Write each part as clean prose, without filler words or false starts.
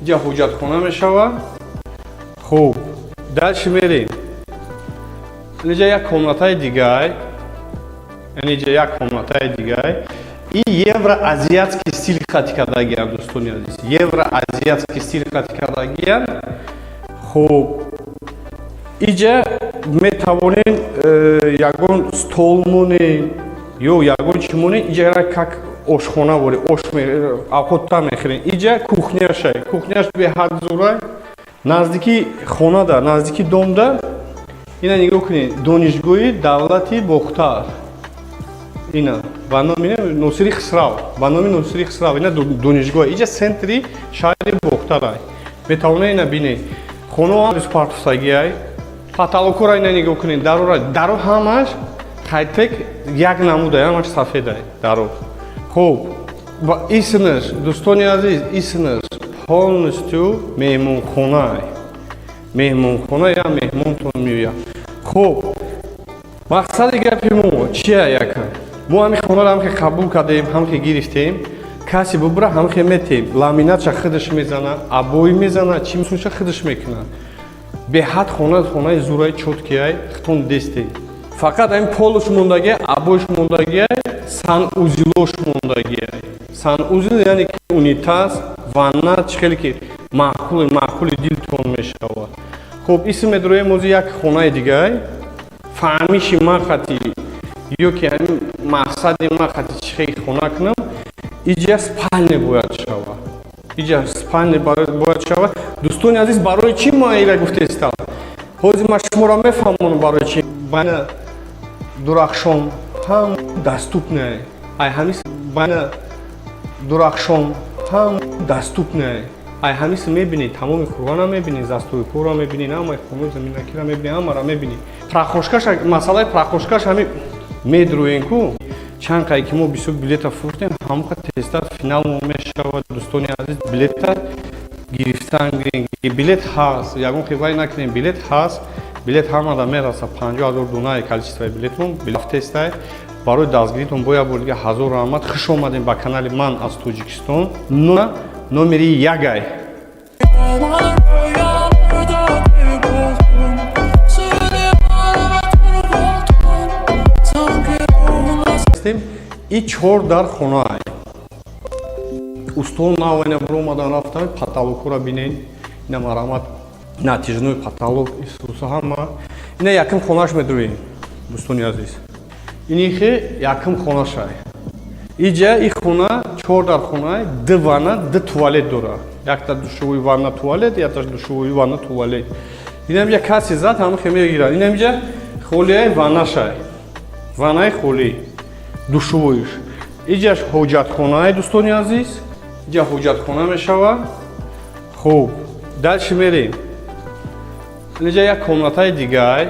Иҷа ҳоҷатхона мешава. Хуб, дальше мерем. Инҷа як комнатаи дигай, инҷа як комнатаи дигай. И евроазиатский стиль хати кардагиям, дӯстони азиз, евроазиатский стиль хати кардагиям. Хуб, иҷа метавонем ягон стол монем ё ягон чӣ монем. Иҷа как ошхона бори ош, авқотта мехӯрем. Иҷа кухняшай, кухняш беҳад зурай. Наздики хонада, наздики домда. Ина нигоҳ кунед, Донишгоҳи давлати Бохтар, ина ба номи Носири Хисрав, ба номи Носири Хисрав ина донишгоҳ. Иҷа центри шаҳри Бохтарай. Метавонед ина бинед, хонао партусагиай. Потолокора ина нигоҳ кунед, дарора, даро ҳамаш хайтек як намудай, ҳамаш сафедай даро. Хуб, ва исмаш, дӯстони азиз, исмаш полностью меҳмонхонай, меҳмонхона, я меҳмонтон меояд. Хуб, мақсади гапи мо чия? Яка мо ҳамин хонаро ҳамхе қабул кардем, ҳамхе гирифтем. Касе бубура, ҳамхе метем. Ламинатша худаш мезана, обои мезана, чӣ мисулша худаш мекунад. Беҳад хона, хонаи зураи, чёткияй, хитон дестем. Фақат ҳамин полуш мондагия, обоиш мондагия, санузелош мондагия. Санузел, яъне ки унитаз, ванна, чӣ хеле ки маъқули маъқули дилтон мешавад. Хуб, исм медроем ози як хонаи дигай. Фаҳмиши ман хати ё ки ҳамин мақсади ман хати чӣ хел хона кунам, иҷа спальня бояд шавад, иҷа спальня бояд шавад. Дӯстони азиз, барои чӣ ман ира гуфтестам? Ҳозир ман шуморо мефаҳмонам барои чӣ. Байна Дурахшон ҳам доступный, ай ҳамис байна Дурахшон ҳам доступный, ай ҳамис мебинӣ, тамоми қурғона мебинӣ, застройкаро мебинӣ, ҳамаи хонаи заминакиро мебинӣ, ҳамаро мебинӣ. Проходкаш, масъалаи проходкаш ҳами медроем ку. Чанд қай ки мо бисёр билета фурӯхтем, ҳамон тезтар финал мо мешавад. Дӯстони азиз, билета гирифтан, билет ҳаст, ягон хивай накунем, билет ҳаст, билет ҳамада мераса. 50 000 дунаи количествои билетмон тестай. Барои дастгиритон бо як бор дига ҳазор раҳмат. Хуш омадем ба канали ман аз Тоҷикистон, номери ягай. Rüyalarda kayboldum. Seni aradım buldum. Sanki ruhuna ҳастем. И чор дар хонаай. Устон навайна биромадан рафтан, потолокура бинен, ина марамат, натяжной потолок исуса ҳама. Ина якм хонаш медроем, дӯстони азиз. Инихе якм хонашай. Иҷа и хона чор дар хонаай, ду ванна, ду туалет дорад, якта душевой, ванна, туалет, якта душевой, ванна, туалет. Инамҷа касе зад, ҳамахе мегирад. Инамҷа холияи ваннашай, ваннаи холӣ, душевойш. Иҷаш ҳоҷатхонаи, дӯстони азиз, иҷа ҳоҷатхона мешавад. Хуб, дальше мерем. Инҷа як комнатаи дигай,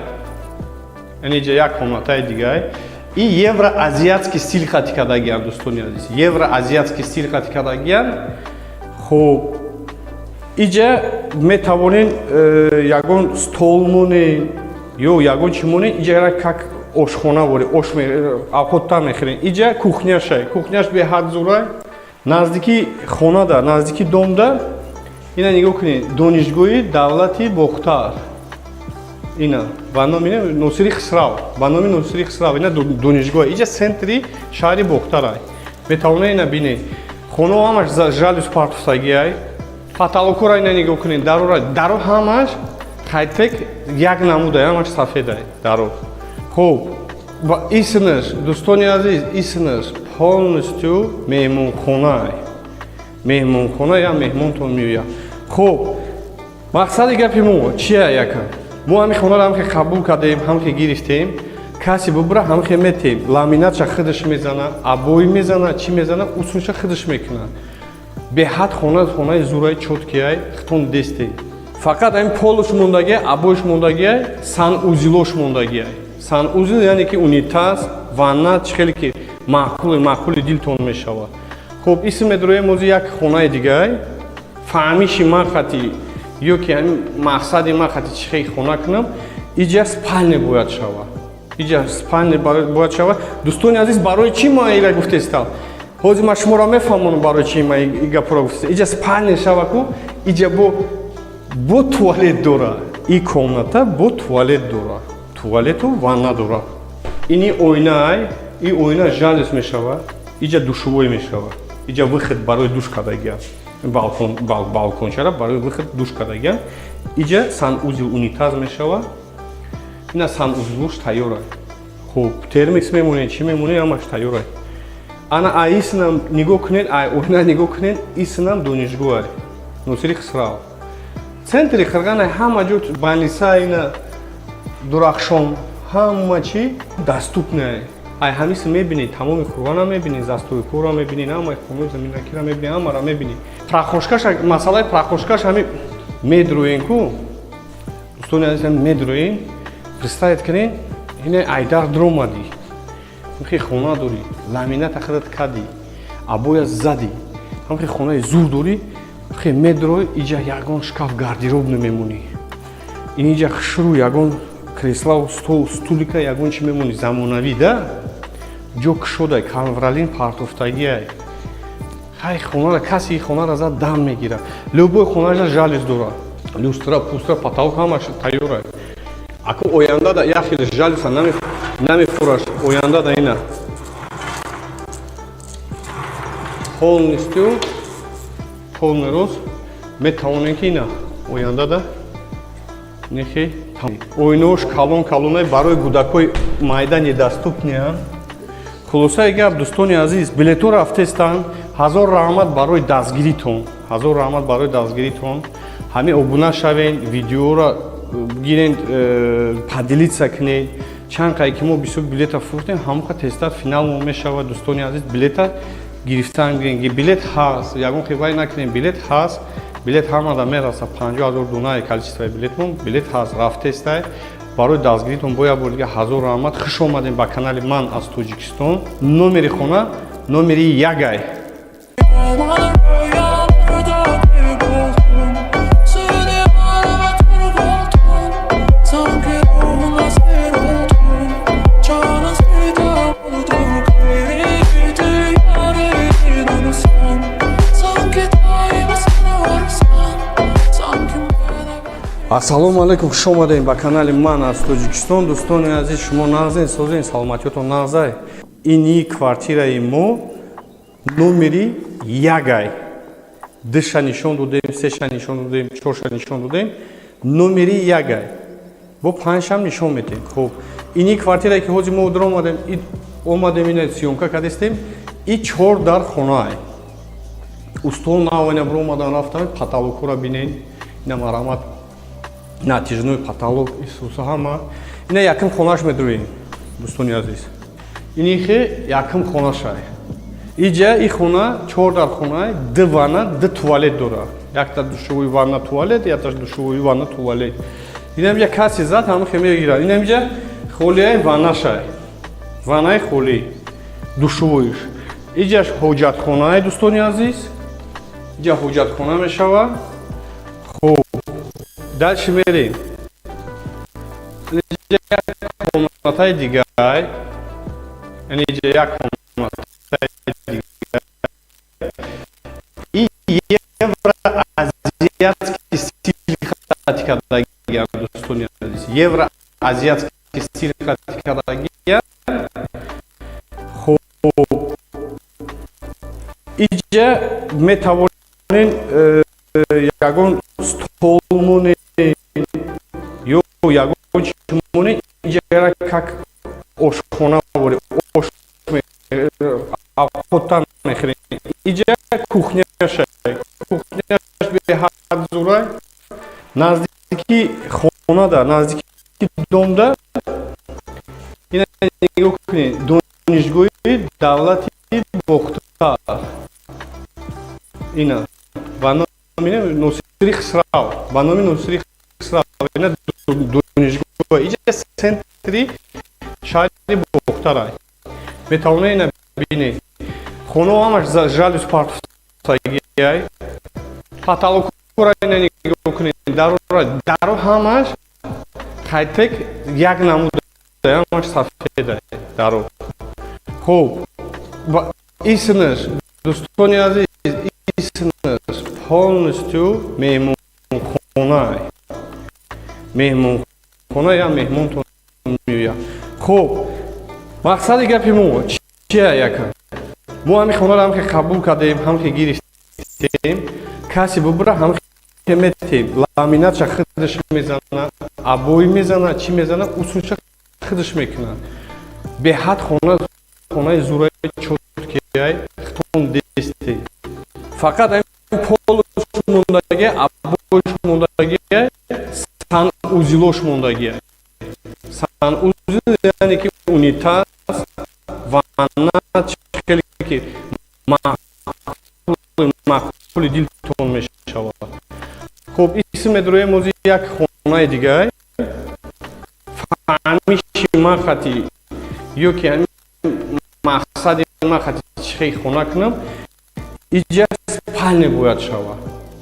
инҷа як комнатаи дигай. И евроазиатский стиль хати кардагиям, дӯстони азиз, евроазиатский стиль хати кардагиям. Хуб, иҷа метавонем ягон стол монем ё ягон чӣ монем. Иҷа как ошхона бори ош, авқотта мехӯрем. Иҷа кухняшай, кухняш беҳад зурай. Наздики хонада, наздики домда. Ина нигоҳ кунед, Донишгоҳи давлати Бохтар, ина ба номи Носири Хисрав, ба номи Носири Хисрав ина донишгоҳ. Иҷа центри шаҳри Бохтарай. Метавонед ина бинед, хонао ҳамаш жалюзи партусагиай. Потолокора ина нигоҳ кунед, дарора, даро ҳамаш хайтек як намудай, ҳамаш сафедай даро. Хуб, ва исмаш, дӯстони азиз, исмаш полностью меҳмонхонай, меҳмонхона, я меҳмонтон меояд. Хуб, мақсади гапи мо чия? Яка мо ҳамин хонаро ҳамхе қабул кардем, ҳамхе гирифтем. Касе бубура, ҳамхе метем. Ламинатша худаш мезана, обои мезана, чӣ мезана, усулша худаш мекунад. Беҳад хона, хонаи зураи, чёткияй, хитон дестем. Фақат ҳамин полуш мондагия, обоиш мондагия, санузелош мондагия. Санузел, яъне ки унитаз, ванна, чӣ хеле ки маъқули маъқули дилтон мешавад. Хуб, исм медроем ози як хонаи дигай. Фаҳмиши ман хати ё ки ҳамин мақсади ман хати чӣ хел хона кунам, иҷа спальня бояд шавад, иҷа спальня бояд шавад. Дӯстони азиз, барои чӣ ман ира гуфтестам? Ҳозир ман шуморо мефаҳмонам барои чӣ ман и гапро гуфтестам. Иҷа спальня шава ку. Иҷа бо туалет дора. И комната бо туалет дора, туалету ванна дора. Ини оинай, и оина жалюз мешавад. Иҷа душевой мешавад. Иҷа выход барои душ кардагиам, балкон, балкончара барои выход душ кардагиам. Иҷа санузел, унитаз мешавад. Ина санузелуш тайёра. Хуб, термикс мемонед, чӣ мемонед, ҳамаш тайёра. Ана аисинам нигоҳ кунед, ай оина нигоҳ кунед, исинам донишгоҳ Носири Хисрав, центри Қирғана, ҳама ҷо больница, ина Дурахшон, ҳама чӣ доступное. Ай ҳамиси мебинӣ, тамоми Қурғона мебинӣ, застройкора мебинӣ, ҳамаи хонаи заминакира мебинӣ, ҳамара мебинӣ. Прохожкаш, масъалаи прохожкаш ҳами медроен ку, дӯстони азиз, медроен. Представить кунед, ина айдар дромадӣ, ҳамхи хона дорӣ, ламината худат кадӣ, обоя задӣ, ҳамхи хонаи зур дорӣ, хе медрой, иҷа ягон шкаф, гардероб намемонӣ. Ин иҷа хушрӯ ягон креслау стол, стулика, ягон чи мемонӣ, замонавӣ да, ҷо кушодай, ковролин партофтагиай. Хай, хонара каси хонара зад, дам мегирад. Любой хонаша жалюз дорад, люстра, пустра, потолок, ҳамаш тайёра. Аку оянда да як хел жалюза намефураш. Оянда да ина полностью, полный рост метавонем, ки ина оянда да нехи оинош калон калонай, барои кӯдакҳои майда недоступныянд. Хулосаи гап, дӯстони азиз, билето рафтестанд. Ҳазор раҳмат барои дастгиритон, ҳазор раҳмат барои дастгиритон. Ҳамин обуна шавен, видеоро гирен, поделиться кунед. Чанд қай ки мо бисёр билета фурӯхтем, ҳамоқа тезтар финал мо мешавад. Дӯстони азиз, билета гирифтан гирен, билет ҳаст, ягон хивай накунем, билет ҳаст, билет ҳамада мераса. 50 000 дунаи количествои билетмон, билет ҳаст, рафтестай. Барои дастгиритон бо як бор дига ҳазор раҳмат. Хуш омадем ба канали «Ман аз Тоҷикистон». Номери хона номери ягай. Rüyalarda kayboldum. Seni aramadır buldum. Sanki ruhuna seyir oldum. Canı sevda oldum. Kıydı yarı inanırsan. Sanki daima sana varsan. Sanki bana Ассалому алайкум, хуш омадем ба канали «Ман аз Тоҷикистон». Дӯстони азиз, шумо нағзен, созен, саломатиётон нағзай? Ини квартираи мо номери ягай. Душа нишон додем, сеша нишон додем, чорша нишон додем, номери ягай, бо панҷшам нишон медиҳем. Хуб, ини квартирае, ки ҳозир мо дар омадем, омадем, ина съёмка кардистем, и чор дар хонаай. Устол навана биромадан рафтан, потолокҳоро бинед, ина марамат, натяжной потолок, исуса ҳама. Ина якум хонаш медроем, дӯстони азиз, инихе якум хонашай. Иҷа и хона чор дар хона, ду ванна, ду туалет дорад, якта душевой, ванна, туалет, якта душевой, ванна, туалет. Инамҷа каси зад, ҳамахе мегирад. Инамҷа холияи ваннашай, ваннаи холӣ, душевойш. Иҷаш ҳоҷатхонаи, дӯстони азиз, иҷа ҳоҷатхона мешавад. Хуб, дальше мерем. Инҷа як комнатаи дигай, яъне иҷа як комнатаи дигай и евроазиатский стиль хати кардагиам, дӯстони азиз, евроазиатский стиль хати кардагиам. Хуб, иҷа метавонен ягон стол монед ё ягон чи монед. Иҷа как ошхона бори, ош авқота мехӯрем. Иҷа кухняша, кухняш беҳад зурай, наздики хонада, наздики домда. Ина нигоҳ кунед, донишгоҳи давлати Бохтар, ина ба номи Носири Хисрав, ба номи Носири Хисрав ина донишгоҳ. Иҷа центри шаҳри Бохтарай, метавонед ина бинед. Хонао ҳамаш жалюз партофтагиай. Потолокора ина нигоҳ кунед, дарора, даро ҳамаш хайтек, як намуда, ҳамаш сафеда даро. Хуб, исмаш, дӯстони азиз, исмаш Полностью меҳмонхона, меҳмонхона, я меҳмонтон меояд. Хуб, мақсади гапи мо чия? Яка мо ҳамин хонаро ҳам ки қабул кардем, ҳам ки гирифтем, касе бубура, ҳам ки метем. Ламинатша худаш мезана, обои мезана, чӣ мезана, усулша худаш мекунад. Беҳад хона, хонаи зураи, чёткий, хитон десте. Фақат полш мондаги, обоиш мондаги, санузелош мондаги. Санузел яъне ки унитаз, ванна, хеле ки маъқули дилтон мешавад. Хуб, исм медроем ози як хонаи дигар. Фаҳмиши ман хати ё ки ҳамин мақсади ман хати чихе хона кунам, иҷа спальня бояд шавад,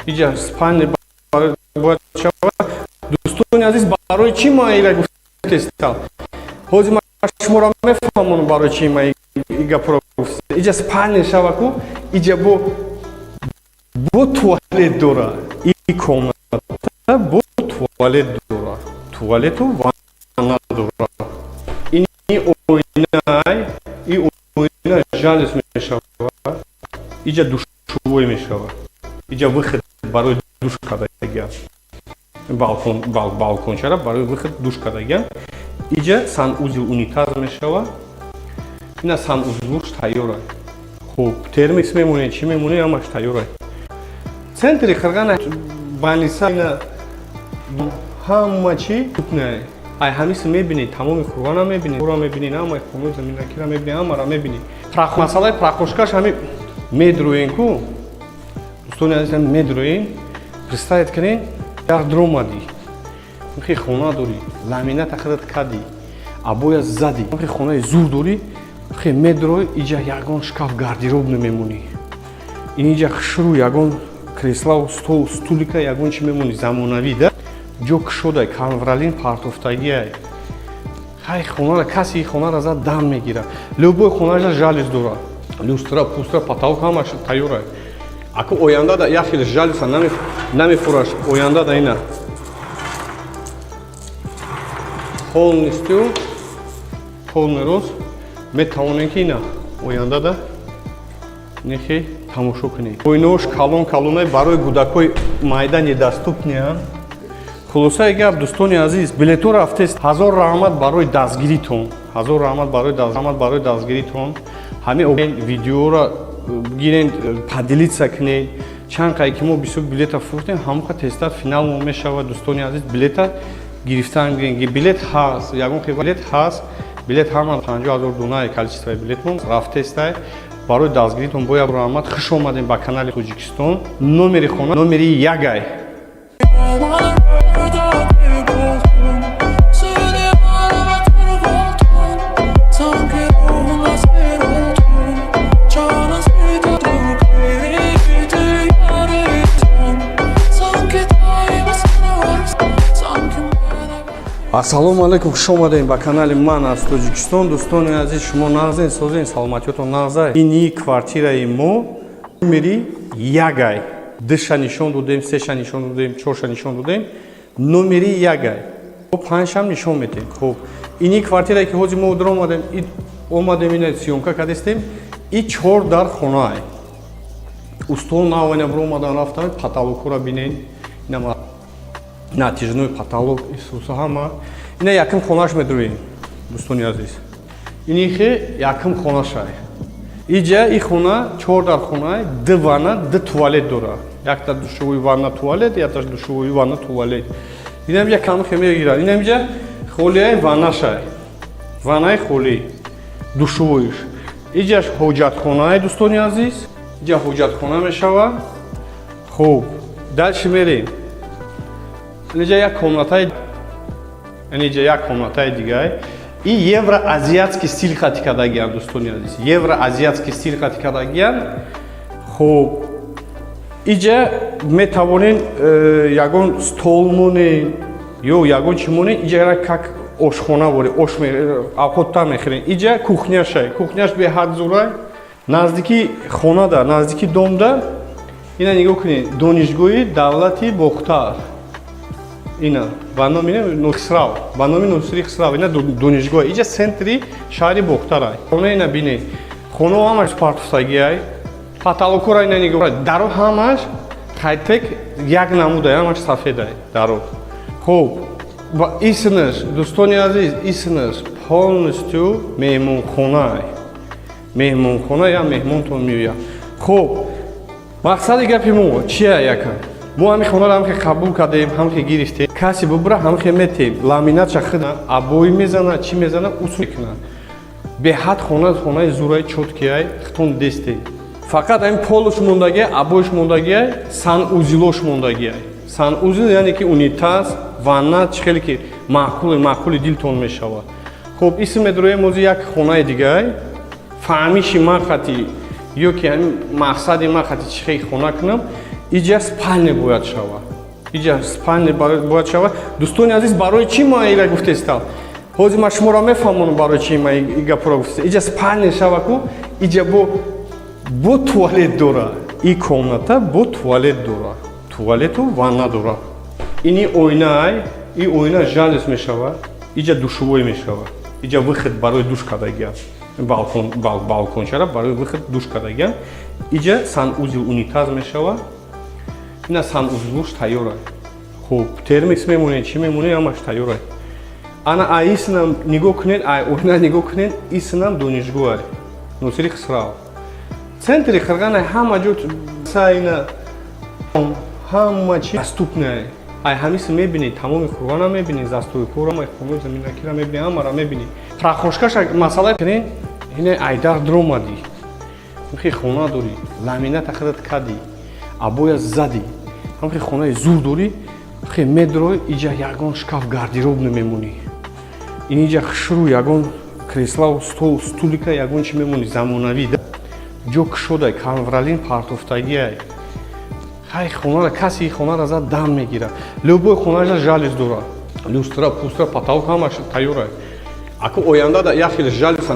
иҷа спальня бояд шавад. Дӯстони азиз, барои чӣ ман ира гуфтестам? Ҳозир ман шуморо мефаҳмонам, барои чӣ ман и гапро гуфтестам. Иҷа спальня шава ку, иҷа бо туалет дора, и комната бо туалет дора, туалету ванна дора. Ини оинай, и оина жалюзи мешавад, иҷа душевой мешавад, иҷа выход барои душ кардагиам, балкон, балкончара барои выход душ кардагиам. Иҷа санузел, унитаз мешавад, ина санузелуш тайёра. Хуб, термикс мемонед, чӣ мемонед, ҳамаш тайёра. Центри Қирғана, больница, ина ҳама чи. Ай ҳамиси мебинӣ, тамоми Қурғона мебинӣ, ра мебинӣ, ҳамаи хонаи заминакира мебинӣ, ҳамара мебинӣ. Масъалаи прахошкаш ҳами медроен ку, дӯстони азиз, ҳами медроен. Представить кунед, як дромадӣ, хе хона дорӣ, ламината худат кадӣ, обоя задӣ, хе хонаи зур дорӣ, хе медрой, иҷа ягон шкаф, гардероб намемонӣ, инҷа хушрӯ ягон креслау, стол, стулика, ягон чи мемонӣ, замонавӣ да, ҷо кушодай, ковролин партофтагиай. Хай, хонара каси хонара зад, дам мегирад. Любой хонаша жалюзи дорад, люстра, пустра, потолок, ҳамаш тайёрай. Аку оянда да як хел жалюза намефураш. Оянда да ина полностью, полный рост метавонем, ки ина оянда да нехе тамошо кунед. Ойнаош калон калонай, барои кӯдакҳои майда недоступныянд. Хулосаи гап, дӯстони азиз, билето рафтест. Ҳазор раҳмат барои дастгиритон, ҳазор раҳмат барои раҳмат барои дастгиритон. Ҳамин видеоро гирен, поделиться кунед. Чанд қай ки мо бисёр билета фурӯхтем, ҳамон тезтар финал мо мешавад. Дӯстони азиз, билета гирифтан гирен, билет ҳаст, ягон билет ҳаст, билет ҳама 50 000 дунаи количествои билетмон рафтестай. Барои дастгиритон бояд раҳмат. Хуш омадем ба канали Тоҷикистон. Номери хона номери ягай. Kayboldum. Seni aramadır koltuğun. Sanki ruhuna esir oldum. Canı sevdim, eridi yarıdım. Sanki daima sana varsın. Sanki bana Ассалому алайкум, хуш омадем ба канали ман аз Тоҷикистон. Дӯстони азиз, шумо нағзен, созен, саломатиётон нағзай. Ини квартираи мо номери ягай. Душа нишон додем, сеша нишон додем, чорша нишон додем, номери ягай, панҷшам нишон метем. Хуб, ини квартирае ки ҳозир мо дар омадем, омадем, ина съёмка кардестем, и чор дар хонаай. Устон навайна биромадан рафтан, потолокҳоро бинен, ина натяжной потолок, исуса ҳама. Ина якум хонаш медроем, дӯстони азиз, инихе якум хонашай. Иҷа и хона чор дар хонай, ду ванна, ду туалет дора, якта душевой, ванна, туалет, якта душевой, ванна, туалет. Инамҷа камхе мегирад, инамҷа холияи ваннашай, ваннаи холӣ, душевойш. Иҷаш ҳоҷатхонаи, дӯстони азиз, иҷа ҳоҷатхона мешавад. Хуб, дальше мерем. Инҷа як комнатаи, инҷа як комнатаи дигар. И евроазиатский стиль хати кардагиам, дӯстони азиз, евроазиатский стиль хати кардагиам. Хуб, иҷа метавонен ягон стол монен ё ягон чӣ монен, иҷа как ошхона боре, ош авқотта мехӯрен. Иҷа кухняшай, кухняш беҳад зурай, наздики хонада, наздики домда. Ина нигоҳ кунед, Донишгоҳи давлати Бохтар, ина ба номи Хисрав, ба номи Носири Хисрав. Ина донишгоҳ, иҷа центри шаҳри Бохтарай. Хона ина бинед, хонао ҳамаш партофтагиай, потолокора ина нигоҳ, даро ҳамаш хайтек як намудай, ҳамаш сафедай даро. Хуб, ва исмаш, дӯстони азиз, исмаш полностью меҳмонхонай, меҳмонхона, я меҳмонтон меояд. Хуб, мақсади гапи мо чия? Яка мо ҳамин хонаро ҳамхе қабул кардем, ҳамхе гирифтем, касе бубура, ҳамхе метем, ламинатша худа обои мезана, чӣ мезана, усул мекуна. Беҳад хона, хонаи зурай, чёткий ай, хитон дестем. Фақат ҳамин полуш мондагиай, обоиш мондагиай, санузелош мондагиай. Санузел яъне ки унитаз, ванна, чӣ хеле ки маъқули маъқули дилтон мешавад. Хуб, исм медроем, ози як хонаи дигай. Фаҳмиши ман хати ё ки ҳамин мақсади ман хати чӣ хел хона кунам, иҷа спальня бояд шавад, иҷа спальня бояд шавад. Дӯстони азиз, барои чӣ ман ира гуфтестам? Ҳозир ман шуморо мефаҳмонам, барои чӣ ман и гапро гуфтестам. Иҷа спальня шава ку, иҷа бо туалет дора, и комната бо туалет дора, туалету ванна дора. Ини оинаай, и оина жалюз мешавад, иҷа душевой мешавад, иҷа выход барои душ кардагиам, балкон, балкончара барои выход душ кардагиам. Иҷа санузел, унитаз мешавад, ина санузелуш тайёра. Хуб, термикс мемонед, чӣ мемонед, ҳамаш тайёра. Ана исинам нигоҳ кунед, ай оина нигоҳ кунед, исинам донишгоҳ Носири Хисрав, центри Қирғана, ҳама ҷо сайна, ҳама чи доступный. Ай ҳамиси мебинӣ, тамоми Қурғана мебинӣ, застройкора, хонаи заминакира мебинӣ, ҳамара мебинӣ. Прохожкаша масъала кунед, ине айдар дромадӣ, ҳамхи хона дорӣ, ламината худат кадӣ, обоя задӣ, ҳамхи хонаи зур дорӣ, хе медрой, иҷа ягон шкаф, гардероб намемонӣ, ин иҷа хушрӯ ягон креслау стол, стулика, ягон чи мемонӣ, замонавӣ, ҷо кушодай, ковролин партофтагиай. Хай, хонара касе хонара зад, дам мегирад. Любой хонаша жалюз дорад, люстра, пустра, потолок ҳамаш тайёрай. Аку оянда да як хел жалюза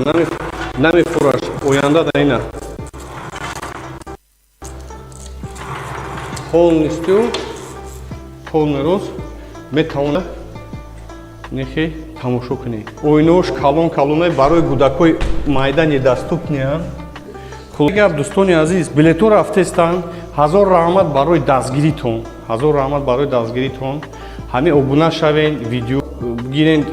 намефураш, оянда да ина полностью, полный рост метавона нехе тамошо кунед. Оинаош калон калонай, барои кӯдакҳои майда недоступныянд. Гап, дӯстони азиз, билето рафтестанд. Ҳазор раҳмат барои дастгиритон, ҳазор раҳмат барои дастгиритон. Ҳамин обуна шавен, видео гирен,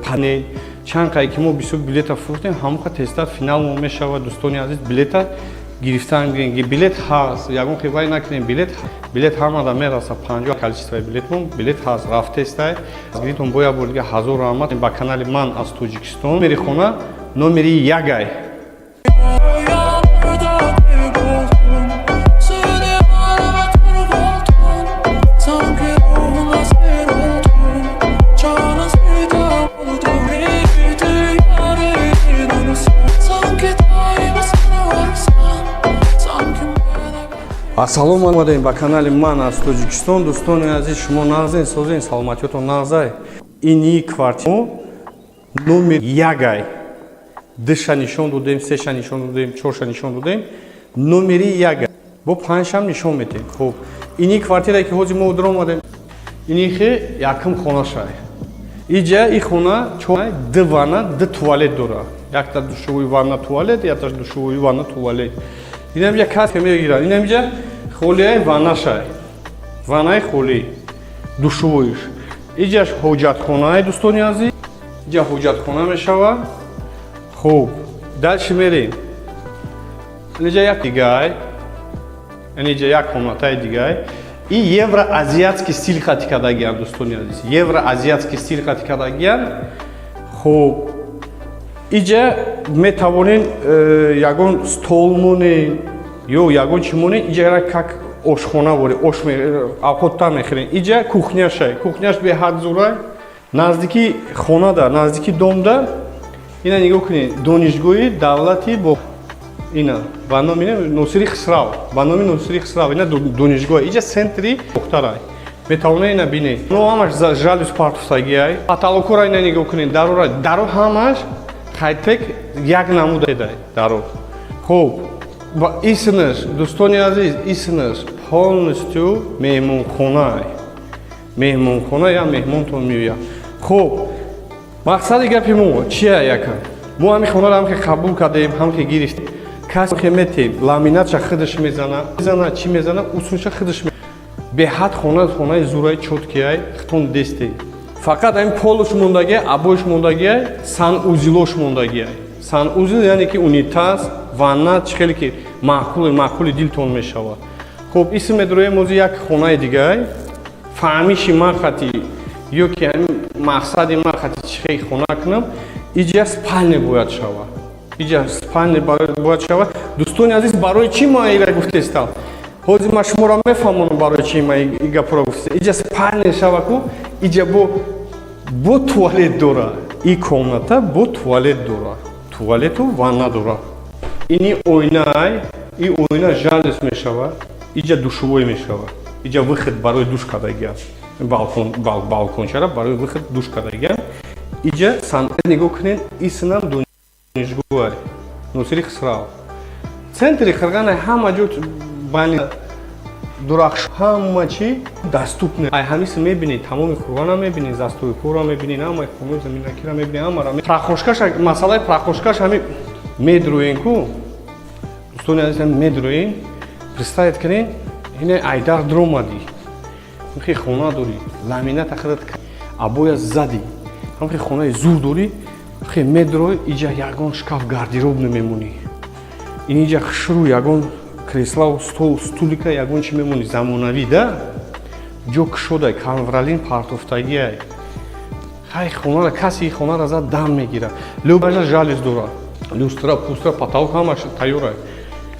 панел. Чанд қай ки мо бисёр билета фурӯхтем, ҳамоқа тезтар финал мо мешавад. Дӯстони азиз, билета гирифтан гирен, билет ҳаст, ягон хивай накунем, билет ҳамада мераса. 50 количествои билетмон, билет ҳаст, рафтестай. Дастгиритон бо як бор дига ҳазор раҳмат. Ба канали «Ман аз Тоҷикистон» номери хона номери ягай. Rüyalarda kayboldum. Seni aramadır oldum. Sanki ruhuna seyir oldum. Çağına sitem oldum. Sanki daima sana varsan. Sanki bana Ассалому омадем ба канали «Ман аз Тоҷикистон». Дӯстони азиз, шумо нағзен, созен, саломатиётон нағзай? Ини квартира номер ягай. Душа нишон додем, сеша нишон додем, чорша нишон додем, номери ягай, бо панҷшам нишон метем. Хуб, ини квартирае ки ҳозир мо даромадем, инихе якум хонашай. Иҷа и хона ду ванна, ду туалет дорад, якта душевой, ванна, туалет, якта душевой, ванна, туалет. Инамҷа кас мегирад, инамҷа холияи ваннашай, ваннаи холӣ, душевойш. Иҷаш ҳоҷатхонае, дӯстони азиз, иҷа ҳоҷатхона мешавад. Хуб, дальше мерем. Инҷа як дигай, инҷа як комнатаи дигай. И евроазиатский стиль хати кардагиам, дӯстони азиз, евроазиатский стиль хати кардагиам. Хуб, иҷа метавонен ягон стол монен ё ягон чӣ монен, иҷа как ошхона вори ош авқоттар мехӯрен. Иҷа кухняшай, кухняш беҳад зурай, наздики хонада, наздики домда. Ина нигоҳ кунед, Донишгоҳи давлати бо ина ба номи Носири Хисрав, ба номи Носири Хисрав, ина донишгоҳ, иҷа центри Бохтарай. Метавонед ина бинед, но ҳамаш жалюз партофтагиай, потолокора ина нигоҳ кунед, дарора, даро ҳамаш хайтек як намудай даро. Хуб. Ва исмаш, дӯстони азиз, исмаш полностью меҳмонхона, меҳмонхона, я меҳмонтон меояд. Хуб, мақсади гапи мо чия? Яка мо ҳами хонаро ҳам ки қабул кардем, ҳам ки гирифтем, кас ки метем, ламинатша худаш мезана, чӣ мезана, усунша худаш. Беҳад хона, хонаи зураи, чёткий ай, хитон дестем. Фақат ҳамин полуш мондагиай, обоиш мондагиай, санузел ош мондагиай. Санузел, яъне ки унитаз, ванна, чӣ хеле ки маъқул, маъқули дилтон мешавад. Хуб, исм медроем ози як хонаи дигай. Фаҳмиши ман хати ё ки ҳамин мақсади ман хати чӣ хел хона кунам, иҷа спальня бояд шавад, иҷа спальня бояд шавад. Дӯстони азиз, барои чӣ ман ира гуфтестам? Ҳозир ман шуморо мефаҳмонам, барои чӣ ман и гапро гуфтестам. Иҷа спальня шава ку, иҷа бо туалет дора, и комната бо туалет дора, туалету ванна дора. Ини оинай, и оина жалюз мешавад, иҷа душевой мешавад, иҷа выход барои душ кардагиам, балкон, балкончара барои выход душ кардагиам. Иҷа нигоҳ кунед, исинам донишгоҳ Носири Хисрав, центри Хирғана, ҳама ҷо бани дурахш, ҳама чи доступне. Ай ҳамиси мебинед, тамоми Хурғана мебинед, застройкора мебинед, ҳамаи хонаи заминакира мебинед, ҳамара. Прохожкаш, масъалаи прохожкаш ҳами медроен ку, дӯстони азиз, медроен. Представить кунед, ине айдар дромадӣ, ҳамхи хона дорӣ, ламината худат обоя задӣ, ҳамхи хонаи зур дорӣ, хе медрой, иҷа ягон шкаф, гардероб намемонӣ, ин иҷа хушрӯ ягон креслау, стол, стулика, ягон чи мемонӣ, замонавӣ да, ҷо кушодай, ковролин партофтагиай. Хай, хонара каси хонара зад, дам мегирад. Любажа жалюз дора, люстра, пустра, потолок, ҳамаш тайёрай.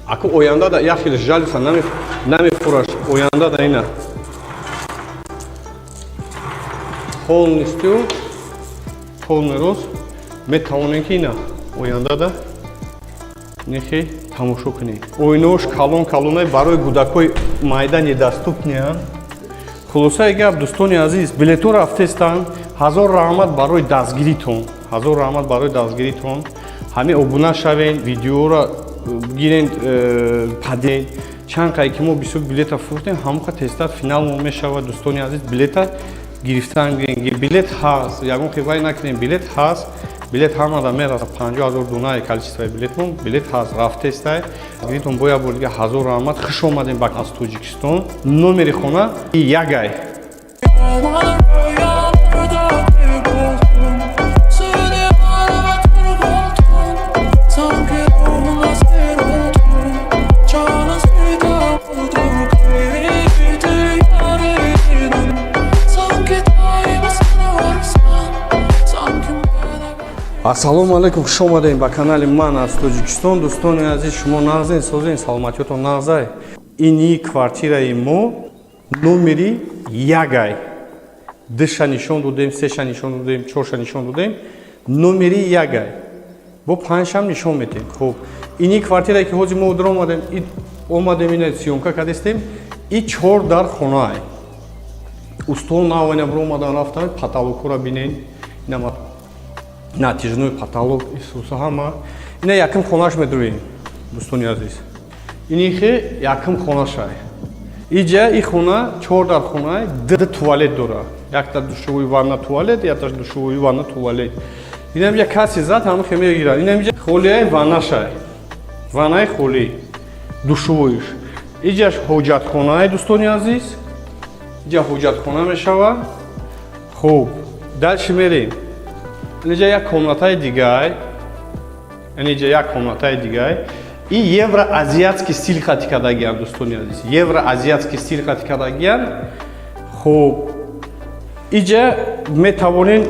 Аку оянда да як хел жалюза намефураш, оянда да ина полностью, полный рост метавонем, ки ина оянда да нехе тамошо кунем. Оинаош калон калонай, барои кӯдакҳои майда недоступный анд. Хулосаи гап, дӯстони азиз, билетҳо рафтестанд. Ҳазор раҳмат барои дастгиритон, ҳазор раҳмат барои дастгиритон. Ҳамин обуна шавен, видеоро гирен, паден. Чанд қай ки мо бисёр билета фурӯхтем, ҳамоқа тезтар финал мо мешавад. Дӯстони азиз, билета гирифтан, билет ҳаст, ягон хивай накунем, билет ҳаст, билет ҳамада мераса. 50 000 дунаи количествои билетмон, билет ҳаст, рафтестай. Гиритон, бо як бор дига ҳазор раҳмат, хуш омадем ба аз Тоҷикистон. Номери хона ягай. Rüyalarda kayboldum. Seni araba oldum. Sanki ruhuma sihir oldum. Çağla sevda olduk. Eridi yarın. Sanki daima sana varsam. Sanki bana Ассалому алайкум, хуш омадем ба канали ман аз Тоҷикистон. Дӯстони азиз, шумо нағзен, созен, саломатиётон нағзай? Ини квартираи мо номери ягай. Душа нишон додем, сеша нишон додем, чорша нишон додем, номери ягай, бо панҷшам нишон метем. Хуб, ини квартирае ки ҳозир мо омадем, омадем, ина съёмка кардестем, и чор дар хонаай. Устол навайна биромадан рафтан, потолокҳоро бинен, ина натяжной потолок, исуса, ҳама. Ина якм хонаш медроем, дӯстони азиз, инихе якм хонашай. Иҷа и хона чор дар хонай, д туалет дора, якта душевой, ванна, туалет, якта душевой, ванна, туалет. Инам ҷа каси зад, ҳама хе мегирад. Инам ҷа холияи ваннашай, ваннаи холӣ, душевойш. Иҷаш ҳоҷатхонаи, дӯстони азиз, иҷа ҳоҷатхона мешавад. Хуб, дальше мерем. Инҷа як комнатаи дигай, инҷа як комнатаи дигай, и евроазиатский стиль хати кардагиам, дӯстони азиз, евроазиатский стиль хати кардагиам. Хуб, иҷа метавонен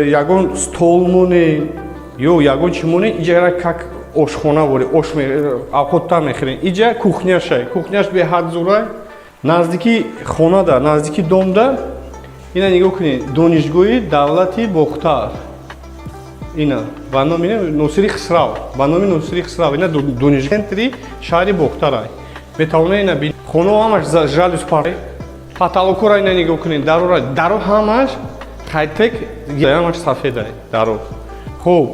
ягон стол монен ё ягон чи монен, иҷа как ошхона вори ош авқоттар мехӯрен. Иҷа кухняшай, кухняш беҳад зурай, наздики хонада, наздики домда. Ина нигоҳ кунед, Донишгоҳи давлати Бохтар, ина ба номи Носири Хисрав, ба номи Носири Хисрав, ина донишгоҳ, центри шаҳри Бохтарай. Метавонед ина хонао ҳамаш жалюз пар, потолокҳоро ина нигоҳ кунед, дарора, даро ҳамаш хайтек, ҳамаш сафедай даро. Хуб,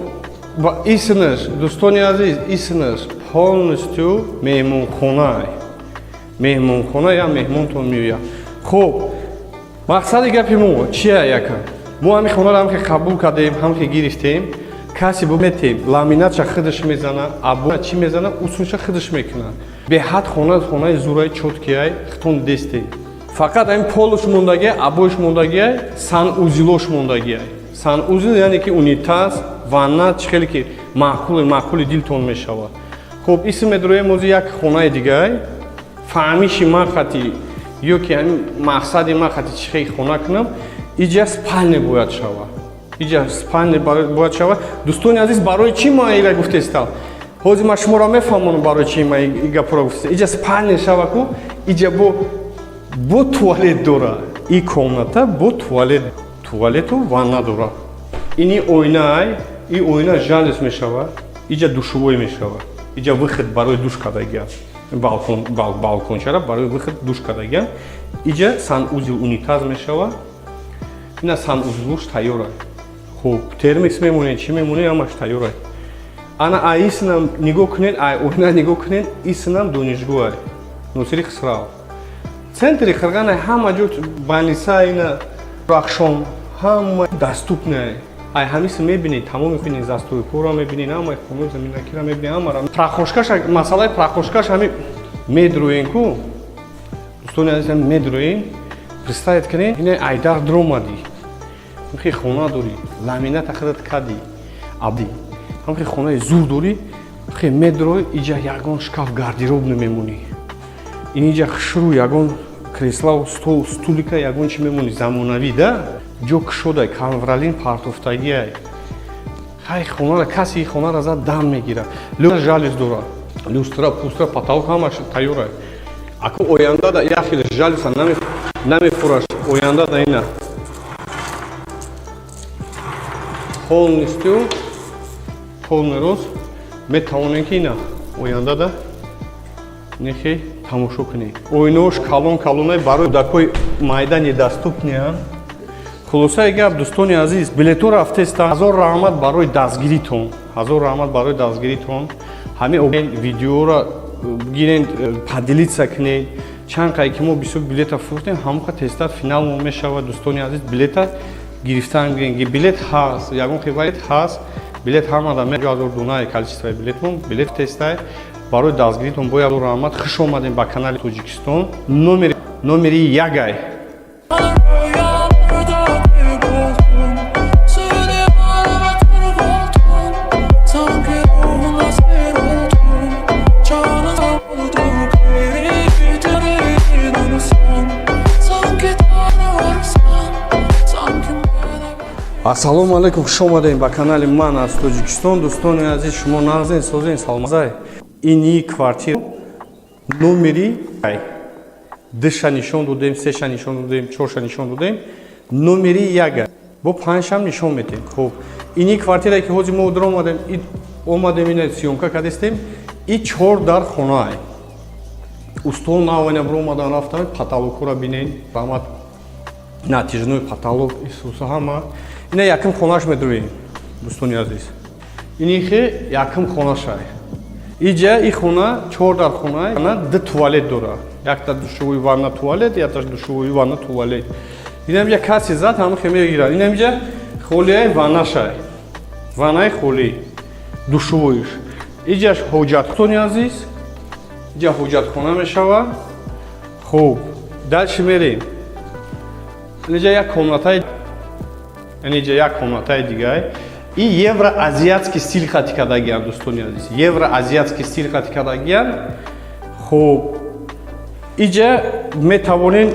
ва исмаш, дӯстони азиз, исмаш Полностью меҳмонхона, меҳмонхона, я меҳмонтон меояд. Хуб, мақсади гапи мо чия? Яка мо ҳамин хонаро ҳам ки қабул кардем, ҳам ки гирифтем, каси метем, ламинатша худаш мезана, або чӣ мезана, усунша худаш мекунад. Беҳад хона, хонаи зурай, чёткий ай, хитон десте. Фақат ҳамин полуш мондагия, обоиш мондагия, санузелош мондагия. Санузел, яъне ки унитаз, ванна, чӣ хеле ки маъқули маъқули дилтон мешавад. Хуб, исм медроем ози як хонаи дигай. Фаҳмиши ман хати ё ки ҳамин мақсади ман хати чӣ хел хона кунам, иҷа спальня бояд шавад, иҷа спальня бояд шавад. Дӯстони азиз, барои чӣ ман ира гуфтестам? Ҳозир ман шуморо мефаҳмонам, барои чӣ ман и гапро гуфтестам. Иҷа спальня шава ку, иҷа бо туалет дора, и комната бо туалет, туалету ванна дора. Ини оинаай, и оина жалюз мешавад, иҷа душевой мешавад, иҷа выход барои душ кардагиа, балкон, балкончара барои выход душ кардагиа. Иҷа санузел, унитаз мешавад, ина санузелуш тайёра. Хуб, термикс мемонед, чӣ мемонед, ҳамаш тайёра. Ана аисинам нигоҳ кунед, ай оина нигоҳ кунед, исинам донишгоҳ Носири Хисрав, центри Қирғана, ҳама ҷо больница, ина Рахшон, ҳама доступный. Ай ҳамиси мебинед, тамоми бинед, застройкаро мебинед, ҳамаи хонаи заминакиро мебинед, ҳамара. Прохожкаш, масъалаи прохожкаш ҳами медроен ку, дӯстони азиз, ҳами медроен. Представить кунед, ина айдар дромадӣ, ҳамхи хона дорӣ, ламината худат кадӣ, абди, ҳамхи хонаи зур дорӣ, хе медрой, иҷа ягон шкаф, гардероб намемонӣ, иниҷа хушрӯ ягон креслау, стол, стулика, ягон чи мемонӣ, замонавӣ да, ҷо кушодай, ковролин партофтагиай. Хай, хонара каси хонара зад, дам мегирад. Жалюз дора, люстра, пустра, потолок, ҳамаш тайёрай. Аку оянда да як хел жалюза намефураш, оянда да ина полностью, полный рост метавонем, ки ина оянда да нехе тамошо кунем. Оинаош калон калонай, барои кӯдакҳои майда недоступныянд. Хулосаи гап, дӯстони азиз, билето рафтеста. Ҳазор раҳмат барои дастгиритон, ҳазор раҳмат барои дастгиритон. Ҳамин видеоро гирен, поделиться кунед. Чанд қай ки мо бисёр билета фурӯхтем, ҳамоқа тезтар финалмо мешавад. Дӯстони азиз, билета гирифтан гирен, билет ҳаст, ягон қибат ҳаст, билет ҳамада 1000 дунаи количествои билетмон, билет тестай. Барои дастгиритон бояд раҳмат. Хуш омадем ба канали Тоҷикистон номери ягай. Rüyalarda kayboldum. Seni aradır buldum. Sanki ruhuna seyir oldum. Çağına olduk. Sen sanki tanıyorsan. Sanki beni Ассалому алайкум, хуш омадем ба канали «Ман аз Тоҷикистон». Дӯстони азиз, шумо нағзен, созен, саломазай. Ини квартира номери душа нишон додем, сеша нишон додем, чорша нишон додем, номери яга бо панҷшам нишон метем. Хуб, ини квартирае ки ҳозир мо омадем, омадем, ина съёмка кардестем, и чор дар хонаай. Устол навайна биромадан рафтан, потолокҳоро бинед, раҳмат, натяжной потолок, исуса ҳама. Ина якум хонаш медроем, дӯстони азиз, инихе якум хонашай. Иҷа и хона чор дар хона, ду туалет дора, якта душевой, ванна, туалет, якта душевой, ванна, туалет. Инамиҷа каси зад, ҳамахе мегирад. Инамиҷа холияи ваннашай, ваннаи холӣ, душевойш. Иҷаш ҳоҷатхони азиз, иҷа ҳоҷатхона мешавад. Хуб, дальше мерем. Инҷа як комнатаи, инҷа як комнатаи дигай, и евроазиатский стиль хати кардагиан, дӯстони азиз, евроазиатский стиль хати кардагиан. Хуб, иҷа метавонен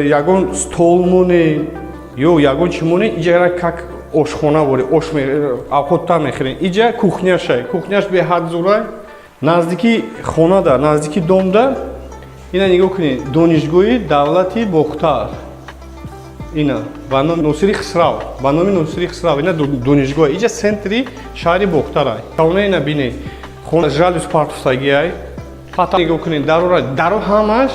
ягон стол монен ё ягон чӣ монен, иҷа как ошхона вори ош авқотта мехӯрен. Иҷа кухняшай, кухняш беҳад зурай. Наздики хонада, наздики домда, ина нигоҳ кунед, Донишгоҳи давлати Бохтар, ина ба номи Носири Хисрав, ба номи Носири Хисрав, ина донишгоҳ, иҷа центри шаҳри Бохтарай. Тавона ина бинед, хона жалюз партуфтагиай, пата нигоҳ кунед, дарора, даро ҳамаш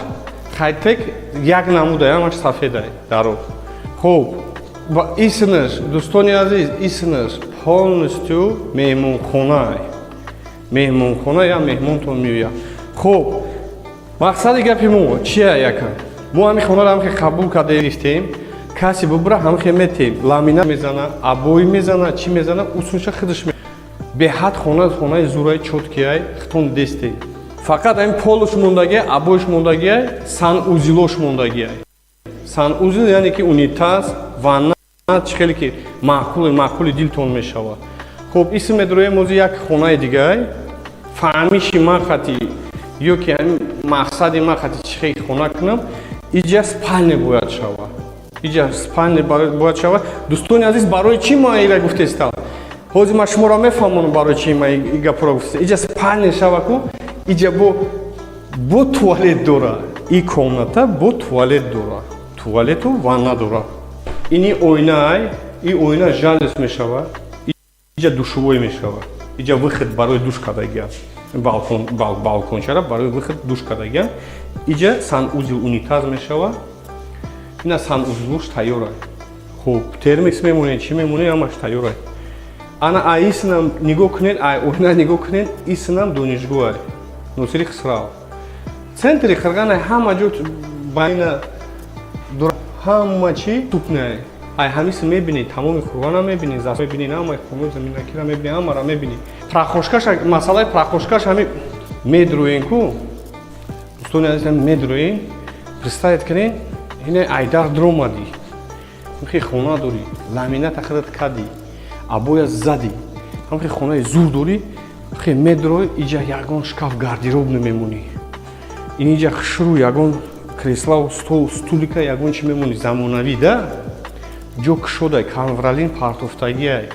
хайтек як намудай, ҳамаш сафедай даро. Хуб, ва исинаш, дӯстони азиз, исинаш полностью меҳмонхонаай. Меҳмонхона я меҳмонтон меояд. Хуб, мақсади гапи мо чия? Яка мо ҳамин хонаро ҳамхе қабул карда гирифтем. Касе бубура, ҳамхе метем, ламина мезана, обои мезана, чӣ мезана, усунша худаш. Беҳад хона, хонаи зураи, чёткий ай, хитон десте. Фақат ҳамин полуш мондагия, обоиш мондагия, санузелош мондагия. Санузел, яъне ки унитаз, ванна, чӣ хеле ки маъқули маъқули дилтон мешавад. Хуб, исм медроем ози як хонаи дигай. Фаҳмиши ман хати ё ки ҳамин мақсади ман хати чӣ хел хона кунам, иҷа спальня бояд шавад, иҷа спальня бояд шавад. Дӯстони азиз, барои чӣ ман ира гуфтестам? Ҳозир ман шуморо мефаҳмонам, барои чӣ ман и гапро гуфтестам. Иҷа спальня шава ку, иҷа бо туалет дора, и комната бо туалет дора, туалету ванна дора. Ини оинаай, и оина жалюзи мешавад, иҷа душевой мешавад, иҷа выход барои душ кардагиам, балкон, балкончара барои выход душ кардагиам. Иҷа санузел, унитаз мешавад, ина санузелуш тайёра. Хуб, термикс мемонед, чӣ мемонед, ҳамаш тайёра. Ана ай исинам нигоҳ кунед, ай оина нигоҳ кунед, исинам донишгоҳ Носири Хисрав, центри Қирғана, ҳама ҷо байна, ҳама чӣ тупне. Ай ҳамиси мебинӣ, тамоми Қурғана мебинӣ, зас мебинӣ, ҳамаи хонаи заминакира мебинӣ, ҳамаро мебинӣ. Прихожкаш, масъалаи прихожкаш ҳами медроен ку, дӯстони азиз, медроен. Представить кунед, ине айдар дромадӣ, ҳамхи хона дорӣ, ламината худат кадӣ, обоя задӣ, ҳамхи хонаи зур дорӣ, хе медрой, иҷа ягон шкаф, гардероб намемонӣ, ин иҷа хушрӯ ягон креслау стол, стулика, ягон чи мемонӣ, замонавӣ да, ҷо кушодай, ковролин партофтагиай.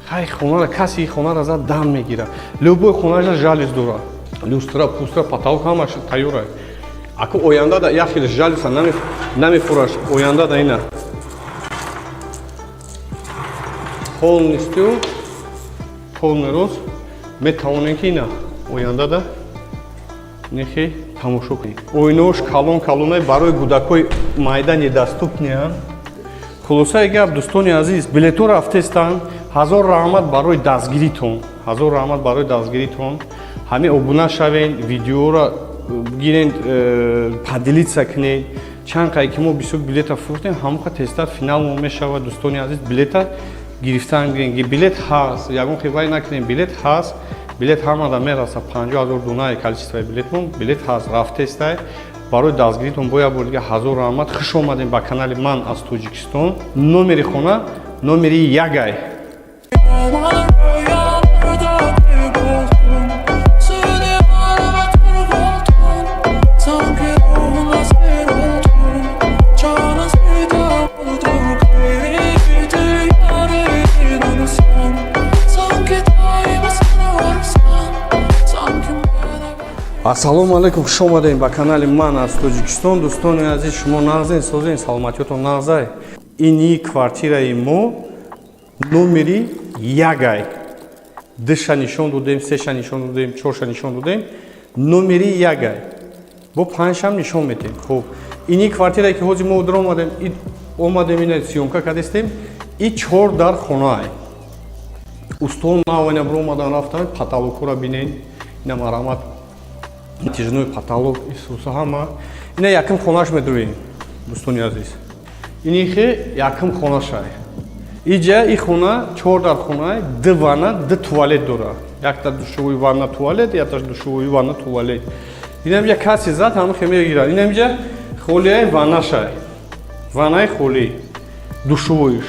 Хай, хонара каси хонара зад, дам мегира. Любой хонаша жалюзи дора, люстра, пустра, потолок, ҳамаш тайёра. Аку оянда да як хел жалюза намефураш, оянда да ина полностью, полный рост метавонем, ки ина оянда да нехе тамошо кунем. Оинаош калон калонай, барои кӯдакҳои майда недоступныянд. Хулосаи гап, дӯстони азиз, билетҳо рафтестанд. Ҳазор раҳмат барои дастгиритон, ҳазор раҳмат барои дастгиритон. Ҳамин обуна шавен, видеоро гирен, поделиться кунед. Чанд қай ки мо бисёр билета фурӯхтем, ҳамоқа тезтар финалмо мешавад. Дӯстони азиз, билета гирифтан гирен, билет ҳаст, ягон хивай накунем, билет ҳаст, билет ҳамада мераса. 50 000 дунаи количествои билетмон, билет ҳаст, рафтестай. Барои дастгиритон бо як бор дига ҳазор раҳмат. Хуш омадем ба канали «Ман аз Тоҷикистон». Номери хона номери ягай. Rüyalarda kayboldum. Seni araba oldum. Sanki ruhuna seyir oldum. Çağına sitem oldum. Gayrıydı yarın anısam. Sanki daima sana varsam. Sanki bana Ассалому алайкум, хуш омадем ба канали «Ман аз Тоҷикистон». Дӯстони азиз, шумо нағзен, созен, саломатиётон нағзай? Ини квартираи мо номери ягай. Душа нишон додем, сеша нишон додем, чорша нишон додем, номери ягай, бо панҷшам нишон метем. Хуб, ини квартирае ки ҳозир мо омадем, омадем, ина съёмка кардестем, и чор дар хонаай. Устон навайна биромадан рафтан, потолокҳоро бинед, ина марамат, натяжной потолок, исуса ҳама. Ина якум хонаш медроем, дӯстони азиз, инихе якум хонашай. Иҷа и хона чор дар хона, ду ванна, ду туалет дора, якта душевой, ванна, туалет, якта душевой, ванна, туалет. Инамҷа каси зад, ҳамахе мегирад. Инамҷа холияи ваннашай, ваннаи холӣ, душевойш.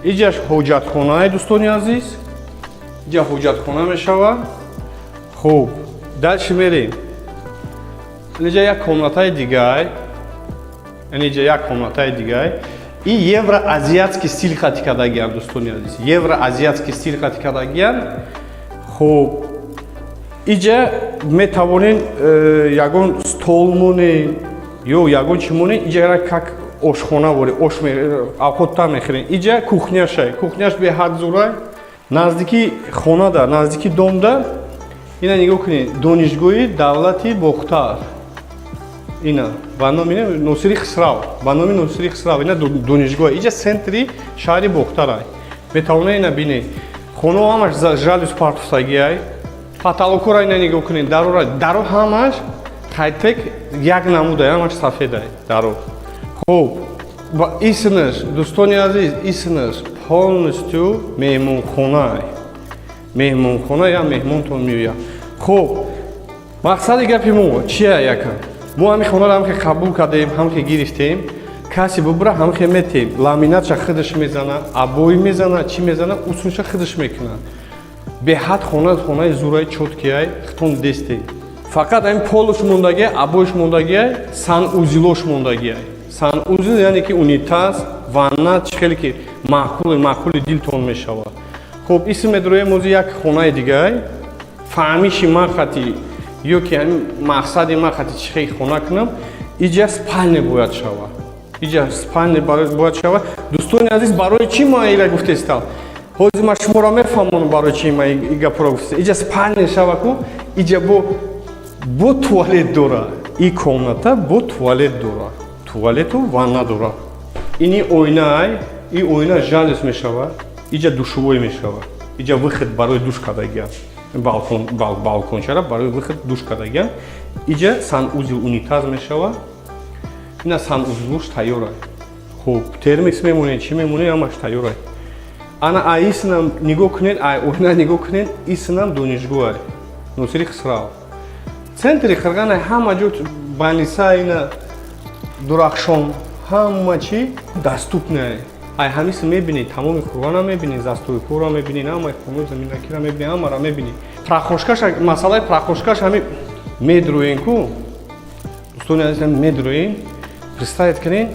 Иҷаш ҳоҷатхонаи, дӯстони азиз, иҷа ҳоҷатхона мешавад. Хуб, дальше мерем. Инҷа як комнатаи дигай, инҷа як комнатаи дигай, и евроазиатский стиль хати кардагиам, дӯстони азиз, евроазиатский стиль хати кардагиам. Хуб, иҷа метавонен ягон стол монен ё ягон чӣ монен, иҷа как ошхона вори ош авқоттар мехӯрен. Иҷа кухняшай, кухняш беҳад зурай, наздики хонада, наздики домда. Ина нигоҳ кунед, Донишгоҳи давлати Бохтар, ина ба номи Носири Хисрав, ба номи Носири Хисрав ина донишгоҳ, иҷа центри шаҳри Бохтарай. Метавонед ина бинед, хонао ҳамаш жалюзи партофтагиай. Потолокора ина нигоҳ кунед, дарора, даро ҳамаш хайтек, як намуда, ҳамаш сафеда даро. Хуб, ва исмаш, дӯстони азиз, исмаш полностью меҳмонхона, меҳмонхона, я меҳмонтон меояд. Хуб, мақсади гапи мо чия? Яка мо ҳамин хонаро ҳамхе қабул кардем, ҳамхе гирифтем. Касе бубура, ҳамхе метем. Ламинатша худаш мезана, обои мезана, чӣ мезана, усунша худаш мекунад. Беҳад хона, хонаи зураи, чёткий ай, хитон десте. Фақат ҳамин полуш мондагиай, обоиш мондагиай, санузелош мондагиай. Санузел, яъне ки унитаз, ванна, чӣ хеле ки маъқули маъқули дилтон мешавад. Хуб, исм медроем, ози як хонаи дигай. Фаҳмиши ман хати ё ки ҳамин мақсади ман хати чӣ хел хона кунам, иҷа спальня бояд шавад, иҷа спальня бояд шавад. Дӯстони азиз, барои чӣ ман ира гуфтестам? Ҳозир ман шуморо мефаҳмонам, барои чӣ ман и гапро гуфтестам. Иҷа спальня шава ку, иҷа бо туалет дора, и комната бо туалет дора, туалету ванна дора. Ини оинаай, и оина жалюз мешавад, иҷа душевой мешавад, иҷа выход барои душ кардагиам, балкон, балкончара барои выход душ кардагиам. Иҷа санузел, унитаз мешавад, ина санузелуш тайёра. Хуб, термикс мемонед, чӣ мемонед, ҳамаш тайёра. Ана исинам нигоҳ кунед, ай оина нигоҳ кунед, исинам донишгоҳ Носири Хисрав, центри Қирғана, ҳама ҷо больница, ина Дурахшон, ҳама чӣ доступный. Ай ҳамиси мебинед, тамоми Қурғона мебинед, застройкора мебинед, ҳамаи хонаи заминакира мебинед, ҳамаро мебинед. Прохожкаш, масъалаи прохожкаш ҳами медроен ку, дӯстони азиз, медроен. Представить кунед,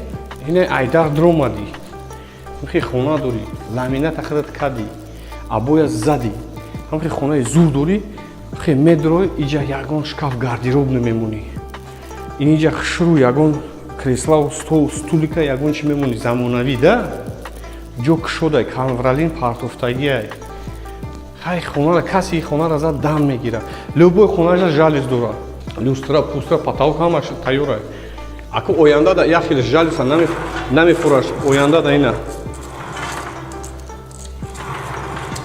ина айдар дромадӣ, ҳамхи хона дорӣ, ламината худат кардӣ, обоя задӣ, ҳамхи хонаи зур дорӣ, хе медрой, иҷа ягон шкаф, гардероб намемонӣ, ин иҷа хушрӯ ягон креслау стол, стулика, ягон чи мемонӣ, замонавӣ да, ҷо кушодай, ковролин партофтагиай. Хай, хонара каси хонара зад, дам мегирад. Любой хонаша жалюз дорад, люстра, пустра, потолок ҳамаш тайёрай. Аку оянда да як хел жалюза намефураш, оянда да ина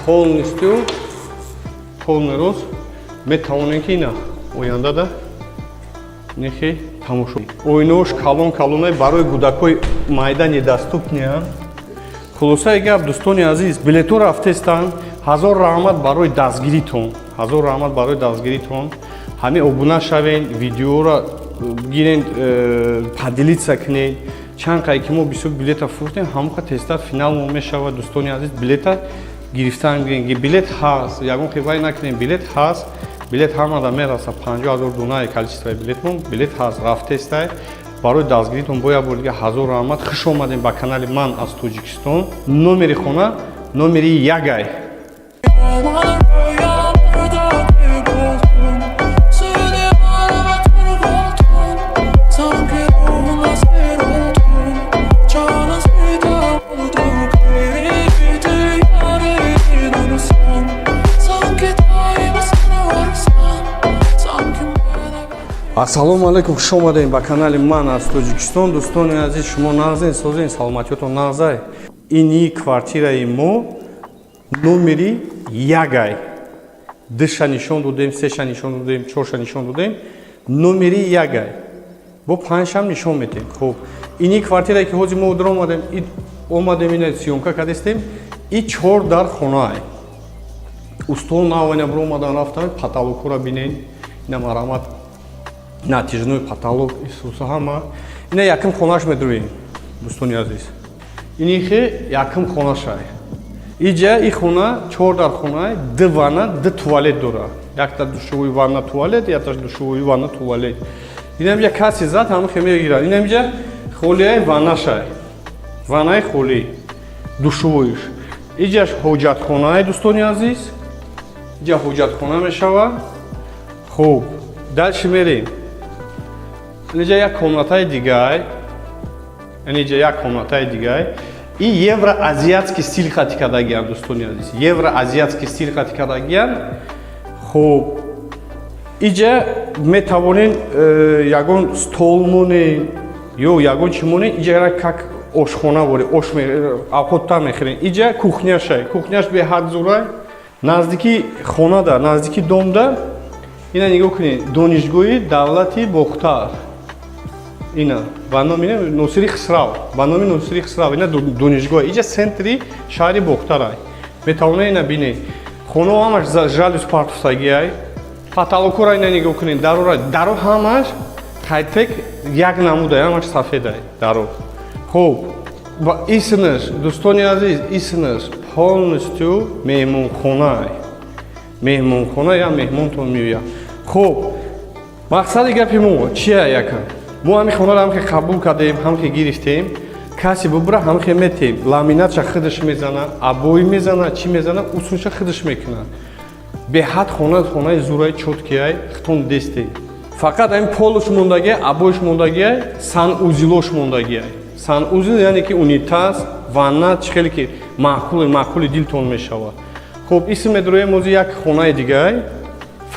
полностью, полный рост метавонем, ки ина оянда да нехи тамошо. Оинаош калон калонай, барои кӯдакҳои майда недоступныянд. Хулосаи гап, дӯстони азиз, билето рафтестанд. Ҳазор раҳмат барои дастгиритон, ҳазор раҳмат барои дастгиритон. Ҳамин обуна шавен, видеоро гирен, поделиться кунед. Чанд қай ки мо бисёр билета фурӯхтем, ҳамоқа тезтар финал мо мешавад. Дӯстони азиз, билета гирифтан гирен, билет ҳаст, ягон хивай накунем, билет ҳаст, билет ҳамада мераса. 50 000 дунаи количествои билетмон, билет ҳаст, рафтестай. Барои дастгиритон бо як бор дига ҳазор раҳмат. Хуш омадем ба канали «Ман аз Тоҷикистон». Номери хона номери ягай. Yaman rüyalarda kayboldum. Seni aradır buldum. Sanki ruhuna esir oldum. Çağına sitem oldu. Gayriydi yarın ölsem. Sanki daima sana varsam. Sanki bana Ассалому алайкум, хуш омадем ба канали «Ман аз Тоҷикистон». Дӯстони азиз, шумо нағзен, созен, саломатиётон нағзай? Ини квартираи мо номери ягай. Душа нишон додем, сеша нишон додем, чорша нишон додем, номери ягай, бо панҷшам нишон метем. Хуб, ини квартирае ки ҳозир мо омадем, омадем, ина съёмка кардестем, и чор дар хонаай. Устол навайна биромадан рафтан, потолокҳоро бинен, ина марамат, натяжной потолок, исуса ҳама. Ина якум хонаш медроем, дӯстони азиз, инихе якум хонашай. Иҷа и хона чор дар хонай, ду ванна, ду туалет дора, якта душевой, ванна, туалет, якта душевой, ванна, туалет. Инамиҷа каси зад, ҳамахе мегирад. Инамиҷа холиай, ваннашай, ваннаи холӣ, душевойш. Иҷаш ҳоҷатхонаи, дӯстони азиз, иҷа ҳоҷатхона мешавад. Хуб, дальше мерем. Инҷа як комнатаи дигай, инҷа як комнатаи дигай, и евроазиатский стиль хати кардагиам, дӯстони азиз, евроазиатский стиль хати кардагиам. Хуб, иҷа метавонен ягон стол монен ё ягон чи монен, иҷа как ошхона вори ош авқотта мехӯрен. Иҷа кухняшай, кухняш беҳад зурай. Наздики хонада, наздики домда, ина нигоҳ кунед, Донишгоҳи давлати Бохтар, ина ба номи Носири Хисрав, ба номи Носири Хисрав ина донишгоҳ. Иҷа центри шаҳри Бохтарай. Метавонед, ина бинед, хонао ҳамаш жалюз партофтагиай. Потолокора ина нигоҳ кунед, дарора, даро ҳамаш хайтек, як намудай, ҳамаш сафедай даро. Хуб, ва исмаш, дӯстони азиз, исмаш полностью меҳмонхонай, меҳмонхона, я меҳмонтон меояд. Хуб, мақсади гапи мо чия? Яка мо ҳамин хонаро ҳамхе қабул кардем, ҳамхе гирифтем. Касе бубура, ҳамхе метем. Ламинатша худаш мезана, обои мезана, чӣ мезана, усунша худаш мекунад. Беҳад хона, хонаи зурай, чёткий ай, хитон дестем. Фақат ҳамин полуш мондагиай, обоиш мондагиай, санузелош мондагиай. Санузел, яъне ки унитаз, ванна, чӣ хеле ки маъқули, маъқули дилтон мешавад. Хуб, исм медроем ози як хонаи дигай.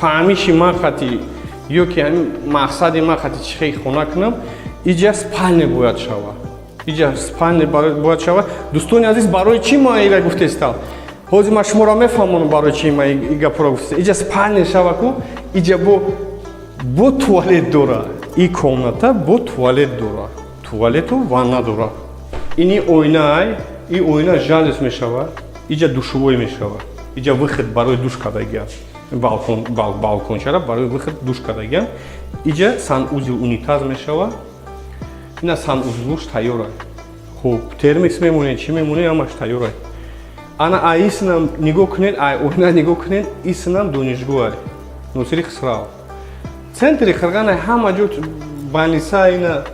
Фаҳмиши ман хати ё ки ҳамин мақсади ман хати чӣ хел хона кунам, иҷа спальня бояд шавад, иҷа спальня бояд шавад. Дӯстони азиз, барои чӣ ман ира гуфтестам? Ҳозир ман шуморо мефаҳмонам, барои чӣ ман и гапро гуфтестам. Иҷа спальня шава ку, иҷа бо туалет дора, и комната бо туалет дора, туалету ванна дора. Ини оинаай, и оина жалюз мешавад, иҷа душевой мешавад, иҷа выход барои душ кардагиам, балкон, балкончара барои выход душ кардагиам. Иҷа санузел, унитаз мешавад, ина санузелуш тайёра. Хуб, термикс мемонед, чӣ мемонед, ҳамаш тайёра. Ана исинам нигоҳ кунед, ай оина нигоҳ кунед, исинам донишгоҳ Носири Хисрав, центри Қирғана, ҳама ҷо больница, ина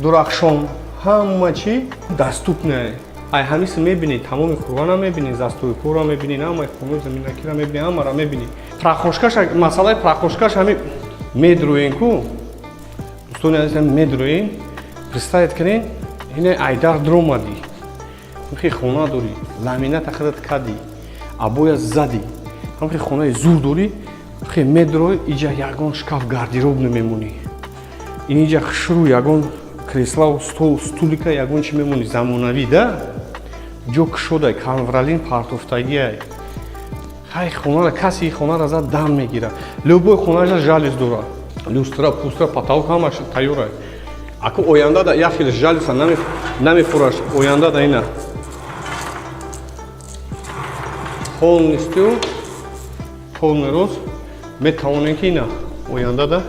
Дурахшон, ҳама чӣ доступное. Ай ҳамиси мебинед, тамоми Қурғона мебинед, застройкора мебинед, ҳамаи хонаи заминакира мебинед, ҳамаро мебинед. Прохожкаш, масъалаи прохожкаш ҳами медроен ку, дӯстони азиз, медроен. Представить кунед, ина айдар дромадӣ, ҳамхи хона дорӣ, ламината худат кадӣ, обоя задӣ, ҳамхи хонаи зур дорӣ, хе медрой, иҷа ягон шкаф, гардероб намемонӣ, ин иҷа хушрӯ ягон креслау стол, стулика, ягон чи мемонӣ, замонавӣ да, ҷо кушодай, ковролин партофтагиай. Хай, хонара каси хонара зад, дам мегирад. Любой хонаша жалюз дора, люстра, пустра, потолок ҳамаш тайёрай. Аку оянда да як хел жалюза намефураш, оянда да ина полностью, полный рост метавонем, ки ина оянда да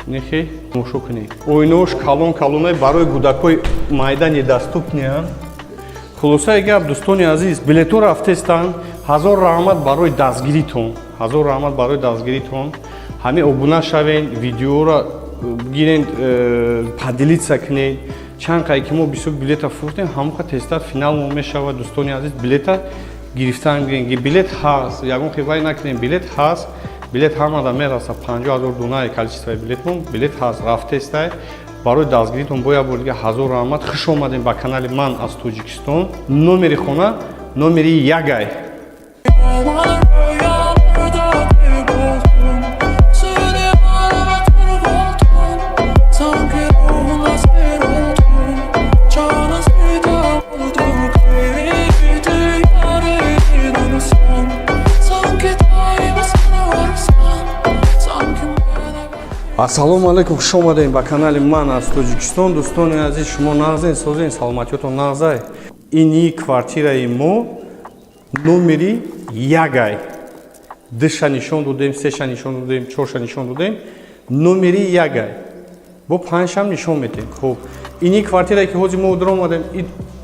нехе мошо кунем. Оинош калон калонай, барои кӯдакҳои майда недоступныянд. Хулосаи гап, дӯстони азиз, билето рафтестанд. Ҳазор раҳмат барои дастгиритон, ҳазор раҳмат барои дастгиритон. Ҳамин обуна шавен, видеоро гирен, поделиться кунед. Чанд қай ки мо бисёр билета фурӯхтем, ҳамон тезтар финал мо мешавад. Дӯстони азиз, билета гирифтан, билет ҳаст, ягон хивай накунем, билет ҳаст, билет ҳамада мераса. 50 000 дунаи количествои билетмон, билет ҳаст, рафтестай. Барои дастгиритон бо як бор дига ҳазор раҳмат. Хуш омадем ба канали «Ман аз Тоҷикистон». Номери хона номери ягай. Yaman rüyalarda kayboldum. Seni ağlatır oldum. Sanki ruhuna sir oldum. Cana fida oldum. Kıydı yarın anısın. Sanki daima sana varsam. Sanki melek. Ассалому алайкум, хуш омадем ба канали «Ман аз Тоҷикистон». Дӯстони азиз, шумо нағзен, созен, саломатиётон нағзай? Ини квартираи мо номери ягай. Душа нишон додем, сеша нишон додем, чорша нишон додем, номери ягай, бо панҷшам нишон метем. Хуб, ини квартирае ки ҳозир мо дар омадем,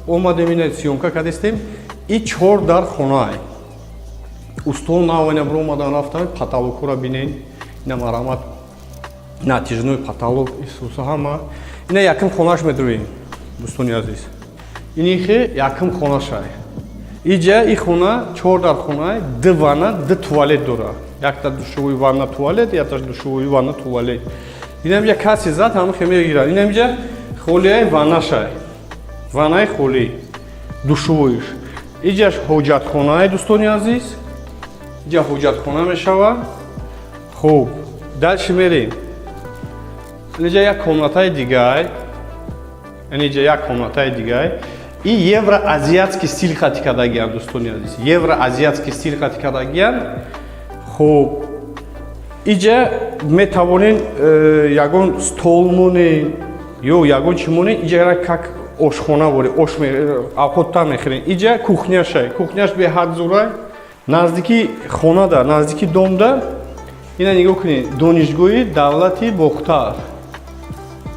омадем, ина съёмка кардестем, и чор дар хонаай. Устол навайна биромадан рафтан, потолокҳоро бинен, ина марҳамат, натяжной потолок, исуса ҳама. Ина якум хонаш медроем, дӯстони азиз, инихе якум хонашай. Иҷа и хона чор дар хонай, ду ванна, ду туалет дора, якта душевой, ванна, туалет, якта душевой, ванна, туалет. Инамиҷа каси зад, ҳамахе мегирад. Инамиҷа холияи ваннашай, ваннаи холӣ, душевойш. Иҷаш ҳоҷатхонаи, дӯстони азиз, иҷа ҳоҷатхона мешавад. Хуб, дальше мерем. Инҷа як комнатаи дигай, инҷа як комнатаи дигай. И евроазиатский стиль хати кардагиян, дӯстони азиз, евроазиатский стиль хати кардагиян. Хуб, иҷа метавонен ягон стол монен ё ягон чӣ монен. Иҷа как ошхона вори ош авқотта мехӯрен. Иҷа кухняшай, кухняш беҳад зурай. Наздики хонада, наздики домда, ина нигоҳ кунед, Донишгоҳи давлати Бохтар,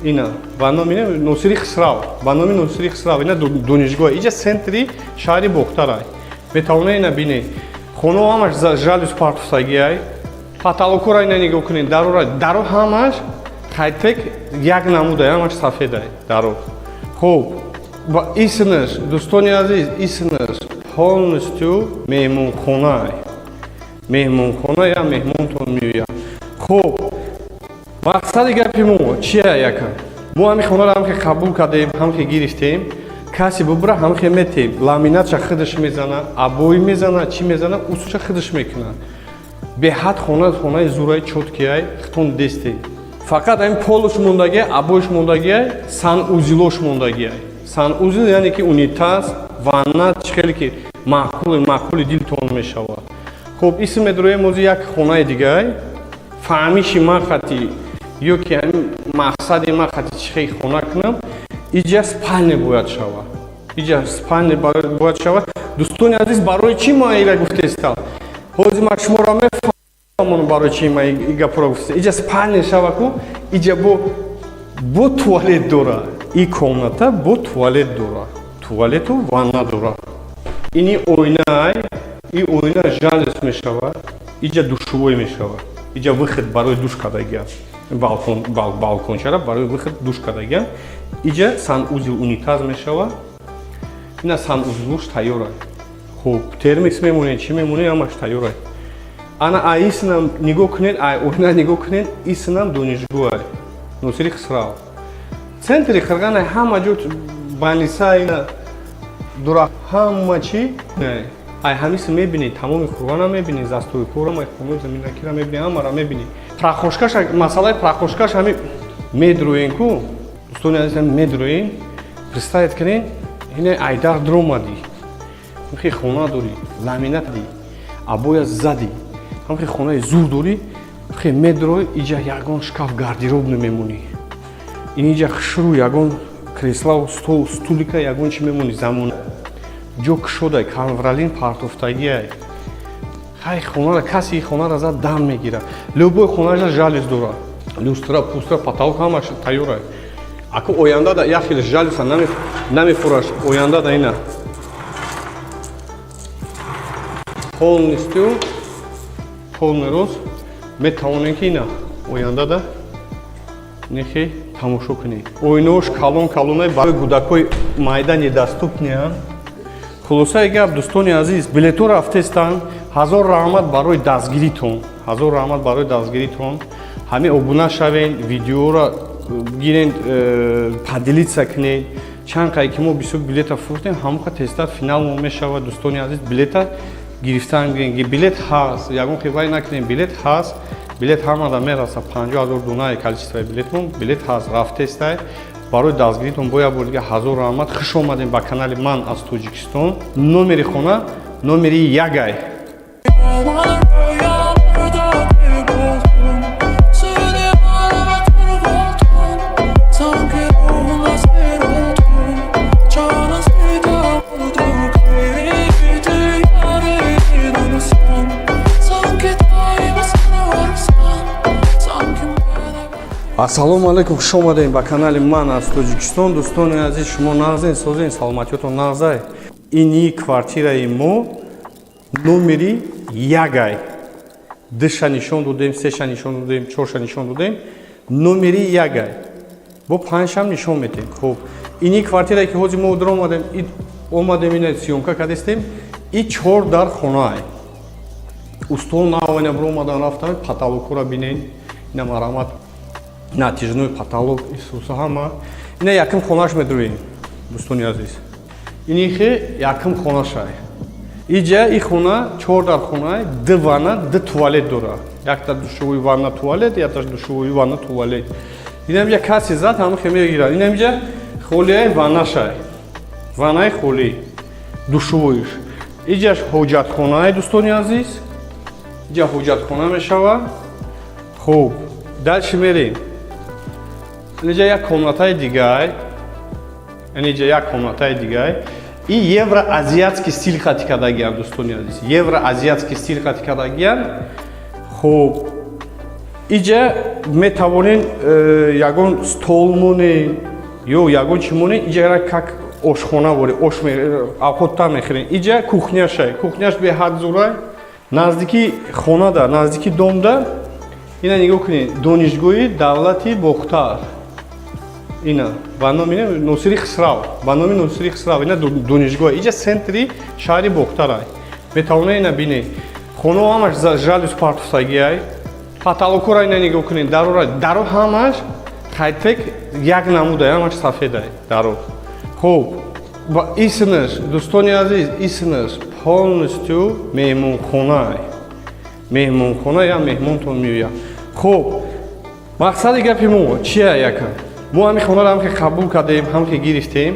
ина ба номи Носири Хисрав, ба номи Носири Хисрав ина донишгоҳ. Иҷа центри шаҳри Бохтарай. Метавонед ина бинед, хонао ҳамаш жалюз партофтагиай. Потолокора ина нигоҳ кунед, дарора, даро ҳамаш хайтек як намудай, ҳамаш сафедай даро. Хуб, ва исмаш, дӯстони азиз, исмаш полностью меҳмонхонай, меҳмонхона, я меҳмонтон меояд. Хуб, мақсади гапи мо чия? Яка мо ҳами хонаро ҳамхе қабул кардем, ҳамхе гирифтем. Касе бубура, ҳамхе метем. Ламинатша худаш мезана, обои мезана, чӣ мезана, усуша худаш мекунад. Беҳад хона, хонаи зураи, чёткий ай, хитон дестем. Фақат ҳамин полуш мондагиай, обоиш мондагиай, санузелош мондагиай. Санузел яъне ки унитаз, ванна, чӣ хеле ки маъқули маъқули дилтон мешавад. Хуб, исм медроем ози як хонаи дигай. Фаҳмиши ман хати ё ки ҳамин мақсади ман хати чӣ хел хона кунам, иҷа спальня бояд шавад, иҷа спальня бояд шавад. Дӯстони азиз, барои чӣ ман ира гуфтестам? Ҳозир ман шуморо мефаҳмонам, барои чӣ ман и гапро гуфтестам. Иҷа спальня шава ку, иҷа бо туалет дора, и комната бо туалет дора, туалету ванна дора. Ини оинаай, и оина жалюз мешавад, иҷа душевой мешавад, иҷа выход барои душ кардагиам, балкон, балкончара барои выход душ кардагиам. Иҷа санузел, унитаз мешавад, ина санузелуш тайёра. Хуб, термикс мемонед, чӣ мемонед, ҳамаш тайёра. Ана исинам нигоҳ кунед, ай оина нигоҳ кунед, исинам донишгоҳ Носири Хисрав, центри Қирғана, ҳама ҷо больница ина дура, ҳама чӣ. Ай ҳамиси мебинед, тамоми Қурғана мебинед, застройкора, хонаи заминакира мебинед, ҳамара мебинед. Прихожкаш, масъалаи прихожкаш ҳами медроен ку, дӯстони азиз, медроен. Представить кунед, ина айдар дромадӣ, ҳамхи хона дорӣ, ламинат ди, обоя задӣ, ҳамхи хонаи зур дорӣ, хе медрой, иҷа ягон шкаф, гардероб намемонӣ, ин иҷа хушрӯ ягон креслау, стол, стулика, ягон чи мемонӣ. Замон ҷо кушодай, ковролин партофтагиай. Хай, хонара каси хонара зад, дам мегирад. Любой хонаша жалюз дорад, люстра, пустра, потолок ҳамаш тайёрай. Аку оянда да як хел жалюза намефураш. Оянда да ина полностью, полный рост метавонем, ки ина оянда да нехе тамошо кунед. Оинаош калон калонай, барои кӯдакҳои майда недоступныянд. Хулосаи гап, дӯстони азиз, билетҳо рафтестанд. Ҳазор раҳмат барои дастгиритон, ҳазор раҳмат барои дастгиритон. Ҳамин обуна шавен, видеоро гирен, поделиться кунед. Чанд қай ки мо бисёр билета фурӯхтем, ҳамоқа тезтар финал мо мешавад. Дӯстони азиз, билета гирифтан гирен, билет ҳаст, ягон хивай накунем, билет ҳаст, билет ҳамада мераса. 50 000 дунаи количествои билетмон, билет ҳаст, рафтестай. Барои дастгиритон бо як бор дига ҳазор раҳмат. Хуш омадем ба канали «Ман аз Тоҷикистон». Номери хона номери ягай. Rüyalarda kayboldum. Seni aradım oldum. Sanki ruhuna seyir oldum. Çaresizde olduk. Eridi yarın son. Sanki daima sana varsam. Sanki bana Ассалому алайкум, хуш омадем ба канали «Ман аз Тоҷикистон». Дӯстони азиз, шумо нағзен, созен, саломатиётон нағзай? Ини квартираи мо номери ягай. Душа нишон додем, сеша нишон додем, чорша нишон додем, номери ягай, бо панҷшам нишон метем. Хуб, ини квартирае ки ҳозир мо дар омадем, омадем, ина съёмка кардестем, и чор дар хонаай. Устол навайна биромадан рафтан, потолокҳоро бинен, ина марамат, натяжной потолок, исуса ҳама. Ина якум хонаш медроем, дӯстони азиз, инихе якум хонашай. Иҷа и хона чор дар хонай, ду ванна, ду туалет дора, якта душевой, ванна, туалет, якта душевой, ванна, туалет. Инамиҷа каси зад, ҳамахе мегирад. Инамиҷа холияи ваннашай. Ваннаи холӣ, душевой ш. Иҷаш ҳоҷатхонае, дӯстони азиз, иҷа ҳоҷатхона мешавад. Хуб, дальше мерем. Инҷа як комнатаи дигай, инҷа як комнатаи дигай. И евроазиатский стиль хати кардагиам, дӯстони азиз, евроазиатский стиль хати кардагиам. Хуб, иҷа метавонен ягон стол монен ё ягон чӣ монен. Иҷа как ошхона вори ош авқоттар мехӯрен. Иҷа кухняшай, кухняш беҳад зурай. Наздики хонада, наздики домда, ина нигоҳ кунед, Донишгоҳи давлати Бохтар, ина ба номи Носири Хисрав, ба номи Носири Хисрав ина донишгоҳ. Иҷа центри шаҳри Бохтарай. Метавонед ина бинед, хонао ҳамаш жалюз партофтагиай. Потолокора ина нигоҳ кунед, дарора, даро ҳамаш хайтек, як намудай, ҳамаш сафедай даро. Хуб, ва исмаш, дӯстони азиз, исмаш полностью меҳмонхонай, меҳмонхона, я меҳмонтон меояд. Хуб, мақсади гапи мо чия? Яка мо ҳамин хонаро ҳамхе қабул кардем, ҳамхе гирифтем.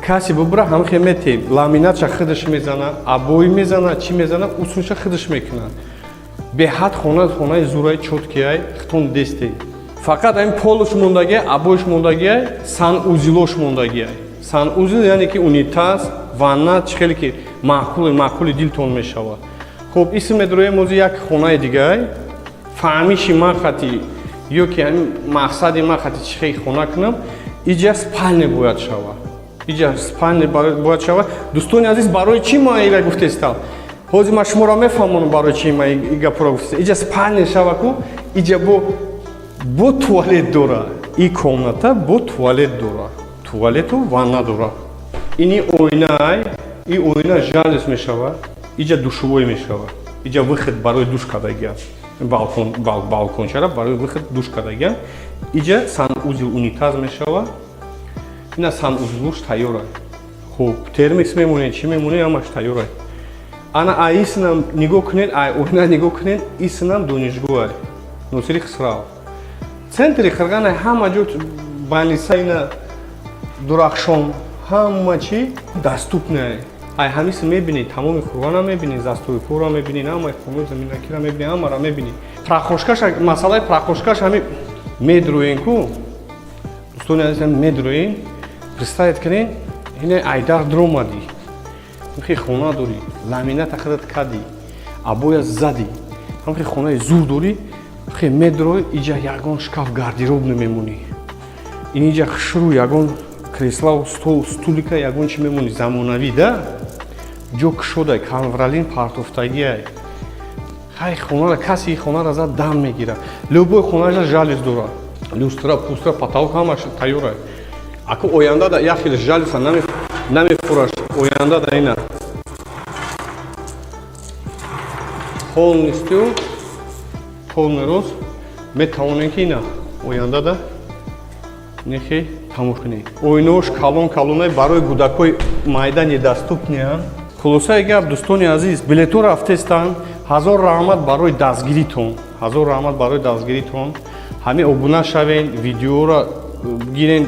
Касе бубура, ҳамхе метем. Ламинатша худаш мезана, обои мезана, чӣ мезана, усунша худаш мекунад. Беҳад хона, хонаи зураи, чёткий ай, хитон десте. Фақат ҳамин полуш мондагиай, обоиш мондагиай, санузел ош мондагиай. Санузел яъне ки унитаз, ванна, чӣ хеле ки маъқули маъқули дилтон мешавад. Хуб, исм медроем ози як хонаи дигай. Фаҳмиши ман хати ё ки ҳамин мақсади ман хати чӣ хел хона кунам, иҷа спальня бояд шавад, иҷа спальня бояд шавад. Дӯстони азиз, барои чӣ ман ира гуфтестам? Ҳозир ман шуморо мефаҳмонам, барои чӣ ман и гапро гуфтестам. Иҷа спальня шава ку, иҷа бо туалет дора, и комната бо туалет дора, туалету ванна дора. Ини оинай, и оина жалюз мешавад. Иҷа душевой мешавад, иҷа выход барои душ кардагиам, балкон, балкончара барои выход душ кардагиам. Иҷа санузел, унитаз мешавад. Ина санузел уш тайёра. Хуб, термикс мемонед, чӣ мемонед, ҳамаш тайёра. Ана исинам нигоҳ кунед, ай оина нигоҳ кунед, исинам донишгоҳ Носири Хисрав, центри Қирғана, ҳама ҷо больница, ина Дурахшон, ҳама чӣ доступный. Ай ҳамиси мебинед, тамоми Қурғона мебинед, застройкора мебинед, ҳамаи хонаи заминакира мебинед, ҳамаро мебинед. Прохожка ш, масъалаи прохожка ш ҳами медроен ку, дӯстони азиз, медроен. Представить кунед, ина айдар дромадӣ, ҳамхи хона дорӣ, ламината худат кардӣ, обоя задӣ, ҳамхи хонаи зур дорӣ, хе медрой, иҷа ягон шкаф, гардероб намемонӣ, ин иҷа хушрӯ ягон креслау стол, стулика, ягон чи мемонӣ, замонавӣ да, ҷо кушодай, ковролин партофтагиай. Хай, хонара касе хонара зад, дам мегирад. Любой хонаша жалюз дорад, люстра, пустра, потолок ҳамаш тайёрай. Аку оянда да як хел жалюза намефураш. Оянда да ина полностью, полный рост метавонем, ки ина оянда да нехе тамош кунем. Оинаош калон калонай, барои кӯдакҳои майда недоступный анд. Хулосаи гап, дӯстони азиз, билетҳо рафтестанд. Ҳазор раҳмат барои дастгиритон, ҳазор раҳмат барои дастгиритон. Ҳамин обуна шавен, видеоро гирен,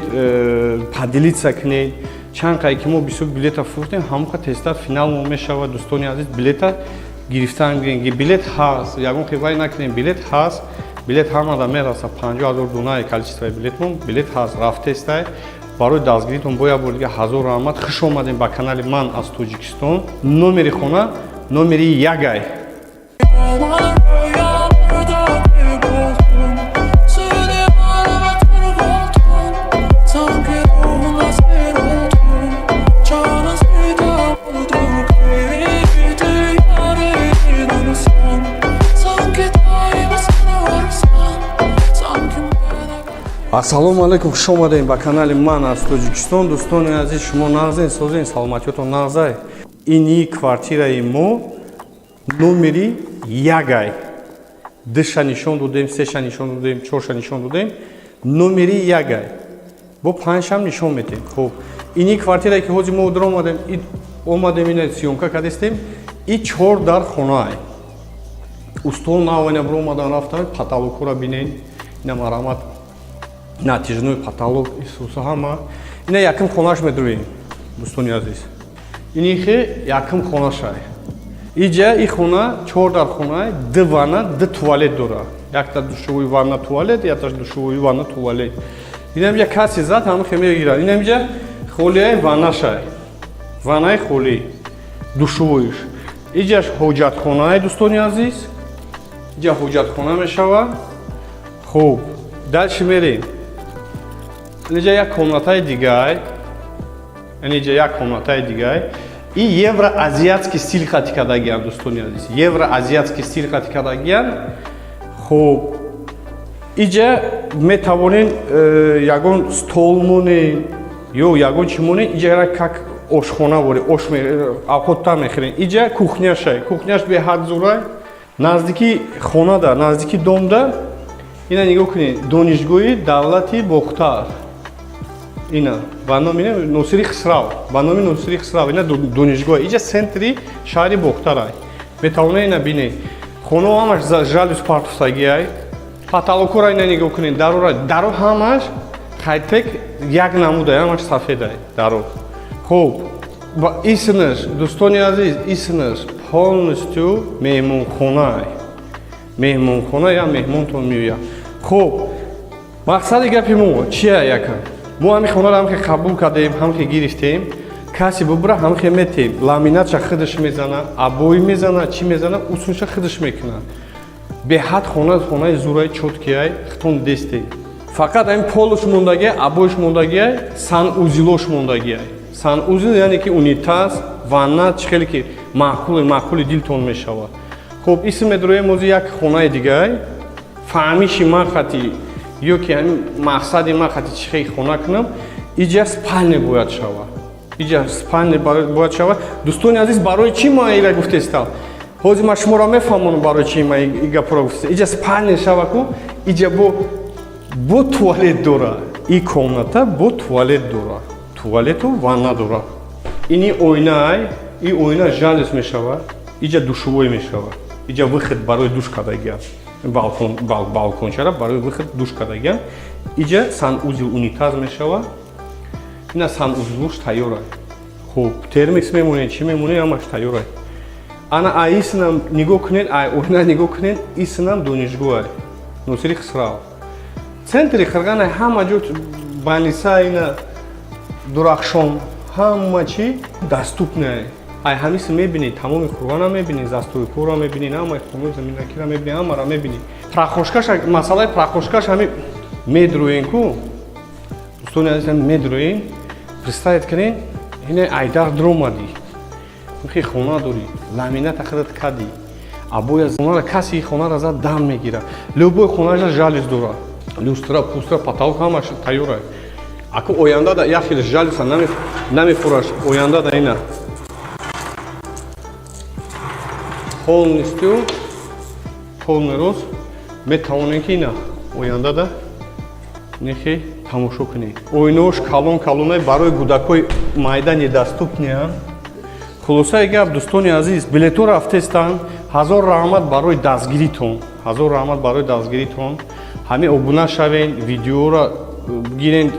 поделиться кунед. Чанд қай ки мо бисёр билета фурӯхтем, ҳамон тезтар финал мо мешавад. Дӯстони азиз, билета гирифтан гирен, билет ҳаст, ягон хивай накунем, билет ҳаст, билет ҳамада мераса. 50 000 дунаи количествои билетмон, билет ҳаст, рафтестай. Барои дастгиритон бо як бор дига ҳазор раҳмат. Хуш омадем ба канали «Ман аз Тоҷикистон». Номери хона номери ягай. Rüyalarda kayboldum. Seni aramadır oldum. Sanki ruhuna seyir oldum. Çaresizde oldum. Kaybetti yarın son. Sanki daima sana varsam. Sanki bana Ассалому алайкум, хуш омадем ба канали «Ман аз Тоҷикистон». Дӯстони азиз, шумо нағзен, созен, саломатиётон нағзай? Ини квартираи мо номери ягай. Душа нишон додем, сеша нишон додем, чорша нишон додем, номери ягай, бо панҷшам нишон метем. Хуб, ини квартирае ки ҳозир мо омадем, омадем, ина съёмка кардестем, и чор дар хонаай. Устол навайна биромадан рафтан, потолокҳоро бинен, ина марамат, натяжной потолок, исуса ҳама. Ина якум хонаш медроем. Дӯстони азиз, инихе якум хонашай. Иҷа и хона чор дар хона, ду ванна, ду туалет дора. Якта душевой, ванна, туалет, якташ душевой, ванна, туалет. Инамҷа каси зад, ҳамихе мегирад. Инамҷа холияи ваннашай, ваннаи холӣ, душевой ш. Иҷаш ҳоҷатхонаи, дӯстони азиз, иҷа ҳоҷатхона мешавад. Хуб, дальше мерем. Инҷа як комнатаи дигай, инҷа як комнатаи дигай. И евроазиатский стиль хати кардагиян, дӯстони азиз, евроазиатский стиль хати кардагиян. Хуб, иҷа метавонен ягон стол монен ё ягон чӣ монен. Иҷа как ошхона боре, ош авқотта мехӯрен. Иҷа кухняшай, кухняш беҳад зурай. Наздики хонада, наздики дом да, ина нигоҳ кунед, Донишгоҳи давлати Бохтар, ина ба номи Носири Хисрав, ба номи Носири Хисрав ина донишгоҳ. Иҷа центри шаҳри Бохтарай. Метавонед ина бинед, хонао ҳамаш жалюзи партофтагиай. Потолок ора ина нигоҳ кунед, дарора, даро ҳамаш хайтек як намудай, ҳамаш сафедай даро. Хуб, ва исмаш, дӯстони азиз, исмаш полностью меҳмонхонай, меҳмонхона, я меҳмонтон меояд. Хуб, мақсади гапи мо чия? Якам мо ҳамин хонаро ҳамхе қабул кардем, ҳамхе гирифтем. Касе бубура, ҳамхе метем. Ламинатша худаш мезана, обои мезана, чӣ мезана, усунша худаш мекунад. Беҳад хона, хонаи зураи, чёткий ай, хитон дестем. Фақат ҳамин полуш мондагиай, обоиш мондагиай, санузел ош мондагиай. Санузел яъне ки унитаз, ванна, чӣ хеле ки маъқули маъқули дилтон мешавад. Хуб, исм медроем ози як хонаи дигай. Фаҳмиши ман хати ё ки ҳамин мақсади ман хати чӣ хел хона кунам, иҷа спальня бояд шавад, иҷа спальня бояд шавад. Дӯстони азиз, барои чӣ ман ира гуфтестам? Ҳозир ман шуморо мефаҳмонам, барои чӣ ман и гапро гуфтестам. Иҷа спальня шава ку, иҷа бо туалет дора, и комната бо туалет дора, туалету ванна дора. Ини оинаай, и оина жалюзи мешавад. Иҷа душевой мешавад, иҷа выход барои душ кардагиам, балкон, балкончара барои выход душ кардагиам. Иҷа санузел, унитаз мешавад. Ина санузел уш тайёра. Хуб, термикс мемонед, чӣ мемонед, ҳамаш тайёра. Ана аисинам нигоҳ кунед, ай оина нигоҳ кунед, исинам донишгоҳ Носири Хисрав, центри Қирғана, ҳама ҷо больница, ина Дурахшон, ҳама чӣ доступный. Ай ҳамиси мебинед, тамоми Қурғана мебинед, застройка ро мебинед, ҳамаи хонаи заминакиро мебинед, ҳамаро мебинед. Прохожка ш, масъалаи прохожка ш ҳами медроен ку, дӯстони азиз, медроен. Представить кунед, ина айдар дромадӣ, хе хона дорӣ, ламината худат кадӣ, обоя хонара каси хонара зад, дам мегира. Любой хонаша жалюзи дора, люстра, пустра, потолок ҳамаш тайёра. Аку оянда да як хел жалюз а намефураш. Оянда да ина полностью, полный рост метавонем, ки ина оянда да нехе тамошо кунед. Оинаош калон калонай, барои кӯдакҳои майда недоступный анд. Хулосаи гап, дӯстони азиз, билетҳо рафтестанд. Ҳазор раҳмат барои дастгиритон, ҳазор раҳмат барои дастгиритон. Ҳамин обуна шавен, видеоро гирен,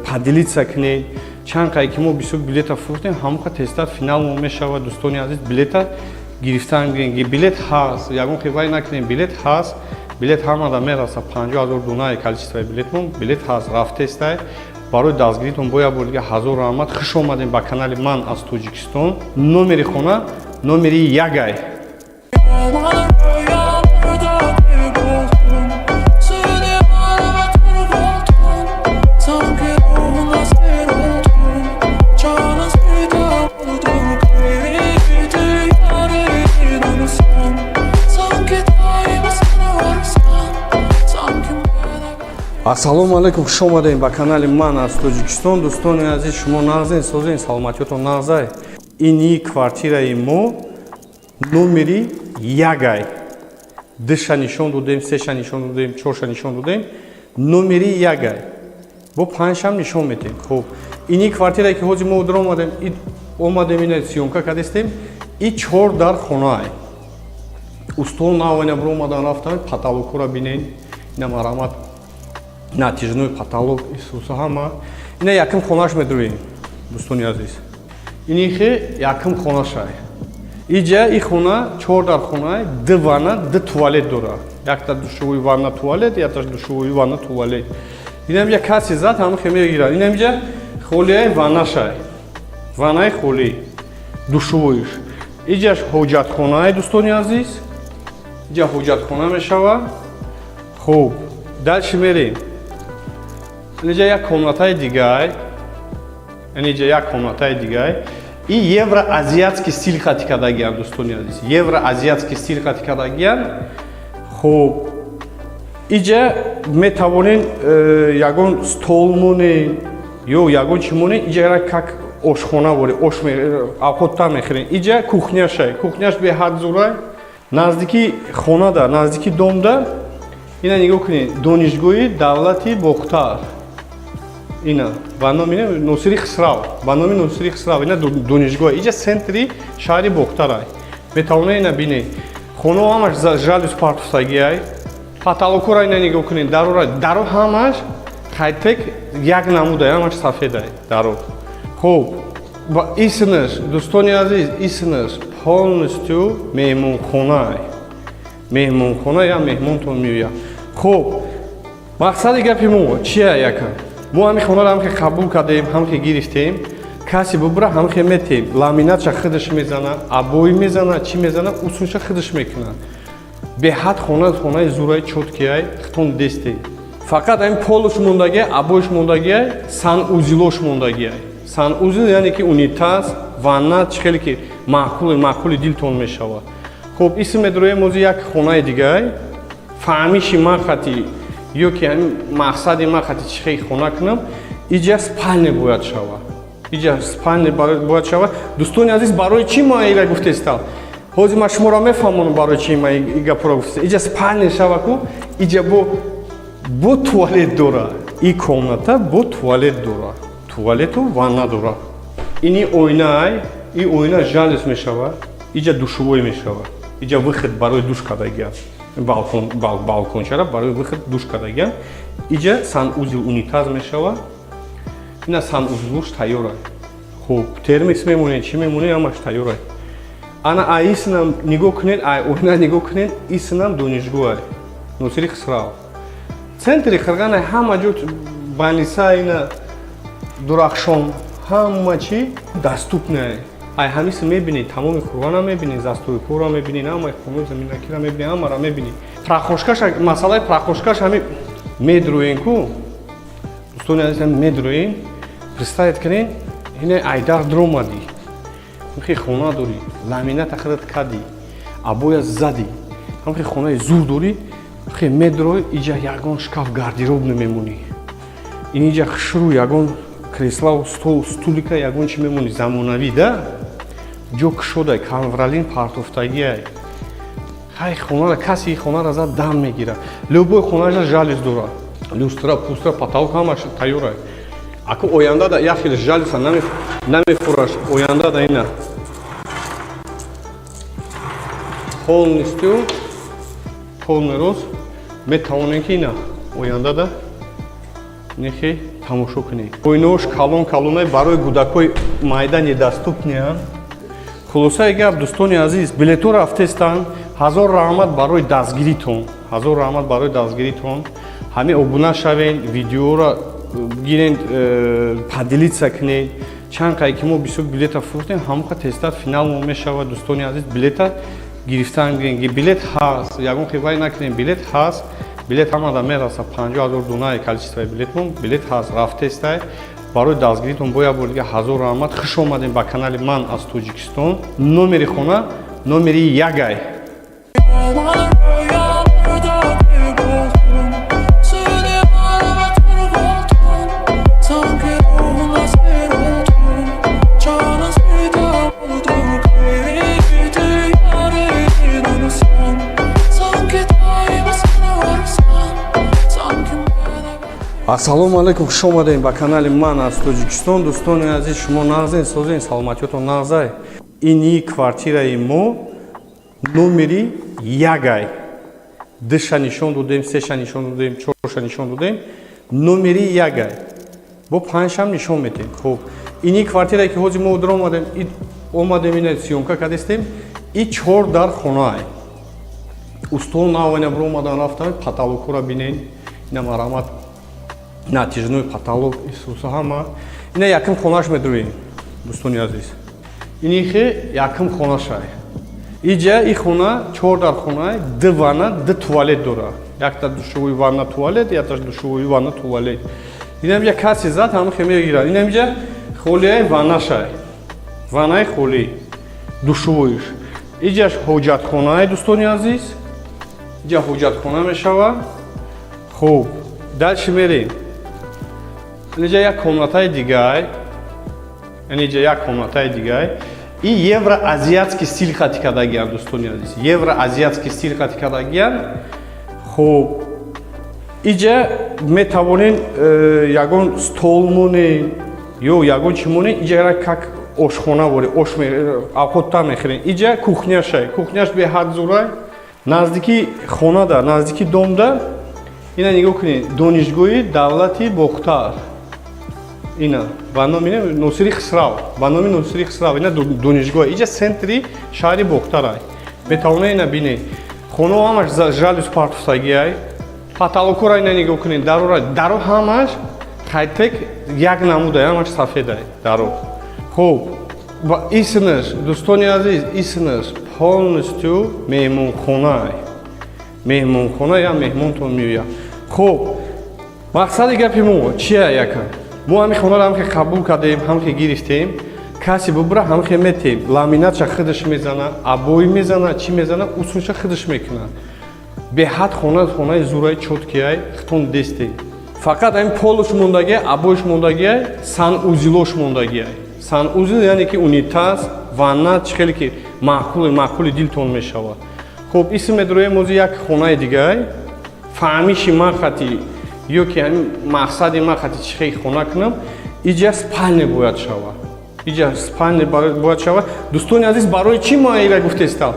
поделиться кунед. Чанд қай ки мо бисёр билета фурӯхтем, ҳамон тезтар финал мо мешавад. Дӯстони азиз, билета гирифтан гирен, билет ҳаст, ягон хивай накунем, билет ҳаст, билет ҳамада мераса. 50 000 дунаи количество и билетмон, билет ҳаст, рафтестай. Барои дастгиритон бо як бор дига ҳазор раҳмат. Хуш омадем ба канали «Ман аз Тоҷикистон». Номери хона номери ягай. Rüyalarda kayboldum. Seni aradır buldum. Sanki ruhuna esir oldum. Canı sitem oldum. Kıydı yarın ölsem. Sanki daima sana varsam. Sanki bana Ассалому алайкум, хуш омадем ба канали «Ман аз Тоҷикистон». Дӯстони азиз, шумо нағзен, созен, саломатиётон нағзай? Ини квартираи мо номери ягай. Душа нишон додем, сеша нишон додем, чорша нишон додем, номери ягай, бо панҷшам нишон метем. Хуб, ини квартирае ки ҳозир мо омадем, омадем, ина съёмка кардестем, и чор дар хонаай. Устол навайна биромадан рафтан, потолок ҳоро бинед, ина марамат, натяжной потолок, исуса ҳама. Ина якум хонаш медроем. Дӯстони азиз, инихе якум хонашай. Иҷа и хона чор дар хона, ду ванна, ду туалет дора: якта душевой, ванна, туалет, якта душевой, ванна, туалет. Инамҷа каси зад, ҳамахе мегирад. Инамҷа холияи ваннашай, ваннаи холӣ, душевойш. Иҷаш ҳоҷатхонае, дӯстони азиз, иҷа ҳоҷатхона мешавад. Хуб, дальше мерем. Инҷа як комнатаи дигай, инҷа як комнатаи дигай. И евроазиатский стиль хати кардагиан, дӯстони азиз, евроазиатский стиль хати кардагиан. Хуб, иҷа метавонен ягон стол монен ё ягон чӣ монен. Иҷа как ошхона вори ош авқоттар мехӯрен. Иҷа кухняшай, кухняш беҳад зурай. Наздики хонада, наздики домда, ина нигоҳ кунед, Донишгоҳи давлати Бохтар, ина ба номи Носири Хисрав, ба номи Носири Хисрав ина донишгоҳ. Иҷа центри шаҳри Бохтарай. Метавонед ина бинед, хонао ҳамаш жалюз партофтагиай, потолокора ина нигоҳ кунед, дарора, даро ҳамаш хайтек як намудай, ҳамаш сафедай даро. Хуб, ва исмаш, дӯстони азиз, исмаш полностью меҳмонхонай, меҳмонхона, я меҳмонтон меояд. Хуб, мақсади гапи мо чия? Яка мо ҳамин хонаро ҳамхе қабул кардем, ҳамхе гирифтем. Касе бубура, ҳамхе метем. Ламинатша худаш мезана, обои мезана, чӣ мезана, усунша худаш мекуна. Беҳад хона, хонаи зурай, чёткияй, хитон десте. Фақат ҳамин полуш мондагиай, обоиш мондагиай, санузелош мондагиай. Санузел яъне ки унитаз, ванна, чӣ хеле ки маъқули маъқули дилтон мешавад. Хуб, исм медроем ози як хонаи дигай. Фаҳмиши ман хати ё ки ҳамин мақсади ман хати чӣ хел хона кунам, иҷа спальня бояд шавад, иҷа спальня бояд шавад. Дӯстони азиз, барои чӣ ман ира гуфтестам? Ҳозир ман шуморо мефаҳмонам, барои чӣ ман и гапро гуфтестам. Иҷа спальня шава ку, иҷа бо туалет дора, и комната бо туалет дора, туалету ванна дора. Ини оинаай, и оина жалюз мешавад. Иҷа душевой мешавад, иҷа выход барои душ кардагиам, балкон, балкончара барои выход душ кардагиам. Иҷа санузел, унитаз мешавад. Ина санузелуш тайёра. Хуб, термос мемонед, чӣ мемонед, ҳамаш тайёра. Ана аисинам нигоҳ кунед, ай оина нигоҳ кунед, исинам донишгоҳ Носири Хисрав, центри Қирғана, ҳама ҷо больница, ина Дурахшон, ҳама чӣ доступное. Ай ҳамиси мебинед, тамоми Қурғона мебинед, застройкора мебинед, ҳамаи хонаи заминакира мебинед, ҳамаро мебинед. Прохожкаш, масъалаи прохожкаш ҳами медроен ку, дӯстони азиз, медроен. Представить кунед, ина айдар дромадӣ, ҳамхи хона дорӣ, ламината худат кардӣ, обоя задӣ, ҳамхи хонаи зур дорӣ, хе медрой, иҷа ягон шкаф, гардероб намемонӣ, ин иҷа хушрӯ ягон креславу стол, стулика, ягон чи мемонӣ замонавӣ да, ҷо кушодай, ковролин партофтагиай. Хай, хонара каси хонара зад, дам мегирад. Любой хонаша жалюз дорад, люстра, пустра, потолок ҳамаш тайёрай. Аку оянда да як хел жалюза намефураш. Оянда да ина полностью, полный рост метавонем, ки ина оянда да нехе тамошо кунед. Ойнаош калон калонай, барои кӯдакҳои майда недоступныянд. Хулосаи гап, дӯстони азиз, билетҳо рафтестанд. Ҳазор раҳмат барои дастгиритон, ҳазор раҳмат барои дастгиритон. Ҳамин обуна шавен, видеоро гирен, поделиться кунед. Чанд қай ки мо бисёр билета фурӯхтем, ҳамон қа тезтар финалмо мешавад. Дӯстони азиз, билета гирифтан гирен, билет ҳаст, ягон хивай накунем, билет ҳаст, билет ҳамада мераса. 50 000 дунаи количествои билетмон, билет ҳаст, рафтестай. Барои дастгиритон бо як бор дига ҳазор раҳмат. Хуш омадем ба канали «Ман аз Тоҷикистон». Номери хона номери ягай. Aman rüyalarda kayboldum. Seni arabatır oldum. Sanki ruhuna seyir oldum. Canı fida oldum. Kıydı yarın unutsan. Sanki daima sana varsan. Sanki bana Ассалому алайкум, хуш омадем ба канали «Ман аз Тоҷикистон». Дӯстони азиз, шумо нағзен, созен, саломатиётон нағзай? Ини квартираи мо номери ягай. Душа нишон додем, сеша нишон додем, чорша нишон додем, номери ягай, бо панҷшам нишон медиҳем. Хуб. Ини квартирае, ки ҳозир мо даромадем, омадем, ина съёмка кардистем, и чор дар хонаай. Устол нав ина биромадан рафтан. Потолокҳоро бинен, ина марҳамат, натяжной потолок, исуса ҳама. Ина якум хонаш медурем, дӯстони азиз. Инихе якум хонашай. Иҷа и хона чор дар хона, ду ванна, ду туалет дора: якта душевой, ванна, туалет, якта душевой, ванна, туалет. Инамҷа касе зад, ҳамихе мегирад. Инамҷа холияи ваннашай, ваннаи холӣ, душевойш. Иҷаш ҳоҷатхонаи, дӯстони азиз, иҷа ҳоҷатхона мешавад. Хуб, дальше мерем. Инҷа як комнатаи дигай, инҷа як комнатаи дигай. И евроазиатский стиль хати кардагиан, дӯстони азиз, евроазиатский стиль хати кардагиан. Хуб, иҷа метавонен ягон стол монен ё ягон чӣ монен. Иҷа как ошхона вори ош авқотта мехӯрен. Иҷа кухняшай, кухняш беҳад зурай. Наздики хонада, наздики домда, ина нигоҳ кунед, Донишгоҳи давлати Бохтар, ина ба номи Носири Хисрав, ба номи Носири Хисрав ина донишгоҳ. Иҷа центри шаҳри Бохтарай. Метавонед ина бинед, хонао ҳамаш жалюзи партофтагиай. Потолокҳоро ина нигоҳ кунед, дарора, даро ҳамаш хайтек, як намудай, ҳамаш сафедай даро. Хуб, ва исмаш, дӯстони азиз, исмаш полностью меҳмонхонай, меҳмонхона, я меҳмонтон меояд. Хуб, мақсади гапи мо чия? Яка мо ҳамин хонаро ҳамхе қабул кардем, ҳамхе гирифтем. Касе бубура, ҳамхе метем. Ламинатша худаш мезана, обои мезана, чӣ мезана, усунша худаш мекунад. Беҳад хона, хонаи зураи, чёткияй, хитон дестем. Фақат ҳамин полуш мондагиай, обоиш мондагиай, санузелош мондагиай. Санузел яъне ки унитаз, ванна, чӣ хеле ки маъқули маъқули дилтон мешавад. Хуб, исм медроем ози як хонаи дигай. Фаҳмиши ман хати ё ки ҳамин мақсади ман хати чӣ хел хона кунам, иҷа спальня бояд шавад, иҷа спальня бояд шавад. Дӯстони азиз, барои чӣ ман ира гуфтестам?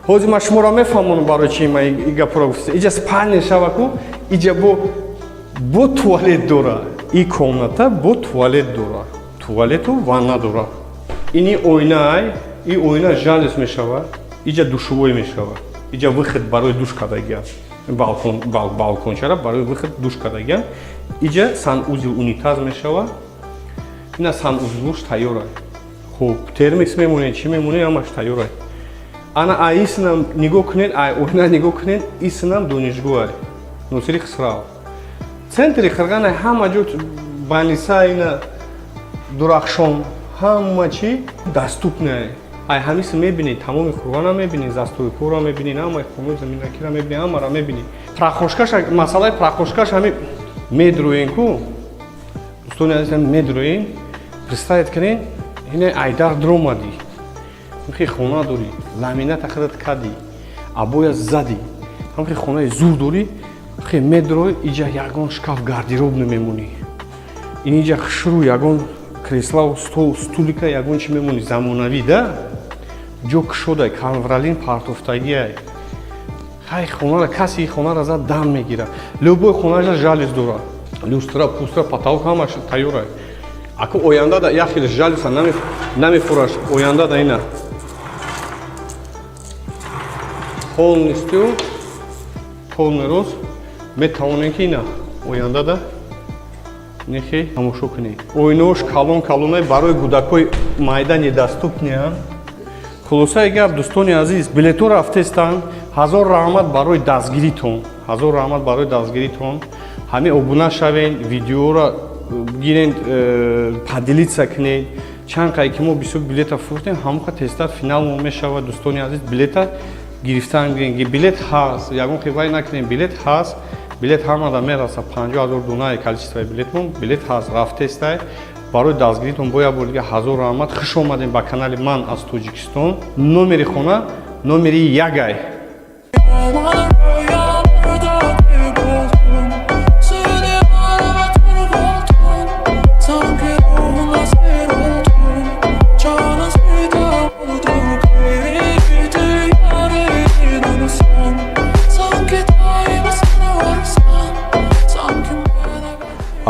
Ҳозир ман шуморо мефаҳмонам, барои чӣ ман и гапро гуфтестам. Иҷа спальня шава ку, иҷа бо туалет дора, и комната бо туалет дора, туалету ванна дора. Ини оинаай, и оина жалюзи мешавад. Иҷа душевой мешавад, иҷа выход барои душ кардагиам, балкон, балкончара барои выход душ кардагиам. Иҷа санузел, унитаз мешавад. Ина санузелуш тайёра. Хуб, термикс мемонед, чӣ мемонед, ҳамаш тайёра. Ана ай исинам нигоҳ кунед, ай оина нигоҳ кунед, исинам донишгоҳ Носири Хисрав, центри Қирғана, ҳама ҷо больница, ина Дурахшон, ҳама чӣ доступное. Ай ҳамиси мебинед, тамоми Қурғона мебинед, застройкаро мебинед, ҳамаи хонаи заминакиро мебинед, ҳамаро мебинед. Прохожкаш, масъалаи прохожкаш ҳами медроен ку, дӯстони азиз, медроен. Представить кунед, ина айдар дромадӣ, ҳамхи хона дорӣ, ламината худат кардӣ, обоя задӣ, ҳамхи хонаи зур дорӣ, хе медрой, иҷа ягон шкаф, гардероб намемонӣ, ин иҷа хушрӯ ягон креслау стол, стулика, ягон чи мемонӣ, замонавӣ да, ҷо кушодай, ковролин партофтагиай. Хай, хонара касе хонара зад, дам мегирад. Любой хонаша жалюзи дорад, люстра, пустра, потолок ҳамаш тайёрай. Аку оянда да як хел жалюза намефураш. Оянда да ина полностью, полный рост метавонем, ки ина оянда да нехе тамошо кунед. Оинаош калон калонай, барои кӯдакҳои майда недоступныянд. Хулосаи гап, дӯстони азиз, билетҳо рафтестанд. Ҳазор раҳмат барои дастгиритон, ҳазор раҳмат барои дастгиритон. Ҳамин обуна шавен, видеоро гирен, поделиться кунед. Чанд қай ки мо бисёр билета фурӯхтем, ҳамон қа тезтар финалмо мешавад. Дӯстони азиз, билета гирифтан гирен, билет ҳаст, ягон қивай накунем, билет ҳаст, билет ҳамада мераса. 50 000 дунаи количествои билетмон, билет ҳаст, рафтестай. Барои дастгиритон бо як бор дига ҳазор раҳмат. Хуш омадем ба канали ман аз Тоҷикистон. Номери хона номери ягай. Rüyalarda kayboldum. Seni arabatır oldum. Sanki ruhuna seyir oldum. Canı fida oldum. Eridi yarın son. Sanki daima sana varsam. Sanki bana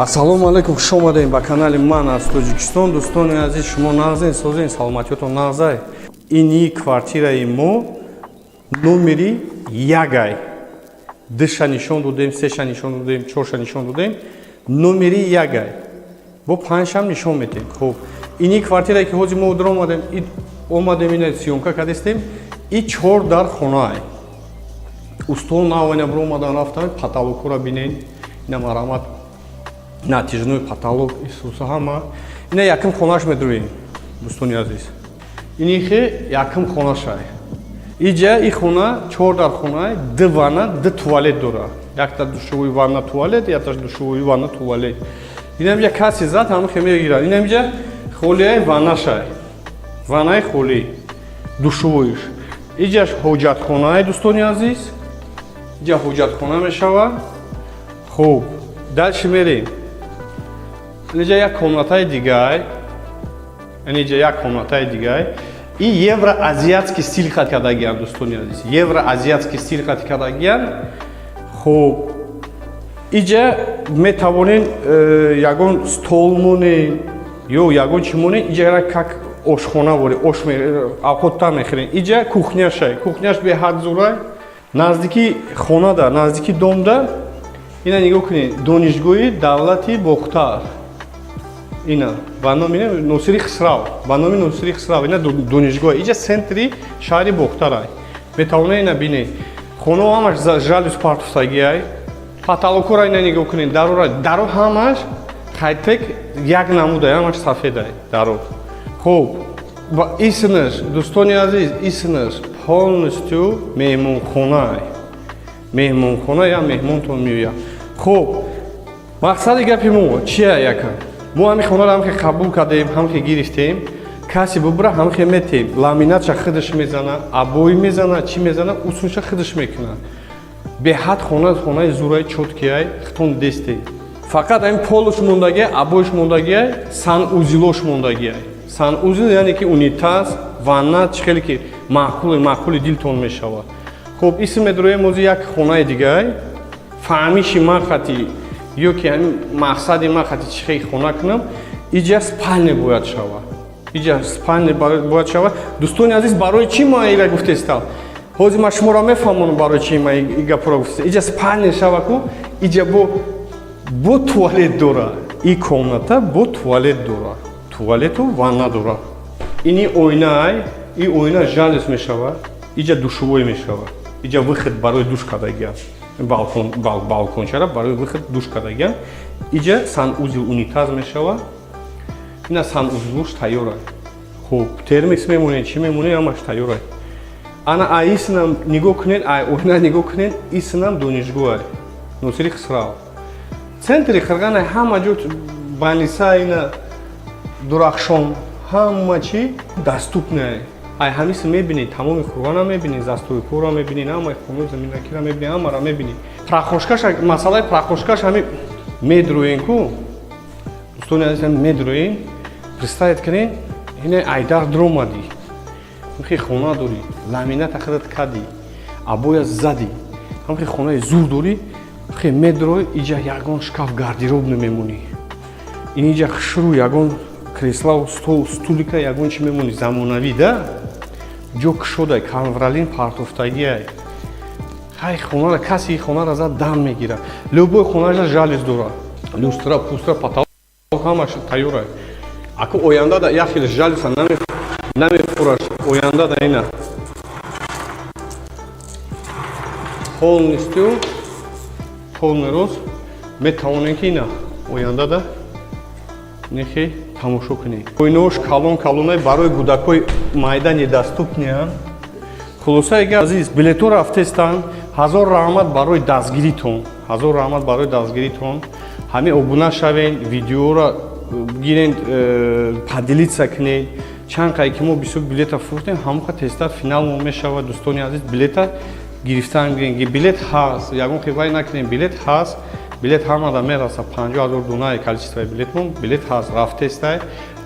Ассалому алайкум, хуш омадем ба канали «Ман аз Тоҷикистон». Дӯстони азиз, шумо нағзен, созен, саломатиётон нағзай? Ини квартираи мо номери ягай. Душа нишон додем, сеша нишон додем, чорша нишон додем, номери ягай. Бо панҷшам нишон метем. Хуб, ини квартирае, ки ҳозир мо омадем, омадем, ина съёмка кардистем, и чор дар хонаай. Устол навайна биромадан рафтан, потолокҳоро бинен, ина марҳамат, натяжной потолок, исуса ҳама. Ина якум хонаш медроем, дӯстони азиз. Инихе якум хонашай. Иҷа и хона чор дар хона, ду ванна, ду туалет дора. Якта душевой, ванна, туалет, якташ душевой, ванна, туалет. Инамҷа каси зад, ҳамихе мегирад. Инамҷа холияи ваннашай. Ваннаи холӣ, душевойш. Иҷаш ҳоҷатхонаи, дӯстони азиз. Иҷа ҳоҷатхона мешавад. Хуб, дальше мерем. Инҷа як комнатаи дигай. Инҷа як комнатаи дигай. И евроазиатский стиль хат кардагиан, дӯстони азиз. Евроазиатский стиль хат кардагиан. Хуб, иҷа метавонен ягон стол монен ё ягон чӣ монен, иҷа как ошхона вори, ош авқотта мехӯрен. Иҷа кухняшай. Кухняш беҳад зурай. Наздики хонада, наздики домда, ина нигоҳ кунед, Донишгоҳи давлати Бохтар. Ина ба номи Носири Хисрав, ба номи Носири Хисрав ина донишгоҳ. Иҷа центри шаҳри Бохтарай. Метавонед ина бинед. Хонао ҳамаш жалюз партофтагиай. Потолокҳоро ина нигоҳ кунед, дарора, даро ҳамаш хайтек як намудай, ҳамаш сафедай даро. Хуб, ва исмаш, дӯстони азиз, исмаш полностью меҳмонхонай. Меҳмонхона, я меҳмонтон меояд. Хуб, мақсади гапи мо чия? Яка мо ҳамин хонаро ҳамхе қабул кардем, ҳамхе гирифтем, касе бубура, ҳамхе метем. Ламинатша худаш мезана, обои мезана, чӣ мезана, усунша худаш мекунад. Беҳад хона, хонаи зураи, чёткияй, хитон десте. Фақат ҳамин полуш мондагиай, обоиш мондагиай, санузелош мондагиай. Санузел, яъне ки унитаз, ванна, чӣ хеле ки маъқули маъқули дилтон мешавад. Хуб, исм медроем, ози як хонаи дигай. Фаҳмиши ман хати ё ки ҳамин мақсади ман хати чӣ хел хона кунам, иҷа спальня бояд шавад, иҷа спальня бояд шавад. Дӯстони азиз, барои чӣ ман ира гуфтестам? Ҳозир ман шуморо мефаҳмонам, барои чӣ ман и гапро гуфтестам. Иҷа спальня шава ку, иҷа бо туалет дора, и комната бо туалет дора, туалету ванна дора. Ини оинаай, и оина жалюз мешавад, иҷа душевой мешавад, иҷа выход барои душ кардагиам, балкон, балкончара барои выход душ кардагиам. Иҷа санузел, унитаз мешавад, ина санузелуш тайёра. Хуб, термикс мемонед, чӣ мемонед, ҳамаш тайёра. Ана ай исинам нигоҳ кунед, ай оина нигоҳ кунед, исинам донишгоҳ Носири Хисрав, центри Қирғана, ҳама ҷо больница, ина Дурахшон, ҳама чӣ доступное. Ай ҳамиси мебинед, тамоми Қурғана мебинед, застройкора мебинед, ҳамаи хонаи заминакира мебинед, ҳамаро мебинед. Прохожкаш, масъалаи прохожкаш ҳами медроен ку, дӯстони азиз, медроен, представить кунед, ина айдар дромадӣ, ҳамхи хона дорӣ, ламината худат кардӣ, обоя задӣ, ҳамхи хонаи зур дорӣ, хе медрой, иҷа ягон шкаф, гардероб намемонӣ, ин иҷа хушрӯ ягон креслау стол, стулика, ягон чи мемонӣ, замонавӣ да, ҷо кушодай, ковролин партофтагиай. Хай, хонара касе хонара зад, дам мегирад. Любой хонаша жалюз дорад, люстра, пустра, потолок ҳамаш тайёрай. Аку оянда да як хел жалюза намефураш, оянда да ина полностью, полный рост метавонем, ки ина оянда да нехе тамошо кунем. Ойнош калон калонай, барои кӯдакҳои майда недоступныянд. Хулосаи гап, азиз, билето рафтестанд. Ҳазор раҳмат барои дастгиритон, ҳазор раҳмат барои дастгиритон. Ҳамин обуна шавен, видеоро гирен, поделиться кунед. Чанд қай ки мо бисёр билета фурӯхтем, ҳамон қа тезтар финалмо мешавад. Дӯстони азиз, билета гирифтан гирен, билет ҳаст, ягон хивай накунем, билет ҳаст, билет ҳамада мераса. 50 000 дунаи количествои билетмон, билет ҳаст, рафтестай.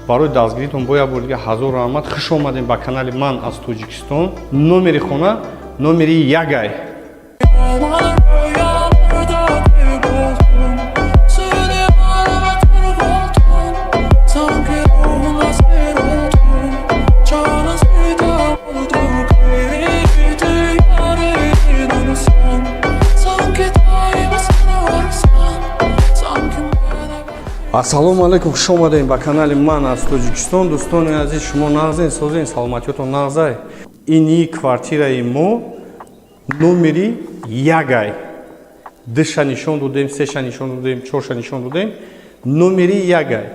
Барои дастгиритон бо як бор дига ҳазор раҳмат. Хуш омадем ба канали «Ман аз Тоҷикистон». Номери хона номери ягай. Aman rüyalarda kayboldum. Seni Ассалому алайкум, хуш омадем ба канали «Ман аз Тоҷикистон». Дӯстони азиз, шумо нағзен, созен, саломатиётон нағзай? Ини квартираи мо номери ягай. Душа нишон додем, сеша нишон додем, чорша нишон додем, номери ягай.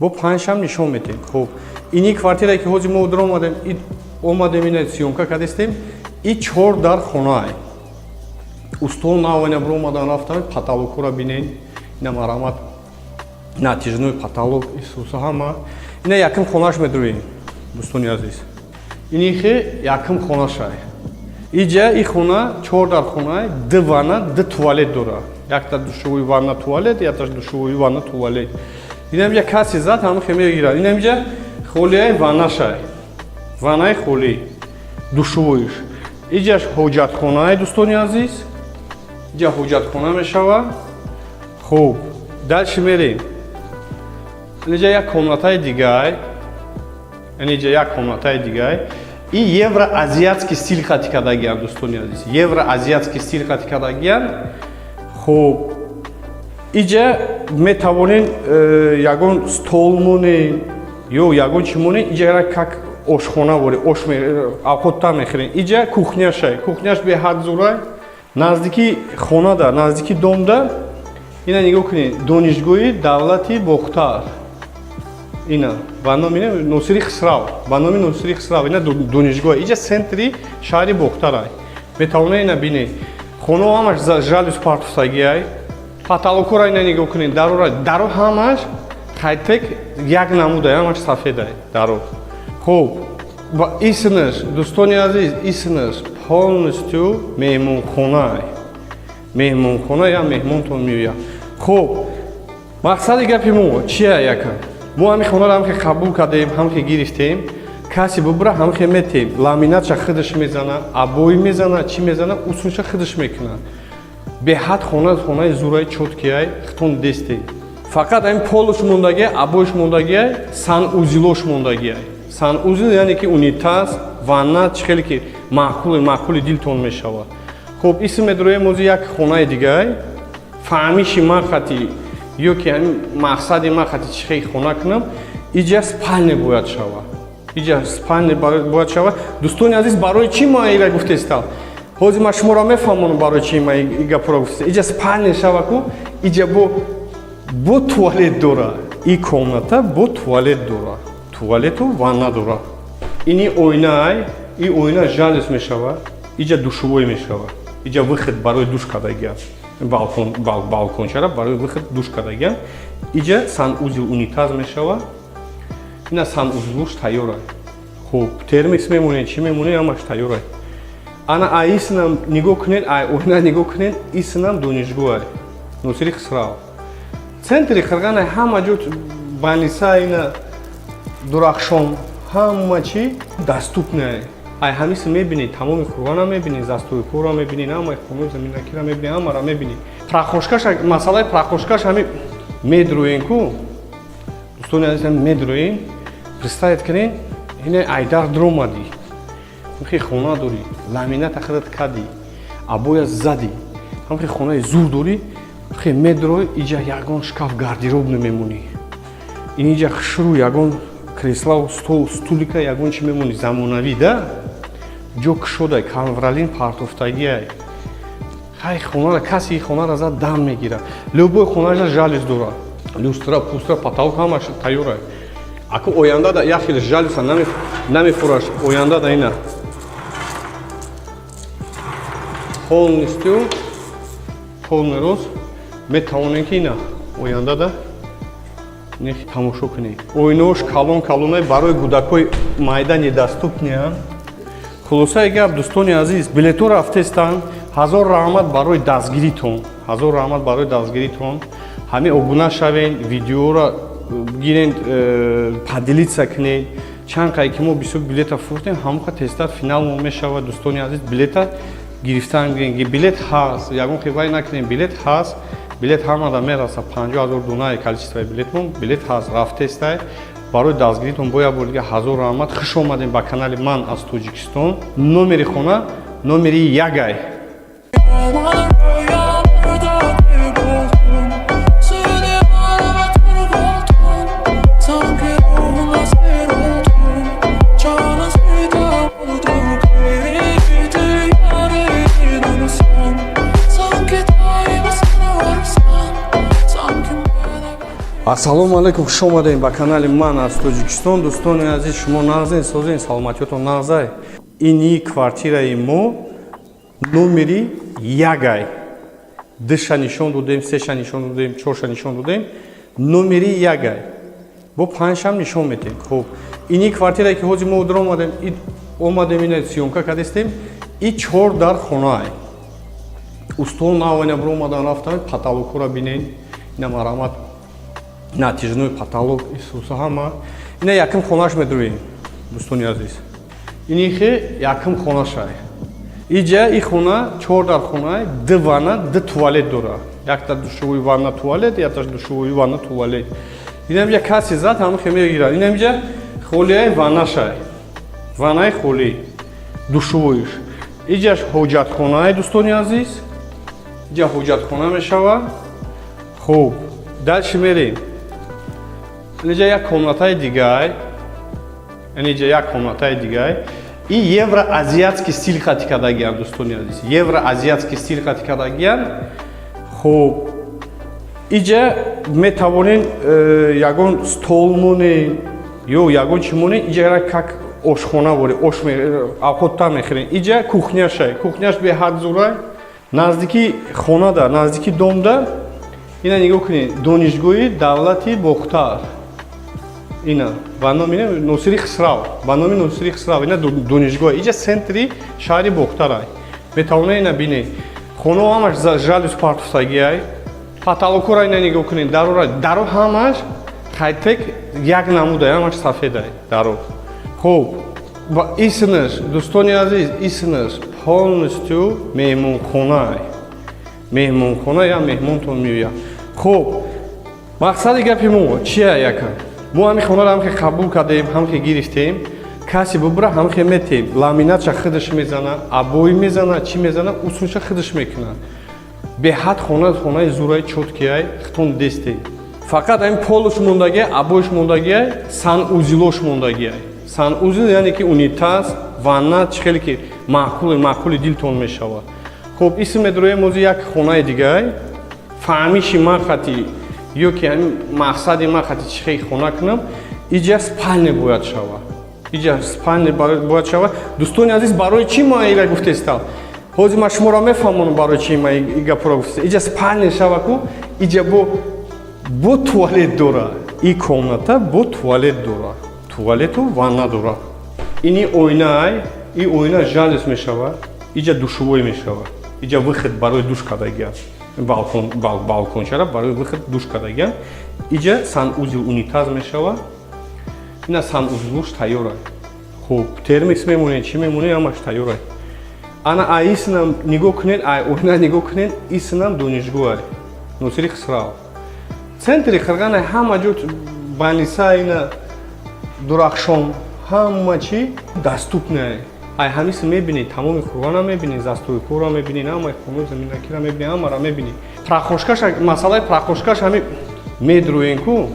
Бо панҷшам нишон метем. Хуб, ини квартирае, ки ҳозир мо омадем, омадем, ина съёмка кардистем, и чор дар хонаай. Устол наваня биромадан рафтан, потолокура бинен, ина марҳамат, натяжной потолок, исуса ҳама. Ина якм хонаш медурем, дӯстони азиз. Инихе якм хонашай. Иҷа и хона чор дар хона, ду ванна, ду туалет дора. Якта душевой, ванна, туалет, якта душевой, ванна, туалет. Инамҷа каси зад, ҳамахе мегирад. Инамҷа холияи ваннашай. Ваннаи холӣ, душевойш. Иҷаш ҳоҷатхонаи, дӯстони азиз. Иҷа ҳоҷатхона мешавад. Хуб, дальше мерем. Инҷа як комнатаи дигай. Инҷа як комнатаи дигай. И евроазиатский стиль хати кардагиян, дӯстони азиз. Евроазиатский стиль хати кардагиян. Хуб, иҷа метавонен ягон стол монен ё ягон чӣ монен, иҷа как ошхона боре, ош авқотта мехӯрен. Иҷа кухняшай. Кухняш беҳад зурай. Наздики хонада, наздики домда, ина нигоҳ кунед, Донишгоҳи давлати Бохтар. Ина ба номи Носири Хисрав, ба номи Носири Хисрав ина донишгоҳ. Иҷа центри шаҳри Бохтарай. Метавонед ина бинед. Хонао ҳамаш жалюз партофтагиай. Потолокора ина нигоҳ кунед, дарора, даро ҳамаш хайтек як намудай, ҳамаш сафедай даро. Хуб, ва исмаш, дӯстони азиз, исмаш полностью меҳмонхонай. Меҳмонхона, я меҳмонтон меояд. Хуб, мақсади гапи мо чия? Яка мо ҳамин хонаро ҳамхе қабул кардем, ҳамхе гирифтем, касе бубура, ҳамхе метем. Ламинатша худаш мезана, обои мезана, чӣ мезана, усунша худаш мекунад. Беҳад хона, хонаи зураи, чёткияй, хитон дестем. Фақат ҳамин полуш мондагиай, обоиш мондагиай, санузелош мондагиай. Санузел, яъне ки унитаз, ванна, чӣ хеле ки маъқули маъқули дилтон мешавад. Хуб, исм медроем ози як хонаи дигай. Фаҳмиши ман хати ё ки ҳамин мақсади ман хати чӣ хел хона кунам, иҷа спальня бояд шавад, иҷа спальня бояд шавад. Дӯстони азиз, барои чӣ ман ира гуфтестам? Ҳозир ман шуморо мефаҳмонам, барои чӣ ман и гапро гуфтестам. Иҷа спальня шава ку, иҷа бо туалет дора, и комната бо туалет дора, туалету ванна дора. Ини оинаай, и оина жалюз мешавад, иҷа душевой мешавад, иҷа выход барои душ кардагиам, балкон, балкончара барои выход душ кардагиам. Иҷа санузел, унитаз мешавад, ина санузелуш тайёра. Хуб, термикс мемонед, чӣ мемонед, ҳамаш тайёра. Ана аисинам нигоҳ кунед, ай оина нигоҳ кунед, исинам донишгоҳ Носири Хисрав, центри Қирғана, ҳама ҷо больница, ина Дурахшон, ҳама чӣ доступное. Ай ҳамиси мебинед, тамоми Қурғана мебинед, застройкора мебинед, ҳамаи хонаи заминакира мебинед, ҳамаро мебинед. Прохожкаш, масъалаи прохожкаш ҳами медроен ку, дӯстони азиз, медроен, представить кунед, ина айдар дромадӣ, ҳамхи хона дорӣ, ламината худат кардӣ, обоя задӣ, ҳамхи хонаи зур дорӣ, хе медрой, иҷа ягон шкаф, гардероб намемонӣ, ин иҷа хушрӯ ягон креслау, стол, стулика, ягон чи мемонӣ, замонавӣ да, ҷо кушодай, ковролин партофтагиай. Хай, хонара каси хонара зад, дам мегирад. Любой хонаша жалюз дора, люстра, пустра, потолок ҳамаш тайёра. Аку оянда да як хел жалюза намефураш, оянда да ина полностью, полный рост метавонем, ки ина оянда да тамошо кунед. Оинаош калон калонай, барои кӯдакҳои майда недоступныянд. Хулосаи гап, дӯстони азиз, билетҳо рафтестанд. Ҳазор раҳмат барои дастгиритон, ҳазор раҳмат барои дастгиритон. Ҳамин обуна шавен, видеоро гирен, поделиться кунед. Чанд қай ки мо бисёр билета фурӯхтем, ҳамон тезтар финалмо мешавад. Дӯстони азиз, билета гирифтан гирен, билет ҳаст, ягон хивай накунем, билет ҳаст, билет ҳамада мераса. 50 000 дунаи количествои билетмон, билет ҳаст, рафтестай. Барои дастгиритон бо як бор дига ҳазор раҳмат. Хуш омадем ба канали «Ман аз Тоҷикистон». Номери хона номери ягай. Yaman rüyalarda kayboldum. Seni arama. Ассалому алайкум, хуш омадем ба канали «Ман аз Тоҷикистон». Дӯстони азиз, шумо нағзен, созен, саломатиётон нағзай? Ини квартираи мо номери ягай. Душа нишон додем, сеша нишон додем, чорша нишон додем, номери ягай. Бо панҷшам нишон метем. Хуб, ини квартирае, ки ҳозир мо омадем, омадем, ина съёмка кардистем, и чор дар хонаай. Устон навайна биромадан рафтан, потолокҳоро бинен, ина марҳамат, натяжной потолок, исуса ҳама. Ина якм хонаш медроем, дӯстони азиз. Инихе якм хонашай. Иҷа и хона чор дар хонай, ду ванна, ду туалет дора. Якта душевой, ванна, туалет, якташ душевой, ванна, туалет. Инамҷа каси зад, ҳамахе мегирад. Инамҷа холияи ваннашай. Ваннаи холӣ, душевойш. Иҷаш ҳоҷатхонаи, дӯстони азиз. Иҷа ҳоҷатхона мешавад. Хуб, дальше мерем. Инҷа як комнатаи дигай. Инҷа як комнатаи дигай. И евроазиатский стиль хати кардагиан, дӯстони азиз. Евроазиатский стиль хати кардагиан. Хуб, иҷа метавонен ягон стол монен ё ягон чӣ монен, иҷа как ошхона вори, ош авқоттар мехӯрен. Иҷа кухняшай. Кухняш беҳад зурай. Наздики хонада, наздики домда, ина нигоҳ кунед, Донишгоҳи давлати Бохтар. Ина ба номи Носири Хисрав, ба номи Носири Хисрав ина донишгоҳ. Иҷа центри шаҳри Бохтарай. Метавонед ина бинед. Хонао ҳамаш жалюзи партофтагиай. Потолокҳоро ина нигоҳ кунед, дарора, даро ҳамаш хайтек як намудай, ҳамаш сафедай даро. Хуб, ва исмаш, дӯстони азиз, исмаш полностью меҳмонхонай. Меҳмонхона, я меҳмонтон меояд. Хуб, мақсади гапи мо чия? Яка мо ҳамин хонаро ҳамхе қабул кардем, ҳамхе гирифтем, касе бубура, ҳамхе метем. Ламинатша худаш мезана, обои мезана, чӣ мезана, усунша худаш мекунад. Беҳад хона хонаи зураи чёткияй, хитон десте. Фақат ҳамин полуш мондагиай, обоиш мондагиай, санузелош мондагиай. Санузел, яъне ки унитаз, ванна, чӣ хеле ки маъқули маъқули дилтон мешавад. Хуб, исм медроем ози як хонаи дигай. Фаҳмиши ман хати ё ки ҳамин мақсади ман хати чӣ хел хона кунам, иҷа спальня бояд шавад. Иҷа спальня бояд шавад. Дӯстони азиз, барои чӣ ман ира гуфтестам? Ҳозир ман шуморо мефаҳмонам, барои чӣ ман и гапро гуфтестам. Иҷа спальня шава ку, иҷа бо туалет дора. И комната бо туалет дора. Туалету ванна дора. Ини оинаай, и оина жалюзи мешавад. Иҷа душевой мешавад. Иҷа выход барои душ кардагиам. Балкон, балкончара барои выход душ кардагиам. Иҷа санузел, унитаз мешавад. Ина санузелуш тайёра. Хуб, термикс мемонед, чӣ мемонед, ҳамаш тайёра. Ана ай исинам нигоҳ кунед, ай оина нигоҳ кунед, исинам донишгоҳ Носири Хисрав. Центри Қирғана, ҳама ҷо больница, ина Дурахшон, ҳама чӣ доступное. Ай ҳамиси мебинед, тамоми Қурғона мебинед, застройкаро мебинед, ҳамаи хонаи заминакиро мебинед, ҳамаро мебинед. Прохожкаш, масъалаи прохожкаш ҳами медроен ку,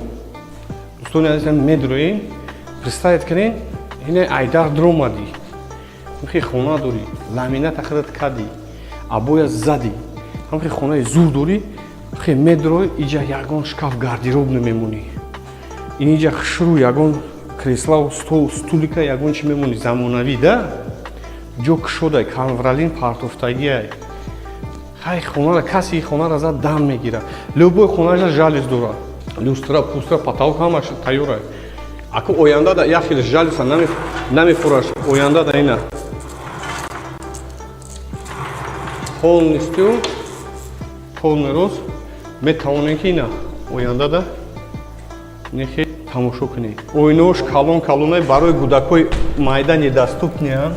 дӯстони азиз, медроен, представить кунед, ина айдар дромадӣ, ҳамхе хона дорӣ, ламината худат кардӣ, обоя задӣ, ҳамхе хонаи зур дорӣ, хе медрой, иҷа ягон шкаф, гардероб намемонӣ, ин иҷа хушрӯ ягон креслау, стол, стулика, ягон чи мемонӣ, замонавӣ да, ҷо кушодай, ковролин партофтагиай. Хай, хонара касе хонара зад, дам мегирад. Любой хонаша жалюзи дорад, люстра, пустра, потолок ҳамаш тайёрай. Аку оянда да як хел жалюза намефураш, оянда да ина полностью, полный рост метавонем, ки ина оянда да нехе тамошо кунед. Оинаош калон калонай, барои кӯдакҳои майда недоступныянд.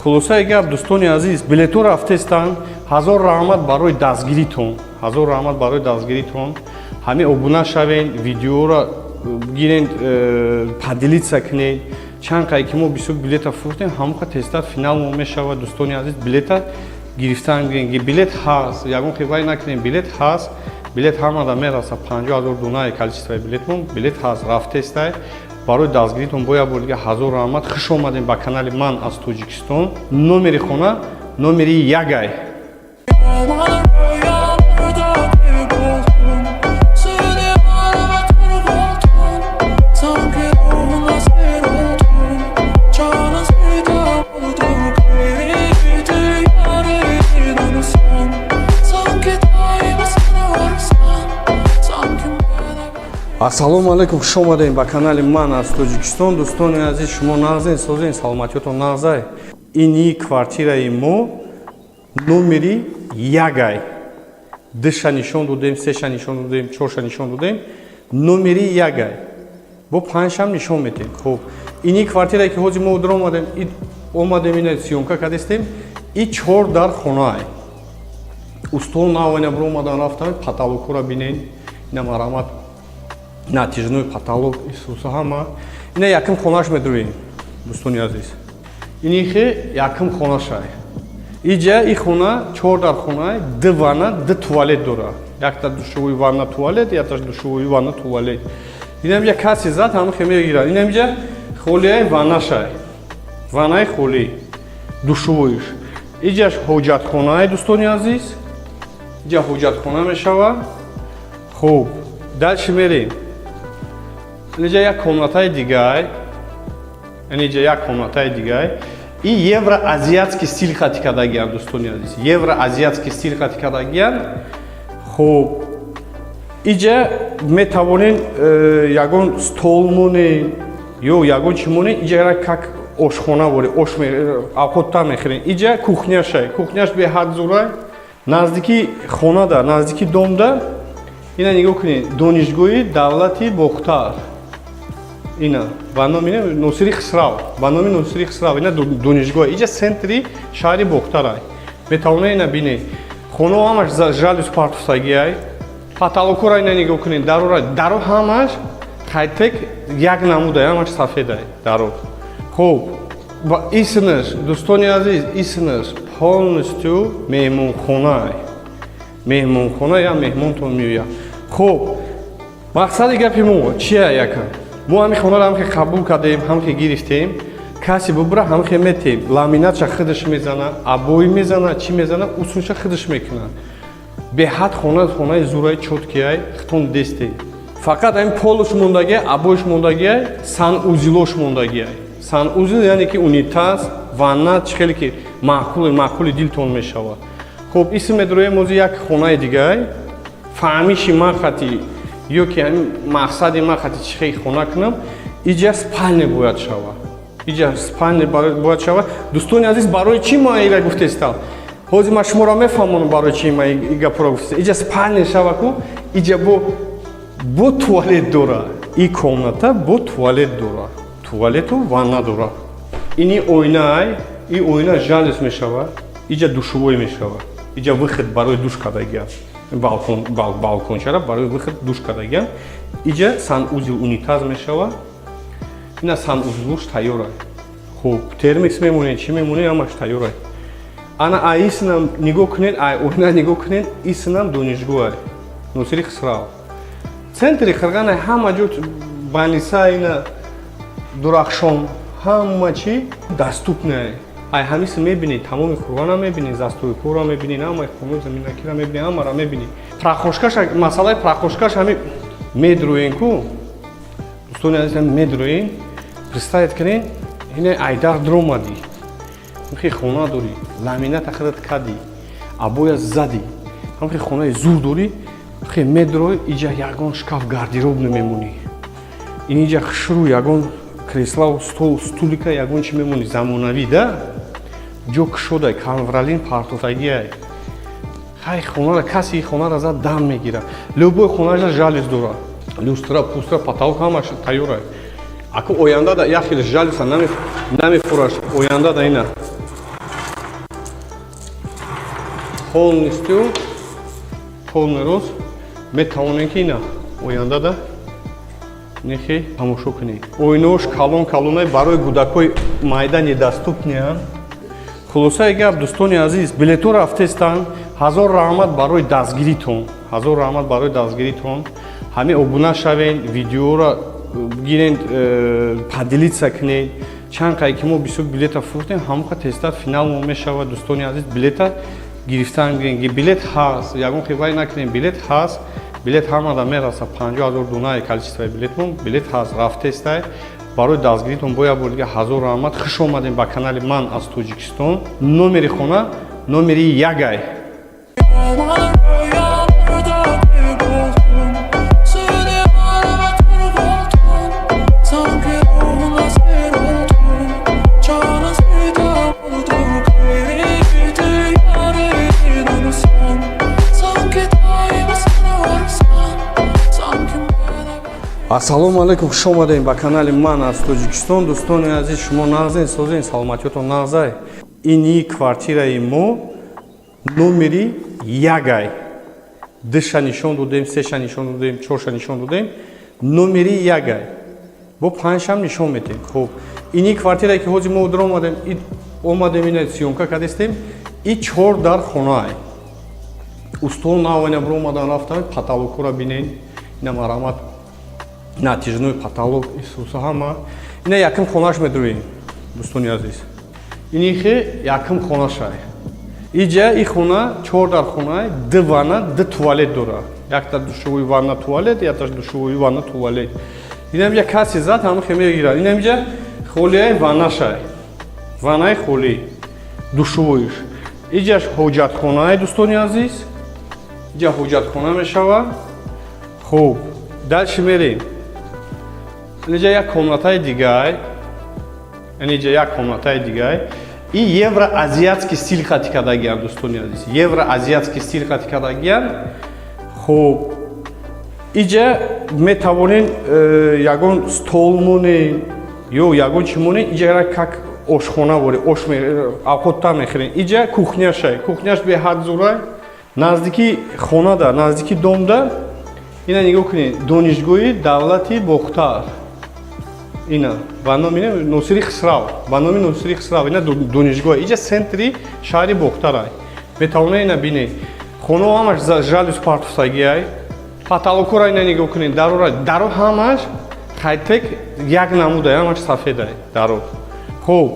Хулосаи гап, дӯстони азиз, билетҳо рафтестанд. Ҳазор раҳмат барои дастгиритон, ҳазор раҳмат барои дастгиритон. Ҳамин обуна шавен, видеоро гирен, поделиться кунед. Чанд қай ки мо бисёр билета фурӯхтем, ҳамоқа тезтар финал мо мешавад. Дӯстони азиз, билета гирифтан гирен, билет ҳаст, ягон хивай накунем, билет ҳаст, билет ҳамада мераса. 50 000 дунаи количествои билетмон, билет ҳаст, рафтестай. Барои дастгиритон бо як бор дига ҳазор раҳмат. Хуш омадем ба канали «Ман аз Тоҷикистон». Номери хона номери ягай. Rüyalarda kayboldum. Seni arama. Ассалому алайкум, хуш омадем ба канали «Ман аз Тоҷикистон». Дӯстони азиз, шумо нағзен, созен, саломатиётон нағзай? Ини квартираи мо номери ягай. Душа нишон додем, сеша нишон додем, чорша нишон додем, номери ягай. Бо панҷшам нишон метем. Хуб, ини квартирае, ки ҳозир мо омадем, омадем, ина съёмка кардистем, и чор дар хонаай. Устол навайна биромадан рафтан, потолокҳоро бинен, ина марамат, натяжной потолок, исуса ҳама. Ина якум хонаш медурем, дӯстони азиз. Инихе якум хонашай. Иҷа и хона чор дар хона, ду ванна, ду туалет дора. Якта душевой, ванна, туалет, якта душевой, ванна, туалет. Инамҷа каси зад, ҳамихе мегирад. Инамҷа холияи ваннашай. Ваннаи холӣ, душевойш. Иҷаш ҳоҷатхонаи, дӯстони азиз. Иҷа ҳоҷатхона мешавад. Хуб, дальше мерем. Инҷа як комнатаи дигай. Инҷа як комнатаи дигай. И евроазиатский стиль хати кардагиян, дӯстони азиз. Евроазиатский стиль хати кардагиян. Хуб, иҷа метавонен ягон стол монен ё ягон чӣ монен, иҷа как ошхона бори, ош авқотта мехӯрен. Иҷа кухняшай. Кухняш беҳад зурай. Наздики хонада, наздики домда, ина нигоҳ кунед, Донишгоҳи давлати Бохтар. Ина ба номи Носири Хисрав, ба номи Носири Хисрав ина донишгоҳ. Иҷа центри шаҳри Бохтарай. Метавонед ина бинед. Хонао ҳамаш жалюзи партофтагиай. Потолокҳоро ина нигоҳ кунед, дарора, даро ҳамаш хайтек як намудай, ҳамаш сафедай даро. Хуб, ва исмаш, дӯстони азиз, исмаш полностью меҳмонхонай. Меҳмонхона, я меҳмонтон меояд. Хуб, мақсади гапи мо чия? Яка мо ҳамин хонаро ҳамхе қабул кардем, ҳамхе гирифтем, касе бубура, ҳамхе метем. Ламинатша худаш мезана, обои мезана, чӣ мезана, усунша худаш мекунад. Беҳад хона хонаи зураи, чёткияй, хитон десте. Фақат ҳамин полуш мондагиай, обоиш мондагиай, санузелош мондагиай. Санузел, яъне ки унитаз, ванна, чӣ хеле ки маъқули маъқули дилтон мешавад. Хуб, исм медроем ози як хонаи дигай. Фаҳмиши ман хати ё ки ҳамин мақсади ман хати чӣ хел хона кунам, иҷа спальня бояд шавад. Иҷа спальня бояд шавад. Дӯстони азиз, барои чӣ ман ира гуфтестам? Ҳозир ман шуморо мефаҳмонам, барои чӣ ман и гапро гуфтестам. Иҷа спальня шава ку, иҷа бо туалет дора. И комната бо туалет дора. Туалету ванна дора. Ини оинаай, и оина жалюз мешавад. Иҷа душевой мешавад. Иҷа выход барои душ кардагиам. Балкон, балкончара барои выход душ кардагиам. Иҷа санузел, унитаз мешавад. Ина санузелуш тайёра. Хуб, термикс мемонед, чӣ мемонед, ҳамаш тайёра. Ана аисинам нигоҳ кунед, ай оина нигоҳ кунед, исинам донишгоҳ Носири Хисрав. Центри Қирғана, ҳама ҷо больница, ина Дурахшон, ҳама чӣ доступное. Ай ҳамиси мебинед, тамоми Қурғана мебинед, застройкора мебинед, ҳамаи хонаи заминакира мебинед, ҳамаро мебинед. Прохожкаш, масъалаи прохожкаш ҳами медроен ку, дӯстони азиз, медроен, представить кунед, ина айдар дромадӣ, ҳамхи хона дорӣ, ламината худат кадӣ, обоя задӣ, ҳамхи хонаи зур дорӣ, хе медрой, иҷа ягон шкаф, гардероб намемонӣ, инҷа хушрӯ ягон креслау, стол, стулика, ягон чи мемонӣ, замонавӣ да, ҷо кушодай, ковролин партофтагиай. Хай, хонара каси хонара зад, дам мегира. Любой хонаша жалюз дора, люстра, пустра, потолок ҳамаш тайёрай. Аку оянда да як хел жалюза намефураш, оянда да ина полностью, полный рост метавонем, ки ина оянда да нехе тамошо кунем. Оинаош калон калонай, барои кӯдакҳои майда недоступныянд. Хулосаи гап, дӯстони азиз, билетҳо рафтестанд. Ҳазор раҳмат барои дастгиритон, ҳазор раҳмат барои дастгиритон. Ҳамин обуна шавен, видеоро гирен, поделиться кунед. Чанд қай ки мо бисёр билета фурӯхтем, ҳамоқа тезтар финал мо мешавад. Дӯстони азиз, билета гирифтан гирен, билет ҳаст, ягон хивай накунем, билет ҳаст, билет ҳамада мераса. 50 000 дунаи количествои билетмон, билет ҳаст, рафтестай. Барои дастгиритон бо як бор дига ҳазор раҳмат. Хуш омадем ба канали «Ман аз Тоҷикистон». Номери хона номери ягай. Rüyalarda kayboldum. Seni arama. Ассалому алайкум, хуш омадем ба канали «Ман аз Тоҷикистон». Дӯстони азиз, шумо нағзен, созен, саломатиётон нағзай? Ини квартираи мо номери ягай. Душа нишон додем, сеша нишон додем, чорша нишон додем, номери ягай. Бо панҷшам нишон метем. Хуб, ини квартирае, ки ҳозир мо омадем, омадем, ина съёмка кардестем, и чор дар хонаай. Устон навайна биромадан рафтан, потолокура бинен, ина марамат, натяжной потолок, исуса ҳама. Ина якм хонаш медроем, дӯстони азиз. Инихе якм хонашай. Иҷа и хона чор дар хона, ду ванна, ду туалет дора. Якта душевой, ванна, туалет, якта душевой, ванна, туалет. Инамҷа каси зад, ҳамахе мегирад. Инамҷа холияи ваннашай. Ваннаи холӣ, душевойш. Иҷаш ҳоҷатхонаи, дӯстони азиз. Иҷа ҳоҷатхона мешавад. Хуб, дальше мерем. Инҷа як комнатаи дигай. Инҷа як комнатаи дигай. И евроазиатский стиль хати кардагиам, дӯстони азиз. Евроазиатский стиль хати кардагиам. Хуб, иҷа метавонен ягон стол монен ё ягон чӣ монен, иҷа как ошхона боре, ош авқотта мехӯрен. Иҷа кухняшай. Кухняш беҳад зурай. Наздики хонада, наздики домда, ина нигоҳ кунед, Донишгоҳи давлати Бохтар. Ина ба номи Носири Хисрав, ба номи Носири Хисрав ина донишгоҳ. Иҷа центри шаҳри Бохтарай. Метавонед ина бинед. Хонао ҳамаш жалюз партофтагиай. Потолокора ина нигоҳ кунед, дарора, даро ҳамаш хайтек як намудай, ҳамаш сафедай даро. Хуб,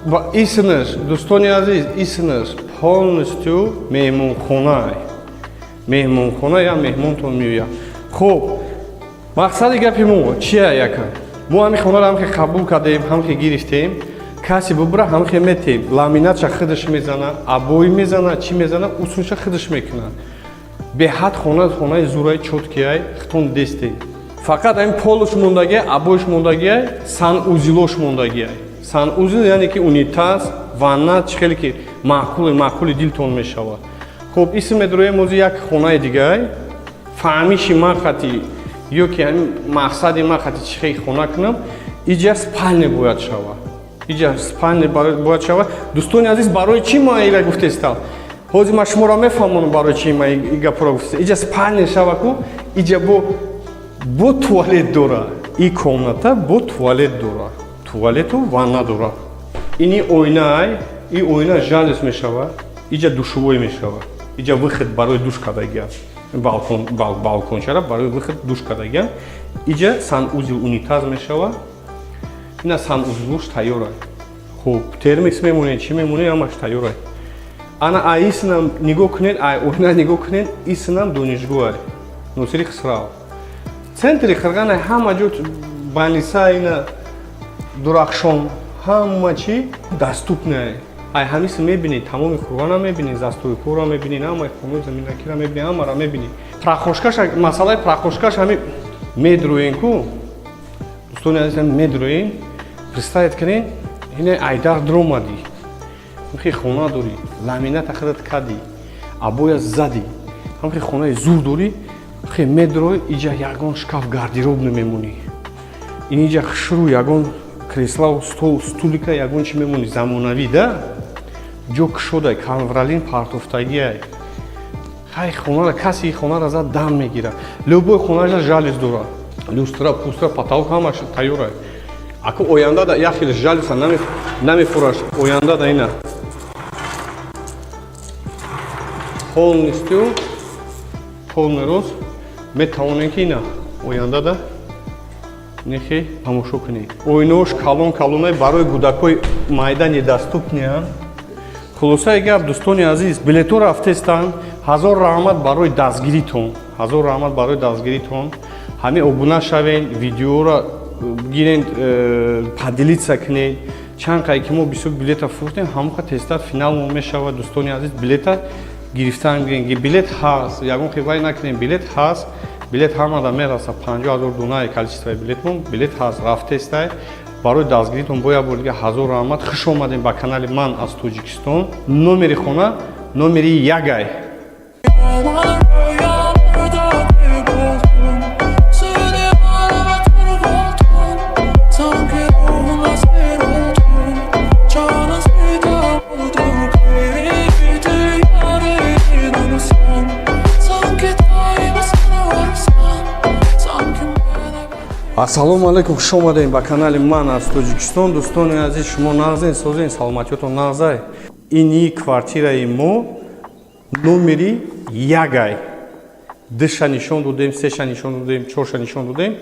ва исмаш, дӯстони азиз, исмаш полностью меҳмонхонай. Меҳмонхона, я меҳмонтон меояд. Хуб, мақсади гапи мо чия? Яка мо ҳамин хонаро ҳамхе қабул кардем, ҳамхе гирифтем, касе бубура, ҳамхе метем. Ламинатша худаш мезана, обои мезана, чӣ мезана, усулша худаш мекунад. Беҳад хона, хонаи зураи, чёткияй, хитон дестем. Фақат ҳамин полуш мондагиай, обоиш мондагиай, санузелош мондагиай. Санузел, яъне ки унитаз, ванна, чӣ хеле ки маъқули маъқули дилтон мешавад. Хуб, исм медроем ози як хонаи дигай. Фаҳмиши ман хати ё ки ҳамин мақсади ман хати чӣ хел хона кунам, иҷа спальня бояд шавад. Иҷа спальня бояд шавад. Дӯстони азиз, барои чӣ ман ира гуфтестам? Ҳозир ман шуморо мефаҳмонам, барои чӣ ман и гапро гуфтестам. Иҷа спальня шава ку, иҷа бо туалет дора. И комната бо туалет дора. Туалету ванна дора. Ини оинаай, и оина жалюз мешавад. Иҷа душевой мешавад. Иҷа выход барои душ кардагиам. Балкон, балкончара барои выход душ кардагиам. Иҷа санузел, унитаз мешавад. Ина санузелуш тайёра. Хуб, термикс мемонед, чӣ мемонед, ҳамаш тайёра. Ана аисинам нигоҳ кунед, ай оина нигоҳ кунед, исинам донишгоҳ Носири Хисрав. Центри Қирғана, ҳама ҷо больница, ина Дурахшон, ҳама чӣ доступное. Ай ҳамиси мебинед, тамоми Қурғана мебинед, застройкора мебинед, ҳамаи хонаи заминакира мебинед, ҳамаро мебинед. Прохожкаш, масъалаи прохожкаш ҳами медроен ку, дӯстони азиз, медроен, представить кунед, ина айдар дромадӣ, ҳамхи хона дорӣ, ламината худат кардӣ, обоя задӣ, ҳамхи хонаи зур дорӣ, хе медрой, иҷа ягон шкаф, гардероб намемонӣ, ин иҷа хушрӯ ягон креслау, стол, стулика, ягон чи мемонӣ, замонавӣ да, ҷо кушодай, ковролин партофтагиай. Хай, хонара каси хонара зад, дам мегирад. Любой хонаша жалюз дорад, люстра, пустра, потолок ҳамаш тайёрай. Аку оянда да як хел жалюза намефураш, оянда да ина полностью, полный рост метавонем, ки ина оянда да нехе тамошо кунед. Оинаош калон калонай, барои кӯдакҳои майда недоступныянд. Хулосаи гап, дӯстони азиз, билетҳо рафтестанд. Ҳазор раҳмат барои дастгиритон, ҳазор раҳмат барои дастгиритон. Ҳамин обуна шавен, видеоро гирен, поделиться кунед. Чанд қай ки мо бисёр билета фурӯхтем, ҳамоқа тезтар финалмо мешавад. Дӯстони азиз, билета гирифтан гирен, билет ҳаст, ягон хивай накунем, билет ҳаст, билет ҳамада мераса. 50 000 дунаи количествои билетмон, билет ҳаст, рафтестай. Барои дастгиритон бо як бор дига ҳазор раҳмат. Хуш омадем ба канали «Ман аз Тоҷикистон». Номери хона номери ягай. Rüyalarda kayboldum. Seni aramadım. Ассалому алайкум, хуш омадем ба канали «Ман аз Тоҷикистон». Дӯстони азиз, шумо нағзен, созен, саломатиётон нағзай? Ини квартираи мо номери ягай. Душа нишон додем, сеша нишон додем, чорша нишон додем,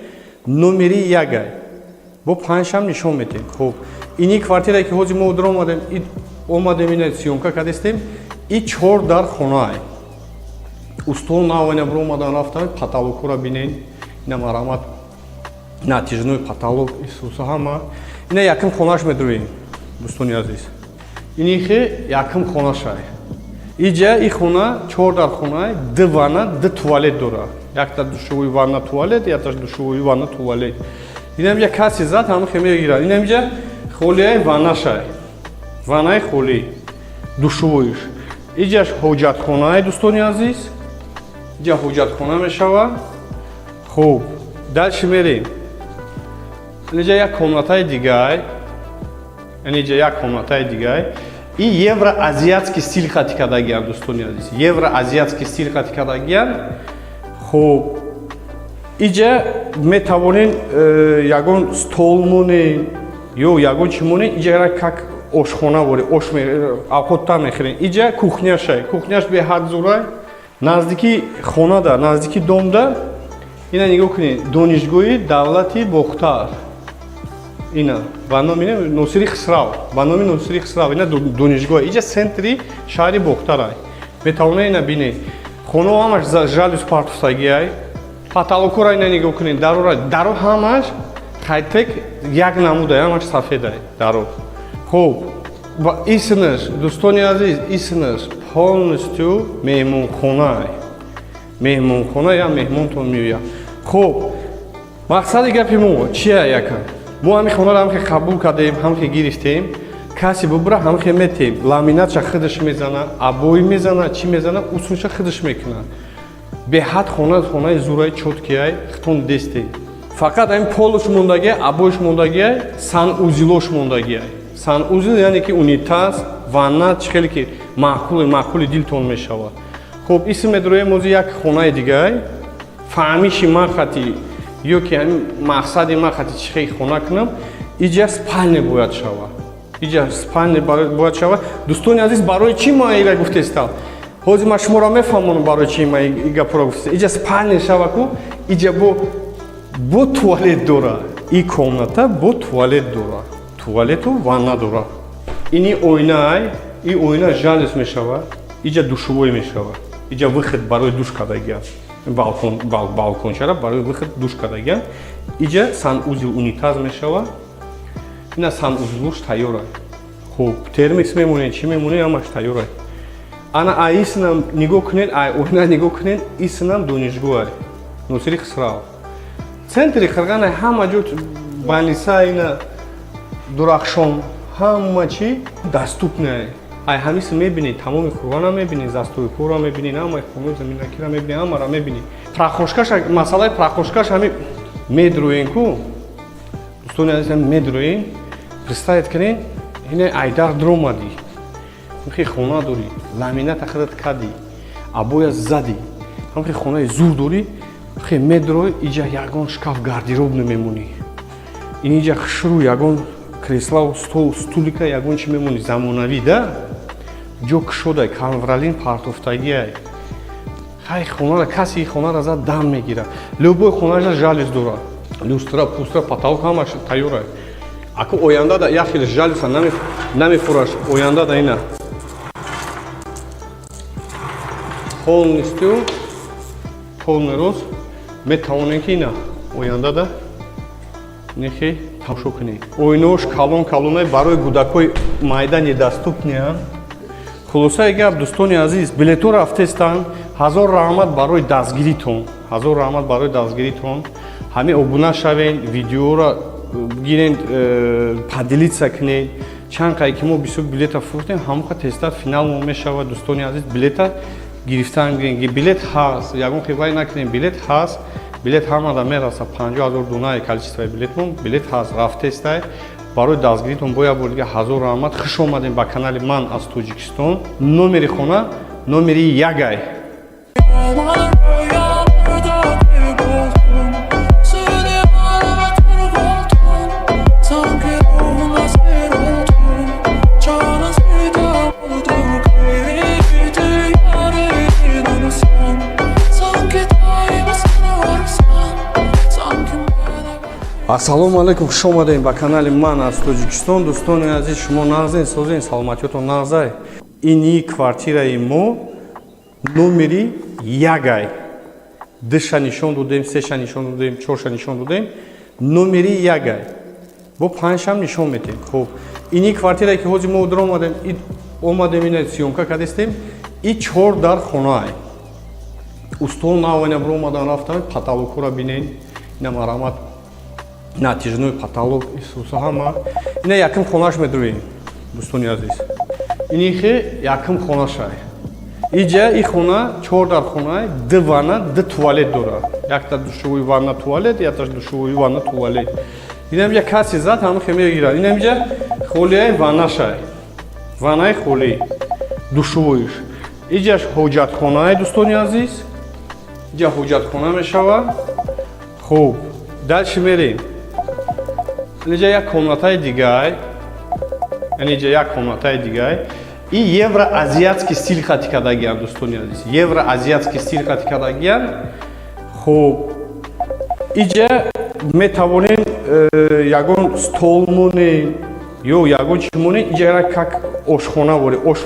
номери ягай. Бо панҷшам нишон метем. Хуб, ини квартирае, ки ҳозир мо дар омадем, омадем, ина съёмка кардестем, и чор дар хонаай. Устол навана биромадан рафтан, потолокҳоро бинен, ина марҳамат, натяжной потолок, исуса ҳама. Ина якум хонаш медроем, дӯстони азиз. Инихе якум хонашай. Иҷа и хона чор дар хона, ду ванна, ду туалет дора. Якта душевой, ванна, туалет, якташ душевой, ванна, туалет. Инамҷа каси зад, ҳамахе мегирад. Инамҷа холияи ваннашай. Ваннаи холӣ, душевойш. Иҷаш ҳоҷатхонаи, дӯстони азиз. Иҷа ҳоҷатхона мешавад. Хуб, дальше мерем. Инҷа як комнатаи дигай. Инҷа як комнатаи дигай. И евроазиатский стиль хати кардагиам, дӯстони азиз. Евроазиатский стиль хати кардагиам. Хуб, иҷа метавонен ягон стол монен ё ягон чӣ монен, иҷа как ошхона вори, ош авқоттар мехӯрен. Иҷа кухняшай. Кухняш беҳад зурай. Наздики хонада, наздики домда, ина нигоҳ кунед, Донишгоҳи давлати Бохтар. Ина ба номи Носири Хисрав, ба номи Носири Хисрав ина донишгоҳ. Иҷа центри шаҳри Бохтарай. Метавонед ина бинед. Хонао ҳамаш жалюз партофтагиай. Потолокҳоро ина нигоҳ кунед, дарора, даро ҳамаш хайтек як намудай, ҳамаш сафедай даро. Хуб, ва исмаш, дӯстони азиз, исмаш полностью меҳмонхонай. Меҳмонхона, я меҳмонтон меояд. Хуб, мақсади гапи мо чия? Яка мо ҳамин хонаро ҳамхе қабул кардем, ҳамхе гирифтем, касе бубура, ҳамхе метем. Ламинатша худаш мезана, обои мезана, чӣ мезана, усунша худаш мекуна. Беҳад хона, хонаи зураи, чёткияй, хитон дестем. Фақат ҳамин полуш мондагиай, обоиш мондагиай, санузелош мондагиай. Санузел, яъне ки унитаз, ванна, чӣ хеле ки маъқули маъқули дилтон мешавад. Хуб, исм медроем ози як хонаи дигай. Фаҳмиши ман хати ё ки ҳамин мақсади ман хати чӣ хел хона кунам, иҷа спальня бояд шавад. Иҷа спальня бояд шавад. Дӯстони азиз, барои чӣ ман ира гуфтестам? Ҳозир ман шуморо мефаҳмонам, барои чӣ ман и гапро гуфтестам. Иҷа спальня шава ку, иҷа бо туалет дора. И комната бо туалет дора. Туалету ванна дора. Ини оинаай, и оина жалюз мешавад. Иҷа душевой мешавад. Иҷа выход барои душ кардагиам. Балкон, балкончара барои выход душ кардагиам. Иҷа санузел, унитаз мешавад. Ина санузелуш тайёра. Хуб, термикс мемонед, чӣ мемонед, ҳамаш тайёра. Ана ай исинам нигоҳ кунед, ай оина нигоҳ кунед, исинам донишгоҳ Носири Хисрав. Центри Қирғана, ҳама ҷо больница, ина Дурахшон, ҳама чӣ доступное. Ай ҳамиси мебинед, тамоми Қурғона мебинед, застройкаро мебинед, ҳамаи хонаи заминакиро мебинед, ҳамаро мебинед. Прохожкаш, масъалаи прохожкаш ҳами медроен ку, дӯстони азиз, медроен, представить кунед, ина айдар дромадӣ, ҳамхи хона дорӣ, ламината худат кардӣ, обоя задӣ, ҳамхи хонаи зур дорӣ, хе медрой, иҷа ягон шкаф, гардероб намемонӣ, ин иҷа хушрӯ ягон креслау, стол, стулика, ягон чи мемонӣ, замонавӣ да, ҷо кушодай, ковролин партофтагиай. Хай, хонара касе хонара зад, дам мегирад. Любой хонаша жалюз дорад, люстра, пустра, потолок ҳамаш тайёрай. Аку оянда да як хел жалюза намефураш, оянда да ина полностью, полный рост метавонем, ки ина оянда да нехе тамошо кунед. Оинаош калон калонай, барои кӯдакҳои майда недоступныянд. Хулосаи гап, дӯстони азиз, билетҳо рафтестанд. Ҳазор раҳмат барои дастгиритон, ҳазор раҳмат барои дастгиритон. Ҳамин обуна шавен, видеоро гирен, поделиться кунед. Чанд қай ки мо бисёр билета фурӯхтем, ҳамоқа тезтар финалмо мешавад. Дӯстони азиз, билета гирифтан гирен, билет ҳаст, ягон хивай накунем, билет ҳаст, билет ҳамада мераса. 50 000 дунаи количествои билетмон, билет ҳаст, рафтестай. Барои дастгиритон бо як бор дига ҳазор раҳмат. Хуш омадем ба канали «Ман аз Тоҷикистон». Номери хона номери ягай. Rüyalarda kayboldum. Seni aramadım. Ассалому алайкум, хуш омадем ба канали «Ман аз Тоҷикистон». Дӯстони азиз, шумо нағзен, созен, саломатиётон нағзай? Ини квартираи мо номери ягай. Душа нишон додем, сеша нишон додем, чорша нишон додем, номери ягай. Бо панҷшам нишон метем. Хуб, ини квартирае, ки ҳозир мо омадем, омадем, ина съёмка кардистем, и чор дар хонаай. Устол навайна биромадан рафтан, потолокҳоро бинен, ина марҳамат, натяжной потолок, исуса ҳама. Ина якум хонаш медроем, дӯстони азиз. Инихе якум хонашай. Иҷа и хона чор дар хона, ду ванна, ду туалет дорад. Якта душевой, ванна, туалет, якташ душевой, ванна, туалет. Инамҷа каси зад, ҳамахе мегирад. Инамҷа холияи ваннашай, ваннаи холӣ, душевойш. Иҷаш ҳоҷатхонаи, дӯстони азиз, иҷа ҳоҷатхона мешавад. Хуб, дальше мерем. Инҷа як комнатаи дигай, инҷа як комнатаи дигай. И евроазиатский стиль хати кардагиан, дӯстони азиз, евроазиатский стиль хати кардагиан. Хуб, иҷа метавонем ягон стол монем ё ягон чи монем. Иҷа как ошхона боре, ош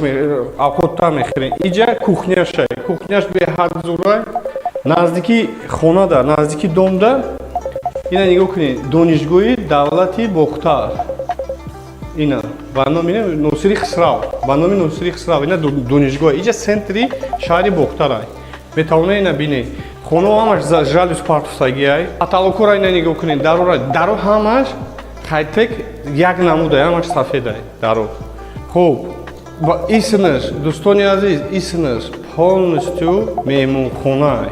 авқотта мехӯрем. Иҷа кухняшай, кухняш беҳад зурай. Наздики хонада, наздики домда, ина нигоҳ кунед, Донишгоҳи давлати Бохтар, ина ба номи Носири Хисрав, ба номи Носири Хисрав ина донишгоҳ. Иҷа центри шаҳри Бохтарай. Метавонед ина бинед, хонао ҳамаш жалюзи партофтагиай. Потолокҳоро ина нигоҳ кунед, дарора, даро ҳамаш хайтек як намудай, ҳамаш сафедай даро. Хуб, ва исмаш, дӯстони азиз, исмаш полностью меҳмонхонай,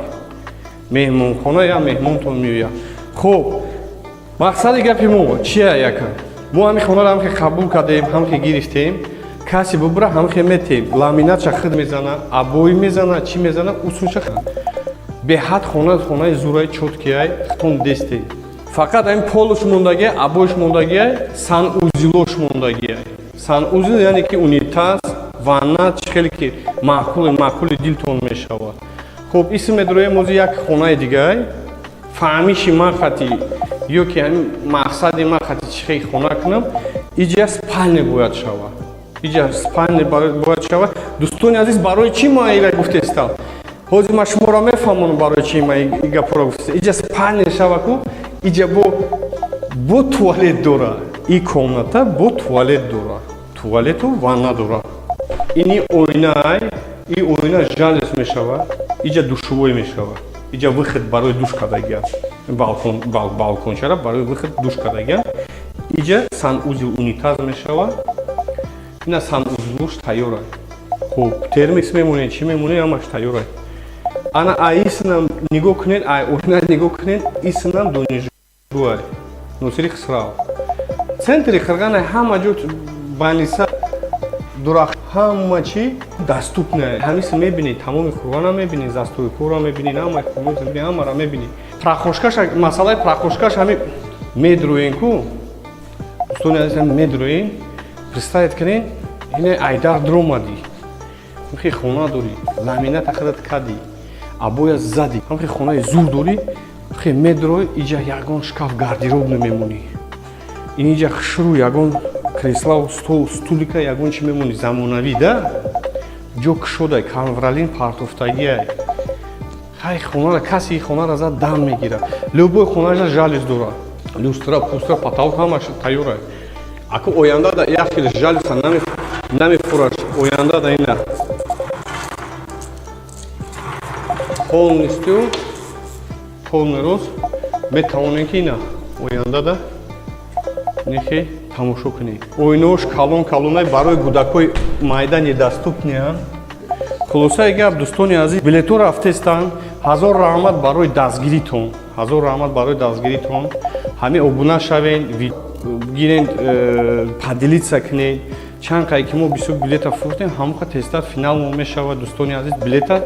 меҳмонхона, я меҳмонтон меояд. Хуб, мақсади гапи мо чия? Яка мо ҳамин хонаро ҳамхе қабул кардем, ҳамхе гирифтем. Касе бубура, ҳамхе метем. Ламинатша худ мезана, обои мезана, чӣ мезана, усунша. Беҳад хона, хонаи зураи, чёткияй, хитон десте. Фақат ҳамин полуш мондагия, обоиш мондагия, санузелош мондагия. Санузел, яъне ки унитаз, ванна, чӣ хеле ки маъқули маъқули дилтон мешавад. Хуб, исм медроем ози як хонаи дигай. Фаҳмиши ман хати ё ки ҳамин мақсади ман хати чӣ хел хона кунам, иҷа спальня бояд шавад, иҷа спальня бояд шавад. Дӯстони азиз, барои чӣ ман ира гуфтестам? Ҳозир ман шуморо мефаҳмонам, барои чӣ ман и гапҳоро гуфтестам. Иҷа спальня шава ку, иҷа бо туалет дора, и комната бо туалет дора, туалету ванна дора. Ини оинай, и оина жалюзи мешавад, иҷа душевой мешавад, иҷа выход барои душ кардагиам, балкон, балкончара барои выход душ кардагиам. Иҷа санузел, унитаз мешавад, ина санузелуш тайёра. Хуб, термос мемонед, чӣ мемонед, ҳамаш тайёра. Ана аисинам нигоҳ кунед, ай оина нигоҳ кунед, исинам донишгоҳ Носири Хисрав, центри Қирғана, ҳама ҷо больница, дурах, ҳама чи доступно. Ҳамиси мебинед, тамоми Қурғона мебинед, застройкаро мебинед, ҳама ҳамаро мебинед. Прихожкаш, масъалаи прихожкаш ҳами медроен ку, дӯстони азиз, медроен. Представить кунед, ина айдар дромадӣ, ҳамхи хона дорӣ, ламината худат кадӣ, обоя задӣ, ҳамхи хонаи зур дорӣ, хе медрой, иҷа ягон шкаф, гардероб намемонӣ, иниҷа хушрӯ ягон креслау, стол, стулика, ягон чи мемонӣ, замонавӣ да, ҷо кушодай, ковролин партофтагиай. Хай, хонара касе хонара зад, дам мегирад. Любой хонаша жалюзи дорад, люстра, пустра, потолок ҳамаш тайёра. Аку оянда да як хел жалюза намефураш. Оянда да ина полностью, полный рост метавонем, ки ина оянда да нехе тамошо кунед. Оинаош калон калонай, барои кӯдакҳои майда недоступныянд. Хулосаи гап, дӯстони азиз, билетҳо рафтестанд. Ҳазор раҳмат барои дастгиритон, ҳазор раҳмат барои дастгиритон. Ҳамин обуна шавен, гирен, поделиться кунед. Чанд қай ки мо бисёр билета фурӯхтем, ҳамоқа тезтар финалмо мешавад. Дӯстони азиз, билета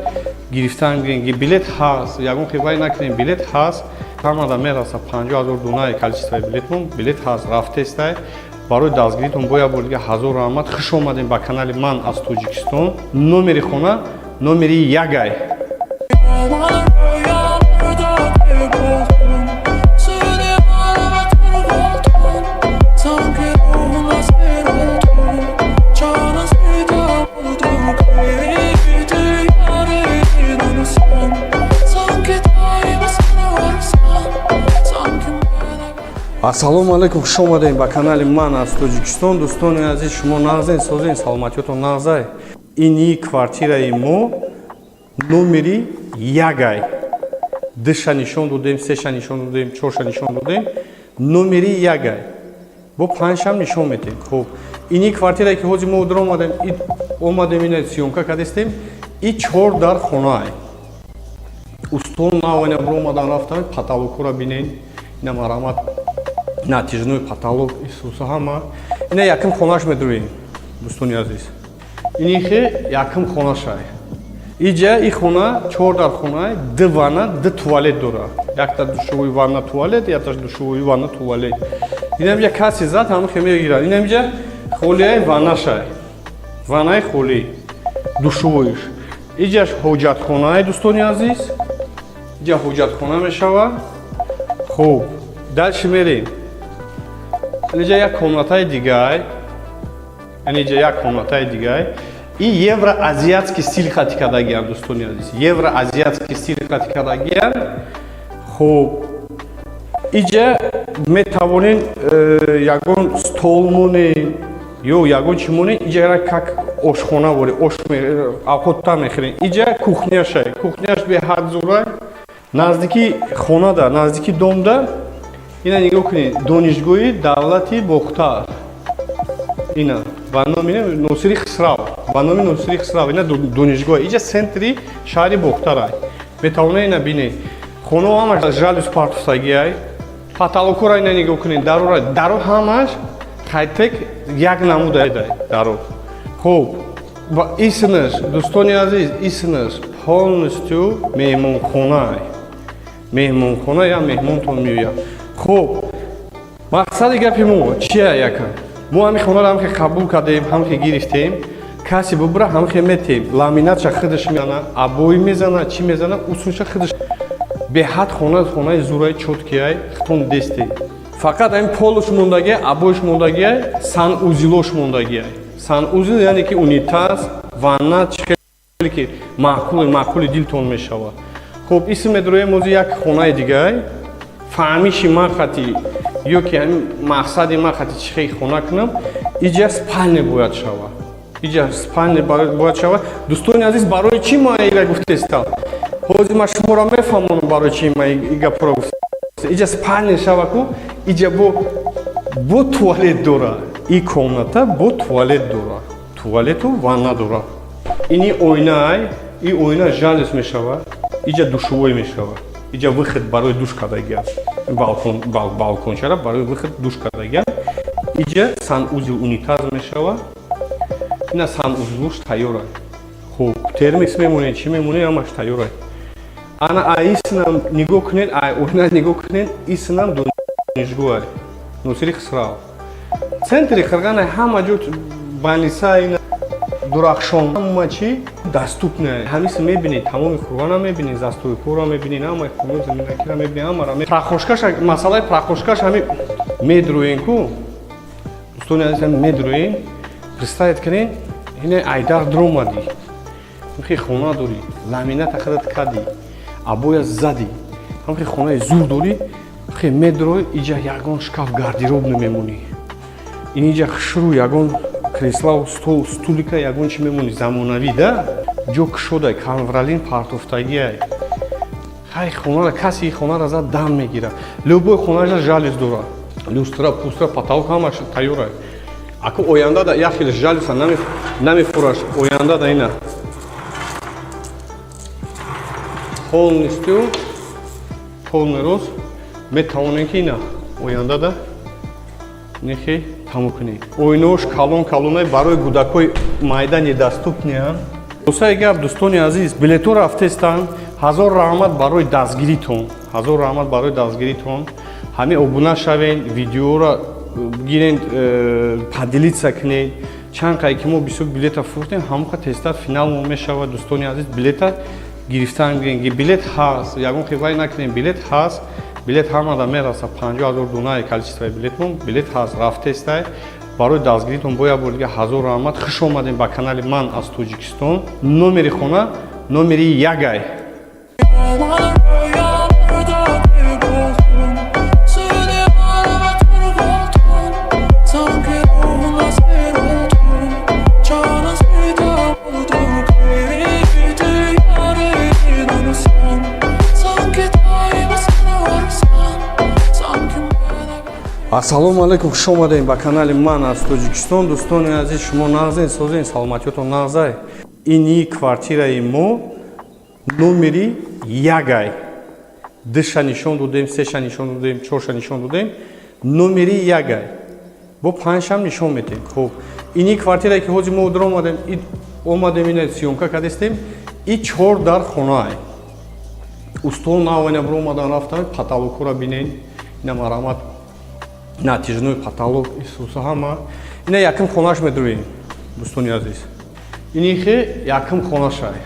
гирифтан гирен, билет ҳаст, ягон хибай накунем, билет ҳаст, ҳамада мераса. 50 000 дунаи количествои билетмон, билет ҳаст, рафтестай. Барои дастгиритон бо як бор дига ҳазор раҳмат. Хуш омадем ба канали «Ман аз Тоҷикистон». Номери хона номери ягай. Rüyalarda kayboldum. Seni aramadım. Ассалому алайкум, хуш омадем ба канали «Ман аз Тоҷикистон». Дӯстони азиз, шумо нағзен, созен, саломатиётон нағзай? Ини квартираи мо номери ягай. Душа нишон додем, сеша нишон додем, чорша нишон додем, номери ягай. Бо панҷшам нишон метем. Хуб, ини квартирае, ки ҳозир мо омадем, омадем, ина съёмка кардестем, и чор дар хонаай. Устон нав ина омадан рафтан, потолокура бинен, ина марҳамат, натяжной потолок, исуса ҳама. Ина якм хонаш медурем, дӯстони азиз. Инихе якм хонашай. Иҷа и хона чор дар хона, ду ванна, ду туалет дора. Якта душевой, ванна, туалет, якта душевой, ванна, туалет. Инамҷа каси зад, ҳамихе мегирад. Инамҷа холияи ваннашай. Ваннаи холӣ, душевойш. Иҷаш ҳоҷатхонаи, дӯстони азиз. Иҷа ҳоҷатхона мешавад. Хуб, дальше мерем. Инҷа як комнатаи дигай. Инҷа як комнатаи дигай. И евроазиатский стиль хати кардагиам, дӯстони азиз. Евроазиатский стиль хати кардагиам. Хуб, иҷа метавонен ягон стол монен ё ягон чи монен, иҷа как ошхона вори, ош авқотта мехӯрен. Иҷа кухняшай. Кухняш беҳад зурай. Наздики хонада, наздики домда, ина нигоҳ кунед, Донишгоҳи давлати Бохтар. Ина ба номи Носири Хисрав, ба номи Носири Хисрав ина донишгоҳ. Иҷа центри шаҳри Бохтарай. Метавонед ина бинед. Хонао ҳамаш жалюз партофтагиай. Потолокура ина нигоҳ кунед, дарора, даро ҳамаш хайтек, як намуда даро. Хуб, ва исмаш, дӯстони азиз, исмаш полностью меҳмонхонай. Меҳмонхона, я меҳмонтон меояд. Хуб, мақсади гапи мо чия? Яка мо ҳамин хонаро ҳамхе қабул кардем, ҳамхе гирифтем, касе бубура, ҳамхе метем. Ламинатша худаш мезана, обои мезана, чӣ мезана, усунша худаш. Беҳад хона, хонаи зураи, чёткияй, хитон десте. Фақат ҳамин полуш мондагия, обоиш мондагия, санузелош мондагия. Санузел, яъне ки унитаз, ванна, чӣ хеле ки маъқули маъқули дилтон мешавад. Хуб, исм медроем ози як хонаи дигай. Фаҳмиши ман хати ё ки ҳамин мақсади ман хати чӣ хел хона кунам, иҷа спальня бояд шавад. Иҷа спальня бояд шавад. Дӯстони азиз, барои чӣ ма ира гуфтестам? Ҳозир ман шуморо мефаҳмонам, барои чӣ ма и гапро гуфт. Иҷа спальня шава ку, иҷа бо туалет дора. И комната бо туалет дора, туалету ванна дора. Ини оинаай, и оина жалюз мешавад. Иҷа душевой мешавад. Иҷа выход барои душ кардагиам, балкон, балкончара барои выход душ кардагиам. Иҷа санузел, унитаз мешавад. Ина санузелуш тайёра. Хуб, термикс мемонед, чӣ мемонед, ҳамаш тайёра. Ана исинам нигоҳ кунед, оина нигоҳ кунед, исинам донишгоҳ Носири Хисрав, центри Хирғана, ҳама ҷо больница, ина Дурахшон, ҳама чи доступно. Ҳамиси мебинед, тамоми Хурғана мебинед, застройкора мебинед, ҳамаи хонаи заминакира мебинед, ҳамара. Прохожкаша, масъалаи прохожкаш ҳами медроен ку, дӯстони азиз, ҳами медроен. Представить кунед, ина айдар дромадӣ, ҳамхи хона дорӣ, ламината худат кардӣ, обоя задӣ, ҳамхи хонаи зур дорӣ, хе медрой, иҷа ягон шкаф, гардероб намемонӣ, инҷа хушрӯ ягон креслау, стол, стулика, ягон чи мемонӣ, замонавӣ да, ҷо кушодай, ковролин партофтагиай. Хай, хонара каси хонара зад, дам мегирад. Любой хонаша жалюз дорад, люстра, пустра, потолок ҳамаш тайёрай. Аку оянда да як хел жалюза намефураш. Оянда да ина полностью, полный рост метавонем, ки ина оянда да нехе тамом кунем. Оинош калон калонай, барои кӯдакҳои майда недоступныянд. Дӯстаи гап, дӯстони азиз, билетҳо рафтестанд. Ҳазор раҳмат барои дастгиритон, ҳазор раҳмат барои дастгиритон. Ҳамин обуна шавен, видеоро гирен, поделиться кунед. Чанд қай ки мо бисёр билета фурӯхтем, ҳамон қа тезтар финалмо мешавад. Дӯстони азиз, билета гирифтан гирен, билет ҳаст, ягон хивай накунем, билет ҳаст, билет ҳамада мераса. 50 000 дунаи количествои билетмон, билет ҳаст, рафтестай. Барои дастгиритон бо як бор дига ҳазор раҳмат. Хуш омадем ба канали «Ман аз Тоҷикистон». Номери хона номери ягай. Aman rüyalarda kayboldum. Seni aramadım. Ассалому алайкум, хуш омадем ба канали «Ман аз Тоҷикистон». Дӯстони азиз, шумо нағзен, созен, саломатиётон нағзай? Ини квартираи мо номери ягай. Душа нишон додем, сеша нишон додем, чорша нишон додем, номери ягай. Бо панҷшам нишон метем. Хуб, ини квартирае, ки ҳозир мо дар омадем, ина съёмка кардестем, и чор дар хонаай. Устол навайна биромадан рафтан, потолокҳоро бинен, ина марҳамат, натяжной потолок, исуса ҳама. Ина якум хонаш медроем, дӯстони азиз. Инихе якум хонашай.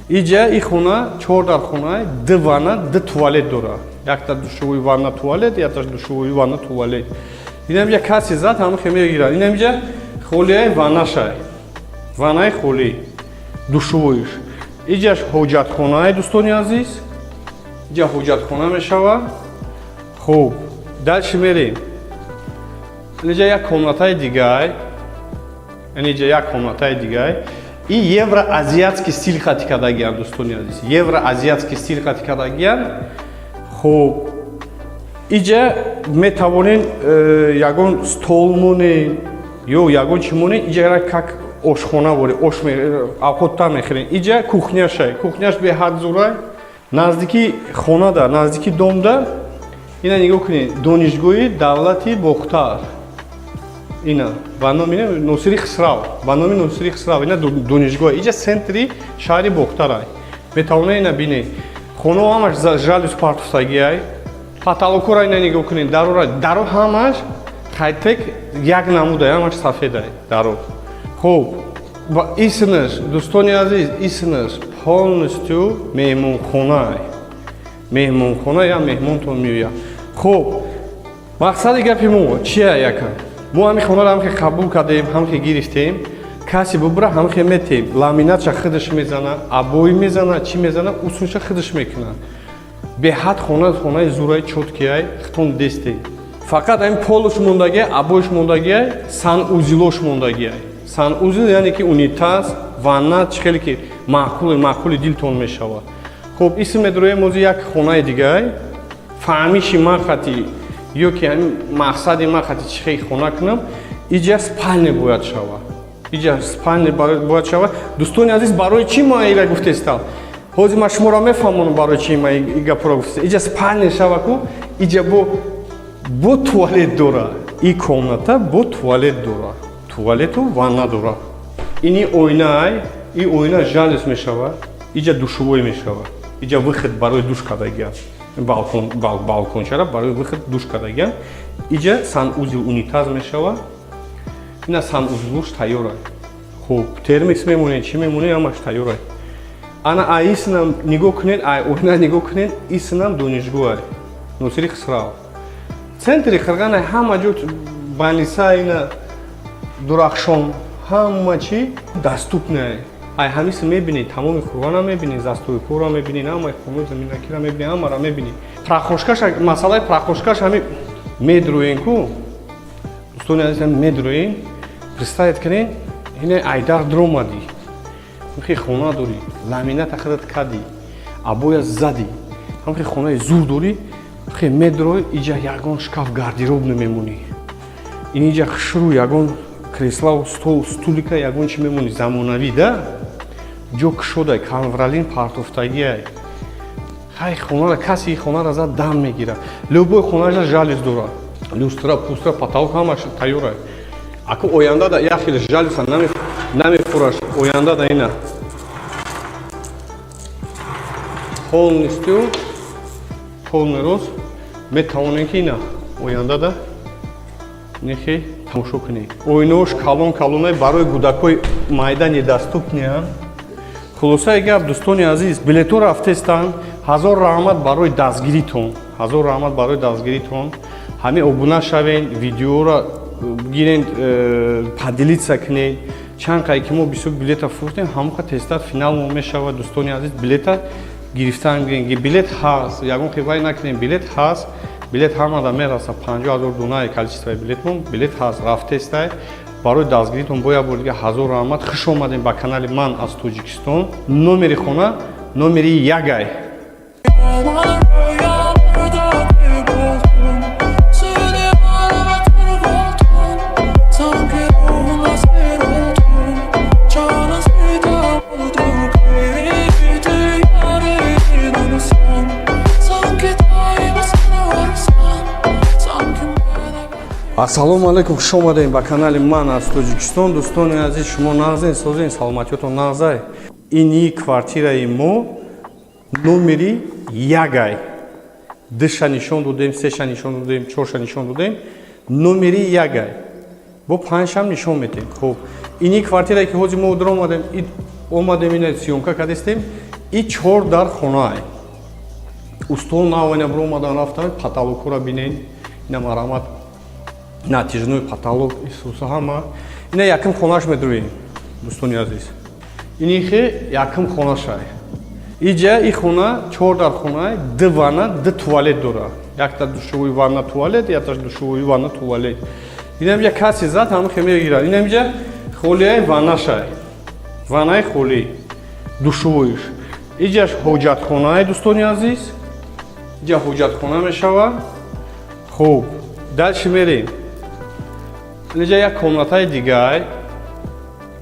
Иҷа и хона чор дар хона, ду ванна, ду туалет дора. Якта душевой, ванна, туалет, якташ душевой, ванна, туалет. Инамиҷа каси зад, ҳамахе мегирад. Инамиҷа холияи ваннашай, ваннаи холӣ, душевойш. Иҷаш ҳоҷатхонаи, дӯстони азиз, иҷа ҳоҷатхона мешавад. Хуб, дальше мерем. Инҷа як комнатаи дигай, инҷа як комнатаи дигай. И евроазиатский стиль хати кардагиан, дӯстони азиз, евроазиатский стиль хати кардагиан. Хуб, иҷа метавонен ягон стол монен ё ягон чӣ монен. Иҷа как ошхона вори ош авқотта мехӯрен. Иҷа кухняшай, кухняш беҳад зурай. Наздики хонада, наздики домда. Ина нигоҳ кунед, Донишгоҳи давлати Бохтар, ина ба номи Носири Хисрав, ба номи Носири Хисрав ина донишгоҳ. Иҷа центри шаҳри Бохтарай. Метавонед ина бинед, хонао ҳамаш жалюзи партофтагиай. Потолокҳоро ина нигоҳ кунед, дарора, даро ҳамаш хайтек як намудай, ҳамаш сафедай даро. Хуб, ва исмаш, дӯстони азиз, исмаш полностью меҳмонхонай, меҳмонхона, я меҳмонтон меояд. Хуб, мақсади гапи мо чия? Яка мо ҳамин хонаро ҳамхе қабул кардем, ҳамхе гирифтем. Касе бубура, ҳамхе метем. Ламинатша худаш мезана, обои мезана, чӣ мезана, усунша худаш мекунад. Беҳад хона, хонаи зураи, чёткияй, хитон дестем. Фақат ҳамин полуш мондагиай, обоиш мондагиай, санузелош мондагиай. Санузел яъне ки унитаз, ванна, чӣ хеле ки маъқули маъқули дилтон мешавад. Хуб, исм медроем ози як хонаи дигай. Фаҳмиши ман хати ё ки ҳамин мақсади ман хати чӣ хел хона кунам, иҷа спальня бояд шавад, иҷа спальня бояд шавад. Дӯстони азиз, барои чӣ ман ира гуфтестам? Ҳозир ман шуморо мефаҳмонам, барои чӣ ман и гапро гуфтестам. Иҷа спальня шава ку, иҷа бо туалет дора, и комната бо туалет дора, туалету ванна дора. Ини оинаай, и оина жалюзи мешавад, иҷа душевой мешавад, иҷа выход барои душ кардагиам, балкон, балкончара барои выход душ кардагиам. Иҷа санузел, унитаз мешавад, ина санузелуш тайёра. Хуб, термикс мемонед, чӣ мемонед, ҳамаш тайёра. Ана ай исинам нигоҳ кунед, ай оина нигоҳ кунед, исинам донишгоҳ Носири Хисрав, центри Қирғана, ҳама ҷо больница, ина Дурахшон, ҳама чӣ доступное. Ай ҳамиси мебинед, тамоми Қурғона мебинед, застройкаро мебинед, ҳамаи хонаи заминакиро мебинед, ҳамаро мебинед. Прихожкаш, масъалаи прихожкаш ҳами медроен ку, дӯстони азиз, медроен. Представить кунед, ина айдар дромадӣ, ҳамхи хона дорӣ, ламината худат кардӣ, обоя задӣ, ҳамхи хонаи зур дорӣ, хе медрой, иҷа ягон шкаф, гардероб намемонӣ, ин иҷа хушрӯ ягон креслау, стол, стулика, ягон чи мемонӣ, замонавӣ да, ҷо кушодай, ковролин партофтагиай. Хай, хонара касе хонара зад, дам мегирад. Любой хонаша жалюзи дорад, люстра, пустра, потолок ҳамаш тайёрай. Аку оянда да як хел жалюза намефураш. Оянда да ина полностью, полный рост метавонем, ки ина оянда да нехе тамошо кунед. Оинаош калон калонай, барои кӯдакҳои майда недоступныянд. Хулосаи гап, дӯстони азиз, билетҳо рафтестанд. Ҳазор раҳмат барои дастгиритон, ҳазор раҳмат барои дастгиритон. Ҳамин обуна шавен, видеоро гирен, поделиться кунед. Чанд қай ки мо бисёр билета фурӯхтем, ҳамон қа тезтар финалмо мешавад. Дӯстони азиз, билета гирифтан гирен, билет ҳаст, ягон хивай накунем, билет ҳаст, билет ҳамада мераса. 50 000 дунаи количествои билетмон, билет ҳаст, рафтестай. Барои дастгиритон бо як бор дига ҳазор раҳмат. Хуш омадем ба канали «Ман аз Тоҷикистон». Номери хона номери ягай. Rüyalarda kayboldum. Seni arama. Ассалому алайкум, хуш омадем ба канали «Ман аз Тоҷикистон». Дӯстони азиз, шумо нағзен, созен, саломатиётон нағзай? Ини квартираи мо номери ягай. Душа нишон додем, сеша нишон додем, чорша нишон додем, номери ягай. Бо панҷшам нишон метем. Хуб, ини квартирае, ки ҳозир мо омадем, омадем, ина съёмка кардистем, и чор дар хонаай. Устол навайна биромадан рафтан, потолокҳоро бинен, ина марҳамат, натяжной потолок, исуса ҳама. Ина якум хонаш медроем, дӯстони азиз. Инихе якум хонашай. Иҷа и хона чор дар хона, ду ванна, ду туалет дора. Якта душевой, ванна, туалет, якташ душевой, ванна, туалет. Инамҷа каси зад, ҳамахе мегирад. Инамҷа холияи ваннашай, ваннаи холӣ, душевойш. Иҷаш ҳоҷатхонаи, дӯстони азиз, иҷа ҳоҷатхона мешавад. Хуб, дальше мерем. Инҷа як комнатаи дигай,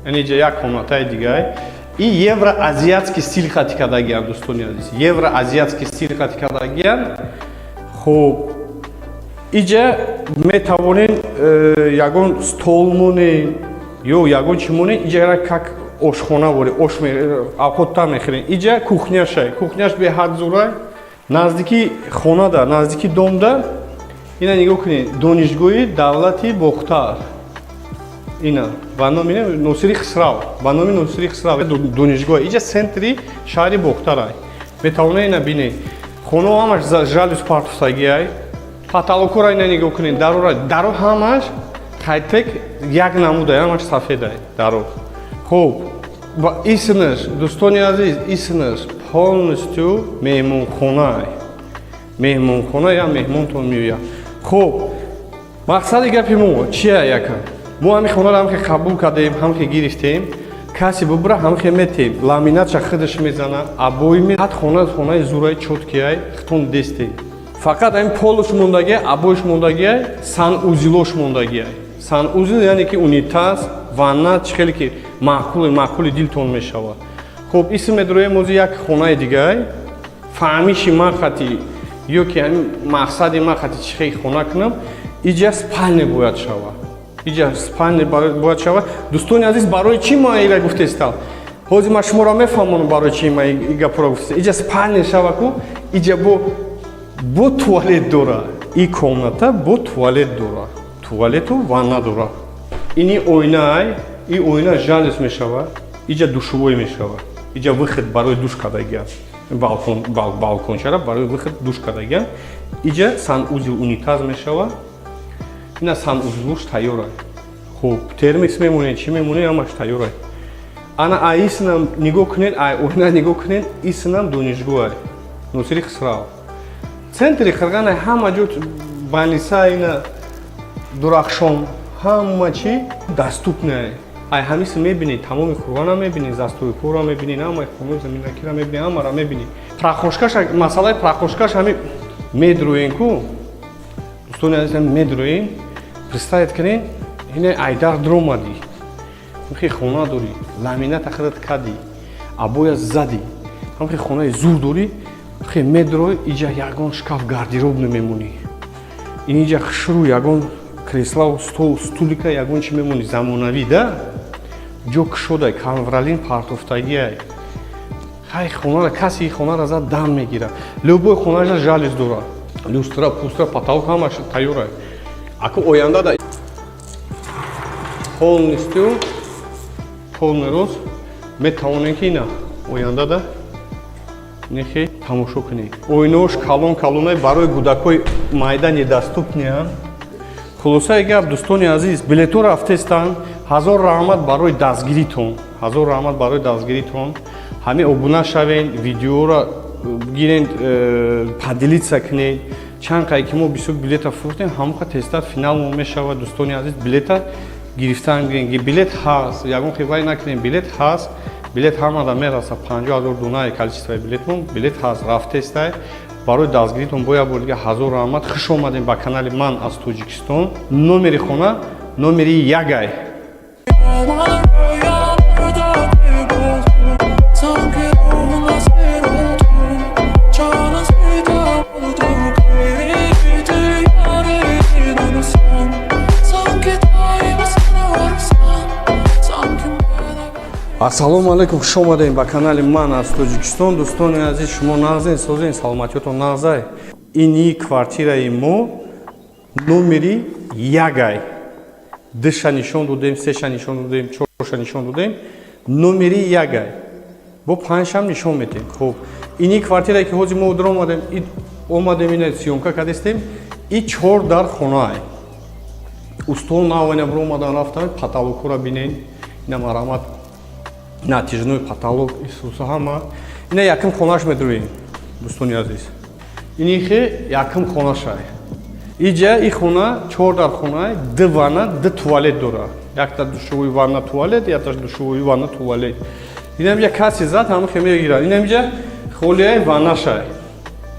инҷа як комнатаи дигай. И евроазиатский стиль хати кардагиам, дӯстони азиз, евроазиатский стиль хати кардагиам. Хуб, иҷа метавонем ягон стол монем ё ягон чи монем. Иҷа как ошхона вори ош авқоттар мехӯрем. Иҷа кухняшай, кухняш беҳад зурай. Наздики хонада, наздики домда, ина нигоҳ кунед, Донишгоҳи давлати Бохтар, ина ба номи Носири Хисрав, ба номи Носири Хисрав донишгоҳ. Иҷа центри шаҳри Бохтарай. Метавонед ина бинед, хонао ҳамаш жалюз партофтагиай. Потолокҳоро ина нигоҳ кунед, дарора, даро ҳамаш хайтек як намудай, ҳамаш сафедай даро. Хуб, ва исмаш, дӯстони азиз, исмаш полностью меҳмонхонай, меҳмонхона, я меҳмонтон меояд. Хуб, мақсади гапи мо чия? Яка мо ҳамин хонаро ҳамхе қабул кардем, ҳамхе гирифтем, касе бубура, ҳамхе метем, ламинатша худаш мезана, обои ҳад. Хона хонаи зураи чёткияй, хитон дестем. Фақат ҳамин полуш мондагиай, обоиш мондагиай, санузелош мондагиай. Санузел яъне ки унитаз, ванна, чӣ хеле ки маъқули маъқули дилтон мешавад. Хуб, исм медроем ози як хонаи дигай. Фаҳмиши ман хати ё ки ҳамин мақсади ман хати чӣ хел хона кунам, иҷа спальня бояд шавад, иҷа спальня бояд шавад. Дӯстони азиз, барои чӣ ман ира гуфтестам? Ҳозир ман шуморо мефаҳмонам, барои чӣ ман и гапро гуфтестам. Иҷа спальня шава ку, иҷа бо туалет дора, и комната бо туалет дора, туалету ванна дора. Ини оинаай, и оина жалюз мешавад, иҷа душевой мешавад, иҷа выход барои душ кардагиам, балкон, балкончара барои выход душ кардагиам. Иҷа санузел, унитаз мешавад, ина санузелуш тайёра. Хуб, термикс мемонед, чӣ мемонед, ҳамаш тайёра. Ана аиснам нигоҳ кунед, ай оина нигоҳ кунед, иснам донишгоҳ Носири Хисрав, центри Қирғана, ҳама ҷо больница, ина Дурахшон, ҳама чи доступное. Ай ҳамиси мебинед, тамоми Қурғона мебинед, застройкора мебинед, ҳамаи хонаи заминакира мебинед, ҳамаро мебинед. Прохожкаш, масъалаи прохожкаш ҳами медроен ку, дӯстони азиз, медроен. Представить кунед, ина айдар дромадӣ, ҳамхи хона дорӣ, ламината худат кардӣ, обоя задӣ, ҳамхи хонаи зур дорӣ, хе медрой, иҷа ягон шкаф, гардероб намемонӣ, инҷа хушрӯ ягон креслау стол, стулика, ягон чи мемонӣ замонавӣ да, ҷо кушодай, ковролин партофтагиай. Хай, хонара каси хонара зад, дам мегирад. Любой хонаша жалюз дора, люстра, пустра, потолок ҳамаш тайёра. Аку оянда да полностью, полный рост метавонем, ки ина оянда да нехе тамошо кунед. Оинаош калон калонай, барои кӯдакҳои майда недоступныянд. Хулосаи гап, дӯстони азиз, билетҳо рафтестанд. Ҳазор раҳмат барои дастгиритон, ҳазор раҳмат барои дастгиритон. Ҳамин обуна шавен, видеоро гирен, поделиться кунед. Чанд қай ки мо бисёр билета фурӯхтем, ҳамоқа тезтар финалмо мешавад. Дӯстони азиз, билета гирифтан гирен, билет ҳаст, ягон хивай накунем, билет ҳаст, билет ҳамада мераса. 50 000 дунаи количествои билетмон, билет ҳаст, рафтестай. Барои дастгиритон бо як бор дига ҳазор раҳмат. Хуш омадем ба канали «Ман аз Тоҷикистон». Номери хона номери ягай. Rüyalarda kayboldum. Sanki ruhuna seyir oldum. Çağına sitem oldu. Kıydı yarın son. Ассалому алайкум, хуш омадем ба канали «Ман аз Тоҷикистон». Дӯстони азиз, шумо нағзен, созен, саломатиётон нағзай? Ини квартираи мо номери ягай. Душа нишон додем, сеша нишон додем, чорша нишон додем, номери ягай. Бо панҷшам нишон метем. Хуб, ини квартирае, ки ҳозир мо дар омадем, ина съёмка кардистем, и чор дар хонаай. Устол навана биромадан рафтан, потолокҳоро бинен, ина марҳамат, натяжной потолок, исуса ҳама. Ина якум хонаш медроем, дӯстони азиз. Инихе якум хонашай. Иҷа и хона чор дар хона, ду ванна, ду туалет дора. Якта душевой, ванна, туалет, якташ душевой, ванна, туалет. Инамҷа каси зад, ҳамахе мегирад. Инамҷа холияи ваннашай,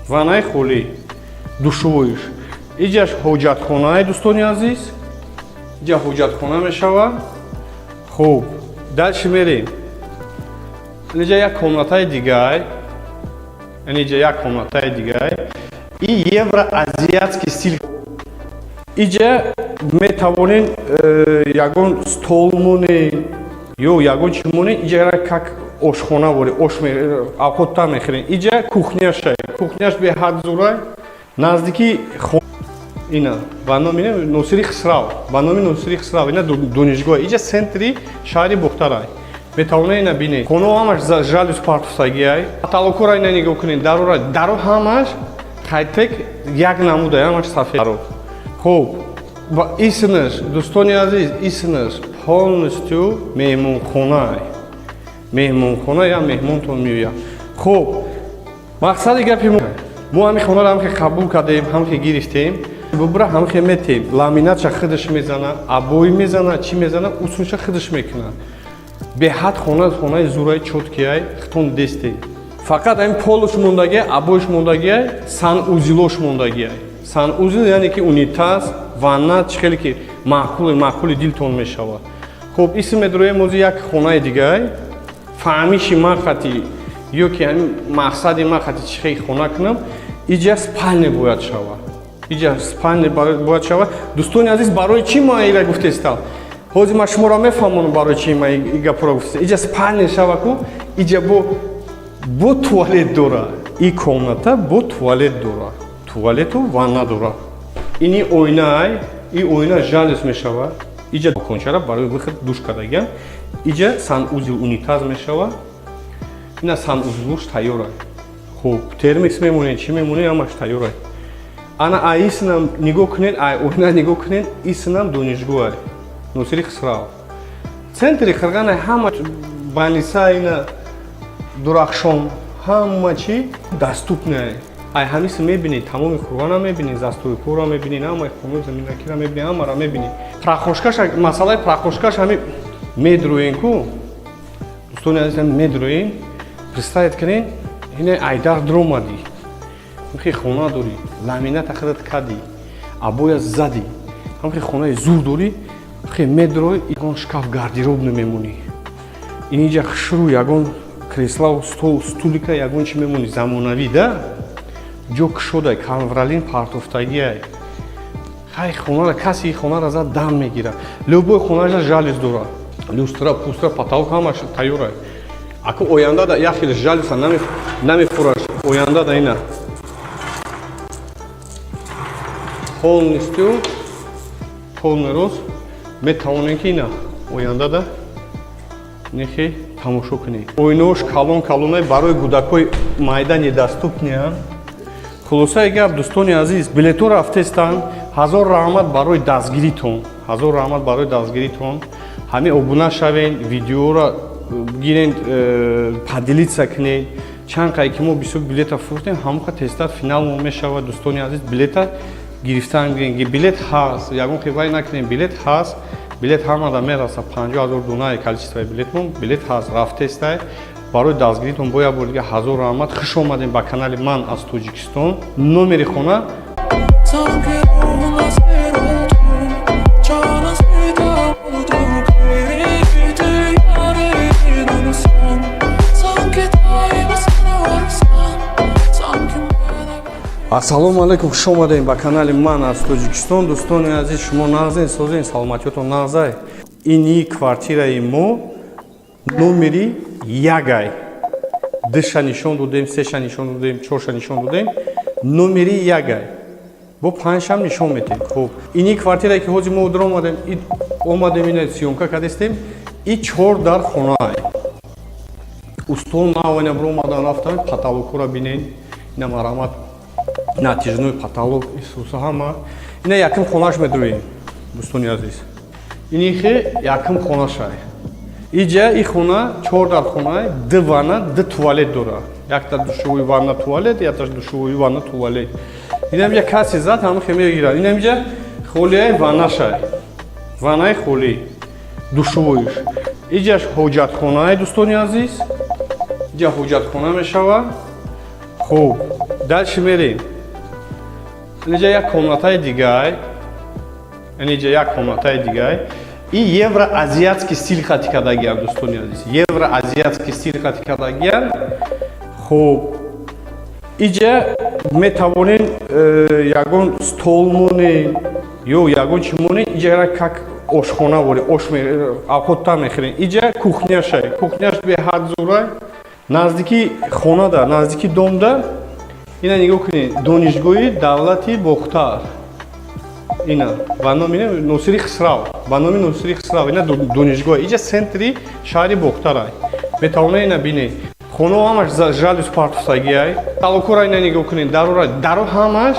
ваннаи холӣ, душевойш. Иҷаш ҳоҷатхонаи, дӯстони азиз, иҷа ҳоҷатхона мешавад. Хуб, дальше мерем. Инҷа як комнатаи дигай, инҷа як комнатаи дигай, и евроазиатский стиль. Иҷа метавонен ягон стол монен ё ягон чи монен. Иҷа как ошхона вори ош авқоттар мехӯрен. Иҷа кухняшай, кухняш беҳад зурай. Наздики ина ба номи Носири Хисрав, ба номи Носири Хисрав, ина донишгоҳ, иҷа центри шаҳри Бохтарай. Метавонед ина бинед. Хонао ҳамаш жалюз партофтагиай. Потолокора ина нигоҳ кунед, дарора, даро ҳамаш хайтек, як намуда, ҳамаш сафед. Хуб, ва исмаш, дӯстони азиз, исмаш полностью меҳмонхона, меҳмонхона, я меҳмонтон меояд. Хуб, мақсади гапи мо ҳамин хонаро ҳамхе қабул кардем, ҳамхе гирифтем, бубра ҳамхе метем. Ламинатша худаш мезана, обои мезана, чӣ мезана, усунша худаш мекунад. Беҳад хона, хонаи зураи, чёткияй, хитон десте. Фақат ҳамин полуш мондагиай, обоиш мондагиай, санузелош мондагиай. Санузел, яъне ки унитаз, ванна, чӣ хеле ки маъқули маъқули дилтон мешавад. Хуб, исм медроем ози як хонаи дигай. Фаҳмиши ман хати ё ки ҳамин мақсади ман хати чӣ хел хона кунам, иҷа спальня бояд шавад, иҷа спальня бояд шавад. Дӯстони азиз, барои чӣ ман ира гуфтестам? Ҳозир ман шуморо мефаҳмонам, барои чӣ ман и гапро гуфтестам. Иҷа спальня шава ку, иҷа бо туалет дора, и комната бо туалет дора, туалету ванна дора. Ини оинаай, и оина жалюз мешавад. Иҷа кончара барои выход душ кардагиам. Иҷа санузел, унитаз мешавад. Ина санузелуш тайёра. Хуб, термикс мемонед, чӣ мемонед, ҳамаш тайёра. Ана аисинам нигоҳ кунед, ай оина нигоҳ кунед, исинам донишгоҳ Носири Хисрав, центри Қирғана, ҳама больница, ина Дурахшон, ҳама чи доступное. Ай ҳамиси мебинед, тамоми Қурғона мебинед, застройкора мебинед, ҳамаи хонаи заминакира мебинед, ҳамаро мебинед. Прохожкаш, масъалаи прохожкаш ҳами медроен ку, дӯстони азиз, медроен. Представить кунед, ина айдар дромадӣ, ҳамхи хона дорӣ, ламината худат кардӣ, обоя задӣ, ҳамхи хонаи зур дорӣ, хе медрой, ягон шкаф, гардероб намемонӣ. Инҷа хушрӯ ягон креслау стол, стулика, ягон чи мемонӣ, замонавӣ да, ҷо кушодай, ковролин партофтагиай. Хай, хонара каси хонара зад, дам мегирад. Любой хонаша жалюз дорад, люстра, пустра, потолок ҳамаш тайёрай. Аку оянда да як хел жалюза намефураш. Оянда да ина полностью, полный рост метавонем, ки ина оянда да нехе тамошо кунед. Оинаош калон калонай, барои кӯдакҳои майда недоступныянд. Хулосаи гап, дӯстони азиз, билетҳо рафтестанд. Ҳазор раҳмат барои дастгиритон, ҳазор раҳмат барои дастгиритон. Ҳамин обуна шавен, видеоро гирен, поделиться кунед. Чанд қай ки мо бисёр билета фурӯхтем, ҳамоқа тезтар финалмо мешавад. Дӯстони азиз, билета гирифтан, билет ҳаст, ягон хивай накунем, билет ҳаст, билет ҳамада мераса. 50 000 дунаи количествои билетмон, билет ҳаст, рафтестай. Барои дастгиритон бо як бор дига ҳазор раҳмат. Хуш омадем ба канали «Ман аз Тоҷикистон». Номери хона. Sanki ruhuna seyir oldum. Çağına sevda oldum. Kıydı yarın ölsem. Sanki daima sana varsam. Sanki bana Ассалому алайкум, хуш омадем ба канали «Ман аз Тоҷикистон». Дӯстони азиз, шумо нағзен, созен, саломатиётон нағзай? Ини квартираи мо. Номери ягай. Душа нишон додем, сеша нишон додем, чорша нишон додем. Номери ягай. Бо панҷшам нишон метем. Хуб, ини квартирае, ки ҳозир мо омадем, омадем, ина съёмка кардестем, и чор дар хонаай. Устон навана биромадан рафтан, потолокҳоро бинен. Ина, марҳамат, натяжной потолок, исуса ҳама. Ина якум хонаш медроем, дӯстони азиз. Инихе якум хонашай. Иҷа и хона чор дар хонай, ду ванна, ду туалет дора. Якта душевой, ванна, туалет, якта душевой, ванна, туалет. Инамҷа каси зад, ҳамахе мегирад. Инамҷа холияи ваннашай, ваннаи холӣ, душевойш. Иҷаш ҳоҷатхонаи, дӯстони азиз, иҷа ҳоҷатхона мешавад. Хуб, дальше мерем. Инҷа як комнатаи дигай, инҷа як комнатаи дигай. И евроазиатский стиль хати кардагиам, дӯстони азиз, евроазиатский стиль хати кардагиам. Хуб, иҷа метавонем ягон стол монем ё ягон чи монем. Иҷа как ошхона вори ош авқоттар мехӯрем. Иҷа кухняшай, кухняш беҳад зурай. Наздики хонада, наздики домда. Ина нигоҳ кунед, Донишгоҳи давлати Бохтар, ина ба номи Носири Хисрав, ба номи Носири Хисрав ина донишгоҳ. Иҷа центри шаҳри Бохтарай. Метавонед, ина бинед, хонао ҳамаш жалюз партофтагиай. Потолокора ина нигоҳ кунед, дарора, даро ҳамаш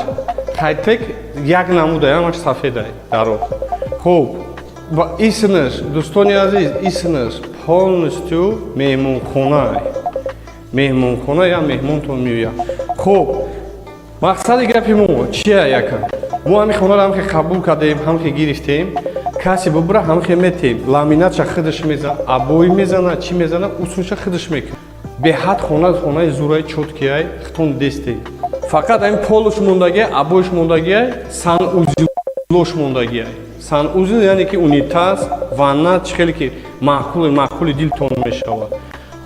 хайтек, як намудай, ҳамаш сафедай даро. Хуб, ва исмаш, дӯстони азиз, исмаш полностью меҳмонхонай. Меҳмонхона, я меҳмонтон меояд. Хуб, мақсади гапи мо чия? Яка мо ҳамин хонаро ҳамхе қабул кардем, ҳамхе гирифтем. Касе бубура, ҳамхе метем. Ламинатша худаш мезана, обои мезана, чӣ мезана, усулша худаш мекунад. Беҳад хона, хонаи зураи, чёткияй, хитон дестем. Фақат ҳамин полуш мондагиай, обоиш мондагиай, санузелош мондагиай. Санузел, яъне ки унитаз, ванна, чӣ хеле ки маъқули маъқули дилтон мешавад.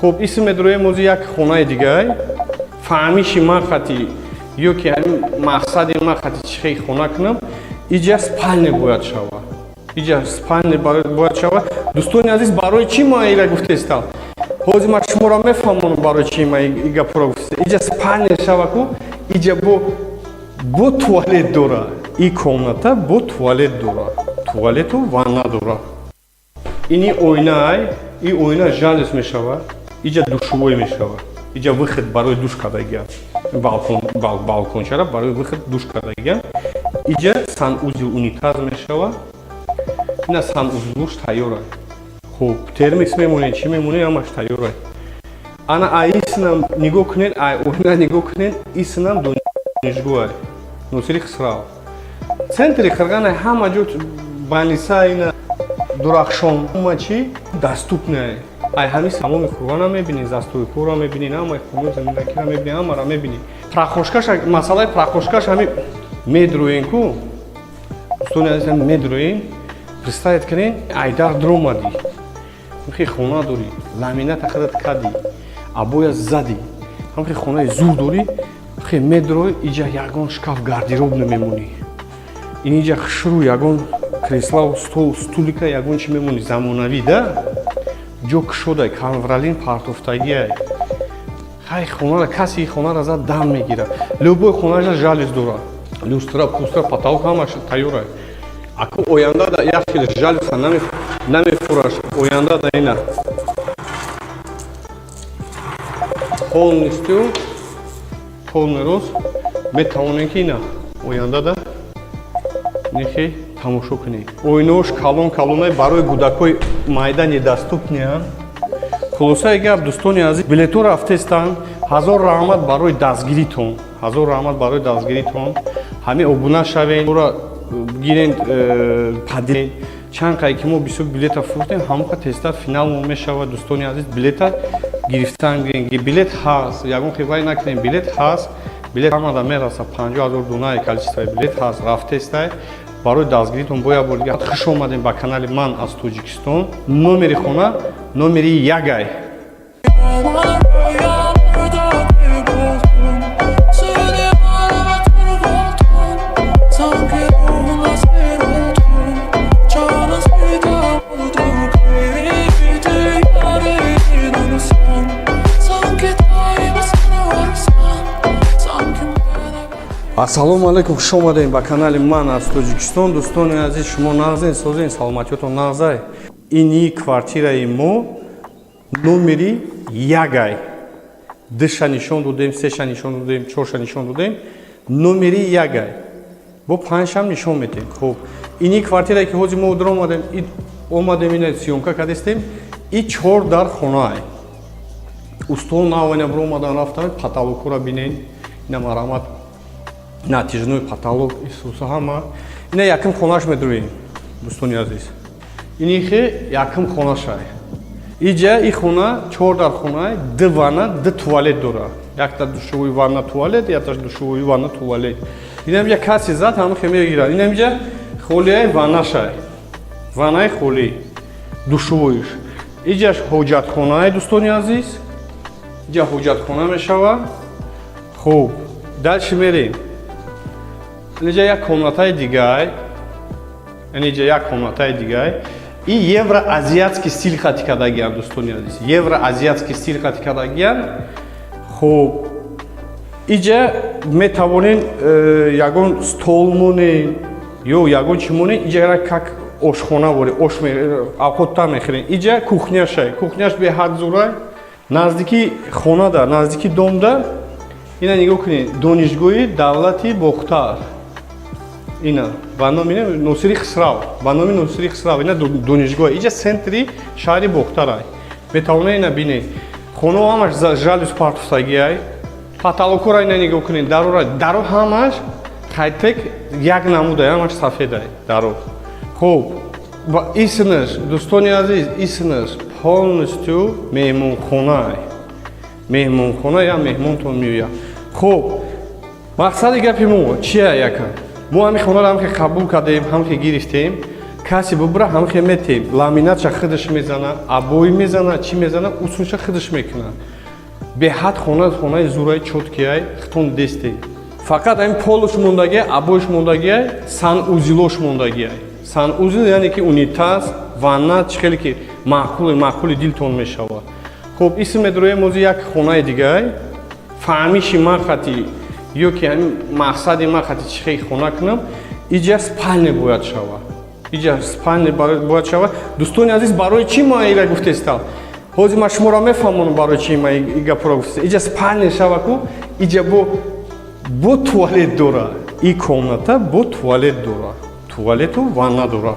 Хуб, исм медроем ози як хонаи дигай. Фаҳмиши ман хати ё ки ҳамин мақсади ман хати чӣ хел хона кунам, иҷа спальня бояд шавад, иҷа спальня бояд шавад. Дӯстони азиз, барои чӣ ман ира гуфтестам? Ҳозир ман шуморо мефаҳмонам, барои чӣ ман и гапро гуфтестам. Иҷа спальня шава ку, иҷа бо туалет дора. И комната бо туалет дора, туалету ванна дора. Ини оинаай, и оина жалюз мешавад. Иҷа душевой мешавад, иҷа выход барои душ кардагиам, балкон, балкончара барои выход душ кардагиам. Иҷа санузел, унитаз мешавад. Ина санузелуш тайёра. Хуб, термикс мемонед, чӣ мемонед, ҳамаш тайёра. Ана ай исинам нигоҳ кунед, ай оина нигоҳ кунед, исинам донишгоҳ Носири Хисрав, центри Қирғана, ҳама ҷо больница, ина Дурахшон, ҳама чи доступное. Ай ҳамин тамоми Қурғана мебинӣ, застройкора мебинӣ, ҳамаи хонаи заминакира мебинӣ, ҳамара мебинӣ. Прохожкаш, масъалаи прохожкаш ҳами медроен ку, дӯстони азиз, ҳами медроен. Представить кунед, айдар дуромадӣ, ҳамхи хона дорӣ, ламината худат кардӣ, обоя задӣ, ҳамхи хонаи зур дорӣ, хе медрой, иҷа ягон шкаф, гардероб намемонӣ. Инҷа хушрӯ ягон креслау стол, стулика, ягон чи мемонӣ, замонавӣ да, ҷо кушодай, ковролин партофтагиай. Хай, хонара каси хонара зад, дам мегирад. Любой хонаша жалюз дора, люстра, пустра, потолок ҳамаш тайёра. Аку оянда да як хел жалюза намефураш. Оянда да ина полностью, полный рост метавонем, ки ина оянда да нехе тамошо кунем. Оинаош калон калонай, барои кӯдакҳои майда недоступныянд. Хулосаи гап, дӯстони азиз, билетҳо рафтестанд. Ҳазор раҳмат барои дастгиритон, ҳазор раҳмат барои дастгиритон. Ҳамин обуна шавен, ора гирен, паден. Чанд қай ки мо бисёр билета фурӯхтем, ҳамоқа тезтар финалмо мешавад. Дӯстони азиз, билета гирифтан гирен, билет ҳаст, ягон хивай накунем, билет ҳаст, билет ҳамада мераса. 50 000 дунаи количествои билет ҳаст, рафтестай. Барои дастгиритон бо як бор дигар хуш омадем ба канали ман. Аз Тоҷикистон, номери хона номери ягай. Rüyalarda kayboldum. Seni aradır buldum. Sanki ruhuna seyir oldum. Çağınız bir olduk. Yarı Ассалому алайкум, хуш омадем ба канали «Ман аз Тоҷикистон». Дӯстони азиз, шумо нағзен, созен, саломатиётон нағзай? Ини квартираи мо номери ягай. Душа нишон додем, сеша нишон додем, чорша нишон додем, номери ягай. Бо панҷшам нишон метем. Хуб, ини квартирае, ки ҳозир мо омадем, омадем, ина съёмка кардестем, и чор дар хонаай. Устол навайна биромадан рафтан, потолокура бинен, ина марҳамат, натяжной потолок, исуса ҳама. Ина якм хонаш медроем, дӯстони азиз. Инихе якм хонашай. Иҷа и хона чор дар хонай, ду ванна, ду туалет дора. Якта душевой, ванна, туалет, якта душевой, ванна, туалет. Инамҷа каси зад, ҳамахе мегирад. Инамҷа холияи ваннашай. Ваннаи холӣ, душевойш. Иҷаш ҳоҷатхонаи, дӯстони азиз. Иҷа ҳоҷатхона мешавад. Хуб, дальше мерем. Инҷа як комнатаи дигай. Инҷа як комнатаи дигай. И евроазиатский стиль хати кардагиан, дӯстони азиз. Евроазиатский стиль хати кардагиан. Хуб, иҷа метавонен ягон стол монен ё ягон чӣ монен, иҷа как ошхона боре, ош авқотта мехӯрен. Иҷа кухняшай, кухняш беҳад зурай. Наздики хонада, наздики домда, ина нигоҳ кунед, Донишгоҳи давлати Бохтар. Ина ба номи Носири Хисрав, ба номи Носири Хисрав ина донишгоҳ. Иҷа центри шаҳри Бохтарай. Метавонед ина бинед. Хонао ҳамаш жалюз партофтагиай. Потолокора ина нигоҳ кунед, дарора, даро ҳамаш хайтек як намудай, ҳамаш сафедай даро. Хуб, ва исмаш, дӯстони азиз, исмаш полностью меҳмонхонай. Меҳмонхона, я меҳмонтон меояд. Хуб, мақсади гапи мо чия? Якам мо ҳамин хонаро ҳамхе қабул кардем, ҳамхе гирифтем, касе бубура, ҳамхе метем. Ламинатша худаш мезана, обои мезана, чӣ мезана, усулша худаш мекунад. Беҳад хона, хонаи зураи, чёткияй, хитон дестем. Фақат ҳамин полуш мондагиай, обоиш мондагиай, санузелош мондагиай. Санузел, яъне ки унитаз, ванна, чӣ хеле ки маъқули маъқули дилтон мешавад. Хуб, исм медроем ози як хонаи дигай. Фаҳмиши ман хати ё ки ҳамин мақсади ман хати чӣ хел хона кунам, иҷа спальня бояд шавад, иҷа спальня бояд шавад. Дӯстони азиз, барои чӣ ман ира гуфтестам? Ҳозир ман шуморо мефаҳмонам, барои чӣ ман и гапро гуфтестам. Иҷа спальня шава ку, иҷа бо туалет дора, и комната бо туалет дора, туалету ванна дора.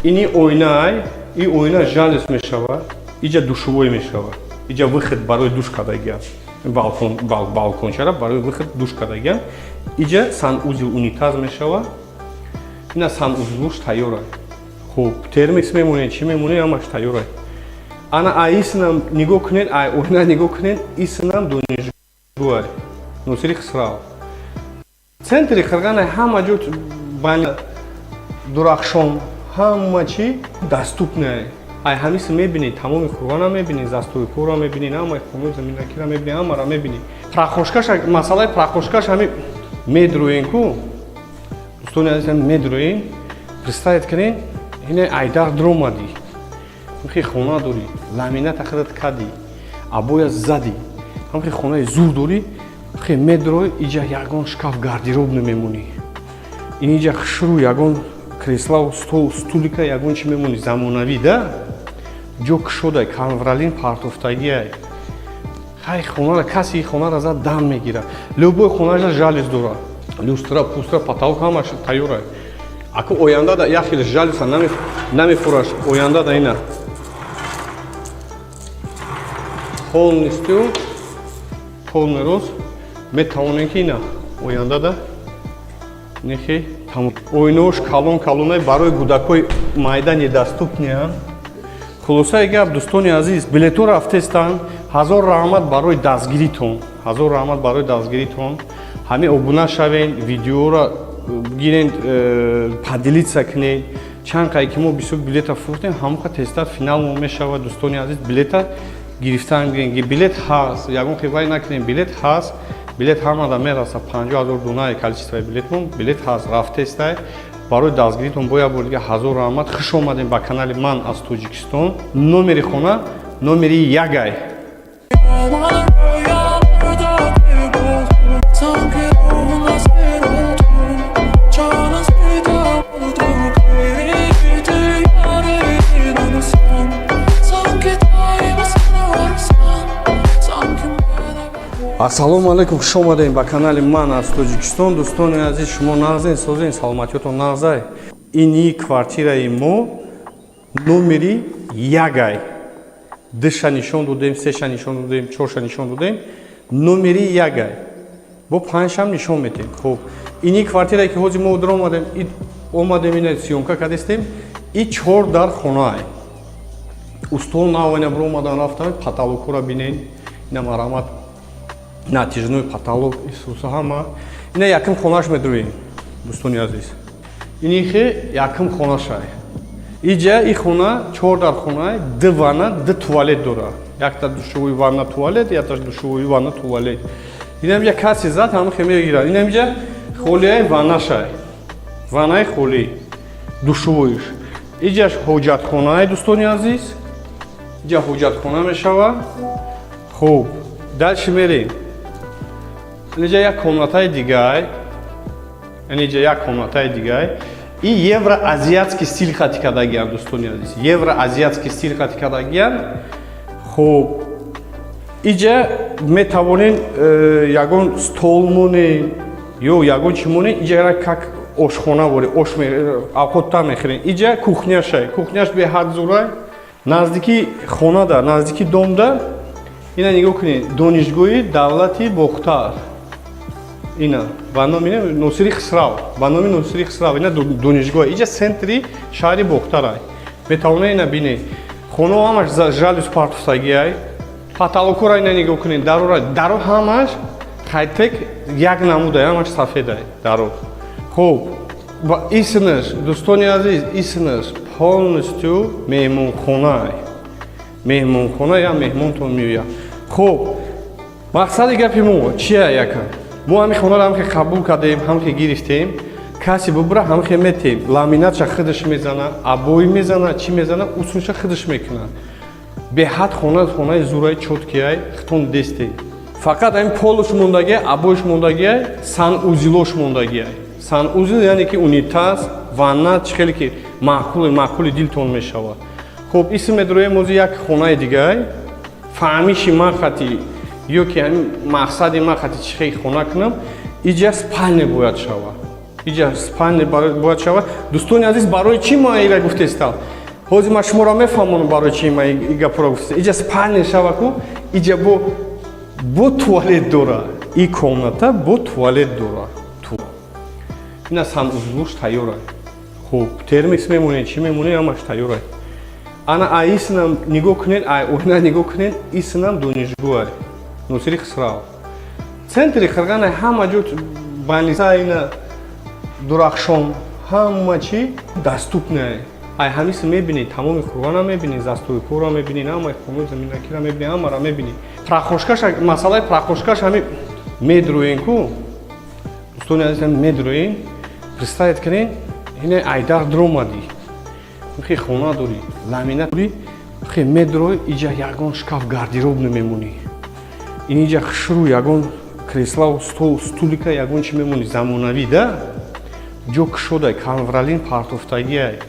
Ини оинаай, и оина жалюз мешавад, иҷа душевой мешавад, иҷа выход барои душ кардагиам, балкон, балкончара барои выход душ кардагиам. Иҷа санузел, унитаз мешавад, ина санузелуш тайёра. Хуб, термикс мемонед, чӣ мемонед, ҳамаш тайёра. Ана ай исинам нигоҳ кунед, ай оина нигоҳ кунед, исинам донишгоҳ Носири Хисрав, центри Қирғана, ҳама ҷо бани дурахшон, ҳама чӣ доступное. Ай ҳамиси мебинед, тамоми Қурғона мебинед, застройкора мебинед, ҳамаи хонаи заминакира мебинед, ҳамаро мебинед. Прохожкаш, масъалаи прохожкаш ҳами медроен ку, дӯстони азиз, медроен. Представить кунед, ина айдар дромадӣ, ҳамхи хона дорӣ, ламината худат кадӣ, обоя задӣ, ҳамхи хонаи зур дорӣ, хе медрой, иҷа ягон шкаф, гардероб намемонӣ, иниҷа хушрӯ ягон креслау, стол, стулика, ягон чи мемонӣ, замонавӣ да, ҷо кушодай, ковролин партофтагиай. Хай, хонара каси хонара зад, дам мегирад. Любой хонаша жалюз дорад, люстра, пустра, потолок ҳамаш тайёра. Аку оянда да як хел жалюза намефураш, оянда да ина полностью, полный рост метавонем, ки ина оянда да нехи оинош калон калонай, барои кӯдакҳои майда недоступныянд. Хулосаи гап, дӯстони азиз, билетҳо рафтестанд. Ҳазор раҳмат барои дастгиритон, ҳазор раҳмат барои дастгиритон. Ҳамин обуна шавен, видеоро гирен, поделиться кунед. Чанд қай ки мо бисёр билета фурӯхтем, ҳамоқа тезтар финалмо мешавад. Дӯстони азиз, билета гирифтан гирен, билет ҳаст, ягон хивай накунем, билет ҳаст, билет ҳамада мераса. 50 000 дунаи количествои билетмон, билет ҳаст, рафтестай. Барои дастгиритон бо як бор дига ҳазор раҳмат. Хуш омадем ба канали «Ман аз Тоҷикистон». Номери хона номери ягай. Rüyalarda kayboldum. Sanki ruhumda sihir. Ассалому алайкум, хуш омадем ба канали «Ман аз Тоҷикистон». Дӯстони азиз, шумо нағзен, созен, саломатиётон нағзай? Ини квартираи мо номери ягай. Душа нишон додем, сеша нишон додем, чорша нишон додем, номери ягай. Бо панҷшам нишон метем. Хуб, ини квартирае, ки ҳозир мо дар омадем, ина съёмка кардестем, и чор дар хонаай. Устол нав ина биромадан рафтан, потолокҳоро бинен, ина марҳамат, натяжной потолок, исуса ҳама. Ина якум хонаш медроем, дӯстони азиз. Инихе якум хонашай. Иҷа и хона чор дар хонай, ду ванна, ду туалет дора. Якта душевой, ванна, туалет, якта душевой, ванна, туалет. Инамҷа каси зад, ҳамахе мегирад. Инамҷа холияи ваннашай, ваннаи холӣ, душевойш. Иҷаш ҳоҷатхонаи, дӯстони азиз, иҷа ҳоҷатхона мешавад. Хуб, дальше мерем. Инҷа як комнатаи дигай, инҷа як комнатаи дигай. И евроазиатский стиль хати кардагиан, дӯстони азиз, евроазиатский стиль хати кардагиан. Хуб, иҷа метавонен ягон стол монен ё ягон чӣ монен. Иҷа как ошхона вори ош авқоттар мехӯрен. Иҷа кухняшай, кухняш беҳад зурай. Наздики хонада, наздики домда, ина нигоҳ кунед, Донишгоҳи давлати Бохтар, ина ба номи Носири Хисрав, ба номи Носири Хисрав ина донишгоҳ. Иҷа центри шаҳри Бохтарай. Метавонед ина бинед, хонао ҳамаш жалюз партофтагиай. Потолокҳоро ина нигоҳ кунед, дарора, даро ҳамаш хайтек як намудай, ҳамаш сафедай даро. Хуб, ва исмаш, дӯстони азиз, исмаш полностью меҳмонхонай, меҳмонхона, я меҳмонтон меояд. Хуб, мақсади гапи мо чия? Яка мо ҳамин хонаро ҳамхе қабул кардем, ҳамхе гирифтем. Касе бубура, ҳамхе метем. Ламинатша худаш мезана, обои мезана, чӣ мезана, усунша худаш мекуна. Беҳад хона, хонаи зураи, чёткияй, хитон десте. Фақат ҳамин полуш мондагиай, обоиш мондагиай, санузелош мондагиай. Санузел яъне ки унитаз, ванна, чӣ хеле ки маъқули маъқули дилтон мешавад. Хуб, исм медроем ози як хонаи дигай. Фаҳмиши ман хати ё ки ҳамин мақсади ман хати чӣ хел хона кунам, иҷа спальня бояд шавад, иҷа спальня бояд шавад. Дӯстони азиз, барои чӣ ман ира гуфтестам? Ҳозир ман шуморо мефаҳмонам, барои чӣ ман и гапро гуфтестам. Иҷа спальня шава ку, иҷа бо туалет дора, и комната бо туалет дора. Ина санузелуш тайёра. Хуб, термикс мемонед, чӣ мемонед, ҳамаш тайёра. Ана исинам нигоҳ кунед, ай оина нигоҳ кунед, исинам донишгоҳ Носири Хисрав, центри Қирғана, ҳама ҷо больница, ина Дурахшон, ҳама чи доступное. Ай ҳамиси мебинед, тамоми Қурғана мебинед, застройкора мебинед, ҳамаи хонаи заминакира мебинед, ҳамаро мебинед. Прохожкаш, масъалаи прохожкаш ҳами медроен ку, дӯстони азиз, медроен. Представить кунед, ина айдар дромадӣ, хе хона дорӣ, ламинат дорӣ, хе медрой, иҷа ягон шкаф, гардероб намемонӣ, инҷа хушрӯ ягон креслау стол, стулика, ягон чи мемонӣ, замонавӣ да, ҷо кушодай, ковролин партофтагиай.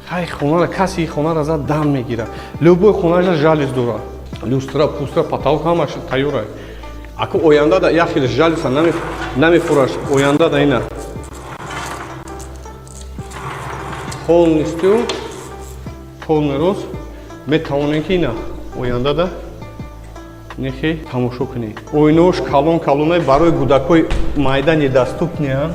Хай, хонара каси хонара зад, дам мегирад. Любой хонаша жалюз дорад, люстра, пустра, потолок ҳамаш тайёрай. Аку оянда да як хел жалюза намефураш. Оянда да ина полностью, полный рост метавонем, ки ина оянда да нехе тамошо кунед. Оинош калон калонай, барои кӯдакҳои майда недоступныянд.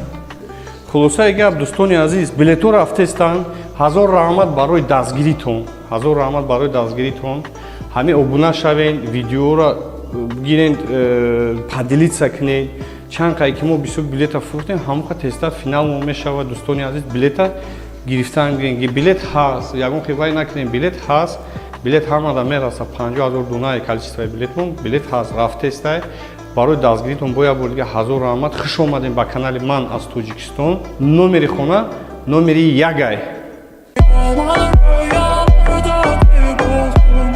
Хулосаи гап, дӯстони азиз, билетҳо рафтестанд. Ҳазор раҳмат барои дастгиритон, ҳазор раҳмат барои дастгиритон. Ҳамин обуна шавен, видеоро гирен, поделиться кунед. Чанд қай ки мо бисёр билета фурӯхтем, ҳамон тезтар финал мо мешавад. Дӯстони азиз, билета гирифтан, билет ҳаст, ягон хивай накунем, билет ҳаст, билет ҳамада мераса. 50 000 дунаи количествои билетмон, билет ҳаст, рафтестай. Барои дастгиритон бо як бор дига ҳазор раҳмат. Хуш омадем ба канали «Ман аз Тоҷикистон». Номери хона номери ягай. Aman rüyalarda kayboldum.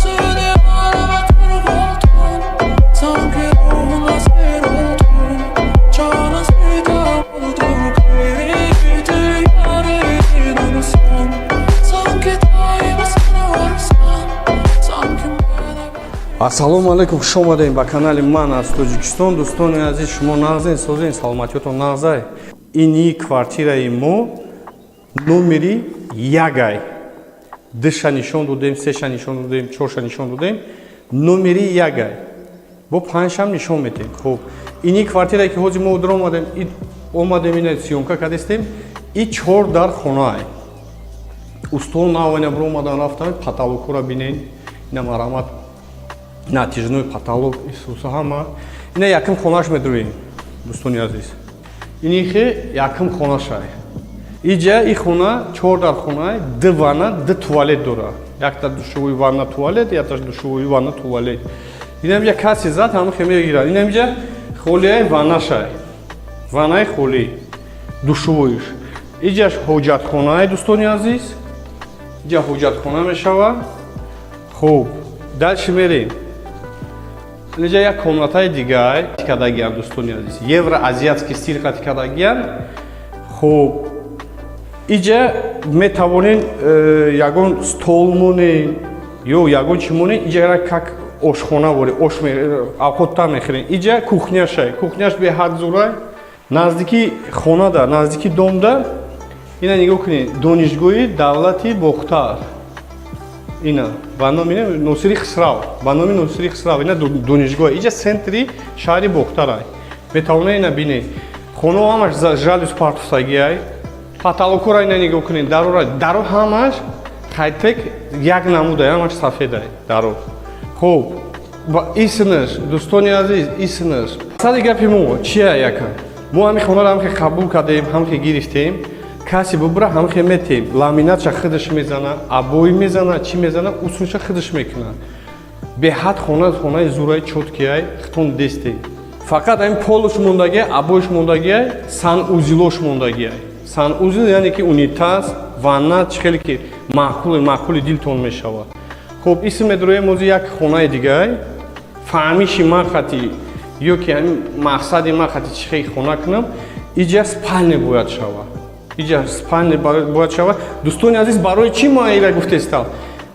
Seni arabatır oldum. Sanki ruhuna seyir oldum. Canı sitem oldu. Gayriydi yarın son. Sanki daima sana varsam. Sanki bana Ассалому алайкум, хуш омадем ба канали «Ман аз Тоҷикистон». Дӯстони азиз, шумо нағзен, созен, саломатиётон нағзай? Ини квартираи мо номери ягай. Душа нишон додем, сеша нишон додем, чорша нишон додем, номери ягай. Бо панҷшам нишон метем. Хуб, ини квартирае, ки ҳозир мо омадем, омадем, ина съёмка кардестем, и чор дар хонаай. Устон навайна биромадан рафтан, потолокҳоро бинен, ина марамат, натяжной потолок, исуса ҳама. Ина якм хонаш медроем, дӯстони азиз. Инихе якм хонашай. Иҷа и хона чор дар хонай, ду ванна, ду туалет дора. Якта душевой, ванна, туалет, якта душевой, ванна, туалет. Инамиҷа каси зад, ҳамихе мегирад. Инамиҷа холияи ваннашай. Ваннаи холӣ, душевойш. Иҷаш ҳоҷатхонаи, дӯстони азиз. Иҷа ҳоҷатхона мешавад. Хуб, дальше мерем. Инҷа як комнатаи дигар кардагиам, дӯстони азиз. Евроазиатский стиль қати кардагиам. Хуб, иҷа метавонен ягон стол монен ё ягон чӣ монен, иҷа как ошхона вори, ош авқотта мехӯрен. Иҷа кухняшай, кухняш беҳад зурай. Наздики хонада, наздики домда, ина нигоҳ кунед, Донишгоҳи давлати Бохтар. Ина ба номи Носири Хисрав, ба номи Носири Хисрав ина донишгоҳ. Иҷа центри шаҳри Бохтарай. Метавонед ина бинед. Хонао ҳамаш жалюзи партофтагиай. Потолокҳоро ина нигоҳ кунед, дарора, даро ҳамаш хайтек як намудай, ҳамаш сафедай даро. Хуб, ва исмаш, дӯстони азиз, исмаш. Сари гапи мо чия яка? Мо ҳами хонаро ҳамхе қабул кардем, ҳамхе гирифтем. Касе бубура, ҳамхе метем. Ламинатша худаш мезана, обои мезана, чӣ мезана, усулша худаш мекуна. Беҳад хона хонаи зураи чёткияй, хитон дестем. Фақат ҳамин полуш мондагиай, обоиш мондагиай, санузелош мондагиай. Санузел, яъне ки унитаз, ванна, чӣ хеле ки маъқул, маъқули дилтон мешавад. Хуб, исм медроем ози як хонаи дигай. Фаҳмиши ман хати ё ки ҳамин мақсади ман хати чӣ хел хона кунам, иҷа спальня бояд шавад. Иҷа спальня бояд шавад. Дӯстони азиз, барои чӣ ман ира гуфтестам?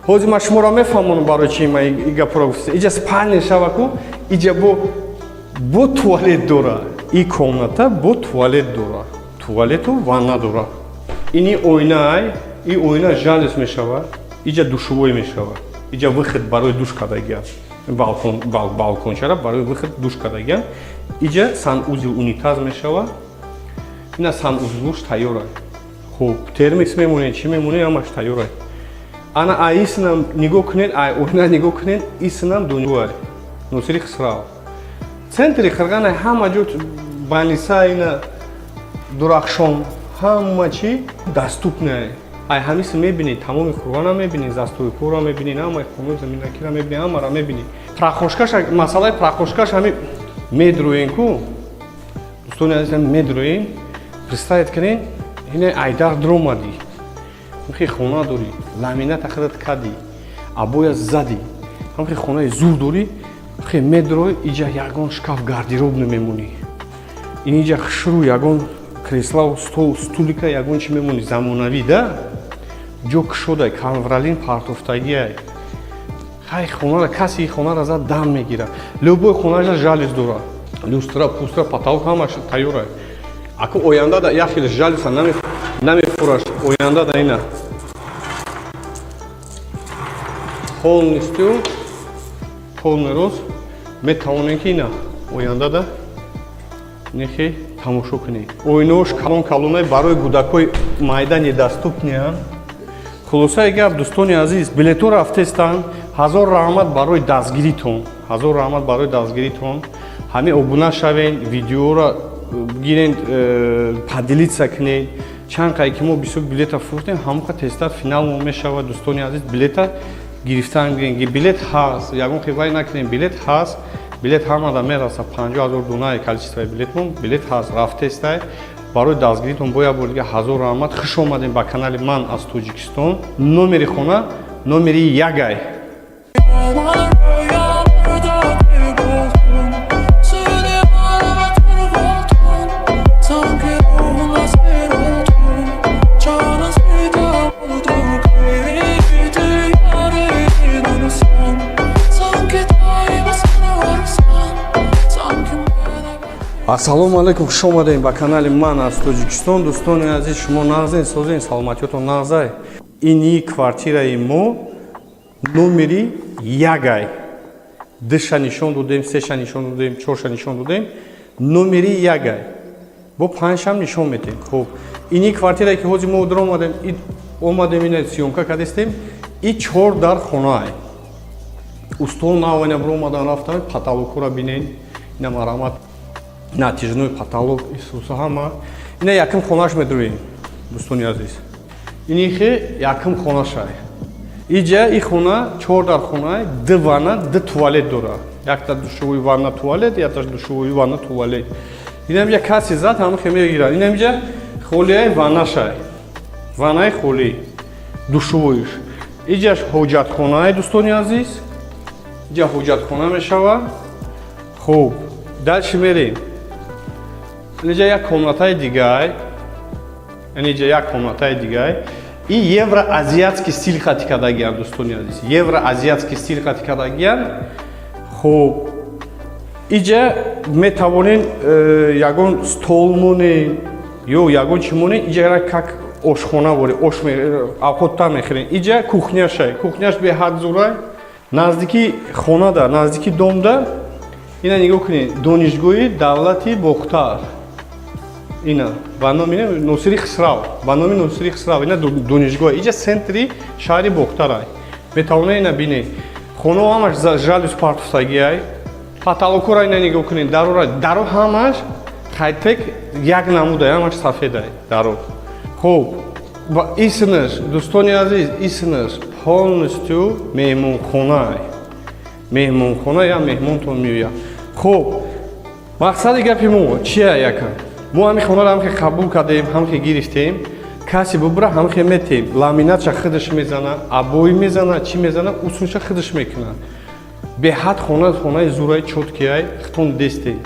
Ҳозир ман шуморо мефаҳмонам, барои чӣ ман и гапро гуфтестам. Иҷа спальня шава ку, иҷа бо туалет дора. И комната бо туалет дора. Туалету ванна дора. Ини оинаай, и оина жалюзи мешавад. Иҷа душевой мешавад. Иҷа выход барои душ кардагиам. Балкон, балкончара барои выход душ кардагиам. Иҷа санузел, унитаз мешавад. Ина санузелуш тайёр. Хуб, термикс мемонед, чӣ мемонед, ҳамаш тайёр. Ана ай исинам нигоҳ кунед, ай оина нигоҳ кунед, исинам дунёай. Носири Хисрав. Центри Қирғана, ҳама ҷо больница, ина Дурахшон, ҳама чӣ доступное. Ай ҳамиси мебинед, тамоми Қурғона мебинед, застройкаро мебинед, ҳамаи хонаи заминакиро мебинед, ҳамаро мебинед. Прохожкаш, масъалаи прохожкаш ҳами медроен ку. Дӯстони азиз, медроен, представить кунед, ина айдар дромадӣ. Ҳамхе хона дорӣ, ламината худат кардӣ, обоя задӣ, ҳамхе хонаи зур дорӣ, хе медрой, иҷа ягон шкаф, гардероб намемонӣ. Ин иҷа хушрӯ ягон креслау, стол, стулика, ягон чи мемонӣ замонавӣ да, ҷо кушодай, ковролин партофтагиай. Хай, хонара касе хонара зад, дам мегирад. Любой хонаша жалюзи дорад, люстра, пустра, потолок ҳамаш тайёрай. Аку оянда да як хел жалюза намефураш, оянда да ина полностью, полный рост метавонем, ки ина оянда да нехе тамошо кунед. Оинаош калон калонай, барои кӯдакҳои майда недоступныянд. Хулосаи гап, дӯстони азиз, билетҳо рафтестанд. Ҳазор раҳмат барои дастгиритон, ҳазор раҳмат барои дастгиритон. Ҳамин обуна шавен, видеоро гирен, поделиться кунед. Чанд қай ки мо бисёр билета фурӯхтем, ҳамон қа тезтар финалмо мешавад. Дӯстони азиз, билета гирифтан гирен, билет ҳаст, ягон қивай накунем, билет ҳаст, билет ҳамада мераса. 50 000 дунаи количествои билетмон, билет ҳаст, рафтестай. Барои дастгиритон бо як бор дига ҳазор раҳмат. Хуш омадем ба канали «Ман аз Тоҷикистон». Номери хона номери ягай. Yaman rüyalarda kayboldum. Seni ağlatır oldum. Sanki ruhuna seyir oldum. Canı fida oldu. Gayriydi yarın sen. Sanki Ассалому алайкум, хуш омадем ба канали «Ман аз Тоҷикистон». Дӯстони азиз, шумо нағзен, созен, саломатиётон нағзай? Ини квартираи мо номери ягай. Душа нишон додем, сеша нишон додем, чорша нишон додем, номери ягай. Бо панҷшам нишон метем. Хуб, ини квартирае, ки ҳозир мо дар омадем, ина съёмка кардистем, и чор дар хонаай. Устол наваня биромадан рафтан, потолокура бинен, ина марҳамат, натяжной потолок, исуса ҳама. Ина якм хонаш медроем, дӯстони азиз. Инихе якм хонашай. Иҷа и хона чор дар хонай, ду ванна, ду туалет дора. Якта душевой, ванна, туалет, якта душевой, ванна, туалет. Инамиҷа каси зад, ҳамахе мегирад. Инамиҷа холияи ваннашай. Ваннаи холӣ, душевойш. Иҷаш ҳоҷатхонаи, дӯстони азиз. Иҷа ҳоҷатхона мешавад. Хуб, дальше мерем. Инҷа як комнатаи дигай. Инҷа як комнатаи дигай. И евроазиатский стиль хати кардагиан, дӯстони азиз. Евроазиатский стиль хати кардагиан. Хуб, иҷа метавонен ягон стол монен ё ягон чӣ монен, иҷа как ошхона вори, ош авқоттар мехӯрен. Иҷа кухняшай. Кухняш беҳад зурай. Наздики хонада, наздики домда, ина нигоҳ кунед, Донишгоҳи давлати Бохтар. Ина ба номи Носири Хисрав, ба номи Носири Хисрав ина донишгоҳ. Иҷа центри шаҳри Бохтарай. Метавонед ина бинед. Хонао ҳамаш жалюз партофтагиай. Потолокура ина нигоҳ кунед, дарора, даро ҳамаш хайтек як намудай, ҳамаш сафедай даро. Хуб, ва исмаш, дӯстони азиз, исмаш полностью меҳмонхонай. Меҳмонхона, я меҳмонтон меояд. Хуб, мақсади гапи мо чия? Яка мо ҳамин хонаро ҳамхе қабул кардем, ҳамхе гирифтем. Касе бубура, ҳамхе метем. Ламинатша худаш мезана, обои мезана, чӣ мезана, усунша худаш мекуна. Беҳад хона, хонаи зураи, чёткияй, хитон дестем.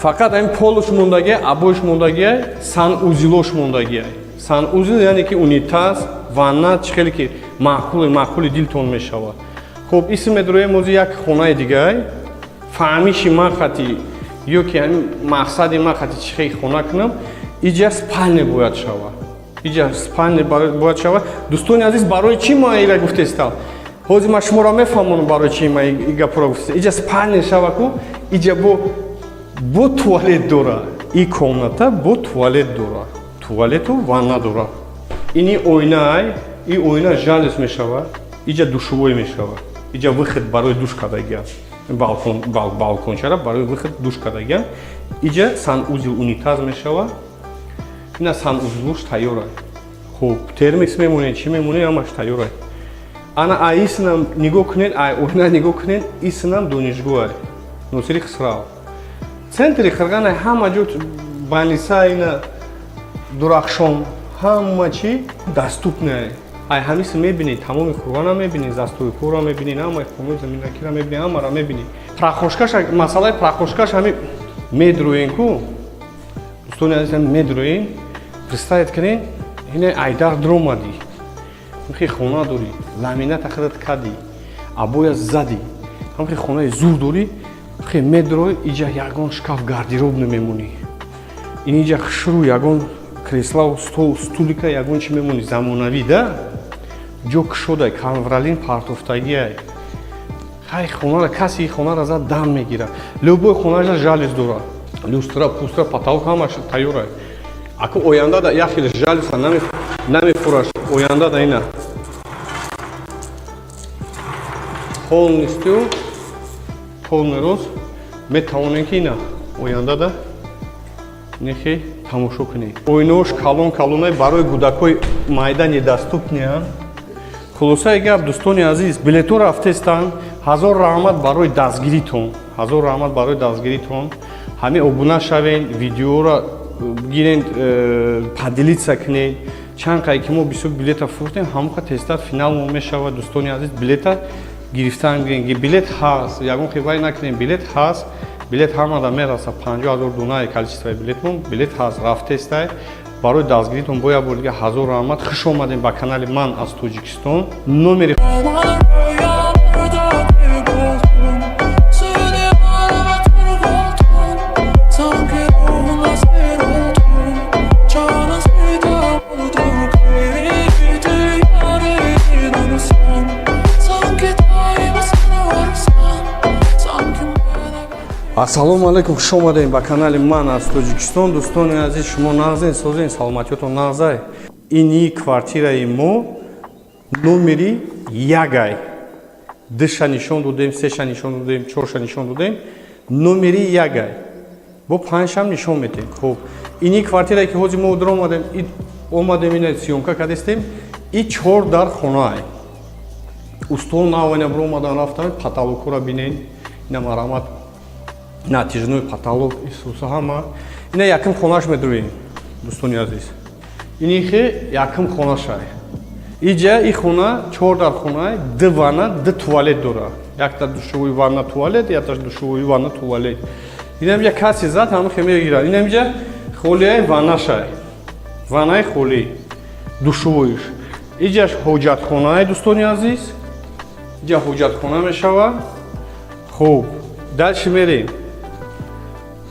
Фақат ҳамин полуш мондагиай, обоиш мондагиай, санузелош мондагиай. Санузел, яъне ки унитаз, ванна, чӣ хеле ки маъқули маъқули дилтон мешавад. Хуб, исм медроем ози як хонаи дигай. Фаҳмиши ман хати ё ки ҳамин мақсади ман хати чӣ хел хона кунам, иҷа спальня бояд шавад. Иҷа спальня бояд шавад. Дӯстони азиз, барои чӣ ман ира гуфтестам? Ҳозир ман шуморо мефаҳмонам, барои чӣ ман и гапро гуфтестам. Иҷа спальня шава ку, иҷа бо туалет дора. И комната бо туалет дора. Туалету ванна дора. Ини оинаай, и оина жалюз мешавад. Иҷа душевой мешавад. Иҷа выход барои душ кардагиам. Балкон, балкончара барои выход душ кардагиам. Иҷа санузел, унитаз мешавад. Ина санузелуш тайёра. Хуб, термикс мемонед, чӣ мемонед, ҳамаш тайёра. Ана ай исинам нигоҳ кунед, ай оина нигоҳ кунед, исинам донишгоҳ Носири Хисрав. Центри Қирғана, ҳама ҷо больница, ина Дурахшон, ҳама чӣ доступное. Ай ҳамиси мебинӣ, тамоми Қурғона мебинӣ, застройкора мебинӣ, ҳамаи хонаи заминакира мебинӣ, ҳамаро мебинӣ. Прохожкаш, масъалаи прохожкаш ҳами медроен ку, дӯстони азиз, медроен, представить кунед, ина айдар дромадӣ, ҳамхи хона дорӣ, ламината худат кардӣ, обоя задӣ, ҳамхи хонаи зур дорӣ, хе медрой, иҷа ягон шкаф, гардероб намемонӣ. Ин иҷа хушрӯ ягон креслау, стол, стулика, ягон чи мемонӣ, замонавӣ да, ҷо кушодай, ковролин партофтагиай. Хай, хонара каси хонара зад, дам мегирад. Любой хонаша жалюз дорад, люстра, пустра, потолок ҳамаш тайёрай. Аку оянда да як хел жалюза намефураш. Оянда да ина полностью, полный рост метавонем, ки ина оянда да нехе тамошо кунед. Оинаош калон калонай, барои кӯдакҳои майда недоступныянд. Хулосаи гап, дӯстони азиз, билето рафтестанд. Ҳазор раҳмат барои дастгиритон, ҳазор раҳмат барои дастгиритон. Ҳамин обуна шавен, видеоро гирен, поделиться кунед. Чанд қай ки мо бисёр билета фурӯхтем, ҳамоқа тезтар финал мо мешавад. Дӯстони азиз, билета гирифтан гирен, билет ҳаст, ягон хивай накунем, билет ҳаст, билет ҳамада мераса. 50 000 дунаи количествои билетмон, билет ҳаст, рафтестай. Барои дастгиритон бо як бор дига ҳазор раҳмат. Хуш омадем ба канали «Ман аз Тоҷикистон» номери Rüyalarda kayboldum. Seni aradır oldum. Sanki ruhuna Ассалому алайкум, хуш омадем ба канали «Ман аз Тоҷикистон». Дӯстони азиз, шумо нағзен, созен, саломатиётон нағзай? Ини квартираи мо номери ягай. Душа нишон додем, сеша нишон додем, чорша нишон додем, номери ягай. Бо панҷшам нишон метем. Хуб, ини квартирае, ки ҳозир мо омадем, омадем, ина съёмка кардестем, и чор дар хонаай. Устол навайна биромадан рафтан, потолокҳоро бинен, ина марҳамат, натяжной потолок, исуса ҳама. Ина якм хонаш медроем, дӯстони азиз. Инихе якм хонашай. Иҷа и хона чор дар хона, ду ванна, ду туалет дора. Якта душевой, ванна, туалет, якта душевой, ванна, туалет. Инамҷа каси зад, ҳамахе мегирад. Инамҷа холияи ваннашай, ваннаи холӣ, душевойш. Иҷаш ҳоҷатхонаи, дӯстони азиз, иҷа ҳоҷатхона мешавад. Хуб, дальше мерем.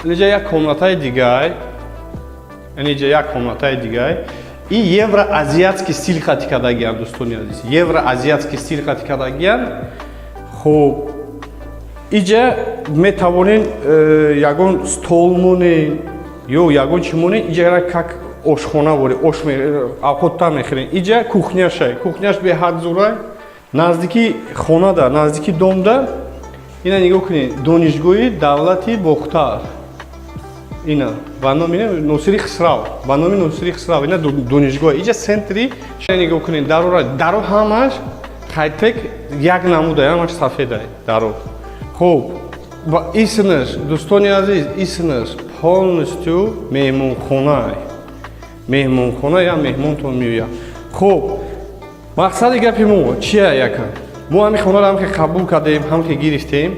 Инҷа як комнатаи дигай, инҷа як комнатаи дигай. И евроазиатский стиль хати кардагиам, дӯстони азиз, евроазиатский стиль хати кардагиам. Хуб, иҷа метавонен ягон стол монен ё ягон чи монен. Иҷа как ошхона вори ош авқоттар мехӯрен. Иҷа кухняшай, кухняш беҳад зурай. Наздики хонада, наздики домда, ина нигоҳ кунед, Донишгоҳи давлати Бохтар, ина ба номи Носири Хисрав, ба номи Носири Хисрав ина донишгоҳ. Иҷа центри. Нигоҳ кунед дарора, даро ҳамаш хайтек як намуда, ҳамаш сафедай даро. Хуб, ва исмаш, дӯстони азиз, исмаш полностью меҳмонхона, меҳмонхона, я меҳмонтон меояд. Хуб, мақсади гапи мо чия? Яка мо ҳамин хонаро ҳамхе қабул кардем, ҳамхе гирифтем.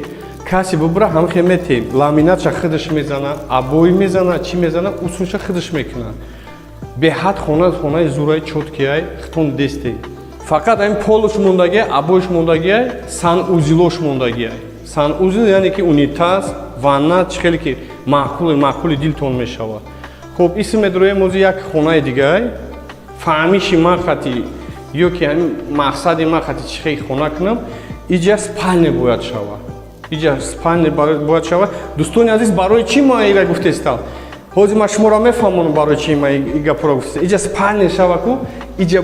Касе бубура, ҳамхе метем. Ламинатша худаш мезана, обои мезана, чӣ мезана, усунша худаш мекунад. Беҳад хона, хонаи зураи, чёткияй, хитон десте. Фақат ҳамин полуш мондагия, обоиш мондагия, санузелош мондагия. Санузел яъне ки унитаз, ванна, чӣ хеле ки маъқули маъқули дилтон мешавад. Хуб, исм медроем ози як хонаи дигай. Фаҳмиши ман хати ё ки ҳамин мақсади ман хати чӣ хел хона кунам, иҷа спальня бояд шавад, иҷа спальня бояд шавад. Дӯстони азиз, барои чӣ ман ира гуфтестам? Ҳозир ман шуморо мефаҳмонам, барои чӣ ман и гапро гуфтестам. Иҷа спальня шава ку, иҷа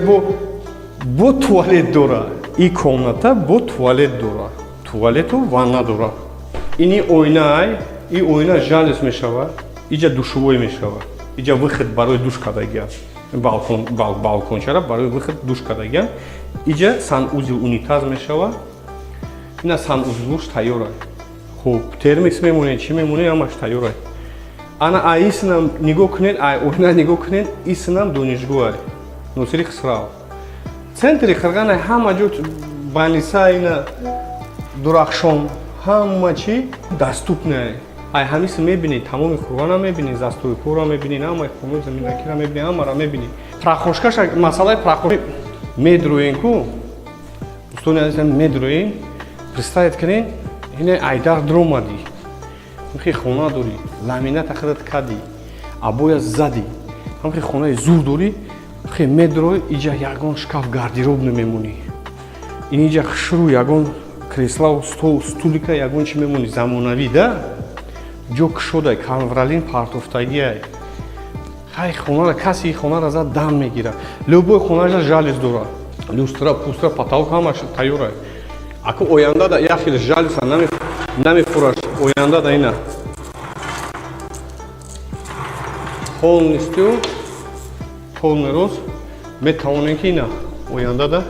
бо туалет дора, и комната бо туалет дора, туалету ванна дора. Ини оинаай, и оина жалюзи мешавад, иҷа душевой мешавад, иҷа выход барои душ кардагиа, балкон, балкончара барои выход душ кардагиа. Иҷа санузел, унитаз мешавад, ина санузелуш тайёра. Хуб, термикс мемонед, чӣ мемонед, ҳамаш тайёра. Ана аисинам нигоҳ кунед, ай оина нигоҳ кунед, исинам донишгоҳ Носири Хисрав, центри Қирғана, ҳама ҷо больница, ина Дурахшон, ҳама чӣ доступное. Ай ҳамиси мебинед, тамоми Қурғана мебинед, застройкора мебинед, ҳамаи хонаи заминакира мебинед, ҳамаро мебинед. Прохожкаша, масъалаи прохожка медроен ку, дӯстони азизам, медроен. Представить кунед, ина айдар дромадӣ, ҳамхи хона дорӣ, ламината худат кардӣ, обоя задӣ, ҳамхи хонаи зур дорӣ, хе медрой, иҷа ягон шкаф, гардероб намемонӣ, инҷа хушрӯ ягон креслау, стол, стулика, ягон чи мемонӣ замонавӣ да, ҷо кушодай, ковролин партофтагиай. Хай, хонара каси хонара зад, дам мегирад. Любой хонаша жалюзи дора, люстра, пустра, потолок ҳамаш тайёра. Аку оянда да як хел жалюза намефураш, оянда да ина полностью, полный рост метавонем, ки ина оянда да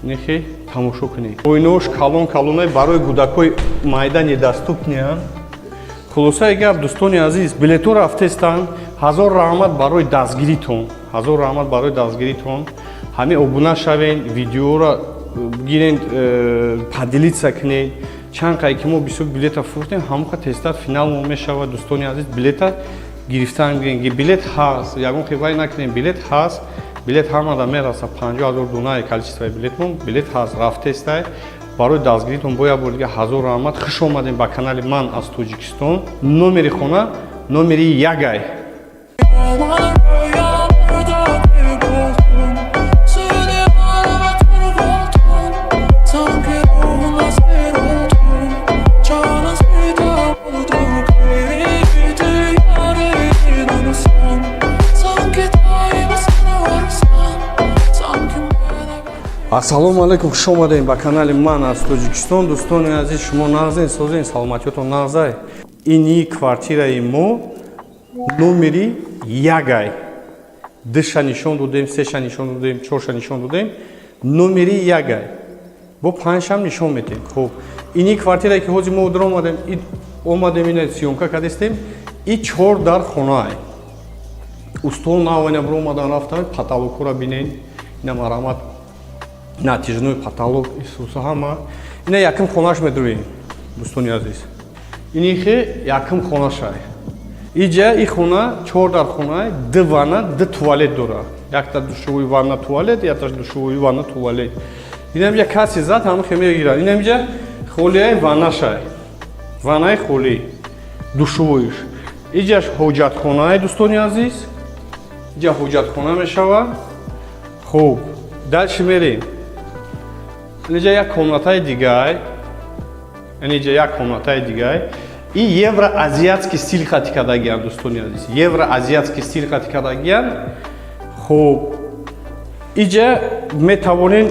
нехе тамошо кунем. Оинаош калон калонай, барои кӯдакҳои майда недоступныянд. Хулосаи гап, дӯстони азиз, билетҳо рафтестанд. Ҳазор раҳмат барои дастгиритон, ҳазор раҳмат барои дастгиритон. Ҳамин обуна шавен, видеоро гирен, поделиться кунед. Чанд қай ки мо бисёр билета фурӯхтем, ҳамоқа тезтар финалмо мешавад. Дӯстони азиз, билета гирифтан гирен, билет ҳаст, ягон хивай накунем, билет ҳаст, билет ҳамада мераса. 50 000 дунаи количествои билетмон, билет ҳаст, рафтестай. Барои дастгиритон бо як бор дига ҳазор раҳмат. Хуш омадем ба канали «Ман аз Тоҷикистон». Номери хона номери ягай. Rüyalarda kayboldum. Seni aradır buldum. Sanki ruhuna seyir oldum. Canız bir Ассалому алайкум, хуш омадем ба канали «Ман аз Тоҷикистон». Дӯстони азиз, шумо нағзен, созен, саломатиётон нағзай? Ини квартираи мо номери ягай. Душа нишон додем, сеша нишон додем, чорша нишон додем, номери ягай. Бо панҷшам нишон метем. Хуб, ини квартирае, ки ҳозир мо омадем, омадем, ина съёмка кардистем, и чор дар хонаай. Устол навайна биромадан рафтан, потолокҳоро бинен, ина марҳамат, натяжной потолок, исуса ҳама. Ина якум хонаш медурем, дӯстони азиз. Инихе якум хонашай. Иҷа и хона чор дар хона, ду ванна, ду туалет дора. Якта душевой, ванна, туалет, якташ душевой, ванна, туалет. Инамҷа каси зад, ҳамахе мегирад. Инамҷа холияи ваннашай, ваннаи холӣ, душевойш. Иҷаш ҳоҷатхонаи, дӯстони азиз, иҷа ҳоҷатхона мешавад. Хуб, дальше мерем. Инҷа як комнатаи дигай, инҷа як комнатаи дигай. И евроазиатский стиль хати кардагиан, дӯстони азиз, евроазиатский стиль хати кардагиан. Хуб, иҷа метавонен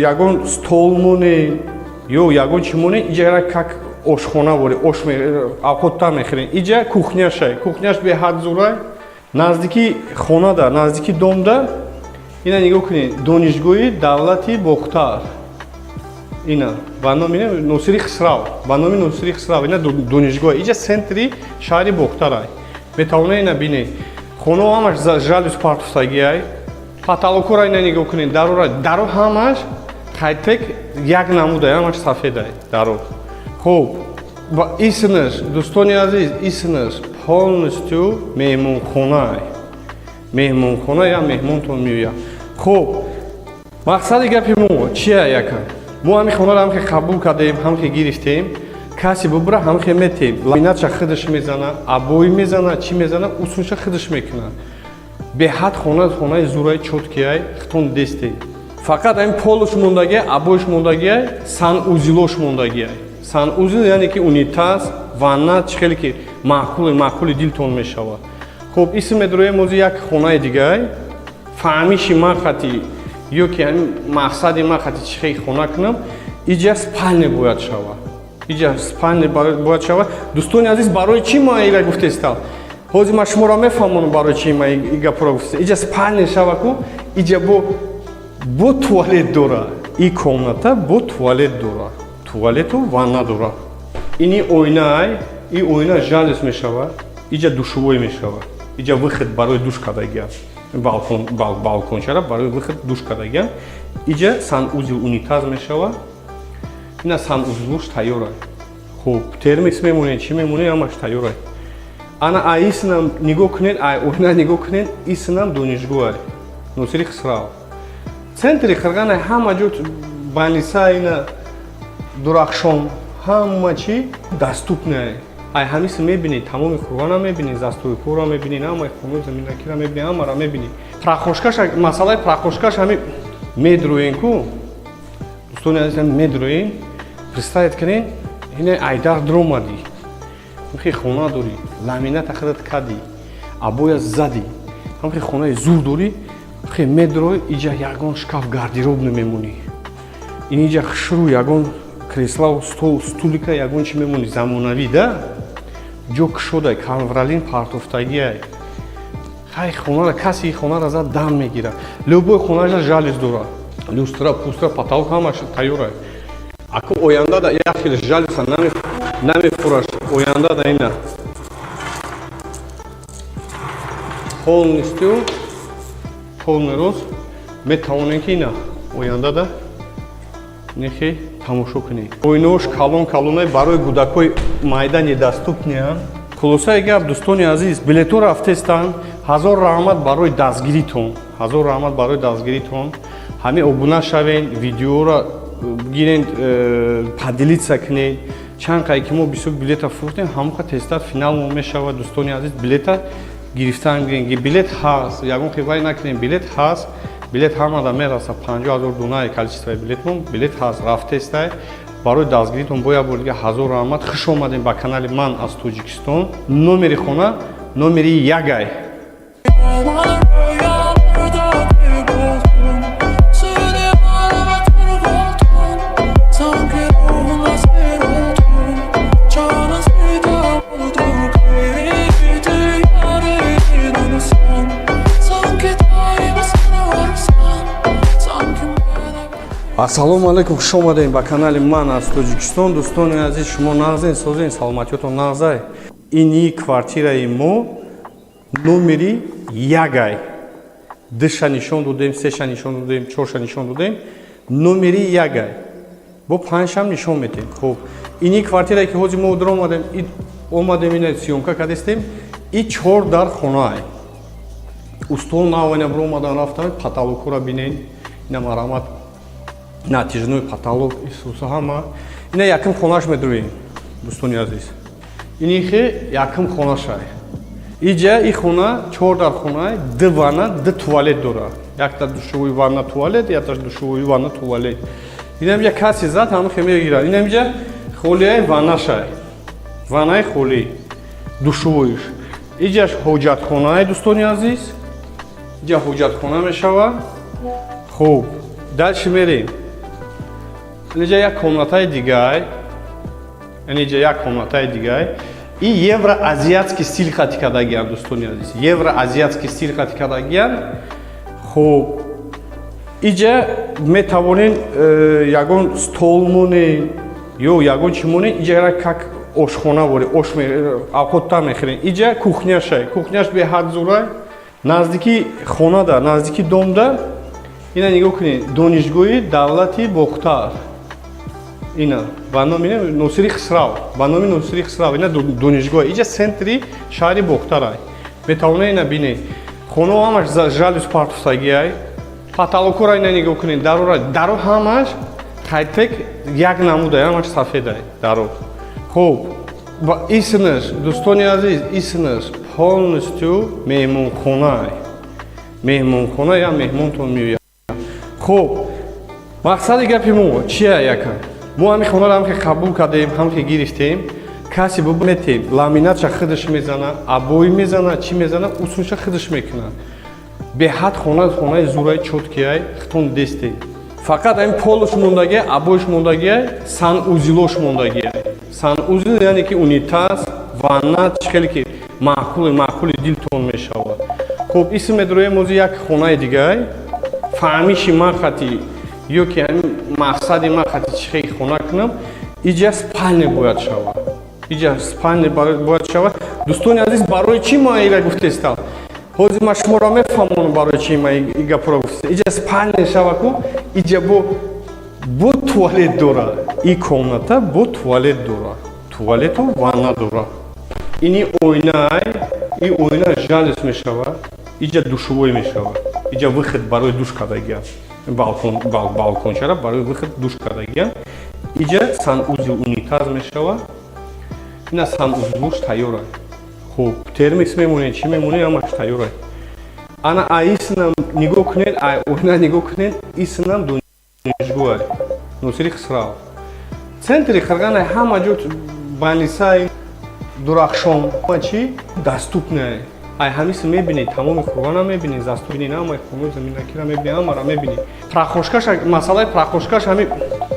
ягон стол монен ё ягон чӣ монен. Иҷа как ошхона боре, ош авқотта мехӯрен. Иҷа кухняшай, кухняш беҳад зурай. Наздики хонада, наздики домда, ина нигоҳ кунед, Донишгоҳи давлати Бохтар, ина ба номи Носири Хисрав, ба номи Носири Хисрав ина донишгоҳ. Иҷа центри шаҳри Бохтарай. Метавонед ина бинед, хонао ҳамаш жалюзи партофтагиай. Потолокҳоро ина нигоҳ кунед, дарора, даро ҳамаш хайтек, як намудай, ҳамаш сафедай даро. Хуб, ва исмаш, дӯстони азиз, исмаш полностью меҳмонхонай, меҳмонхона, я меҳмонтон меояд. Хуб, мақсади гапи мо чия? Яка мо ҳамин хонаро ҳамхе қабул кардем, ҳамхе гирифтем, касе бубура, ҳамхе метем. Ламинатша худаш мезана, обои мезана, чӣ мезана, усунша худаш мекуна. Беҳад хона, хонаи зураи, чёткияй, хитон дестем. Фақат ҳамин полуш мондагиай, обоиш мондагиай, санузелош мондагиай. Санузел, яъне ки унитаз, ванна, чӣ хеле ки маъқули, маъқули дилтон мешавад. Хуб, исм медроем ози як хонаи дигай. Фаҳмиши ман хати ё ки ҳамин мақсади ман хати чӣ хел хона кунам, иҷа спальня бояд шавад, иҷа спальня бояд шавад. Дӯстони азиз, барои чӣ ман ира гуфтестам? Ҳозир ман шуморо мефаҳмонам, барои чӣ ман и гапро гуфтестам. Иҷа спальня шава ку, иҷа бо туалет дора, и комната бо туалет дора, туалету ванна дора. Ини оинаай, и оина жалюз мешавад, иҷа душевой мешавад, иҷа выход барои душ кардагиам, балкон, балкончара барои выход душ кардагиам. Иҷа санузел, унитаз мешавад, ина санузелуш тайёра. Хуб, термос мемонед, чӣ мемонед, ҳамаш тайёра. Ана исинам нигоҳ кунед, ай оина нигоҳ кунед, исинам донишгоҳ Носири Хисрав, центри Қирғана, ҳама ҷо больница, ина Дурахшон, ҳама чӣ доступное. Ай ҳамиси мебинӣ, тамоми Қурғона мебинӣ, застройкаро мебинӣ, ҳамаи хонаи заминакиро мебинӣ, ҳамаро мебинӣ. Прохожкаш, масъалаи прохожкаш ҳами медроен ку, дӯстони азиз, медроен. Представить кунед, ина айдар дромадӣ, ҳамхи хона дорӣ, ламината худат кардӣ, обоя задӣ, ҳамхи хонаи зур дорӣ, хе медрой, иҷа ягон шкаф, гардероб намемонӣ, ин иҷа хушрӯ ягон креслау стол, стулика, ягон чи мемонӣ, замонавӣ да, ҷо кушодай, ковролин партофтагиай. Хай, хонара каси хонара зад, дам мегирад. Любой хонаша жалюз дорад, люстра, пустра, потолок ҳамаш тайёрай. Аку оянда да як хел жалюза намефураш, оянда да ина полностью, полный рост метавонем, ки ина оянда да нехе тамошо кунед. Оинаош калон калонай, барои кӯдакҳои майда недоступныянд. Хулосаи гап, дӯстони азиз, билетҳо рафтестанд. Ҳазор раҳмат барои дастгиритон, ҳазор раҳмат барои дастгиритон. Ҳамин обуна шавен, видеоро гирен, поделиться кунед. Чанд қай ки мо бисёр билета фурӯхтем, ҳамоқа тезтар финалмо мешавад. Дӯстони азиз, билета гирифтан гирен, билет ҳаст, ягон хивай накунем, билет ҳаст, билет ҳамада мераса. 50 000 дунаи количествои билетмон, билет ҳаст, рафтестай. Барои дастгиритон бо як бор дига ҳазор раҳмат. Хуш омадем ба канали «Ман аз Тоҷикистон». Номери хона номери ягай. Wanna Ассалому алайкум, хуш омадем ба канали «Ман аз Тоҷикистон». Дӯстони азиз, шумо нағзен, созен, саломатиётон нағзай? Ини квартираи мо номери ягай. Душа нишон додем, сеша нишон додем, чорша нишон додем, номери ягай. Бо панҷшам нишон метем. Хуб, ини квартирае, ки ҳозир мо омадем, омадем, ина съёмка кардестем, и чор дар хонаай. Устол навайна биромадан рафтан, потолокҳоро бинен, ина марҳамат, натяжной потолок, исуса ҳама. Ина якум хонаш медроем, дӯстони азиз. Инихе якум хонашай. Иҷа и хона чор дар хона, ду ванна, ду туалет дора. Якта душевой, ванна, туалет, якта душевой, ванна, туалет. Инамҷа каси зад, ҳамахе мегирад. Инамҷа холияи ваннашай. Ваннаи холӣ, душевойш. Иҷаш ҳоҷатхонаи, дӯстони азиз. Иҷа ҳоҷатхона мешавад. Хуб, дальше мерем. Инҷа як комнатаи дигай. Инҷа як комнатаи дигай. И евроазиатский стиль хати кардагиан, дӯстони азиз. Евроазиатский стиль хати кардагиан. Хуб, иҷа метавонен ягон стол монен ё ягон чӣ монен, иҷа как ошхона воре, ош авқотта мехӯрен. Иҷа кухняшай. Кухняш беҳад зурай. Наздики хонада, наздики домда, ина нигоҳ кунед, Донишгоҳи давлати Бохтар. Ина ба номи Носири Хисрав, ба номи Носири Хисрав ина донишгоҳ. Иҷа центри шаҳри Бохтарай. Метавонед ина бинед. Хонао ҳамаш жалюзи партофтагиай. Потолокҳоро ина нигоҳ кунед, дарора, даро ҳамаш хайтек як намудай, ҳамаш сафедай даро. Хуб, ва исмаш, дӯстони азиз, исмаш полностью меҳмонхонай. Меҳмонхона, я меҳмонтон меояд. Хуб, мақсади гапи мо чия? Яка мо ҳамин хонаро ҳамхе қабул кардем, ҳамхе гирифтем, каси бубметем, ламинатша худаш мезана, обои мезана, чӣ мезана, усунша худаш мекуна. Беҳад хона, хонаи зурай, чёткияй, хитон дестем. Фақат ҳамин полуш мондагия, обоиш мондагия, санузелош мондагия. Санузел, яъне ки унитаз, ванна, чӣ хеле ки маъқули маъқули дилтон мешавад. Хуб, исм медроем ози як хонаи дигай. Фаҳмиши ман хати ё ки ҳамин мақсади ман хати чӣ хел хона кунам, иҷа спальня бояд шавад. Иҷа спальня бояд шавад. Дӯстони азиз, барои чӣ ман ира гуфтестам? Ҳозир ман шуморо мефаҳмонам, барои чӣ ман и гапро гуфтестам. Иҷа спальня шава ку, иҷа бо туалет дора. И комната бо туалет дора. Туалету ванна дора. Ини оинай, и оина жалюз мешавад. Иҷа душевой мешавад. Иҷа выход барои душ кардагиам. Балкон, балкончара барои выход душ кардагиам. Иҷа санузел, унитаз мешавад. Ина санузелуш тайёра. Хуб, термос мемонед, чӣ мемонед, ҳамаш тайёра. Ана аиснам нигоҳ кунед, ай оина нигоҳ кунед, иснам донишгоҳ Носири Хисрав. Центри Қирғана, ҳама ҷо больницаи Дурахшон, чи доступное. Ай ҳамиси мебинед, тамоми Қурғана мебинед, заступ бинед, ҳамаи хонаи заминакира мебинед, ҳамаро мебинед. Прохожкаш, масъалаи прохожкаш ҳами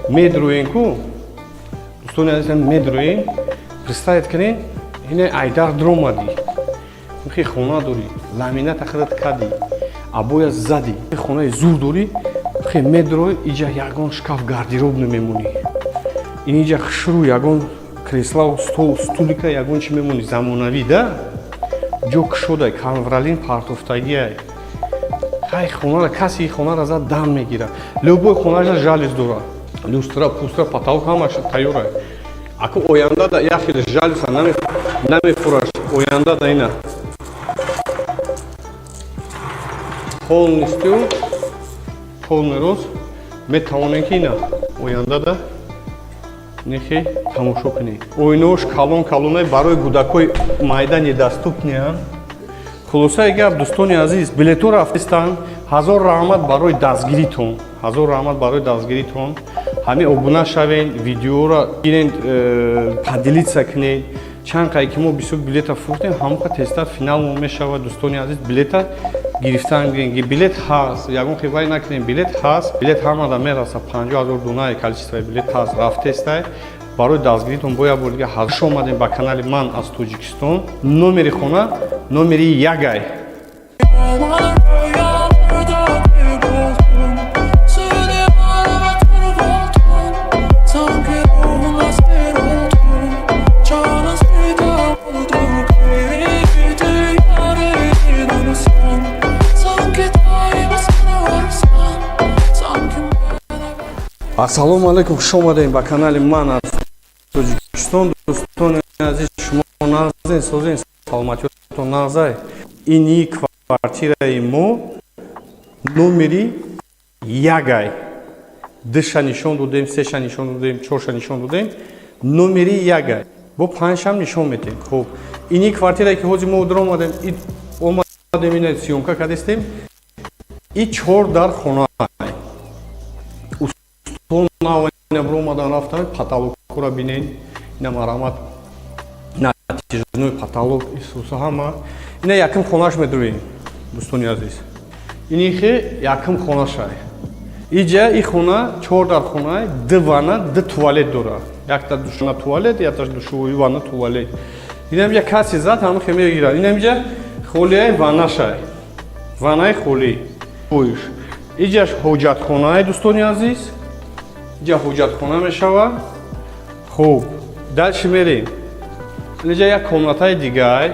медроен ку, дӯстони азиз, медроен, представить кунед, ина айдар дромадӣ, хе хона дорӣ, ламината худат кардӣ, обоя задӣ, хонаи зур дорӣ, хе медрой, иҷа ягон шкаф, гардероб намемонӣ, ин иҷа хушрӯ ягон креслау, стол, стулика, ягон чи мемонӣ, замонавӣ да, ҷо кушодай, ковролин партофтагиай. Хай, хонара каси хонара зад, дам мегирад. Любой хонаша жалюз дорад, люстра, пустра, потолок ҳамаш тайёра. Аку оянда да як хел жалюза намефураш, оянда да ина полностью, полный рост метавонем, ки ина оянда да нехе тамошо кунед. Оинаош калон калонай, барои кӯдакҳои майда недоступныянд. Хулосаи гап, дӯстони азиз, билетҳо рафтистанд. Ҳазор раҳмат барои дастгиритон, ҳазор раҳмат барои дастгиритон. Ҳамин обуна шавен, видеоро гирен, поделиться кунед. Чанд қай ки мо бисёр билета фурӯхтем, ҳамон тезтар финалмо мешавад. Дӯстони азиз, билета гирифтан, билет ҳаст, ягон хивай накунем, билет ҳаст, билет ҳамада мераса. 50 000 дунаи количествои билет ҳаст, рафтестай. Барои дастгиритон бо як бор дига хуш омадем ба канали «Ман аз Тоҷикистон». Номери хона номери ягай. Rüyalarda kayboldum. Seni aramak Ассалому алайкум, хуш омадем ба канали «Ман аз Тоҷикистон». Дӯстони азиз, шумо нағзен, созен, саломатиётон нағзай? Ини квартираи мо номери ягай. Душа нишон додем, сеша нишон додем, чорша нишон додем, номери ягай. Бо панҷшам нишон метем. Хуб, ини квартирае, ки ҳозир мо омадем, омадем, ина съёмка кардистем, и чор дар хона. Устон омадан рафтан, потолокро бинен, ина марҳамат, натяжной потолок, исуса ҳама. Ина якум хонаш медурем, дӯстони азиз. Инихе якум хонашай. Иҷа и хона чор дар хона, ду ванна, ду туалет дорад. Якта душана туалет, якташ душевой, ванна, туалет. Инамиҷа каси зад, ҳамахе мегирад. Инамиҷа холияи ваннашай, ваннаи холӣ боиш. Иҷаш ҳоҷатхонаи, дӯстони азиз, иҷа ҳоҷатхона мешавад. Хуб, дальше мерем. Инҷа як комнатаи дигай,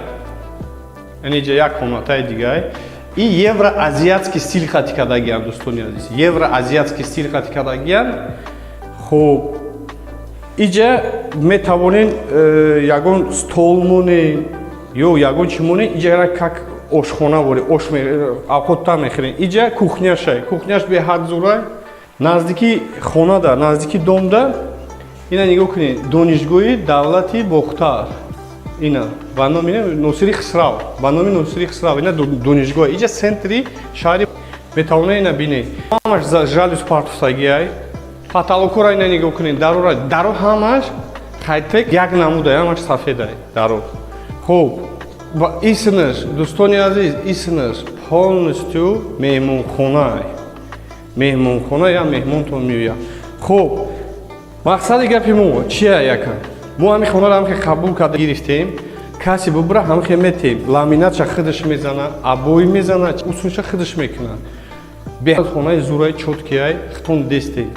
инҷа як комнатаи дигай. И евроазиатский стиль хати кардагиам, дӯстони азиз, евроазиатский стиль хати кардагиам. Хуб, иҷа метавонен ягон стол монен ё ягон чи монен. Иҷа как ошхона вори ош авқотта мехӯрен. Иҷа кухняшай, кухняш беҳад зурай. Наздики хонада, наздики домда, ина нигоҳ кунед, Донишгоҳи давлати Бохтар, ина ба номи Носири Хисрав, ба номи Носири Хисрав ина донишгоҳ. Иҷа центри шаҳри, метавонед ина бинед, ҳамаш жалюз партуфтагиай. Потолокора ина нигоҳ кунед, дарора, даро ҳамаш хайтек як намудай, ҳамаш сафедай даро. Хуб, ва исмаш, дӯстони азиз, исмаш полностью меҳмонхонай, меҳмонхона, я меҳмонтон меояд. Хуб, мақсади гапи мо чия? Яка мо ҳамин хонаро ҳамхе қабул карда гирифтем, касе бубура, ҳамхе метем. Ламинатша худаш мезана, обои мезана, усунша худаш мекунад. Беҳад хонаи зураи, чёткияй, хитон десте.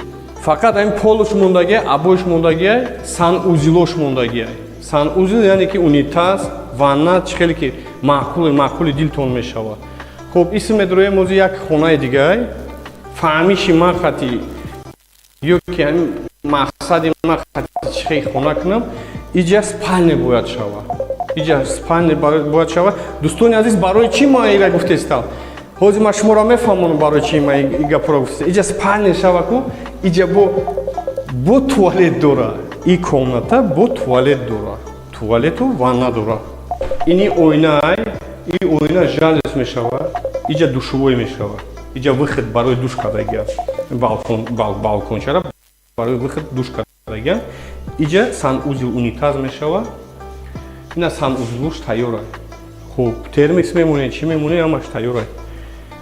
Фақат ҳамин полуш мондагиай, обоиш мондагиай, санузелош мондагиай. Санузел яъне ки унитаз, ванна, чӣ хеле ки маъқули маъқули дилтон мешавад. Хуб, исм медроем ози як хонаи дигай. Фаҳмиши ман хати ё ки ҳамин мақсади ман хати чӣ хел хона кунам, иҷа спальня бояд шавад, иҷа спальня бояд шавад. Дӯстони азиз, барои чӣ ман ира гуфтестам? Ҳозир ман шуморо мефаҳмонам, барои чӣ ман и гапро гуфтестам. Иҷа спальня шава ку, иҷа бо туалет дора, и комната бо туалет дора, туалету ванна дора. Ини оинай, и оина жалюз мешавад, иҷа душевой мешавад, иҷа выход барои душ кардагиа, балкон, балкончара барои выход душ кардагиа. Иҷа санузел, унитаз мешавад, ина санузелуш тайёра. Хуб, термикс мемонед, чӣ мемонед, ҳамаш тайёра.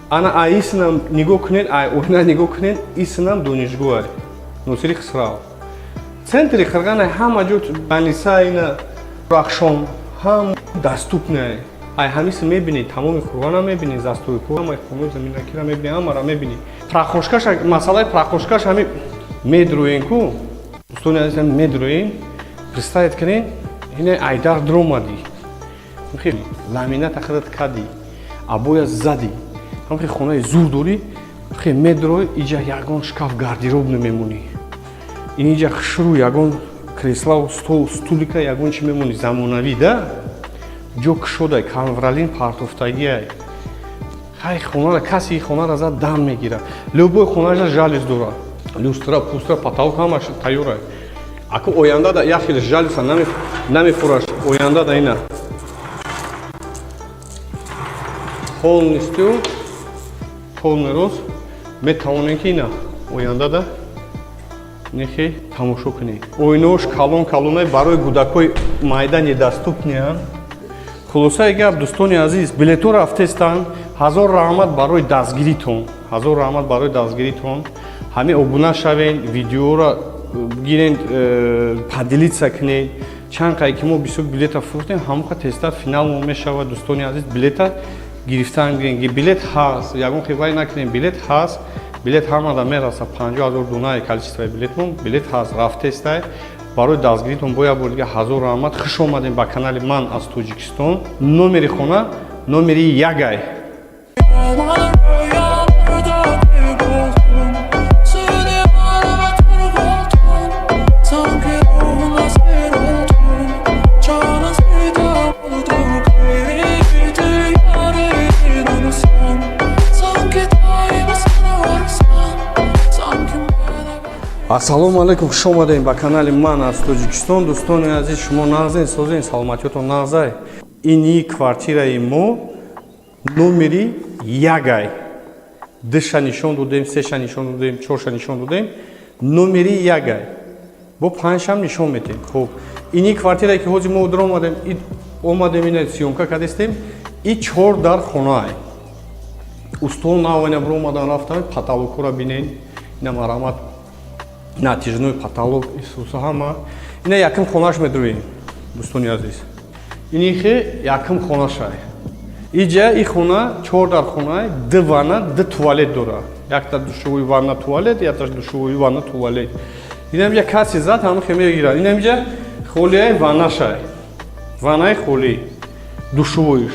Ана аисинам нигоҳ кунед, ай оина нигоҳ кунед, исинам донишгоҳ Носири Хисрав, центри Қирғана, ҳама ҷо Аниса, ина Рахшон ҳам доступный. Ай ҳамиси мебинӣ, тамоми Қурғона мебинӣ, застройку, ҳамаи хонаи заминакира мебинӣ, ҳамара мебинӣ. Прихожкаш, масъалаи прихожкаш ҳами медроен ку, дӯстони азиз, медроен, представить кунед, ина айдар дромадӣ, ламината худат кадӣ, обоя задӣ, ҳамхе хонаи зур дорӣ, хе медрой, иҷа ягон шкаф, гардероб намемонӣ, инҷа хушрӯ ягон креслау, стол, стулика, ягон чи мемонӣ, замонавӣ да, ҷо кушодай, ковролин партофтагиай. Хай, хонара каси хонара зад, дам мегирад. Любой хонаша жалюз дорад, люстра, пустра, потолок ҳамаш тайёрай. Аку оянда да як хел жалюза намефураш, оянда да ина полностью, полный рост метавонем, ки ина оянда да нехе тамошо кунед. Оинаош калон калонай, барои кӯдакҳои майда недоступныянд. Хулосаи гап, дӯстони азиз, билетҳо рафтестанд. Ҳазор раҳмат барои дастгиритон, ҳазор раҳмат барои дастгиритон. Ҳамин обуна шавен, видеоро гирен, поделиться кунед. Чанд қай ки мо бисёр билета фурӯхтем, ҳамоқа тезтар финалмо мешавад. Дӯстони азиз, билета гирифтан гирен, билет ҳаст, ягон хивай накунем, билет ҳаст, билет ҳамада мераса. 50 000 дунаи количествои билетмон, билет ҳаст, рафтестай. Барои дастгиритон бо як бор дига ҳазор раҳмат. Хуш омадем ба канали «Ман аз Тоҷикистон». Номери хона номери ягай. Wanna Ассалому алайкум, хуш омадем ба канали «Ман аз Тоҷикистон». Дӯстони азиз, шумо нағзен, созен, саломатиётон нағзай? Ини квартираи мо номери ягай. Душа нишон додем, сеша нишон додем, чорша нишон додем, номери ягай. Бо панҷшам нишон метем. Хуб, ини квартирае, ки ҳозир мо омадем, омадем, ина съёмка кардистем, и чор дар хонаай. Устол навайна биромадан рафтан, потолокура бинен, ина марҳамат, натяжной потолок, исуса ҳама. Ина якум хонаш медроем, дӯстони азиз. Инихе якум хонашай. Иҷа и хона чор дар хонай, ду ванна, ду туалет дора. Якта душевой, ванна, туалет, якта душевой, ванна, туалет. Инамҷа каси зад, ҳамахе мегирад. Инамҷа холияи ваннашай. Ваннаи холӣ, душевойш.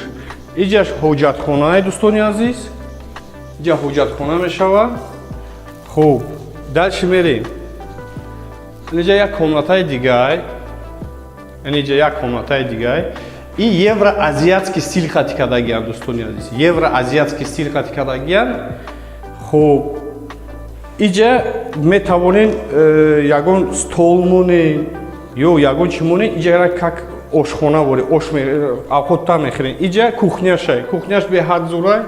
Иҷаш ҳоҷатхонаи, дӯстони азиз. Иҷа ҳоҷатхона мешавад. Хуб, дальше мерем. Инҷа як комнатаи дигай. Инҷа як комнатаи дигай. И евроазиатский стиль хати кардагиан, дӯстони азиз. Евроазиатский стиль хати кардагиан. Хуб, иҷа метавонен ягон стол монен ё ягон чӣ монен, иҷа как ошхона боре, ош авқотта мехӯрен. Иҷа кухняшай, кухняш беҳад зурай.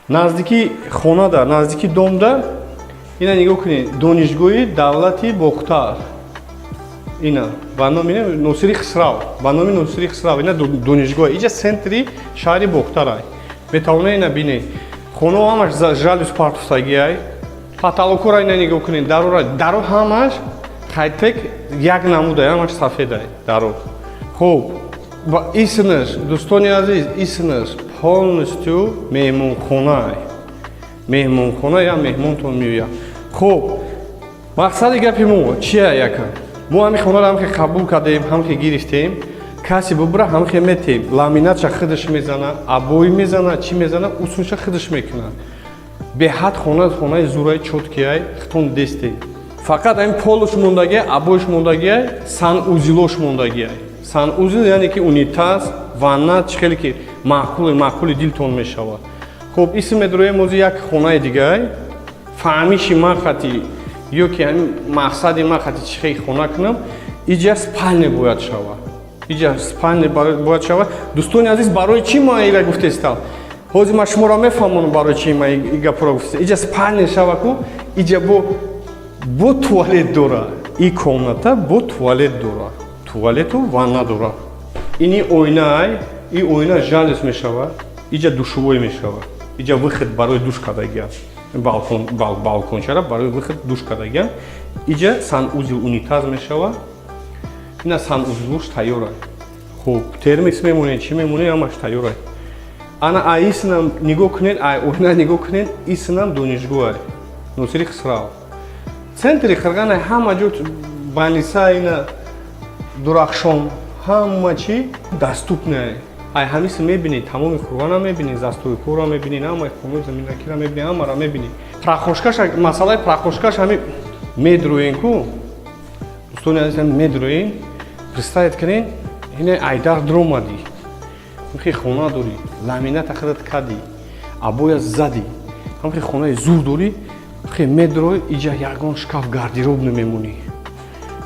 Наздики хонада, наздики домда, ина нигоҳ кунед, Донишгоҳи давлати Бохтар. Ина ба номи Носири Хисрав, ба номи Носири Хисрав ина донишгоҳ. Иҷа центри шаҳри Бохтарай. Метавонед ина бинед. Хонао ҳамаш жалюзи партофтагиай. Потолокора ина нигоҳ кунед, дарора, даро ҳамаш хайтек як намудай, ҳамаш сафедай даро. Хуб, ва исмаш, дӯстони азиз, исмаш полностью меҳмонхонай. Меҳмонхона, я меҳмонтон меояд. Хуб, мақсади гапи мо чия? Яка мо ҳамин хонаро ҳамхе қабул кардем, ҳамхе гирифтем, касе бубура, ҳамхе метем. Ламинатша худаш мезана, обои мезана, чӣ мезана, усунша худаш мекунад. Беҳад хона, хонаи зураи, чёткияй, хитон десте. Фақат ҳамин полуш мондагиай, обоиш мондагиай, санузелош мондагиай. Санузел, яъне ки унитаз, ванна, чӣ хеле ки маъқули маъқули дилтон мешавад. Хуб, исм медроем, ози як хонаи дигай. Фаҳмиши ман хати ё ки ҳамин мақсади ман хати чӣ хел хона кунам, иҷа спальня бояд шавад, иҷа спальня бояд шавад. Дӯстони азиз, барои чӣ ман ира гуфтестам? Ҳозир ман шуморо мефаҳмонам, барои чӣ ман и гапро гуфтестам. Иҷа спальня шава ку, иҷа бо туалет дора, и комната бо туалет дора, туалету ванна дора. Ини оинаай, и оина жалюзи мешавад, иҷа душевой мешавад, иҷа выход барои душ кардагиам, балкон, балкончара барои выход душ кардагиам. Иҷа санузел, унитаз мешавад, ина санузелуш тайёра. Хуб, термос мемонед, чӣ мемонед, ҳамаш тайёра. Ана аисинам нигоҳ кунед, ай оина нигоҳ кунед, исинам донишгоҳ Носири Хисрав, центри Қирғана, ҳама ҷо больница, ина Дурахшон, ҳама чӣ доступное. Ай ҳамиси мебинед, тамоми Қурғана мебинед, застройкора мебинед, ҳамаи хонаи заминакира мебинед, ҳамаро мебинед. Прохожкаш, масъалаи прохожкаш ҳами медроен ку, дӯстони азиз, ҳами медроен. Представить кунед, ина айдар дромадӣ, ҳамхи хона дорӣ, ламината худат кардӣ, обоя задӣ, ҳамхи хонаи зур дорӣ, хе медрой, иҷа ягон шкаф, гардероб намемонӣ,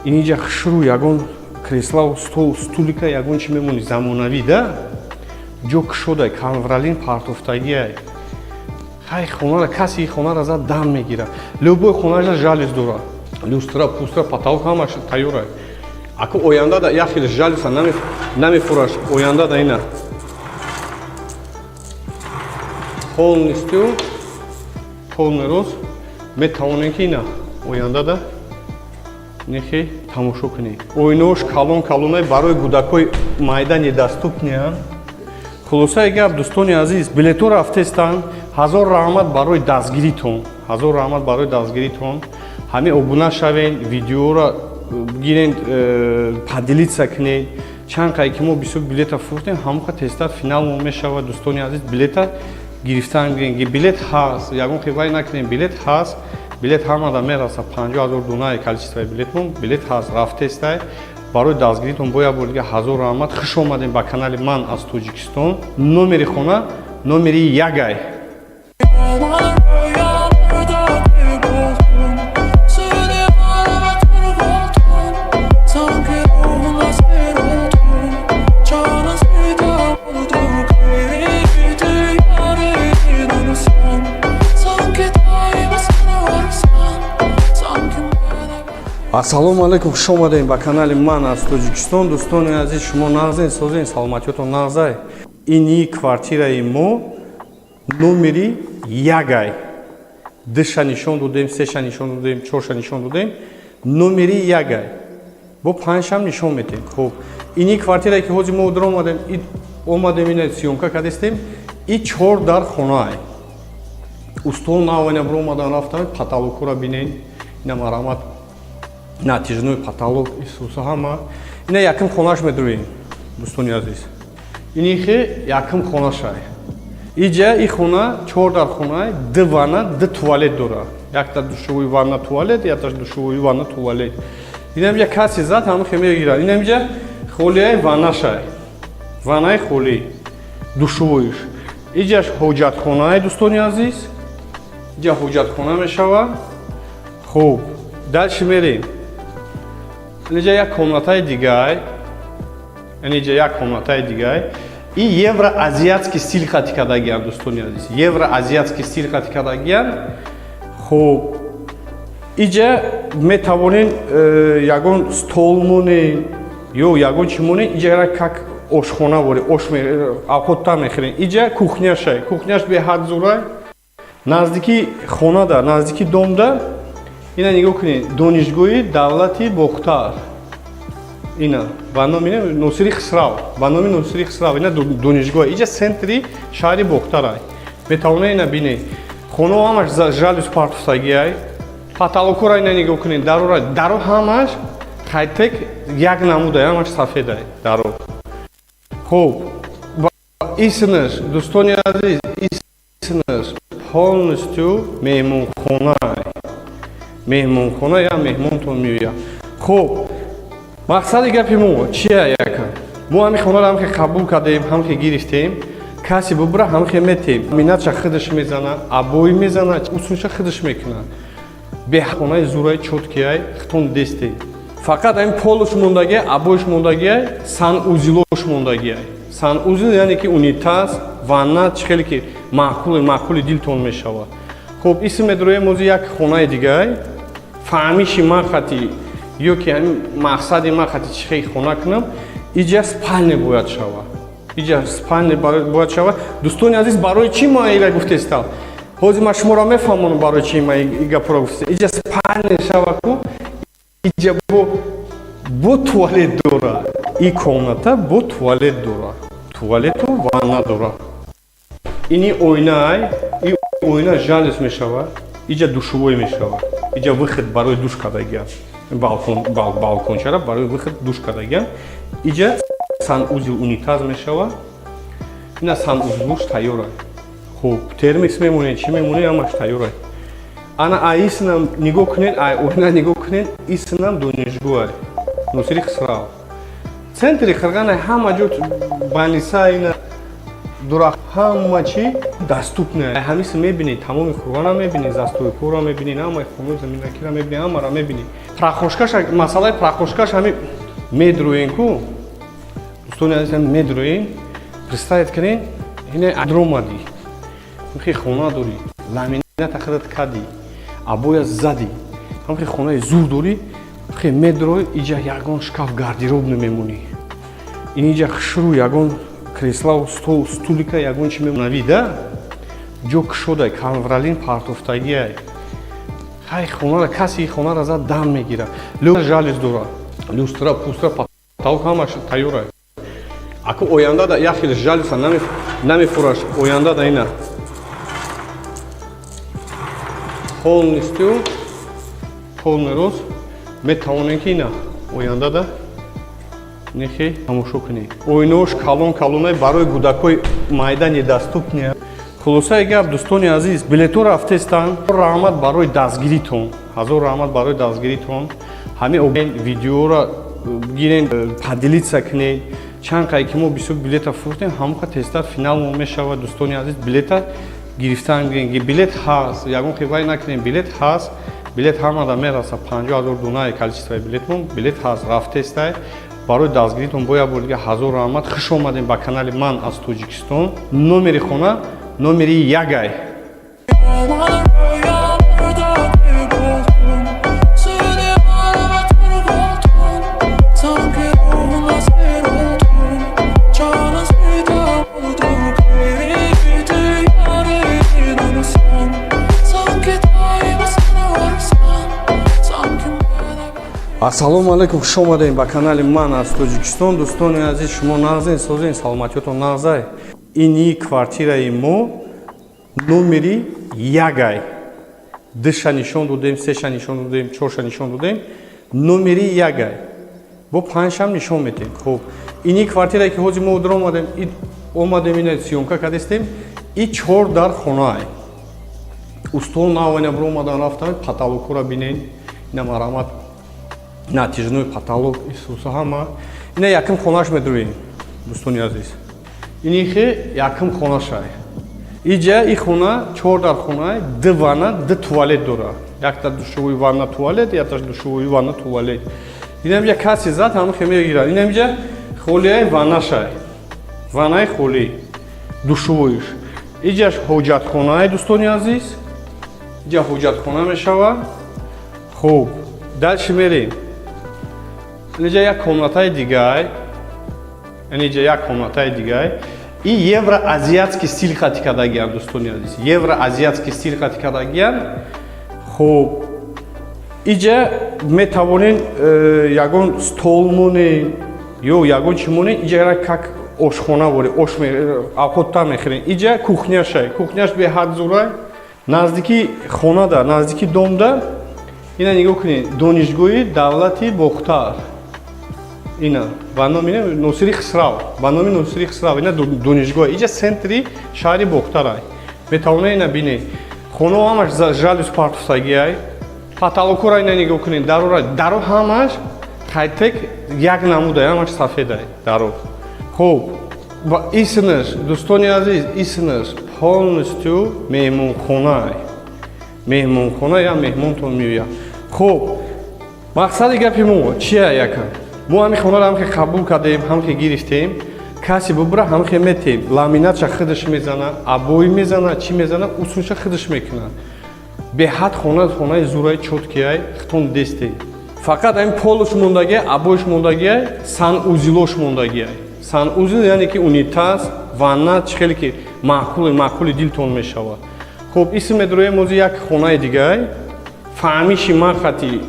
ин иҷа хушрӯ ягон креслау, стол, стулика, ягон чи мемонӣ, замонавӣ да, ҷо кушодай, ковролин партофтагиай. Хай, хонара каси хонара зад, дам мегирад. Любой хонаша жалюзи дорад, люстра, пустра, потолок ҳамаш тайёрай. Аку оянда да як хел жалюза намефураш, оянда да ина полностью, полный рост метавонем, ки ина оянда да нехе тамошо кунед. Оинаош калон калонай, барои кӯдакҳои майда недоступныянд. Хулосаи гап, дӯстони азиз, билетҳо рафтестанд. Ҳазор раҳмат барои дастгиритон, ҳазор раҳмат барои дастгиритон. Ҳамин обуна шавен, видеоро гирен, поделиться кунед. Чанд қай ки мо бисёр билета фурӯхтем, ҳамоқа тезтар финалмо мешавад. Дӯстони азиз, билета гирифтан гирен, билет ҳаст, ягон хивай накунем, билет ҳаст, билет ҳамада мераса. 50 000 дунаи количествои билетмон, билет ҳаст, рафтестай. Барои дастгиритон бо як бор дига ҳазор раҳмат. Хуш омадем ба канали «Ман аз Тоҷикистон». Номери хона номери ягай. Aman rüyalarda kayboldum. Seni aramadım. Ассалому алайкум, хуш омадем ба канали «Ман аз Тоҷикистон». Дӯстони азиз, шумо нағзен, созен, саломатиётон нағзай? Ини квартираи мо номери ягай. Душа нишон додем, сеша нишон додем, чорша нишон додем, номери ягай. Бо панҷшам нишон метем. Хуб, ини квартирае, ки ҳозир мо дар омадем, ина съёмка кардестем, и чор дар хонаай. Устол навана биромадан рафтан, потолокура бинен, ина марҳамат, натяжной потолок, исуса ҳама. Ина якм хонаш медроем, дӯстони азиз. Инихе якм хонашай. Иҷа и хона чор дар хона, ду ванна, ду туалет дора. Якта душевой, ванна, туалет, якта душевой, ванна, туалет. Инамҷа каси зад, ҳамахе мегирад. Инамҷа холияи ваннашай. Ваннаи холӣ, душевойш. Иҷаш ҳоҷатхонаи, дӯстони азиз. Иҷа ҳоҷатхона мешавад. Хуб, дальше мерем. Инҷа як комнатаи дигай. Инҷа як комнатаи дигай. И евроазиатский стиль хати кардагиан, дӯстони азиз. Евроазиатский стиль хати кардагиан. Хуб, иҷа метавонен ягон стол монен ё ягон чи монен, иҷа как ошхона вори, ош авқотта мехӯрен. Иҷа кухняшай. Кухняш беҳад зурай. Наздики хонада, наздики домда, ина нигоҳ кунед, Донишгоҳи давлати Бохтар. Ина ба номи Носири Хисрав, ба номи Носири Хисрав ина донишгоҳ. Иҷа центри шаҳри Бохтарай. Метавонед ина бинед. Хонао ҳамаш жалюзи партофтагиай. Потолокура ина нигоҳ кунед, дарора, даро ҳамаш хайтек як намудай, ҳамаш сафедай даро. Хуб, исмаш, дӯстони азиз, исмаш полностью меҳмонхона, меҳмонхона, я меҳмонтон меояд. Хуб, мақсади гапи мо чия? Яка мо ҳамин хонаро ҳамхе қабул кардем, ҳамхе гирифтем, касе бубура, ҳамхе метем. Минатша худаш мезана, обои мезана, усунша худаш мекунад. Бехонаи зураи чёткияй, хитон дестем. Фақат ҳамин полуш мондагиай, обоиш мондагиай, санузелош мондагиай. Санузел, яъне ки унитаз, ванна, чӣ хеле ки маъқули маъқули дилтон мешавад. Хуб, исм медроем ози як хонаи дигай. Фаҳмиши ман хати ё ки ҳамин мақсади ман хати чӣ хел хона кунам, иҷа спальня бояд шавад, иҷа спальня бояд шавад. Дӯстони азиз, барои чӣ ман ира гуфтестам? Ҳозир ман шуморо мефаҳмонам, барои чӣ ман и гапро гуфтестам. Иҷа спальня шава ку, иҷа бо туалет дора. И комната бо туалет дора, туалету ванна дора. Ини оинаай, и оина жалюзи мешавад, иҷа душевой мешавад, иҷа выход барои душ кардагиам, балкон, балкончара барои выход душ кардагиам. Иҷа санузел, унитаз мешавад, ина санузелуш тайёра. Хуб, термос мемонед, чӣ мемонед, ҳамаш тайёра. Ана аиснам нигоҳ кунед, ай оина нигоҳ кунед, иснам донишгоҳ Носири Хисрав, центри Қирғана, ҳама ҷо больница ина дура, ҳама чӣ доступно. Ҳамиса мебинед, тамоми Қурғона мебинед, застройкора мебинед, ҳамаи хонаи заминакира мебинед, ҳамаро мебинед. Прохожкаша, масъалаи прохожкаш ҳами медроен ку, дӯстони азиз, медроен, представить кунед, ина дромадӣ, хе хона дорӣ, ламината худат кардӣ, обоя задӣ, ҳамхе хонаи зур дорӣ, хе медрой, иҷа ягон шкаф, гардероб намемонӣ, ин иҷа хушрӯ ягон креслау, стол, стулика, ягон чи мемонави да, ҷо кушодай, ковролин партофтагиай. Хай, хонара каси хонара зад, дам мегира. Жалюзи дора, люстра, пустра, потолок ҳамаш тайёра. Аку оянда да як хел жалюза намефураш, оянда да ина полностью, полный рост метавонем, ки ина оянда да нехе тамошо кунед. Оинаош калон калонай, барои кӯдакҳои майда недоступный. Хулосаи гап, дӯстони азиз, билето рафтестанд. Раҳмат барои дастгиритон, ҳазор раҳмат барои дастгиритон. Ҳамин видеоро гирен, поделиться кунед. Чанд қай ки мо бисёр билета фурӯхтем, ҳамоқа тезтар финал мо мешавад. Дӯстони азиз, билета гирифтан, билет ҳаст, ягон хивай накунем, билет ҳаст, билет ҳамада мераса. 50 000 дунаи количествои билетмон, билет ҳаст, рафтестай. Барои дастгиритон бо як бор дига ҳазор раҳмат. Хуш омадем ба канали «Ман аз Тоҷикистон». Номери хона номери ягай. Rüyalarda kayboldum. Seni aramadım. Ассалому алайкум, хуш омадем ба канали «Ман аз Тоҷикистон». Дӯстони азиз, шумо нағзен, созен, саломатиётон нағзай? Ини квартираи мо номери ягай. Душа нишон додем, сеша нишон додем, чорша нишон додем, номери ягай. Бо панҷшам нишон метем. Хуб, ини квартирае, ки ҳозир мо омадем, омадем, ина съёмка кардестем, и чор дар хонаай. Устол навайна биромадан рафтан, потолокура бинен, ина марамат, натяжной потолок, исуса ҳама. Ина якм хонаш медроем, дӯстони азиз. Инихе якм хонашай. Иҷа и хона чор дар хонай, ду ванна, ду туалет дора. Якта душевой, ванна, туалет, якта душевой, ванна, туалет. Инамиҷа каси зад, ҳамихе мегирад. Инамиҷа холияи ваннашай. Ваннаи холӣ, душевойш. Иҷаш ҳоҷатхонаи, дӯстони азиз. Иҷа ҳоҷатхона мешавад. Хуб, дальше мерем. Инҷа як комнатаи дигай. Инҷа як комнатаи дигай. И евроазиатский стиль хати кардагиан, дӯстони азиз. Евроазиатский стиль хати кардагиан. Хуб, иҷа метавонен ягон стол монен ё ягон чӣ монен, иҷа как ошхона вори, ош авқоттар мехӯрен. Иҷа кухняшай. Кухняш беҳад зурай. Наздики хонада, наздики домда, ина нигоҳ кунед, Донишгоҳи давлати Бохтар. Ина ба номи Носири Хисрав, ба номи Носири Хисрав ина донишгоҳ. Иҷа центри шаҳри Бохтарай. Метавонед ина бинед. Хонао ҳамаш жалюз партофтагиай. Потолокура ина нигоҳ кунед, дарора, даро ҳамаш хайтек як намудай, ҳамаш сафедай даро. Хуб, ва исмаш, дӯстони азиз, исмаш полностью меҳмонхонай. Меҳмонхона, я меҳмонтон меояд. Хуб, мақсади гапи мо чия? Яка мо ҳамин хонаро ҳамхе қабул кардем, ҳамхе гирифтем, касе бубура, ҳамхе метем. Ламинатша худаш мезана, обои мезана, чӣ мезана, усунша худаш мекуна. Беҳад хона хонаи зураи, чёткияй, хитон дестем. Фақат ҳамин полуш мондагиай, обоиш мондагиай, санузелош мондагиай. Санузел, яъне ки унитаз, ванна, чӣ хеле ки маъқули маъқули дилтон мешавад. Хуб, исм медроем ози як хонаи дигай. Фаҳмиши ман хати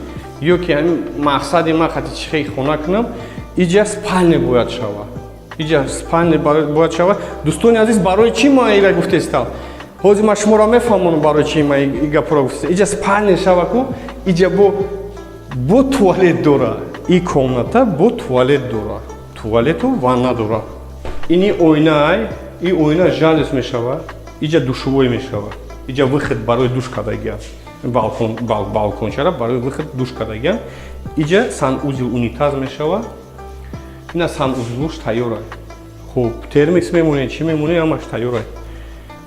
ё ки ҳамин мақсади ман хати чӣ хел хона кунам, иҷа спальня бояд шавад. Иҷа спальня бояд шавад. Дӯстони азиз, барои чӣ ман ира гуфтестам? Ҳозир ман шуморо мефаҳмонам, барои чӣ ман и гапро гуфтестам. Иҷа спальня шава ку, иҷа бо туалет дора. И комната бо туалет дора. Туалету ванна дора. Ини оинаай, и оина жалюз мешавад. Иҷа душевой мешавад. Иҷа выход барои душ кардагиам. Балкон, балкончара барои выход душ кардагиам. Иҷа санузел, унитаз мешавад. Ина санузелуш тайёра. Хуб, термикс мемонед, чӣ мемонед, ҳамаш тайёра.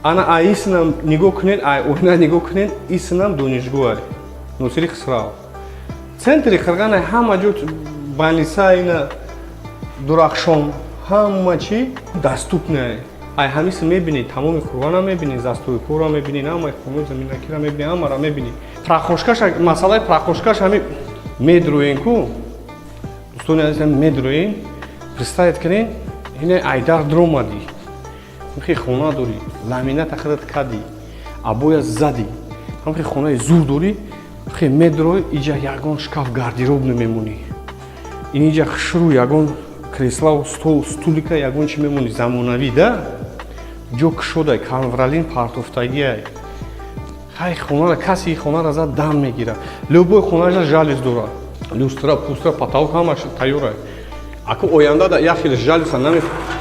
Ана исинам нигоҳ кунед, ай оина нигоҳ кунед, исинам донишгоҳ Носири Хисрав. Центри Қирғана, ҳама ҷо больница, ина Дурахшон, ҳама чӣ доступное. Ай ҳамиси мебинӣ, тамоми Қурғона мебинӣ, застройкора мебинӣ, ҳамаи хонаи заминакира мебинӣ, ҳамаро мебинӣ. Прохожкаш, масъалаи прохожкаш ҳами медроен ку, дӯстони азиз, медроен, представить кунед, ина айдар дромадӣ, ҳамхе хона дорӣ, ламината худат кардӣ, обоя задӣ, ҳамхе хонаи зур дорӣ, хе медрой, иҷа ягон шкаф, гардероб намемонӣ, ин иҷа хушрӯ ягон креслау, стол, стулика, ягон чи мемонӣ замонавӣ да, ҷо кушодай, ковролин партофтагиай. Хай, хонара каси хонара зад, дам мегирад. Любой хонаша жалюз дорад, люстра, пустра, потолок ҳамаш тайёрай. Аку оянда да як хел жалюза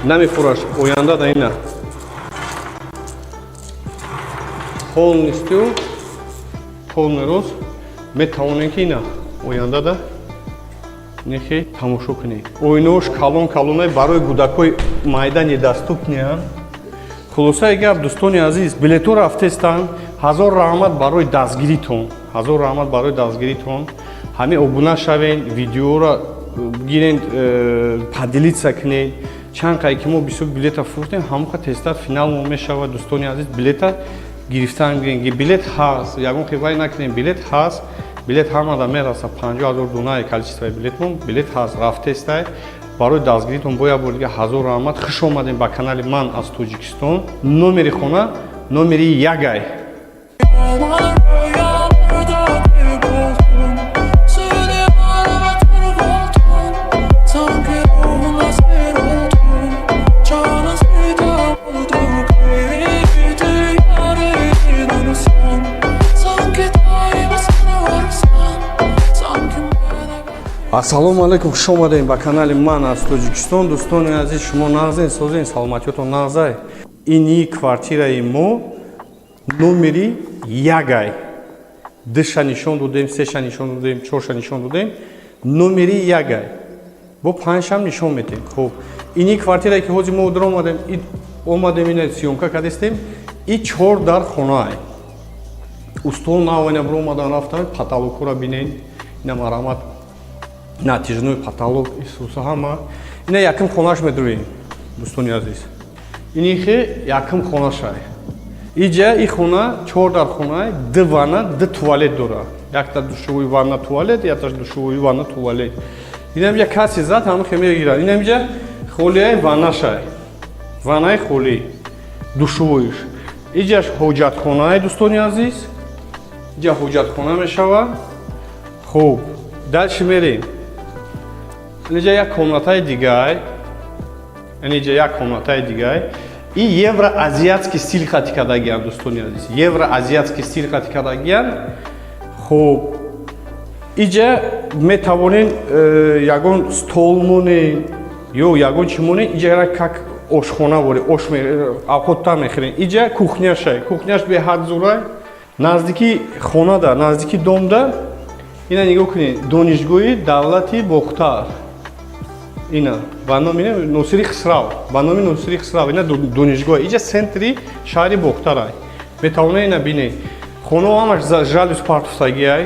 намефураш, оянда да ина полностью, полный рост метавонем, ки ина оянда да нехе тамошо кунед. Оинаош калон калонай, барои кӯдакҳои майда недоступныянд. Хулосаи гап, дӯстони азиз, билетҳо рафтестанд. Ҳазор раҳмат барои дастгиритон, ҳазор раҳмат барои дастгиритон. Ҳамин обуна шавен, видеоро гирен, поделиться кунед. Чанд қай ки мо бисёр билета фурӯхтем, ҳамон тезтар финал мо мешавад. Дӯстони азиз, билета гирифтан гирен, билет ҳаст, ягон хивай накунем, билет ҳаст, билет ҳамада мераса. 50 000 дунаи количествои билетмон, билет ҳаст, рафтестай. Барои дастгиритон бо як бор дига ҳазор раҳмат. Хуш омадем ба канали «Ман аз Тоҷикистон». Номери хона номери ягай. Aman rüyalarda kayboldum. Seni ararken Ассалому алайкум, хуш омадем ба канали «Ман аз Тоҷикистон». Дӯстони азиз, шумо нағзен, созен, саломатиётон нағзай? Ини квартираи мо номери ягай. Душа нишон додем, сеша нишон додем, чорша нишон додем, номери ягай. Бо панҷшам нишон метем. Хуб, ини квартирае, ки ҳозир мо омадем, омадем, ина съёмка кардистем, и чор дар хонаай. Устол нав ина биромадан рафтан, потолокура бинен, ина марамат, натяжной потолок, исуса ҳама. Ина якм хонаш медроем, дӯстони азиз. Инихе якм хонашай. Иҷа и хона чор дар хонай, ду ванна, ду туалет дора. Якта душевой, ванна, туалет, якта душевой, ванна, туалет. Инамиҷа каси зад, ҳамахе мегирад. Инамиҷа холияи ваннашай. Ваннаи холӣ, душевойш. Иҷаш ҳоҷатхонаи, дӯстони азиз. Иҷа ҳоҷатхона мешавад. Хуб, дальше мерем. Инҷа як комнатаи дигай. Инҷа як комнатаи дигай. И евроазиатский стиль хати кардагиян, дӯстони азиз. Евроазиатский стиль хати кардагиян. Хуб, иҷа метавонен ягон стол монен ё ягон чӣ монен, иҷа как ошхона вори, ош авқоттар мехӯрен. Иҷа кухняшай. Кухняш беҳад зурай. Наздики хонада, наздики домда, ина нигоҳ кунед, Донишгоҳи давлати Бохтар. Ина ба номи Носири Хисрав, ба номи Носири Хисрав ина донишгоҳ. Иҷа центри шаҳри Бохтарай. Метавонед ина бинед. Хонао ҳамаш жалюз партофтагиай.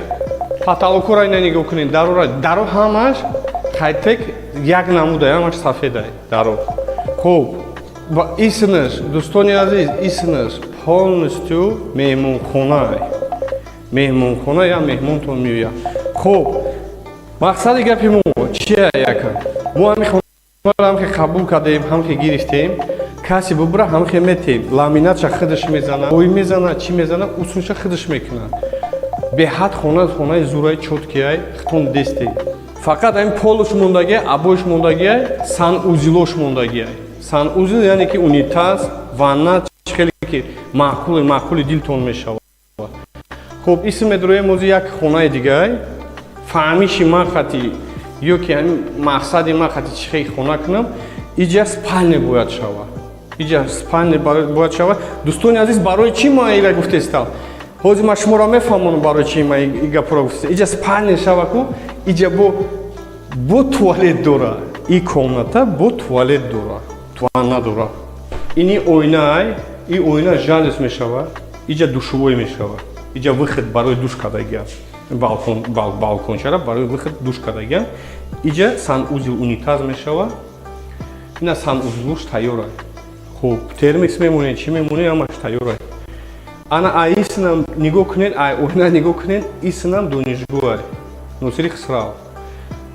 Потолокора ина нигоҳ кунед, дарора, даро ҳамаш хайтек як намудай, ҳамаш сафедай даро. Хуб, ва исмаш, дӯстони азиз, исмаш полностью меҳмонхонай. Меҳмонхона, я меҳмонтон меояд. Хуб, мақсади гапи мо чия? Яка мо ҳами хонаро ҳамхе қабул кардем, ҳамхе гирифтем, касе бубура, ҳамхе метем. Ламинатша худаш мезана, ой мезана, чӣ мезана, усунша худаш мекунад. Беҳад хона, хонаи зураи, чёткияй, хитон дестем. Фақат ҳамин полуш мондагиай, обоиш мондагиай, санузелош мондагиай. Санузел яъне ки унитаз, ванна, чӣ хеле ки маъқули маъқули дилтон мешавад. Хуб, исм медроем ози як хонаи дигай. Фаҳмиши ман хати ё ки ҳамин мақсади ман хати чӣ хел хона кунам, иҷа спальня бояд шавад. Иҷа спальня бояд шавад. Дӯстони азиз, барои чӣ ман ира гуфтестам? Ҳозир ман шуморо мефаҳмонам, барои чӣ ман и гапро гуфтестам. Иҷа спальня шава ку, иҷа бо туалет дора. И комната бо туалет дора, ванна дора. Ини оинаай, и оина жалюз мешавад, иҷа душевой мешавад. Иҷа выход барои душ кардагиам. Балкон, балкончара барои выход душ кардагиам. Иҷа санузел, унитаз мешавад. Ина санузелуш тайёра. Хуб, термикс мемонед, чӣ мемонед, ҳамаш тайёра. Ана ай исинам нигоҳ кунед, ай оина нигоҳ кунед, исинам донишгоҳ Носири Хисрав.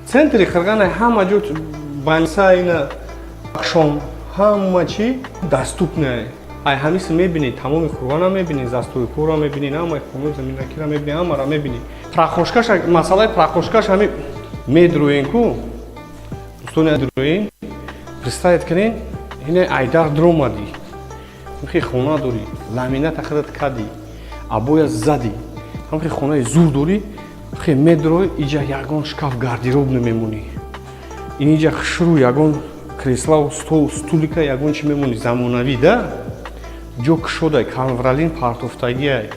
Центри Қирғана, ҳама ҷо больница, ина шом, ҳама чӣ доступное. Ай ҳамиси мебинед, тамоми Қурғона мебинед, застройкора мебинед, ҳамаи хонаи заминакира мебинед, ҳамаро мебинед. Прохожкаш, масъалаи прохожкаш ҳами медроен ку, дӯстони, дроен, представить кунед, ина айдар дромадӣ, ҳамхи хона дорӣ, ламината худат кардӣ, обоя задӣ, ҳамхи хонаи зур дорӣ, хе медрой, иҷа ягон шкаф, гардероб намемонӣ, ин иҷа хушрӯ ягон креслау, стол, стулика, ягон чи мемонӣ, замонавӣ да, ҷо кушодай, ковролин партофтагиай.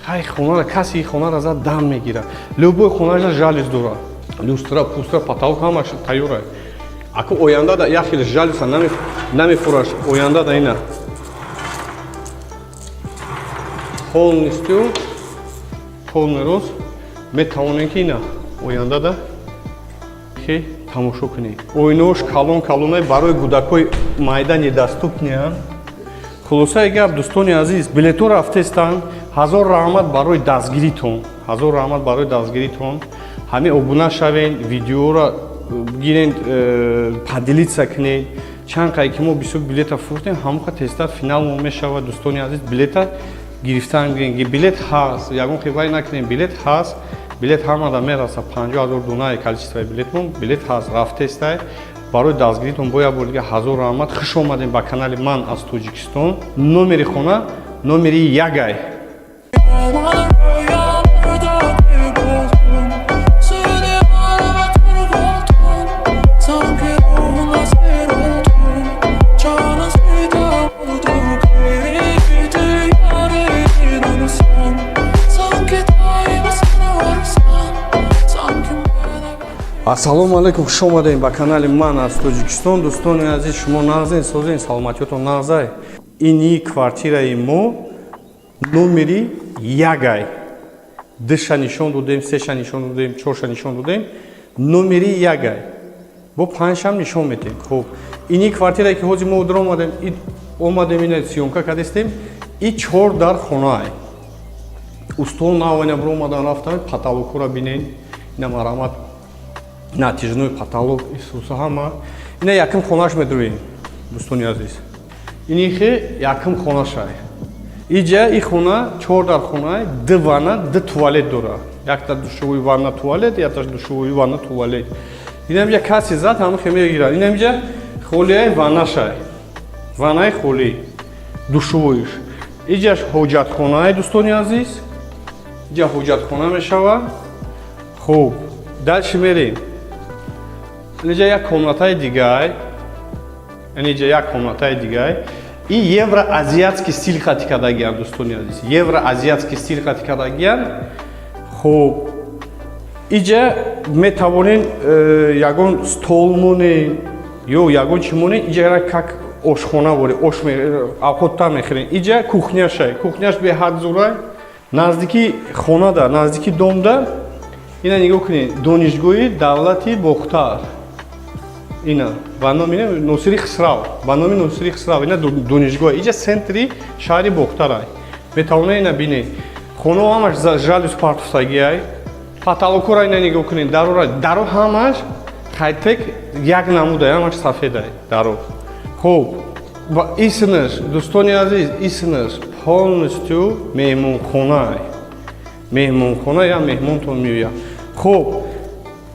Хай, хонара каси хонара зад, дам мегирад. Любой хонаша жалюз дора, люстра, пустра, потолок ҳамаш тайёрай. Аку оянда да як хел жалюза намефураш, оянда да ина полностью, полный рост метавонем, ки ина оянда да хе тамошо кунем. Оинаош калон калонай, барои кӯдакҳои майда недоступныянд. Хулосаи гап, дӯстони азиз, билето рафтестанд. Ҳазор раҳмат барои дастгиритон, ҳазор раҳмат барои дастгиритон. Ҳамин обуна шавен, видеоро гирен, поделиться кунед. Чанд қай ки мо бисёр билета фурӯхтем, ҳамоқа тезтар финал мо мешавад. Дӯстони азиз, билета гирифтан гирен, билет ҳаст, ягон хивай накунем, билет ҳаст, билет ҳамада мераса. 50 000 дунаи количествои билетмон, билет ҳаст, рафтестай. Барои дастгиритон бо як бор дига ҳазор раҳмат. Хуш омадем ба канали «Ман аз Тоҷикистон». Номери хона номери ягай. Rüyalarda kayboldum. Seni arama. Ассалому алайкум, хуш омадем ба канали «Ман аз Тоҷикистон». Дӯстони азиз, шумо нағзен, созен, саломатиётон нағзай? Ини квартираи мо номери ягай. Душа нишон додем, сеша нишон додем, чорша нишон додем, номери ягай. Бо панҷшам нишон метем. Хуб, ини квартирае, ки ҳозир мо омадем, омадем, ина съёмка кардистем, и чор дар хонаай. Устол наваня биромадан рафтан, потолокура бинен, ина марамат, натяжной потолок, исуса ҳама. Ина якм хонаш медроем, дӯстони азиз. Инихе якм хонашай. Иҷа и хона чор дар хонай, ду ванна, ду туалет дора. Якта душевой, ванна, туалет, якта душевой, ванна, туалет. Инамҷа каси зад, ҳамахе мегирад. Инамҷа холияи ваннашай. Ваннаи холӣ, душевойш. Иҷаш ҳоҷатхонаи, дӯстони азиз. Иҷа ҳоҷатхона мешавад. Хуб, дальше мерем. Инҷа як комнатаи дигай. Инҷа як комнатаи дигай. И евроазиатский стиль хати кардагиян, дӯстони азиз. Евроазиатский стиль хати кардагиян. Хуб, иҷа метавонен ягон стол монен ё ягон чӣ монен, иҷа как ошхона вори, ош авқоттар мехӯрен. Иҷа кухняшай. Кухняш беҳад зурай. Наздики хонада, наздики домда, ина нигоҳ кунед, Донишгоҳи давлати Бохтар. Ина ба номи Носири Хисрав, ба номи Носири Хисрав ина донишгоҳ. Иҷа центри шаҳри Бохтарай. Метавонед ина бинед. Хонао ҳамаш жалюз партофтагиай. Потолокора ина нигоҳ кунед, дарора, даро ҳамаш хайтек як намудай, ҳамаш сафедай даро. Хуб, ва исмаш, дӯстони азиз, исмаш полностью меҳмонхонай. Меҳмонхона, я меҳмонтон меояд. Хуб,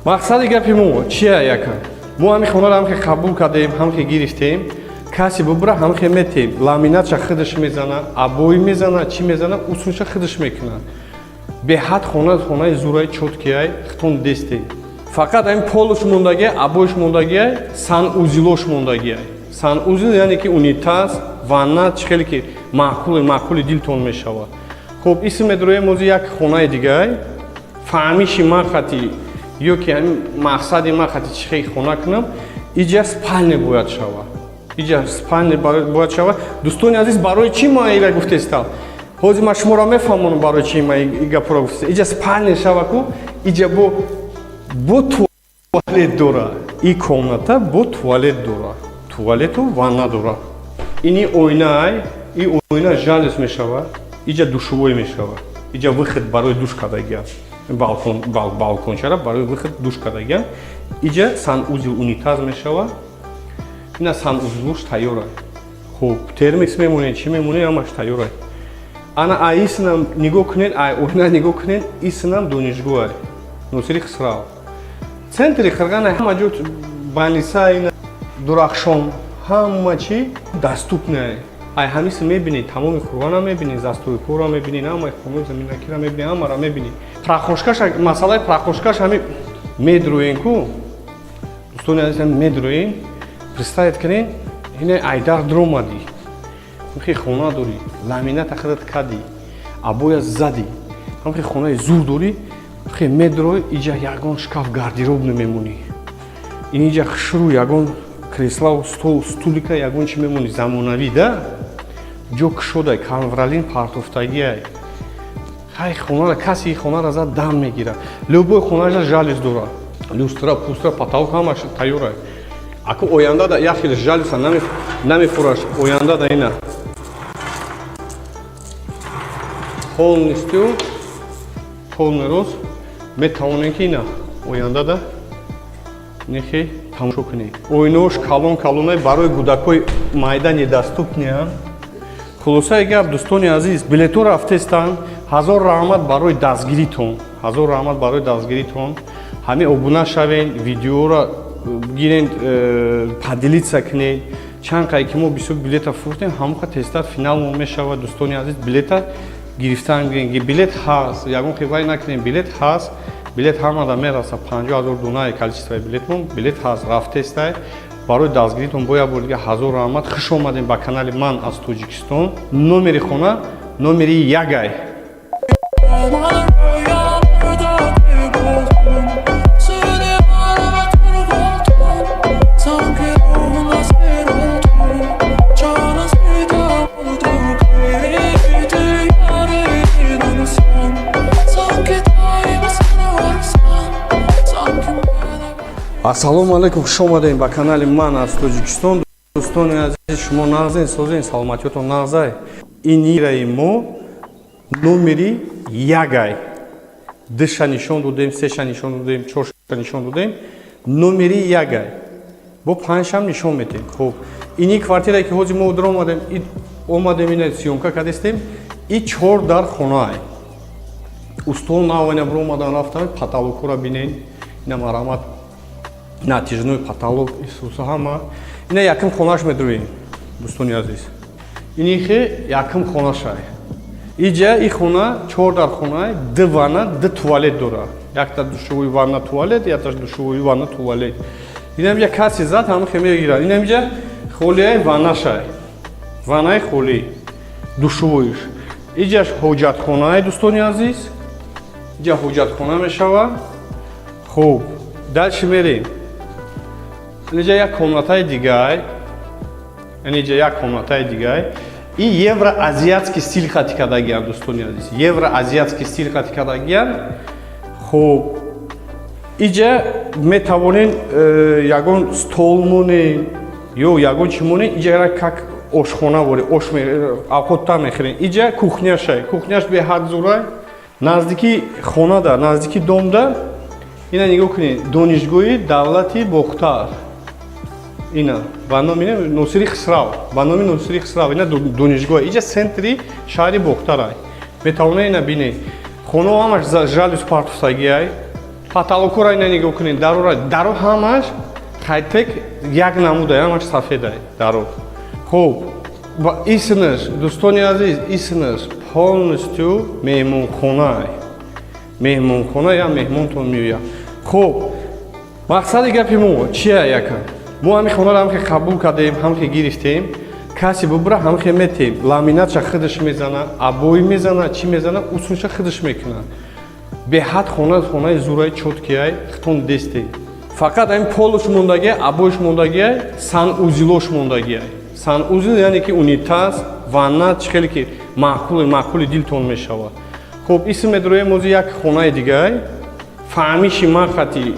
мақсади гапи мо чия? Яка мо ҳамин хонаро ҳамхе қабул кардем, ҳамхе гирифтем, касе бубура, ҳамхе метем. Ламинатша худаш мезана, обои мезана, чӣ мезана, усунша худаш мекунад. Беҳад хона, хонаи зураи, чёткияй, хитон дестем. Фақат ҳамин полуш мондагиай, обоиш мондагиай, санузелош мондагиай. Санузел, яъне ки унитаз, ванна, чӣ хеле ки маъқули маъқули дилтон мешавад. Хуб, исм медроем ози як хонаи дигай. Фаҳмиши ман хати ё ки ҳамин мақсади ман хати чӣ хел хона кунам, иҷа спальня бояд шавад. Иҷа спальня бояд шавад. Дӯстони азиз, барои чӣ ман ира гуфтестам? Ҳозир ман шуморо мефаҳмонам, барои чӣ ман и гапро гуфтестам. Иҷа спальня шава ку, иҷа бо туалет дора. И комната бо туалет дора. Туалету ванна дора. Ини оинаай, и оина жалюз мешавад. Иҷа душевой мешавад. Иҷа выход барои душ кардагиам. Балкон, балкончара барои выход душ кардагиам. Иҷа санузел, унитаз мешавад. Ина санузелуш тайёра. Хуб, термикс мемонед, чӣ мемонед, ҳамаш тайёра. Ана исинам нигоҳ кунед, ай оина нигоҳ кунед, исинам донишгоҳ, Носири Хисрав. Центри Қирғана, ҳама ҷо больница, ина Дурахшон, ҳама чӣ доступное. Ай ҳамиси мебинед, тамоми Қурғона мебинед, застройкора мебинед, ҳамаи хонаи заминакира мебинед, ҳамаро мебинед. Прохожкаш, масъалаи прохожкаш ҳами медроен ку, дӯстони азиз, медроен, представить кунед, ина айдар дромадӣ, ҳамхи хона дорӣ, ламината худат кардӣ, обоя задӣ, ҳамхи хонаи зур дорӣ, хе медрой, иҷа ягон шкаф, гардероб намемонӣ, ин иҷа хушрӯ ягон креслау стол, стулика, ягон чи мемонӣ, замонавӣ да, ҷо кушодай, ковролин партофтагиай. Хай, хонара касе хонара зад, дам мегирад. Любой хонаша жалюз дорад, люстра, пустра, потолок ҳамаш тайёрай. Аку оянда да як хел жалюза намефураш, оянда да ина полностью, полный рост метавонем, ки ина оянда да нехе тамошо кунем. Оинош калон калонай, барои кӯдакҳои майда недоступныянд. Хулосаи гап, дӯстони азиз, билето рафтестанд. Ҳазор раҳмат барои дастгиритон, ҳазор раҳмат барои дастгиритон. Ҳамин обуна шавен, видеоро гирен, поделиться кунед. Чанд қай ки мо бисёр билета фурӯхтем, ҳамон тезтар финал мо мешавад. Дӯстони азиз, билета гирифтан, билет ҳаст, ягон хивай накунем, билет ҳаст, билет ҳамада мераса. 50 000 дунаи количествои билетмон, билет ҳаст, рафтестай. Барои дастгиритон бо як бор дига ҳазор раҳмат. Хуш омадем ба канали «Ман аз Тоҷикистон». Номери хона номери ягай. Rüyalarda bir bozdum. Seni arama. Ассалому алайкум, хуш омадем ба канали «Ман аз Тоҷикистон». Дӯстони азиз, шумо нағзен, созен, саломатиётон нағзай. Ин ираи мо номери ягай. Душа нишон додем, сеша нишон додем, чорша нишон додем. Номери ягай. Бо панҷшам нишон метем. Хуб, ини квартирае, ки ҳозир мо дар омадем, ина съёмка кардестем, и чор дар хонаай. Устол навайна биромадан рафтан, потолокҳоро бинен, ина марҳамат, натяжной потолок, исуса ҳама. Ина якум хонаш медроем, дӯстони азиз. Инихе якум хонашай. Иҷа и хона чор дар хона, ду ванна, ду туалет дора. Якта душевой, ванна, туалет, якташ душевой, ванна, туалет. Инамҷа каси зад, ҳамахе мегирад. Инамҷа холияи ваннашай. Ваннаи холӣ, душевойш. Иҷаш ҳоҷатхонаи, дӯстони азиз. Иҷа ҳоҷатхона мешавад. Хуб, дальше мерем. Инҷа як комнатаи дигай. Инҷа як комнатаи дигай. И евроазиатский стиль хати кардагиам, дӯстони азиз. Евроазиатский стиль хати кардагиам. Хуб, иҷа метавонен ягон стол монен ё ягон чӣ монен, иҷа как ошхона вори, ош авқотта мехӯрен. Иҷа кухняшай. Кухняш беҳад зурай. Наздики хонада, наздики домда, ина нигоҳ кунед, Донишгоҳи давлати Бохтар. Ина ба номи Носири Хисрав, ба номи Носири Хисрав ина донишгоҳ. Иҷа центри шаҳри Бохтарай. Метавонед ина бинед. Хонао ҳамаш жалюзи партофтагиай. Потолокҳоро ина нигоҳ кунед, дарора, даро ҳамаш хайтек як намудай, ҳамаш сафедай даро. Хуб, ва исмаш, дӯстони азиз, исмаш полностью меҳмонхонай. Меҳмонхона, я меҳмонтон меояд. Хуб, мақсади гапи мо чия? Яка мо ҳамин хонаро ҳамхе қабул кардем, ҳамхе гирифтем, касе бубура, ҳамхе метем. Ламинатша худаш мезана, обои мезана, чӣ мезана, усунша худаш мекунад. Беҳад хона, хонаи зураи, чёткияй, хитон дестем. Фақат ҳамин полуш мондагиай, обоиш мондагиай, санузелош мондагиай. Санузел, яъне ки унитаз, ванна, чӣ хеле ки маъқули маъқули дилтон мешавад. Хуб, исм медроем ози як хонаи дигай. Фаҳмиши ман хати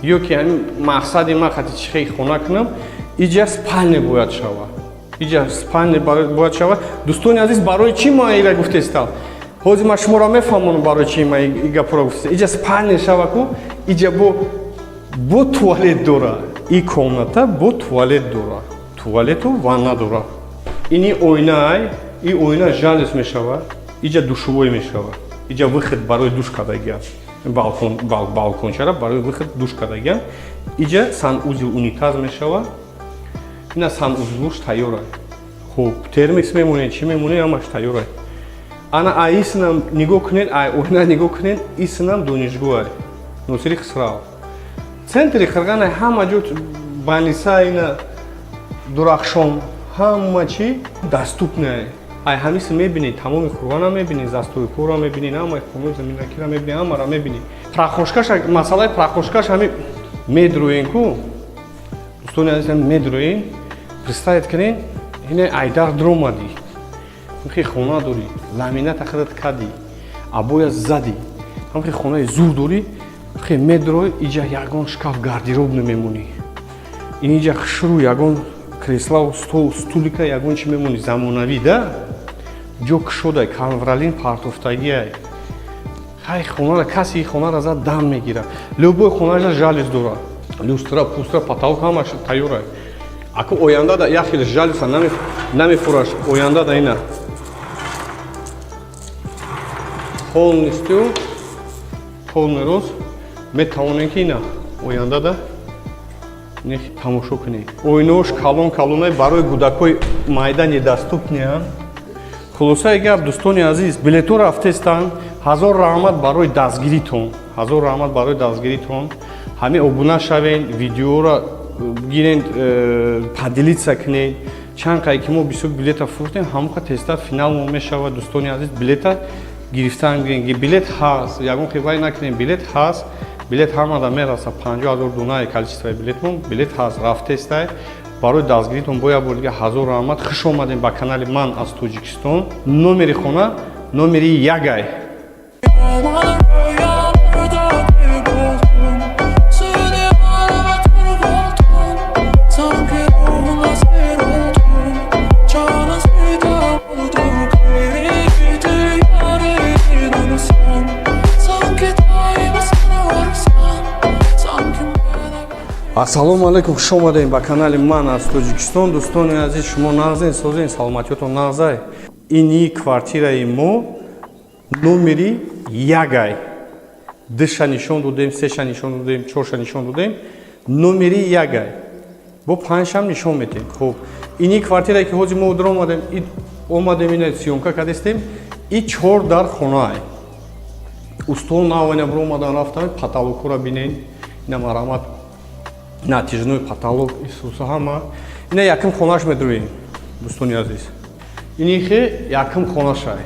ё ки ҳамин мақсади ман хати чӣ хел хона кунам, иҷа спальня бояд шавад. Иҷа спальня бояд шавад. Дӯстони азиз, барои чӣ ман ира гуфтестам? Ҳозир ман шуморо мефаҳмонам, барои чӣ ман и гапро гуфтестам. Иҷа спальня шава ку, иҷа бо туалет дора. И комната бо туалет дора. Туалету ванна дора. Ини оинаай, и оина жалюзи мешавад. Иҷа душевой мешавад. Иҷа выход барои душ кардагиам. Балкон, балкончара барои выход душ кардагиам. Иҷа санузел, унитаз мешавад. Ина санузелуш тайёра. Хуб, термикс мемонед, чӣ мемонед, ҳамаш тайёра. Ана ай исинам нигоҳ кунед, ай оина нигоҳ кунед, исинам донишгоҳ Носири Хисрав. Центри Қирғана, ҳама ҷо больница, ина Дурахшон, ҳама чӣ доступное. Ай ҳамиси мебинед, тамоми Қурғона мебинед, застройкаро мебинед, ҳамаи хонаи заминакиро мебинед, ҳамаро мебинед. Прохожкаш, масъалаи прохожкаш ҳами медроен ку, дӯстони азиз, медроен, представить кунед, ина айдар дромадӣ, ҳамхе хона дорӣ, ламината худат кардӣ, обоя задӣ, ҳамхе хонаи зур дорӣ, хе медрой, иҷа ягон шкаф, гардероб намемонӣ, ин иҷа хушрӯ ягон креслау стол, стулика, ягон чи мемонӣ, замонавӣ да, ҷо кушодай, ковролин партофтагиай. Хай, хонара касе хонара зад, дам мегирад. Любой хонаша жалюзи дорад, люстра, пустра, потолок ҳамаш тайёрай. Аку оянда да як хел жалюза намефураш, оянда да ина полностью, полный рост метавонем, ки ина оянда да тамошо кунед. Оинаош калон калонай, барои кӯдакҳои майда недоступныянд. Хулосаи гап, дӯстони азиз, билетҳо рафтестанд. Ҳазор раҳмат барои дастгиритон, ҳазор раҳмат барои дастгиритон. Ҳамин обуна шавен, видеоро гирен, поделиться кунед. Чанд қай ки мо бисёр билета фурӯхтем, ҳамон қа тезтар финалмо мешавад. Дӯстони азиз, билета гирифтан гирен, билет ҳаст, ягон хивай накунем, билет ҳаст, билет ҳамада мераса. 50 000 дунаи количествои билетмон, билет ҳаст, рафтестай. Барои дастгиритон бо як бор дига ҳазор раҳмат. Хуш омадем ба канали «Ман аз Тоҷикистон». Номери хона номери ягай. Aman rüyalarda kayboldum. Seni aratıyorum. Ассалому алайкум, хуш омадем ба канали «Ман аз Тоҷикистон». Дӯстони азиз, шумо нағзен, созен, саломатиётон нағзай? Ини квартираи мо номери ягай. Душа нишон додем, сеша нишон додем, чорша нишон додем, номери ягай. Бо панҷшам нишон метем. Хуб, ини квартирае, ки ҳозир мо омадем, омадем, ина съёмка кардестем, и чор дар хонаай. Устол наваня биромадан рафтан, потолокура бинен, ина марҳамат, натяжной потолок, исуса ҳама. Ина якум хонаш медроем, дӯстони азиз. Инихе якум хонашай.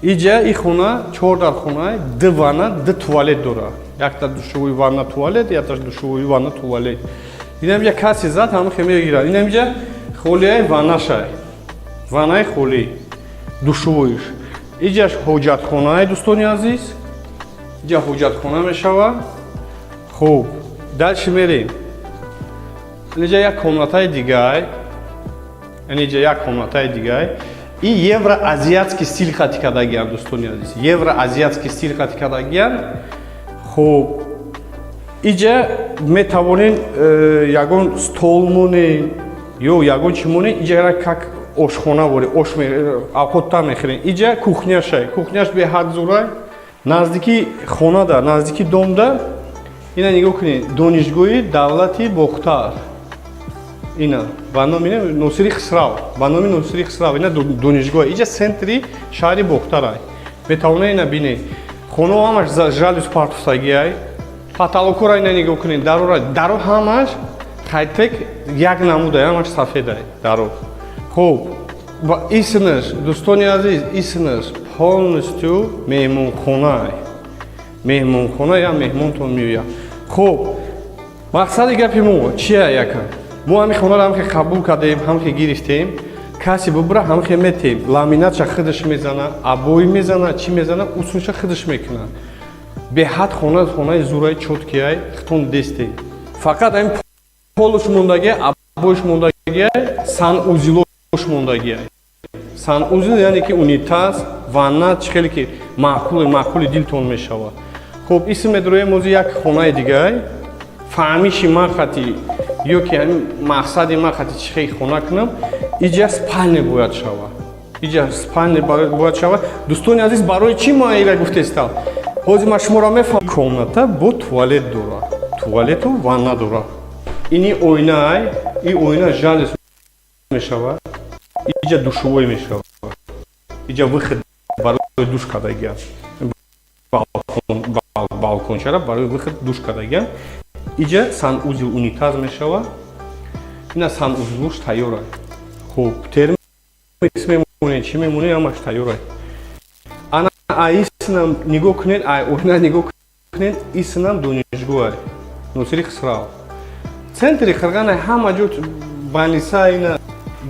Иҷа и хона чор дар хона, ду ванна, ду туалет дора. Якта душевой, ванна, туалет, якта душевой, ванна, туалет. Инамҷа каси зад, ҳамахе мегирад. Инамҷа холияи ваннашай, ваннаи холӣ, душевойш. Иҷаш ҳоҷатхонаи, дӯстони азиз, иҷа ҳоҷатхона мешавад. Хуб, дальше мерем. Инҷа як комнатаи дигай, инҷа як комнатаи дигай. И евроазиатский стиль хати кардагиан, дӯстони азиз, евроазиатский стиль хати кардагиан. Хуб, иҷа метавонен ягон стол монен ё ягон чӣ монен. Иҷа как ошхона боре, ош авқотта мехӯрен. Иҷа кухняшай, кухняш беҳад зурай. Наздики хонада, наздики домда, ина нигоҳ кунед, Донишгоҳи давлати Бохтар, ина ба номи Носири Хисрав, ба номи Носири Хисрав ина донишгоҳ. Иҷа центри шаҳри Бохтарай. Метавонед ина бинед, хонао ҳамаш жалюзи партофтагиай. Потолокора ина нигоҳ кунед, дарора, даро ҳамаш хайтек, як намудай, ҳамаш сафедай даро. Хуб, ва исмаш, дӯстони азиз, исмаш полностью меҳмонхонай, меҳмонхона, я меҳмонтон меояд. Хуб, мақсади гапи мо чия? Яка мо ҳамин хонаро ҳамхе қабул кардем, ҳамхе гирифтем. Касе бубура, ҳамхе метем. Ламинатша худаш мезана, обои мезана, чӣ мезана, усунша худаш мекунад. Беҳад хона, хонаи зураи, чёткияй, хитон десте. Фақат ҳамин полуш мондагия, обоиш мондагия, санузелош мондагия. Санузел яъне ки унитаз, ванна, чӣ хеле ки маъқули маъқули дилтон мешавад. Хуб, исм медроем ози як хонаи дигай. Фаҳмиши ман хати ё ки ҳамин мақсади ман хати чӣ хел хона кунам, иҷа спальня бояд шавад, иҷа спальня бояд шавад. Дӯстони азиз, барои чӣ ман ира гуфтестам? Ҳозир ман шуморо мефаҳмам. Комната бо туалет дорад, туалету ванна дорад. Ини оинаай, и оина жалюзи мешавад. Иҷа душевой мешавад, иҷа выход барои душ кардагиа, балкончара барои выход душ кардагиа. Иҷа санузел, унитаз мешавад. Ина санузелуш тайёра. Хуб, термос мемонед, чӣ мемонед, ҳамаш тайёра. Ана аиснам нигоҳ кунед, ай оина нигоҳ кунед, иснам донишгоҳ Носири Хисрав, центри Қирғана, ҳама ҷо больница, ина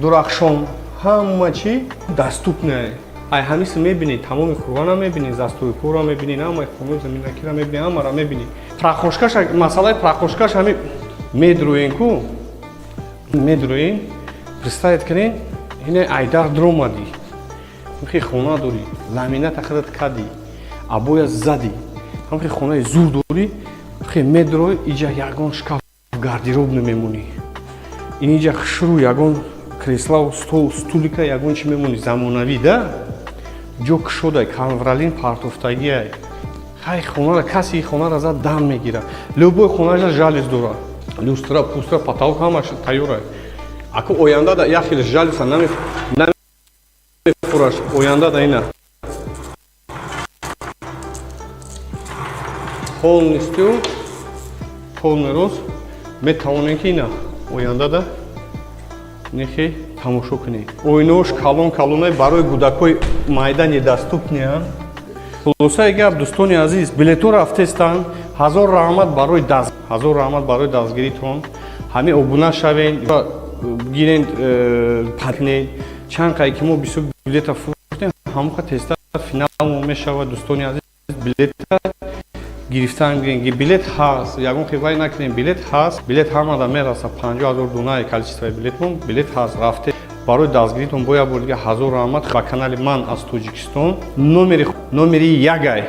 Дурахшон, ҳама чӣ доступное. Ай ҳамиси мебинед, тамоми Қурғана мебинед, застройкора мебинед, ҳамаи хонаи заминакира мебинед, ҳамаро мебинед. Прохожкаш, масъалаи прохожкаш ҳами медроен ку, медроен. Представить кунед, ина айдар дромадӣ, ҳамхи хона дорӣ, ламината худат кадӣ, обоя задӣ, ҳамхи хонаи зур дорӣ, хе медрой, иҷа ягон шкаф, гардероб намемонӣ, ин иҷа хушрӯ ягон креслау, стол, стулика, ягон чи мемонӣ, замонавӣ да, ҷо кушодай, ковролин партофтагиай. Хай, хонара каси хонара зад, дам мегирад. Любой хонаша жалюзи дорад, люстра, пустра, потолок ҳамаш тайёра. Аку оянда да як хел жалюза намефураш, оянда да ина полностью, полный рост метавонем, ки ина оянда да нехе тамошо кунед. Оинаош калон калонай, барои кӯдакҳои майда недоступныянд. Хулосаи гап, дӯстони азиз, билетҳо рафтестанд. Ҳазор раҳмат барои даст, ҳазор раҳмат барои дастгиритон. Ҳамин обуна шавен, гирен, пакнед. Чанд қай ки мо бисёр билета фурӯхтем, ҳамоқа тезтар финал мешавад. Дӯстони азиз, билета гирифтан гирен, билет ҳаст, ягон хивай накунем, билет ҳаст, билет ҳамада мераса. 50 000 дунаи количествои билетмон, билет ҳаст, рафте. Барои дастгиритон бо як бор дига ҳазор раҳмат. Ба канали «Ман аз Тоҷикистон», номери ягай.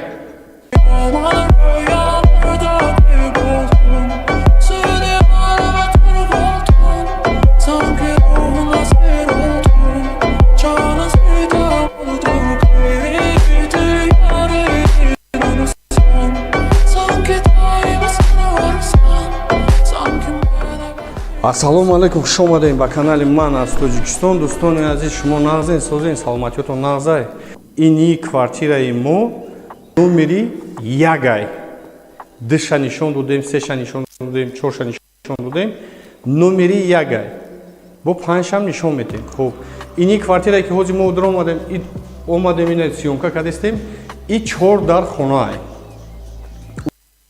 Rüyalarda bir bozgun. Seni Ассалому алайкум, хуш омадем ба канали «Ман аз Тоҷикистон». Дӯстони азиз, шумо нағзен, созен, саломатиётон нағзай? Ини квартираи мо номери ягай. Душа нишон додем, сеша нишон додем, чорша нишон додем, номери ягай. Бо панҷшам нишон метем. Хуб, ини квартирае, ки ҳозир мо омадем, омадем, ина съёмка кардестем, и чор дар хонаай.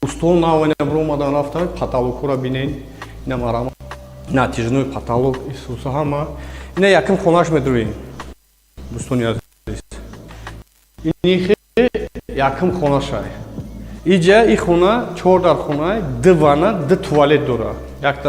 Устол нав ина омадан рафтан, потолокҳоро бинен, ина марама, натяжной потолок, исуса ҳама. Ина яким хонаш медурем, дӯстони азиз. Ини яким хонашай. Иҷа и хона чор дар хонай, ду ванна, ду туалет дора. Якта